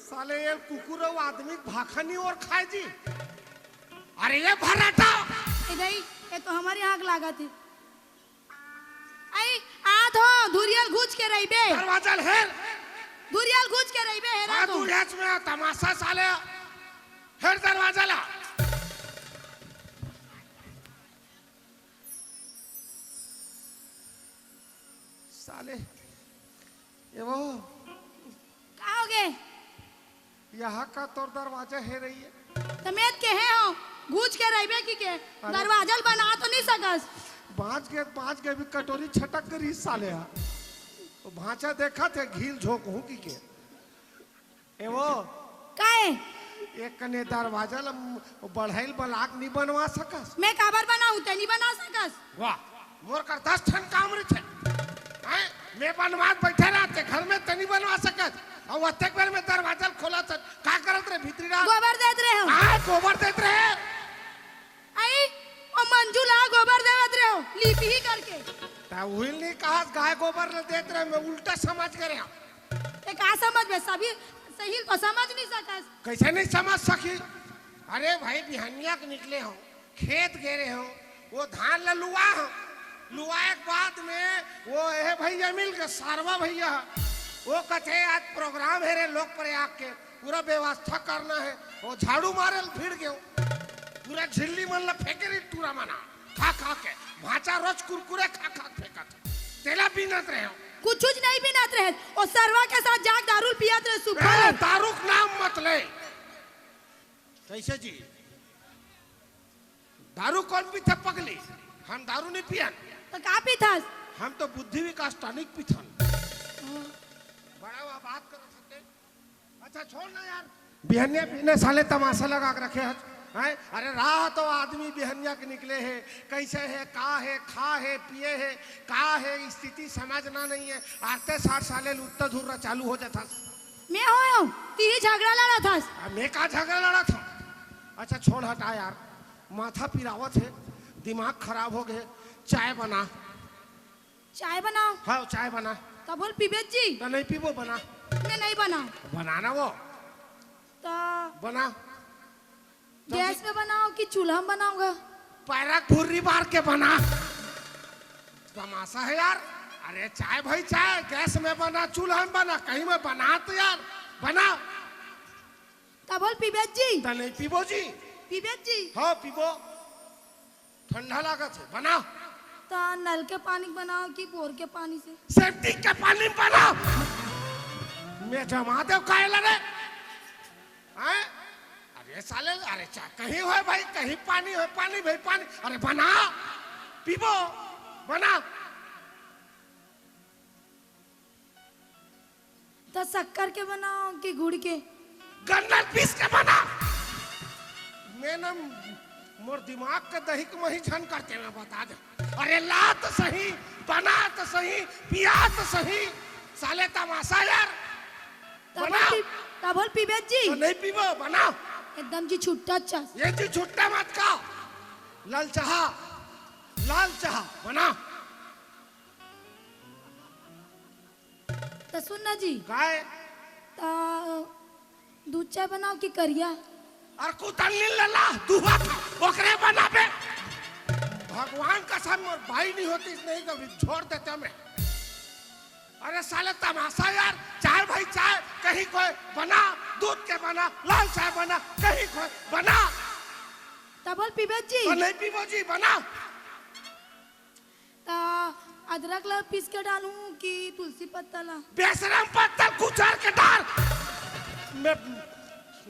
साले ये कुकुर अउ आदमी भाखा नहीं और खाए जी। अरे ये भर्राटा। ए दाई, ये तो हमर यहाँ के लागत हे। आई, आ तो धुरियल घुच के रहिबे। दरवाजा ल हेर। धुरियल घुच के रहिबे, हेरा हाँ, तो। तू हेच में तमाशा साले। हेर दरवाजा ला। साले, ए वो। का होगे? यहाँ का तोर दरवाजा हे रही है? त में त केहे हों, घुच के रहिबे कहिके। अरे। दरवाजा ल बना तो नहीं सकस। बाँच गे, बाँच गे, अभी कटोरी छटक गे रही साले हा। वो भाँचा देखत हे, घील झोंकहूँ कहिके। ए वो। काय? एक कने दरवाजा ल बढ़ई ल बलाक नहीं बनवा सकस। में काबर बनाहूँ, तैं नहीं बना सकस। वाह, मोर कर दस ठन काम रहिथे। हैं? में बनवात बइठे रहतें घर में, तैं नहीं बनवा सकस। अउ अतेक बेर में दरवाजा ल खोलत हस, का करत रहे भीतरी डाहर? गोबर देत रहे हों। हाँ, गोबर देत रहे। आई, ओ मंजू ला गोबर देवत रहे हों, लीपही करके। त उही ल नहीं कहस, गाय गोबर ल देत रहे, में उल्टा समझ गे रहेंव। ते का समझबे? सही ल तो समझ नहीं सकस। कइसे नहीं समझ सकही? अरे भाई, बिहनिया के निकले हों, खेत गे रहेंव, वो धान ल लुवाए हों, लुवाए के बाद में वो ए भइया मिल गे, सरवा भइया, वो कथे आज program हे रे लोक प्रयाग के, पूरा व्यवस्था करना हे। वो झाड़ू मारे ल भिड़ गेंव, पूरा झिल्ली मन ल फेंके रही टूरा मन हा, खा खा के। भाँचा रोज कुरकुरे खा खा के फेंकत हे, तेला बीनत रहेंव। कुछुच नहीं बीनत रहे, वो सरवा के साथ जाके दारू ल पियत रहे सुबह ए, ले। दारू के नाम मत ले। कइसे जी? दारू कोन पीथे पगली? हम दारू नहीं पियन। त का पीथस? हम तो बुद्धि विकास tonic पीथन। हाँ। बड़ा हुआ बात करत हते। अच्छा, छोड़ ना यार। बिहनिया बिहने साले तमाशा लगा के रखे हस, हैं? अरे, रहा तो आदमी बिहनिया के निकले हे, कइसे हे, का हे, खा हे, पिए हे, का हे, स्थिति समझना नहीं हे। आते साठ साले लुत्ता धुर्रा चालू हो जाथस। में हों, तिही झगड़ा लड़त हस। आ, में का झगड़ा लड़त हों? अच्छा, छोड़, हटा यार, माथा पिरावत हे, दिमाग खराब हो गे, चाय बना। चाय बनाओ? हाँ, चाय बना। तभो ल पीबे जी? त नहीं पीबो, बना। में नहीं बनाओ। बना ना वो। त बना। गैस में बनाओ कि चूल्हा में बनाओ गा? पैरा के भुर्री बार के बना। तमाशा हे यार। अरे चाय भाई चाय, गैस में बना, चूल्हा में बना, कहीं में बना तो यार, बना। तभो ल पीबे जी? त नहीं पीबो जी। पीबे जी? हाँ, पीबो। ठंडा लागत हे, बना। त नल के पानी बनाओ कि बोर के पानी से? सेप्टिक के पानी में बना। में जमा देंव का एला रे। हैं? अरे साले, अरे चा-, कहीं होय भाई, कहीं पानी होय, पानी भाई पानी। अरे बना, पीबो, बना। त शक्कर के बनाओ कि गुड़ के? गन्ना पीस के बना। में ना, मोर दिमाग के दही के मही झन करते, में बता देंव। अरे ला त सही, बना त सही, पिया त सही। साले तमाशा यार। तभो ल बना। पी-, तभो ल पीबे जी? त नहीं पीबो, बना। एकदम जी छुट्टा चाह। ये जी छुट्टा मत का। लाल चाह, लाल चाह, बना। त सुन ना जी। काय? त दूध चाय बनाओ कि करिया? अरे कुतल्ली लला, दुहा था, ओकरे बनाबे। भगवान कसम, मोर बाई नहीं होतिस, नहीं तो भी छोड़ देते में। अरे साले तमाशा यार, चाय भाई चाय, कहीं कोई बना, दूध के बना, लाल चाय बना, कहीं कोई बना। तभो ल पीबे जी? त नहीं पीबो जी, बना। त अदरक ला पीस के डालूं कि तुलसी पत्ता ला? बेशरम पत्ता कुचर के डाल। में,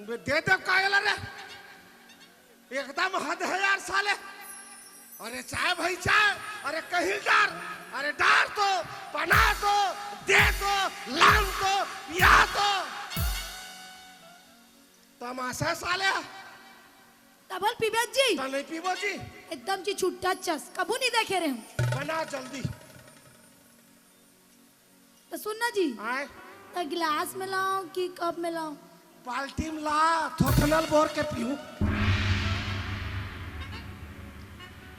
में दे दे काहेला रे? एकदम हद हे यार साले। अरे चाय भाई चाय, अरे कहीं डाल, अरे डाल तो, बना तो, दे तो, लान तो, पिया तो। तमाशा साले। तभो ल पीबे जी? त नहीं पीबो जी। एकदम जी छुट्टा चस, कभू नहीं देखे रहे हूँ। बना जल्दी। त सुन ना जी। आय? त गिलास में लाओ कि कप में लाओ? बाल्टी में ला, थोथनल बोर के पीहूँ।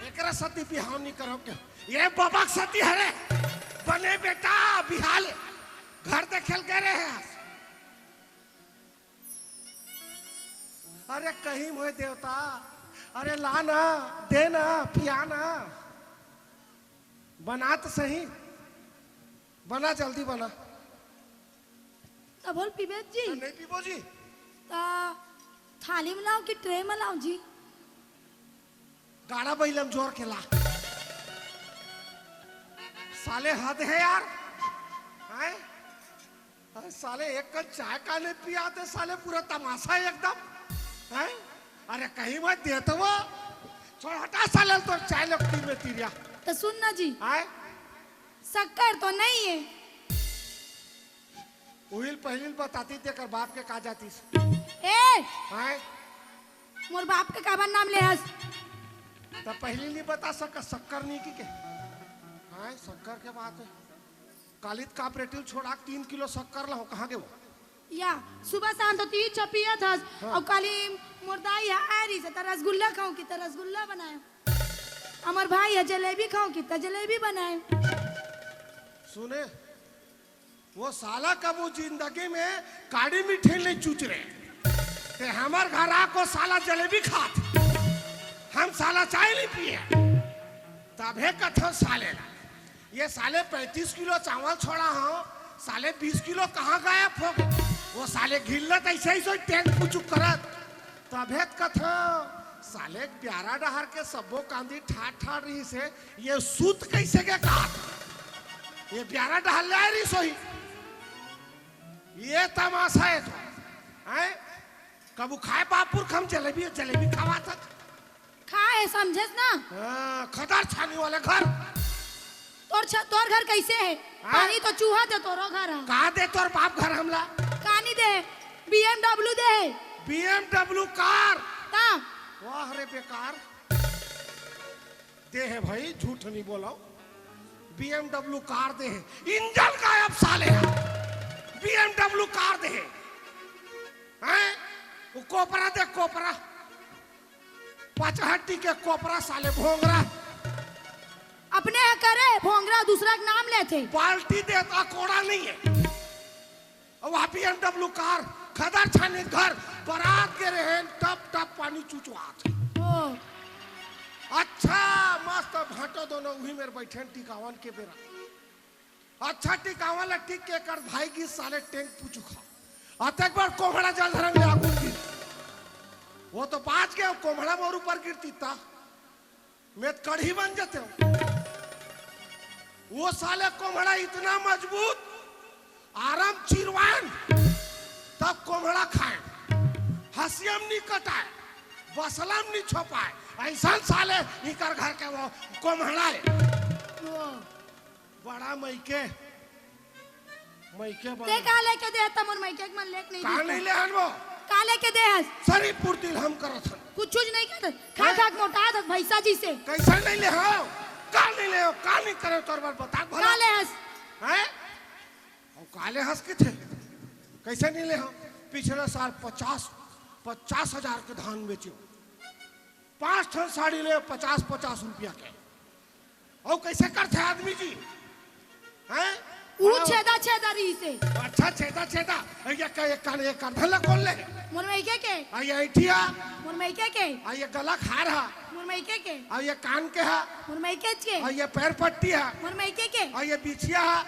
एकरा सती बिहाव नहीं करो के। ये बबक सती हरे। बने बेटा बिहाले। घर देखे ल गे रहे हस। अरे कहीं मोहे देवता, अरे ला ना, दे ना, पिया ना, बना तो सही, बना, जल्दी बना। त बोल पीबे जी। नहीं पीबो जी। त थाली में लाओ कि ट्रे में लाओ जी? गाड़ा बैलम जोर के ला। साले हद है यार। हैं? अरे साले एक कप चाय का नहीं पियाते साले, पूरा तमाशा है एकदम। हैं? अरे कहीं मत देते वो। छोड़ हटा साले, तो चाय लगती में तिरिया। त सुन ना जी, हैं? शक्कर तो नहीं है। उहिल पहली बताती तेकर बाप के का जातीस। ए, हैं? मोर बाप के काबर नाम ले हस? त पहली नहीं बता सका शक्कर नहीं की के। हैं? शक्कर के बात है। कालित cooperative छोड़ा के तीन किलो शक्कर ला हो, कहाँ गए वो? या सुबह शाम तो तीन छपिया था। हाँ। और काली मोर दाई है आ रही से त रसगुल्ला खाऊं कि त रसगुल्ला बनाए। हमर भाई है जलेबी खाऊं कि त जलेबी बनाए। सुने, वो साला कबू जिंदगी में काड़ी मिठाई नहीं चूच रहे। ते हमर घर आको साला जलेबी खात, हम साला चाय नहीं पिए। तभे कथो साले ला, ये साले पैंतीस किलो चावल छोड़ा हो, साले बीस किलो कहाँ गायब हो गए? वो साले घिल्लत ऐसे ही सोई टेंट पुचुक करत। तभे त कथो साले ब्यारा डहर के सब्बो कांदी ठाठ ठाठ रही से, ये सूत कैसे के कहा? ये ब्यारा डहर ले आए रही सोई। ये तमाशा है तो, हैं? कबू खाए बापुर खम जलेबी, जलेबी खावा तक। खाए समझेस ना? हाँ, खदर छानी वाले घर। तोर छ, तोर घर कैसे है? हाँ? पानी तो चूहा दे तोरो घर है। का दे तोर बाप घर हमला? कानी दे, बीएमडब्ल्यू दे है। BMW car. ता वाह रे बेकार। दे है भाई, झूठ नहीं बोलाओ। बीएमडब्ल्यू कार दे है, इंजन गायब साले है। बीएमडब्ल्यू कार दे है। हैं? वो कोपरा दे, कोपरा। पचहट्टी के कोपरा साले भोंगरा। अपने ह करे भोंगरा, दूसरा के नाम लेथे। बाल्टी दे, अकोड़ा नहीं है। और वहाँ बीएमडब्ल्यू कार, खदर छानी घर, बारात के रहे, टप टप पानी चुचवात। ओ, अच्छा, मस्त भाटो दोनों उही मेर बैठे टिकावन के बेरा। अच्छा, टिकावन ला टिक के कर भाई की साले टेंट पुचुखा। अतेक बार कोमड़ा जल धरंग ले आगू की। वो तो बाच गया, कोमड़ा मोर ऊपर गिरती ता। मैं तो कढ़ी बन जाते हो। वो साले कोमड़ा इतना मजबूत, आराम चिरवान, तब कोमड़ा खाए, हसियम नहीं कटाए, बसलम नहीं छोपाए, ऐसा साले इकर घर के वो कोमड़ा है। ओ। बड़ा मइके, मइके बड़ा। ते का लेके दे त मोर मइके के मन लेके नहीं का दे। नहीं ले हन वो? का लेके दे हस? सरी पूर्ति हम करत हन। कुछ नहीं कर। खा खा के मोटा दत भैंसा जी से। कैसे नहीं ले हो? का नहीं ले हो? का नहीं करे तोर बर बता भला। का ले हस? हैं? और का ले हस के थे? कैसे नहीं ले हो? पिछले साल पचास, पचास हजार के धान बेचे हो। पांच ठन साड़ी ले पचास पचास रुपया के। और कैसे करथे आदमी जी? हैं? ऊ बड़ा छेदा छेदा रही से। अच्छा छेदा छेदा। ये का, ये कान, ये करधन ला कौन ले? मोर मइके के। आ ये ऐठिया, मोर मइके के। आ ये गला खार हा, मोर मइके के। आ ये कान के हा, मोर मइके के। आ ये पैर पट्टी हा, मोर मइके के। आ ये बिछिया हा,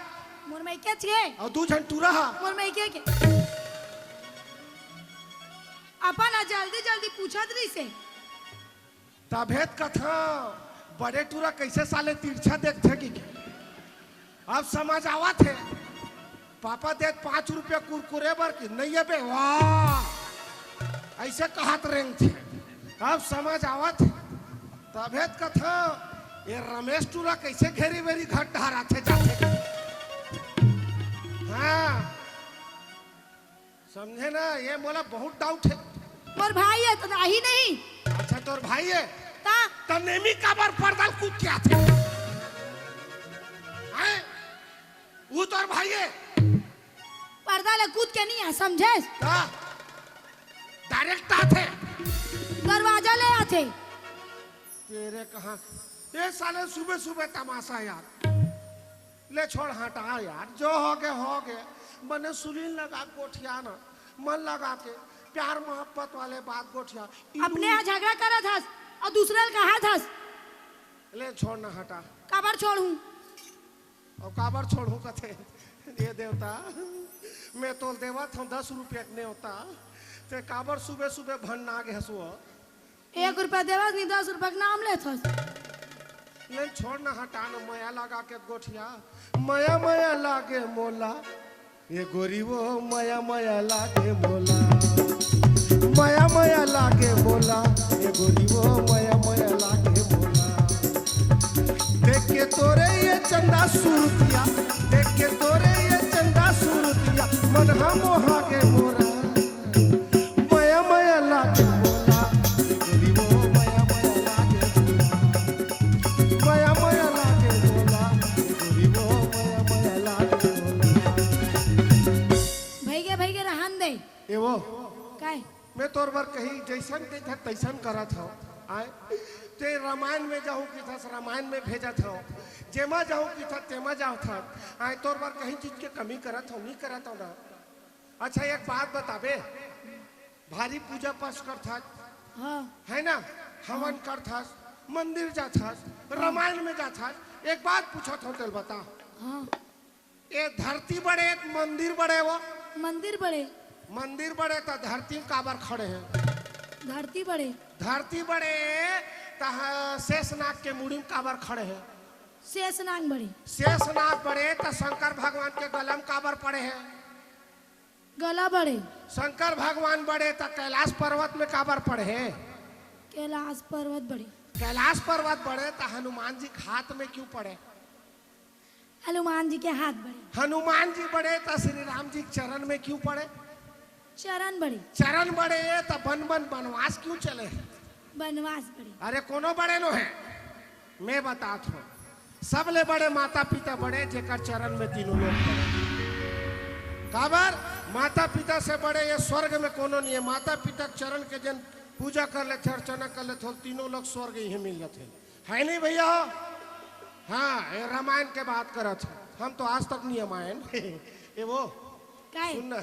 मोर मइके के। और दू झन टूरा हा। मोर मइके के। अपन ह जल्दी जल्दी पूछत रही से। तभे त कथा बड़े टूरा कैसे साले तिरछा देखथे कि। अब समझ आवत हे। पापा देत पाँच रुपया कुरकुरे बर कि नहीं अबे, वाह, ऐसे कहत रेंग थे। अब समझ आवत हे। तभे त कथा ये रमेश टूरा कैसे घेरी बेरी घर डहराथे जाथे। हाँ, समझे ना, ये मोला बहुत डाउट है। मोर भाई है तो नाही नहीं। अच्छा, तोर भाई है, ता त नेमी काबर पर्दा ल कूद के आथे? हैं? वो तोर भाई है, पर्दा ले कूद के नहीं आ, समझे? त डायरेक्ट आथे। दरवाजा ले आथे। तेरे कहाँ? ये साले सुबह सुबह तमाशा यार। ले छोड़, हटा यार, जो हो गए हो गए। मने सुलीन लगा के गोठिया ना, मन लगा के। प्यार मोहब्बत वाले बात गोठिया। ई अपने यहाँ झगड़ा करत हस अउ दूसरे ल कहत हस। ले छोड़ ना, हटा। काबर छोड़हूँ? अउ काबर छोड़हूँ कथे? ये देवता, मैं तोल देवत हूँ दस रुपया के नेवता, ते काबर सुबह सुबह भन्ना गे हस वो? एक रुपया देवस नहीं, दस रुपया के नाम लेत हस। ले छोड़ ना, हटा ना, मया लगा के गोठिया। मया मया लागे मोला, ए गोरी वो मया मया लागे मोला। मया मया लागे मोला, ए गोरी वो मया मया लागे मोला। देख के तोरे ये चंदा सुरतिया, देख के तोरे ये चंदा सुरतिया, मन हा मोहा गे मोरा। मया मया लागे मोला, ए गोरी वो मया मया लागे मोला। मया मया लागे मोला, ए गोरी वो मया मया लागे मोला। भइगे, भइगे, रहन दे। ए वो, काय? मैं तोर बर कहीं जैसन कहिथस तैसन करत हव। आय, ते रामायण में जाहूँ कहिथस, रामायण में भेजत हव। जेमा जाहूँ कहिथस, तेमा जाथस। आय, तोर बर कहीं चीज के कमी करत हव, नहीं करत हव ना। अच्छा, एक बात बताबे, भारी पूजा पाठ करथस, हाँ। है ना? हवन करथस, मंदिर जाथस, रामायण में जाथस। एक बात पूछत हव, तेल बता। हाँ। ए धरती बड़े, मंदिर बड़े वो? मंदिर बड़े। मंदिर बड़े त धरती में काबर खड़े हे? धरती बड़े। धरती बड़े त ह-, शेषनाग के मुड़ी में काबर खड़े हे? शेषनाग बड़े। शेषनाग बड़े त शंकर भगवान के गला में काबर पड़े हे? गला बड़े। शंकर भगवान बड़े त कैलाश पर्वत में काबर पड़े हे? कैलाश पर्वत बड़े। कैलाश पर्वत बड़े त हनुमान जी के हाथ में क्यों पड़े? हनुमान जी के हाथ बड़े। हनुमान जी बड़े त श्री राम जी के चरण में क्यों पड़े? चरण बड़े। चरण बड़े त बन बन बनवास क्यों चले हे? बनवास बड़े। अरे कोनो बड़े नो हे, मैं बतात हूँ, सबले बड़े माता पिता बड़े, जेकर चरण में तीनों लोग पड़े। काबर? माता पिता से बड़े ये स्वर्ग में कोनो नहीं हे। माता पिता के चरण के जेन पूजा कर लेथे, अर्चना कर लेथे, तीनों लोग स्वर्ग इही मिल जाथे। है नहीं भैया? हाँ, ये रामायण के बात करत हे। हम तो आज तक नहीं रामायण। ए वो, काय? सुन ना।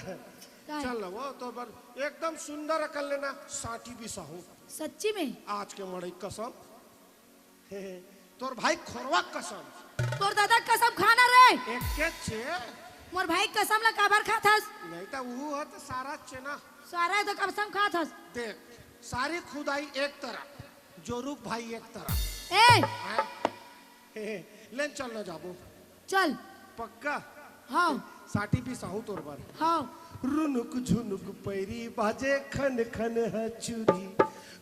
काय? चल ना, वो तो बर एकदम सुंदर अकन लेना, साटी बिसाहूँ। सच्ची में? आज के मड़ई कसम। तोर भाई खोरवा कसम। तोर दादा कसम खाना रे। एक के चे। मोर भाई कसम ला काबर खाथस? नहीं त वो ह त सारा चेना। सारा तो कसम खाथस। देख, सारी खुदाई एक तरफ, जोरू के भाई एक तरफ। ए! हैं? लेन चल ना जाबो। चल। पक्का? हाँ। साटी बिसाहूँ तोर बर। हाँ। रुनुक झुनुक पैरी बाजे खन खन ह चूरी।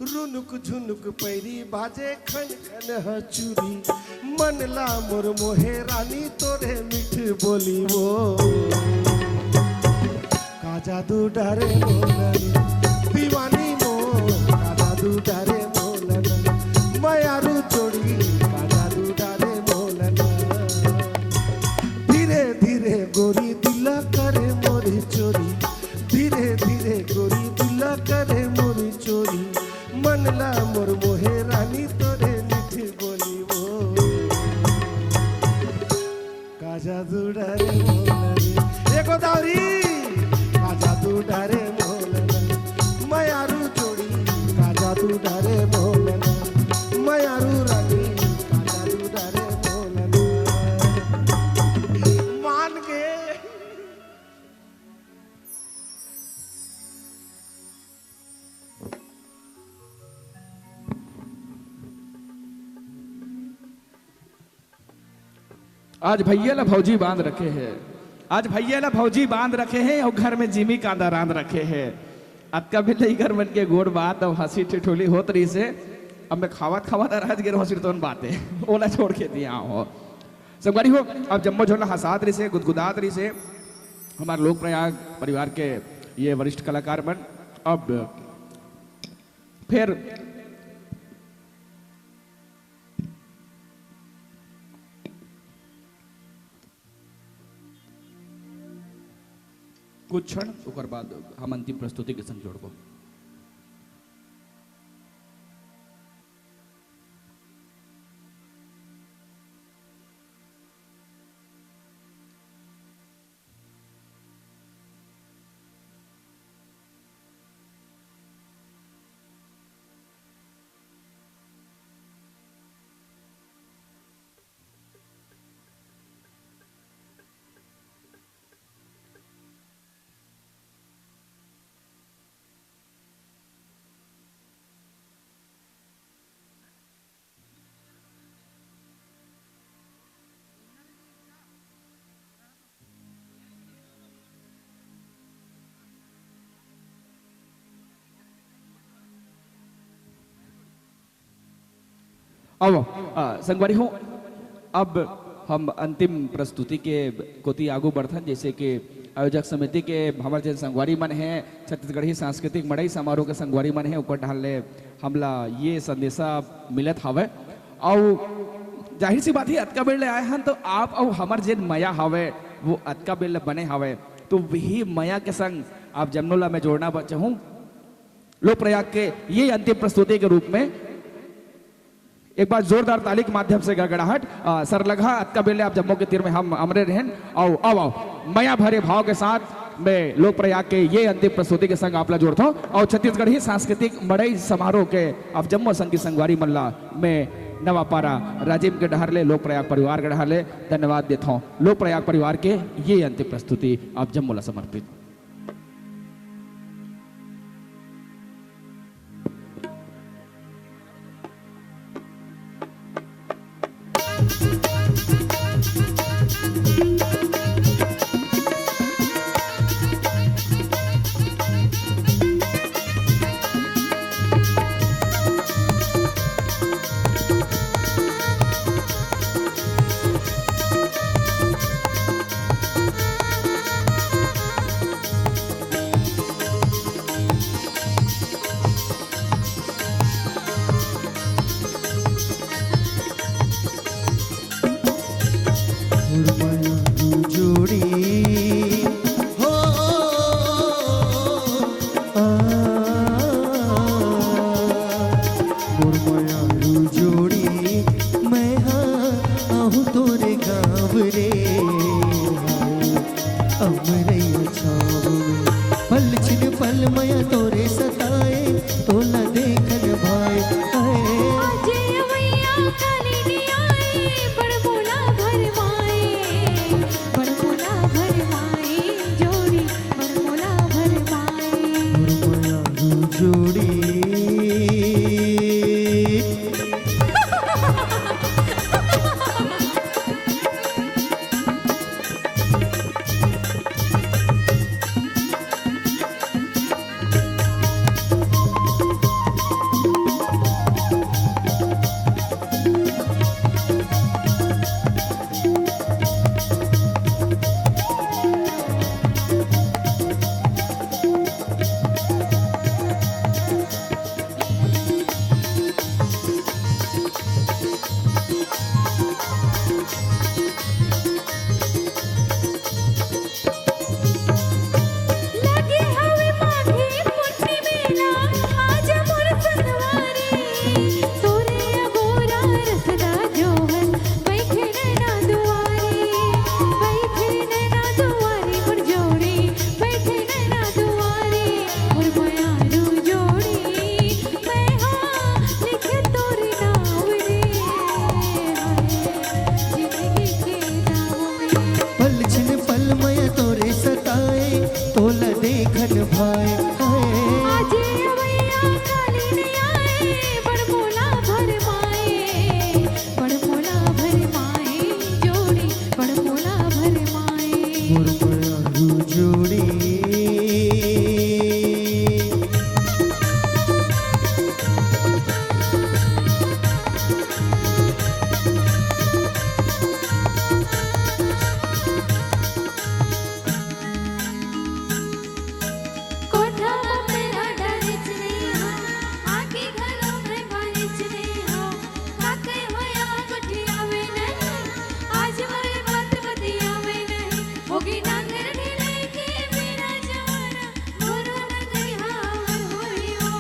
रुनुक झुनुक पैरी बाजे खन खन ह चूरी। मन ला मोर मोहे रानी तोरे मीठ बोली वो। का जादू डारे मोला रे, दीवानी मोर, का जादू डारे मोला रे, मयारू जोड़ी, का जादू डारे मोला रे। धीरे धीरे गोरी दिल करे मोरी चोरी, धीरे धीरे गोरी दिल करे मोरी चोरी, मन ला मोर मोहे रानी तोरे मीठी बोली वो। का जादू डारे मोला रे। ए गोदावरी, का जादू डारे मोला रे। मयारू जोड़ी, का जादू डारे मोला रे। मयारू रानी, का जादू डारे मोला रे। मान गे। आज भैया ला भौजी बांध रखे हे, आज भैया ला भौजी बांध रखे हे अउ घर में जिमी कांदा रांध रखे हे। अतका भी लइकर मन के गोठ बात अउ हंसी ठिठोली होत रहिस हे। अब मैं खावत खावत अरहज गे रहूं सिरतोन बाते, ओला छोड़ के दिया हो। संगवारी हो, अब जम्मो झन ला हंसात रहिस हे, गुदगुदात रहिस हे, हमार लोक प्रयाग परिवार के ये वरिष्ठ कलाकार मन। अब फिर कुछ क्षण, ओकर बाद हम अंतिम प्रस्तुति के संग जोड़बो। अब, अ, संगवारी हो, अब हम अंतिम प्रस्तुति के कोति आगू बढ़थन, जैसे कि आयोजक समिति के हमर जेन संगवारी मन हे, छत्तीसगढ़ी सांस्कृतिक मड़ई समारोह के संगवारी मन हे, ओकर डहर ले हमला ये संदेशा मिलत हवय। अउ जाहिर सी बात हे, अतका बेर ले आए हन, तो आप अउ हमर जेन मया हवय, वो अतका बेर ले बने हवय। तो वही मया के संग आप जम्मो ला मैं जोड़ना ब-, चाहूँ। लोक प्रयाग के ये अंतिम प्रस्तुति के रूप में एक बार जोरदार ताली के माध्यम से गड़गड़ाहट, अ, सरलगहा अतका बेर ले आप जम्मो के तीर में हम अमरे रहेन। अउ, अउ, अउ, मया भरे भाव के साथ मैं लोक प्रयाग के ये अंतिम प्रस्तुति के संग आप ला जोड़थौं। अउ छत्तीसगढ़ी सांस्कृतिक मड़ई समारोह के आप जम्मो संगी संगवारी मन ला मैं नवापारा राजिम के डहर ले, लोक प्रयाग परिवार के डहर ले धन्यवाद देथौं। लोक प्रयाग परिवार के ये अंतिम प्रस्तुति आप जम्मो ला समर्पित। मोर मयारू जोड़ी हो, आ, मोर मयारू जोड़ी, मैं हा आहूँ तोरे गाँव रे, अमरैया छाँव में। पल छिन पल मया तोरे सताए, तोला देखन भाए, हाय। आजे अवैया काली नी आए, बड़ मोला भरमाए, बड़ मोला भरमाए, जोड़ी बड़ मोला भरमाए। मोर मयारू जोड़ी। लगे हवे माघी पुन्नी मेला, आजा मोर संगवारी। तोरे अगोरा रसदा जोहन, बइठे नैना दुआरी, बइठे नैना दुआरी, मोर जोड़ी, बइठे नैना दुआरी, मोर मयारू जोड़ी। मैं हा लिखे तोर नाव रे, हाय, जिंदगी के नाव में। पल छिन पल मया तोरे सताए, तोला देखन भाए, हाय। आजे अवैया काली नी आए, बड़ मोला भरमाए, बड़ मोला भरमाए, जोड़ी बड़ मोला भरमाए। मोर मयारू जोड़ी। कोठा म पैरा डारेच नइ हँव, आके घरो में बारेच नइ हँव। का कहे होया गोठियावे नहीं, आज मोरे बात बतियावे नहीं। होगे नांगर ढिले के बेरा जवाना, मोरो नगरी हावर होई ओ।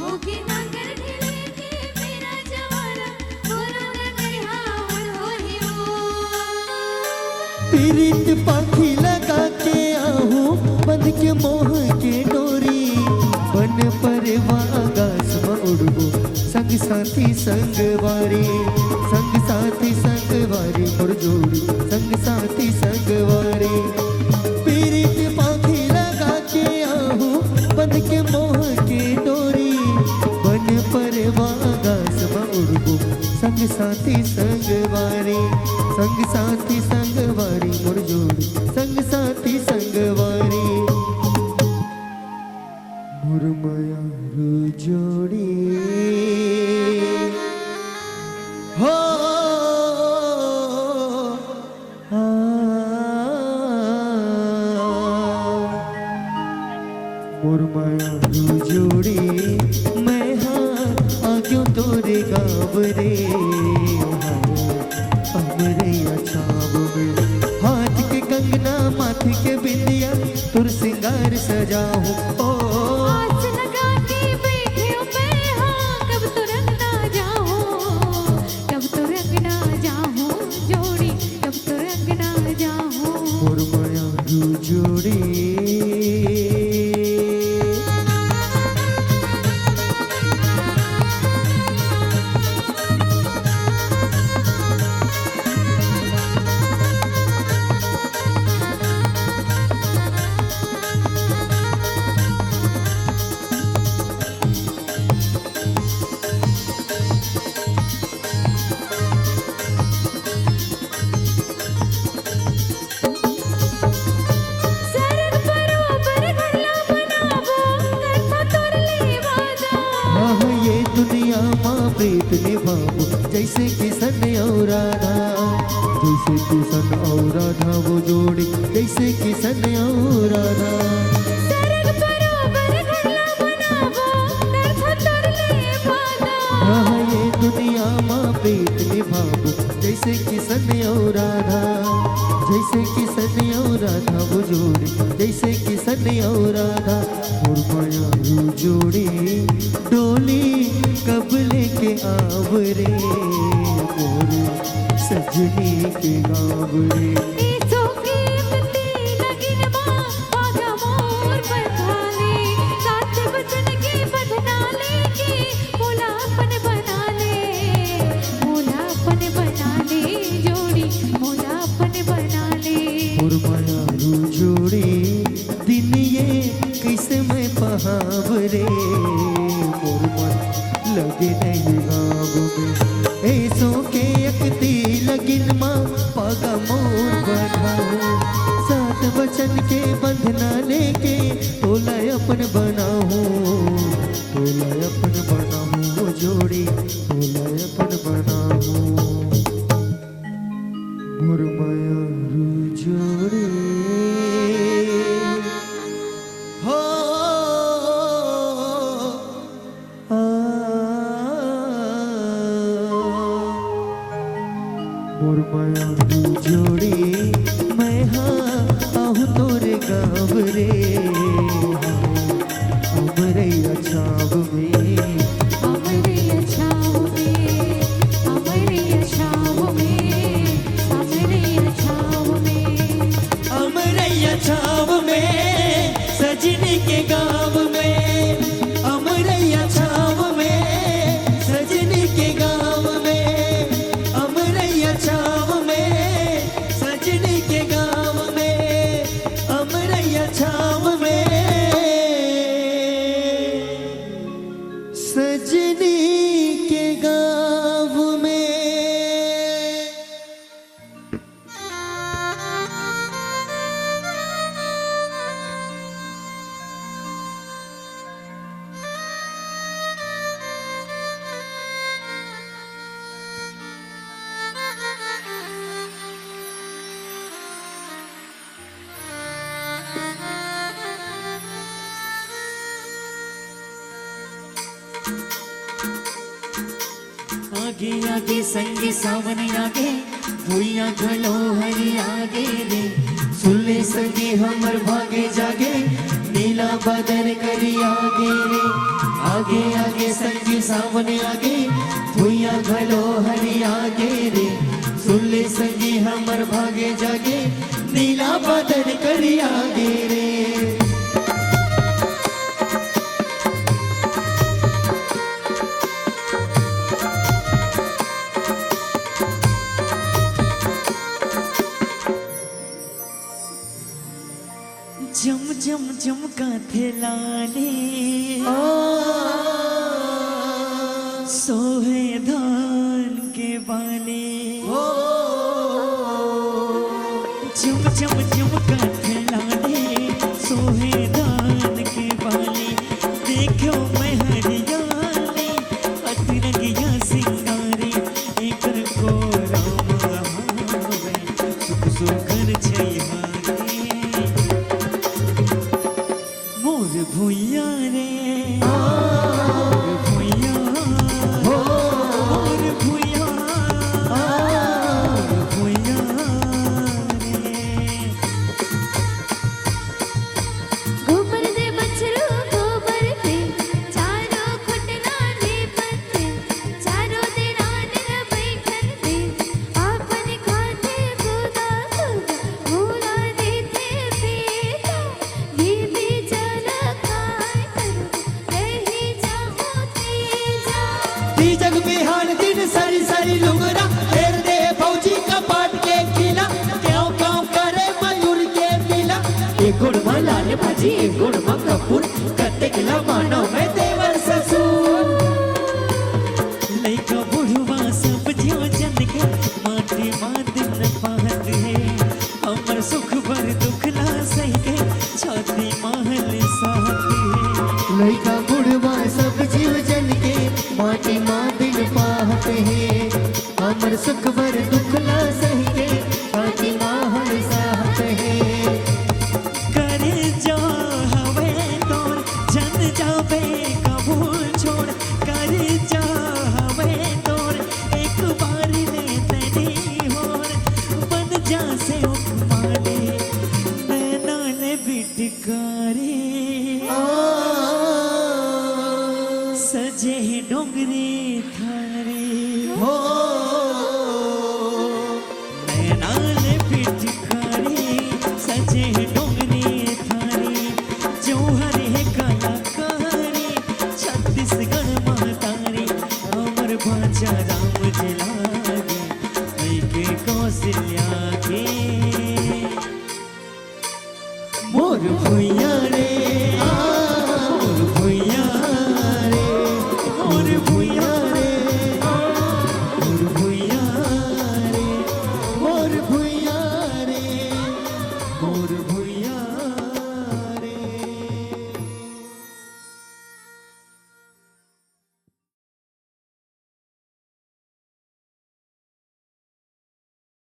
होगे नांगर ढिले के बेरा जवाना, मोरो नगरी हावर होई ओ। पीरित पाखी लगा के आहूँ, बंध के मोह के डोरी। बन परवा आकाश म उड़बो, संग साथी संगवारी। संग साथी संगवारी मोर जोड़ी, संग साथी संगवारी। पीरित पाखी लगा के आहूँ, बंध के मोह के डोरी। बन परवा आकाश म उड़बो, संग साथी संगवारी। संग साथी संगवारी मोर जोड़ी, संग साथी संगवारी। मोर मयारू जोड़ी। मोर माया रू जोड़ी, मैं हा आग्यो तोरे गाँव रे, हाय, हमरे छाव में। हाथ के कंगना, माथे के बिंदिया, तोर सिंगार सजाहूँ। ओ, आस लगा के बैठे हूँ मैं, हाँ, कब तोर अंगना जाहूँ, कब तोर अंगना जाहूँ जोड़ी, कब तोर अंगना जाहूँ। मोर माया रू जोड़ी। सरग बरोबर घर ला बनाबो, करथों तोर ले वादा। हाँ, हाँ, ये दुनिया मा प्रीत निभाबो, जैसे किशन अउ राधा। जैसे किशन अउ राधा वो जोड़ी, जैसे किशन अउ राधा। सरग बरोबर घर ला बनाबो, करथों तोर ले वादा। हाँ, हाँ, ये दुनिया मा प्रीत निभाबो, जैसे किशन अउ राधा, जैसे किशन अउ राधा वो जोड़ी, जैसे किशन अउ राधा। मोर माया रू जोड़ी, डोली कब लेके आव रे, मोर सजनी के गाँव रे। ए सौगीत ती लगिन मा, बागा मोर बधाले, सात बचन के बंधना लेके, मोला अपन बना ले, मोला अपन बना ले, जोड़ी मोला अपन बना ले। मोर माया रू जोड़ी, दिन ये कैसे मैं पहाव रे, मोर मन लगे नहीं गाँव में। ए सो के अकती लगिन मा, पागा मोर बधाहूँ। सात वचन के बंधना लेके, तोला अपन बनाहूँ, तोला अपन बनाहूँ, वो जोड़ी, तोला अपन बनाहूँ। मोर माया रू जोड़ी। हो। आ। मोर माया रू जोड़ी, मैं हा आहूँ तोरे गाँव रे। अमरैया छाव में, अमरैया छाव में, अमरैया छाव में, अमरैया छाव में, अमरैया छाव में, सजनी के गाँव में। अमरैया छाव में, सजनी के गाँव में। अमरैया छाव में, सजनी के गाँव में। अमरैया छाव में, सजनी के गाँव में। आगे आगे संगी सावन आगे, भुइयां घलो हरियागे रे। सुन ले संगी हमर भागे जागे, नीला बादर करियागे रे। आगे आगे संगी सावन आगे, भुइयां घलो हरियागे रे। सुन ले संगी हमर भागे जागे, नीला बादर करियागे रे। जम जम जमकाथे लाली, आ। सोहे धान के बाली। ओ। जम जम जमकाथे लाली, सोहे धान के बाली। देखो मैं हरियाली, अतरंगिया सिंगारी, एकर कोरा मा हवे, सुख सुघर छइहारी। मोर भुइया रे, भुइया, मोर भुइया, भुइया रे। गोबर दे बछरू गोबर के, चारों खुटना ले पत्ते, चारों दे रान न बैठन दे, आपन खाते खुदा खुद भुला देते बेटा, ये भी चल खाए कर रही जाओ तेजा। तीजक बिहान दिन सरी सरी लुगरा, फेर दे फौजी कपाट के किला, क्यों क्यों करे मयूर के मिला। एक गुण में लाल भाजी, एक गुण में कपूर, कतेक ला मानो मैं देवर ससुर। लइका बुढ़वा सब जियो जन के, माटी मा दिन पाहत हे। हमर सुख बर दुख ला सही के, छाती मा हल साहत हे। लइका बुढ़वा सब जीव जन के, माटी मा दिन पाहत हे। हमर सुख बर दुख ला सही के, छाती मा हल साहत हे। करे जा हवे तोर, जन जाबे कभू छोड़। करे जा हवे तोर, एक बार ले तनी होर। बन जा से उपमाले, नैना ले बिटकारी। सजे हे डोंगरी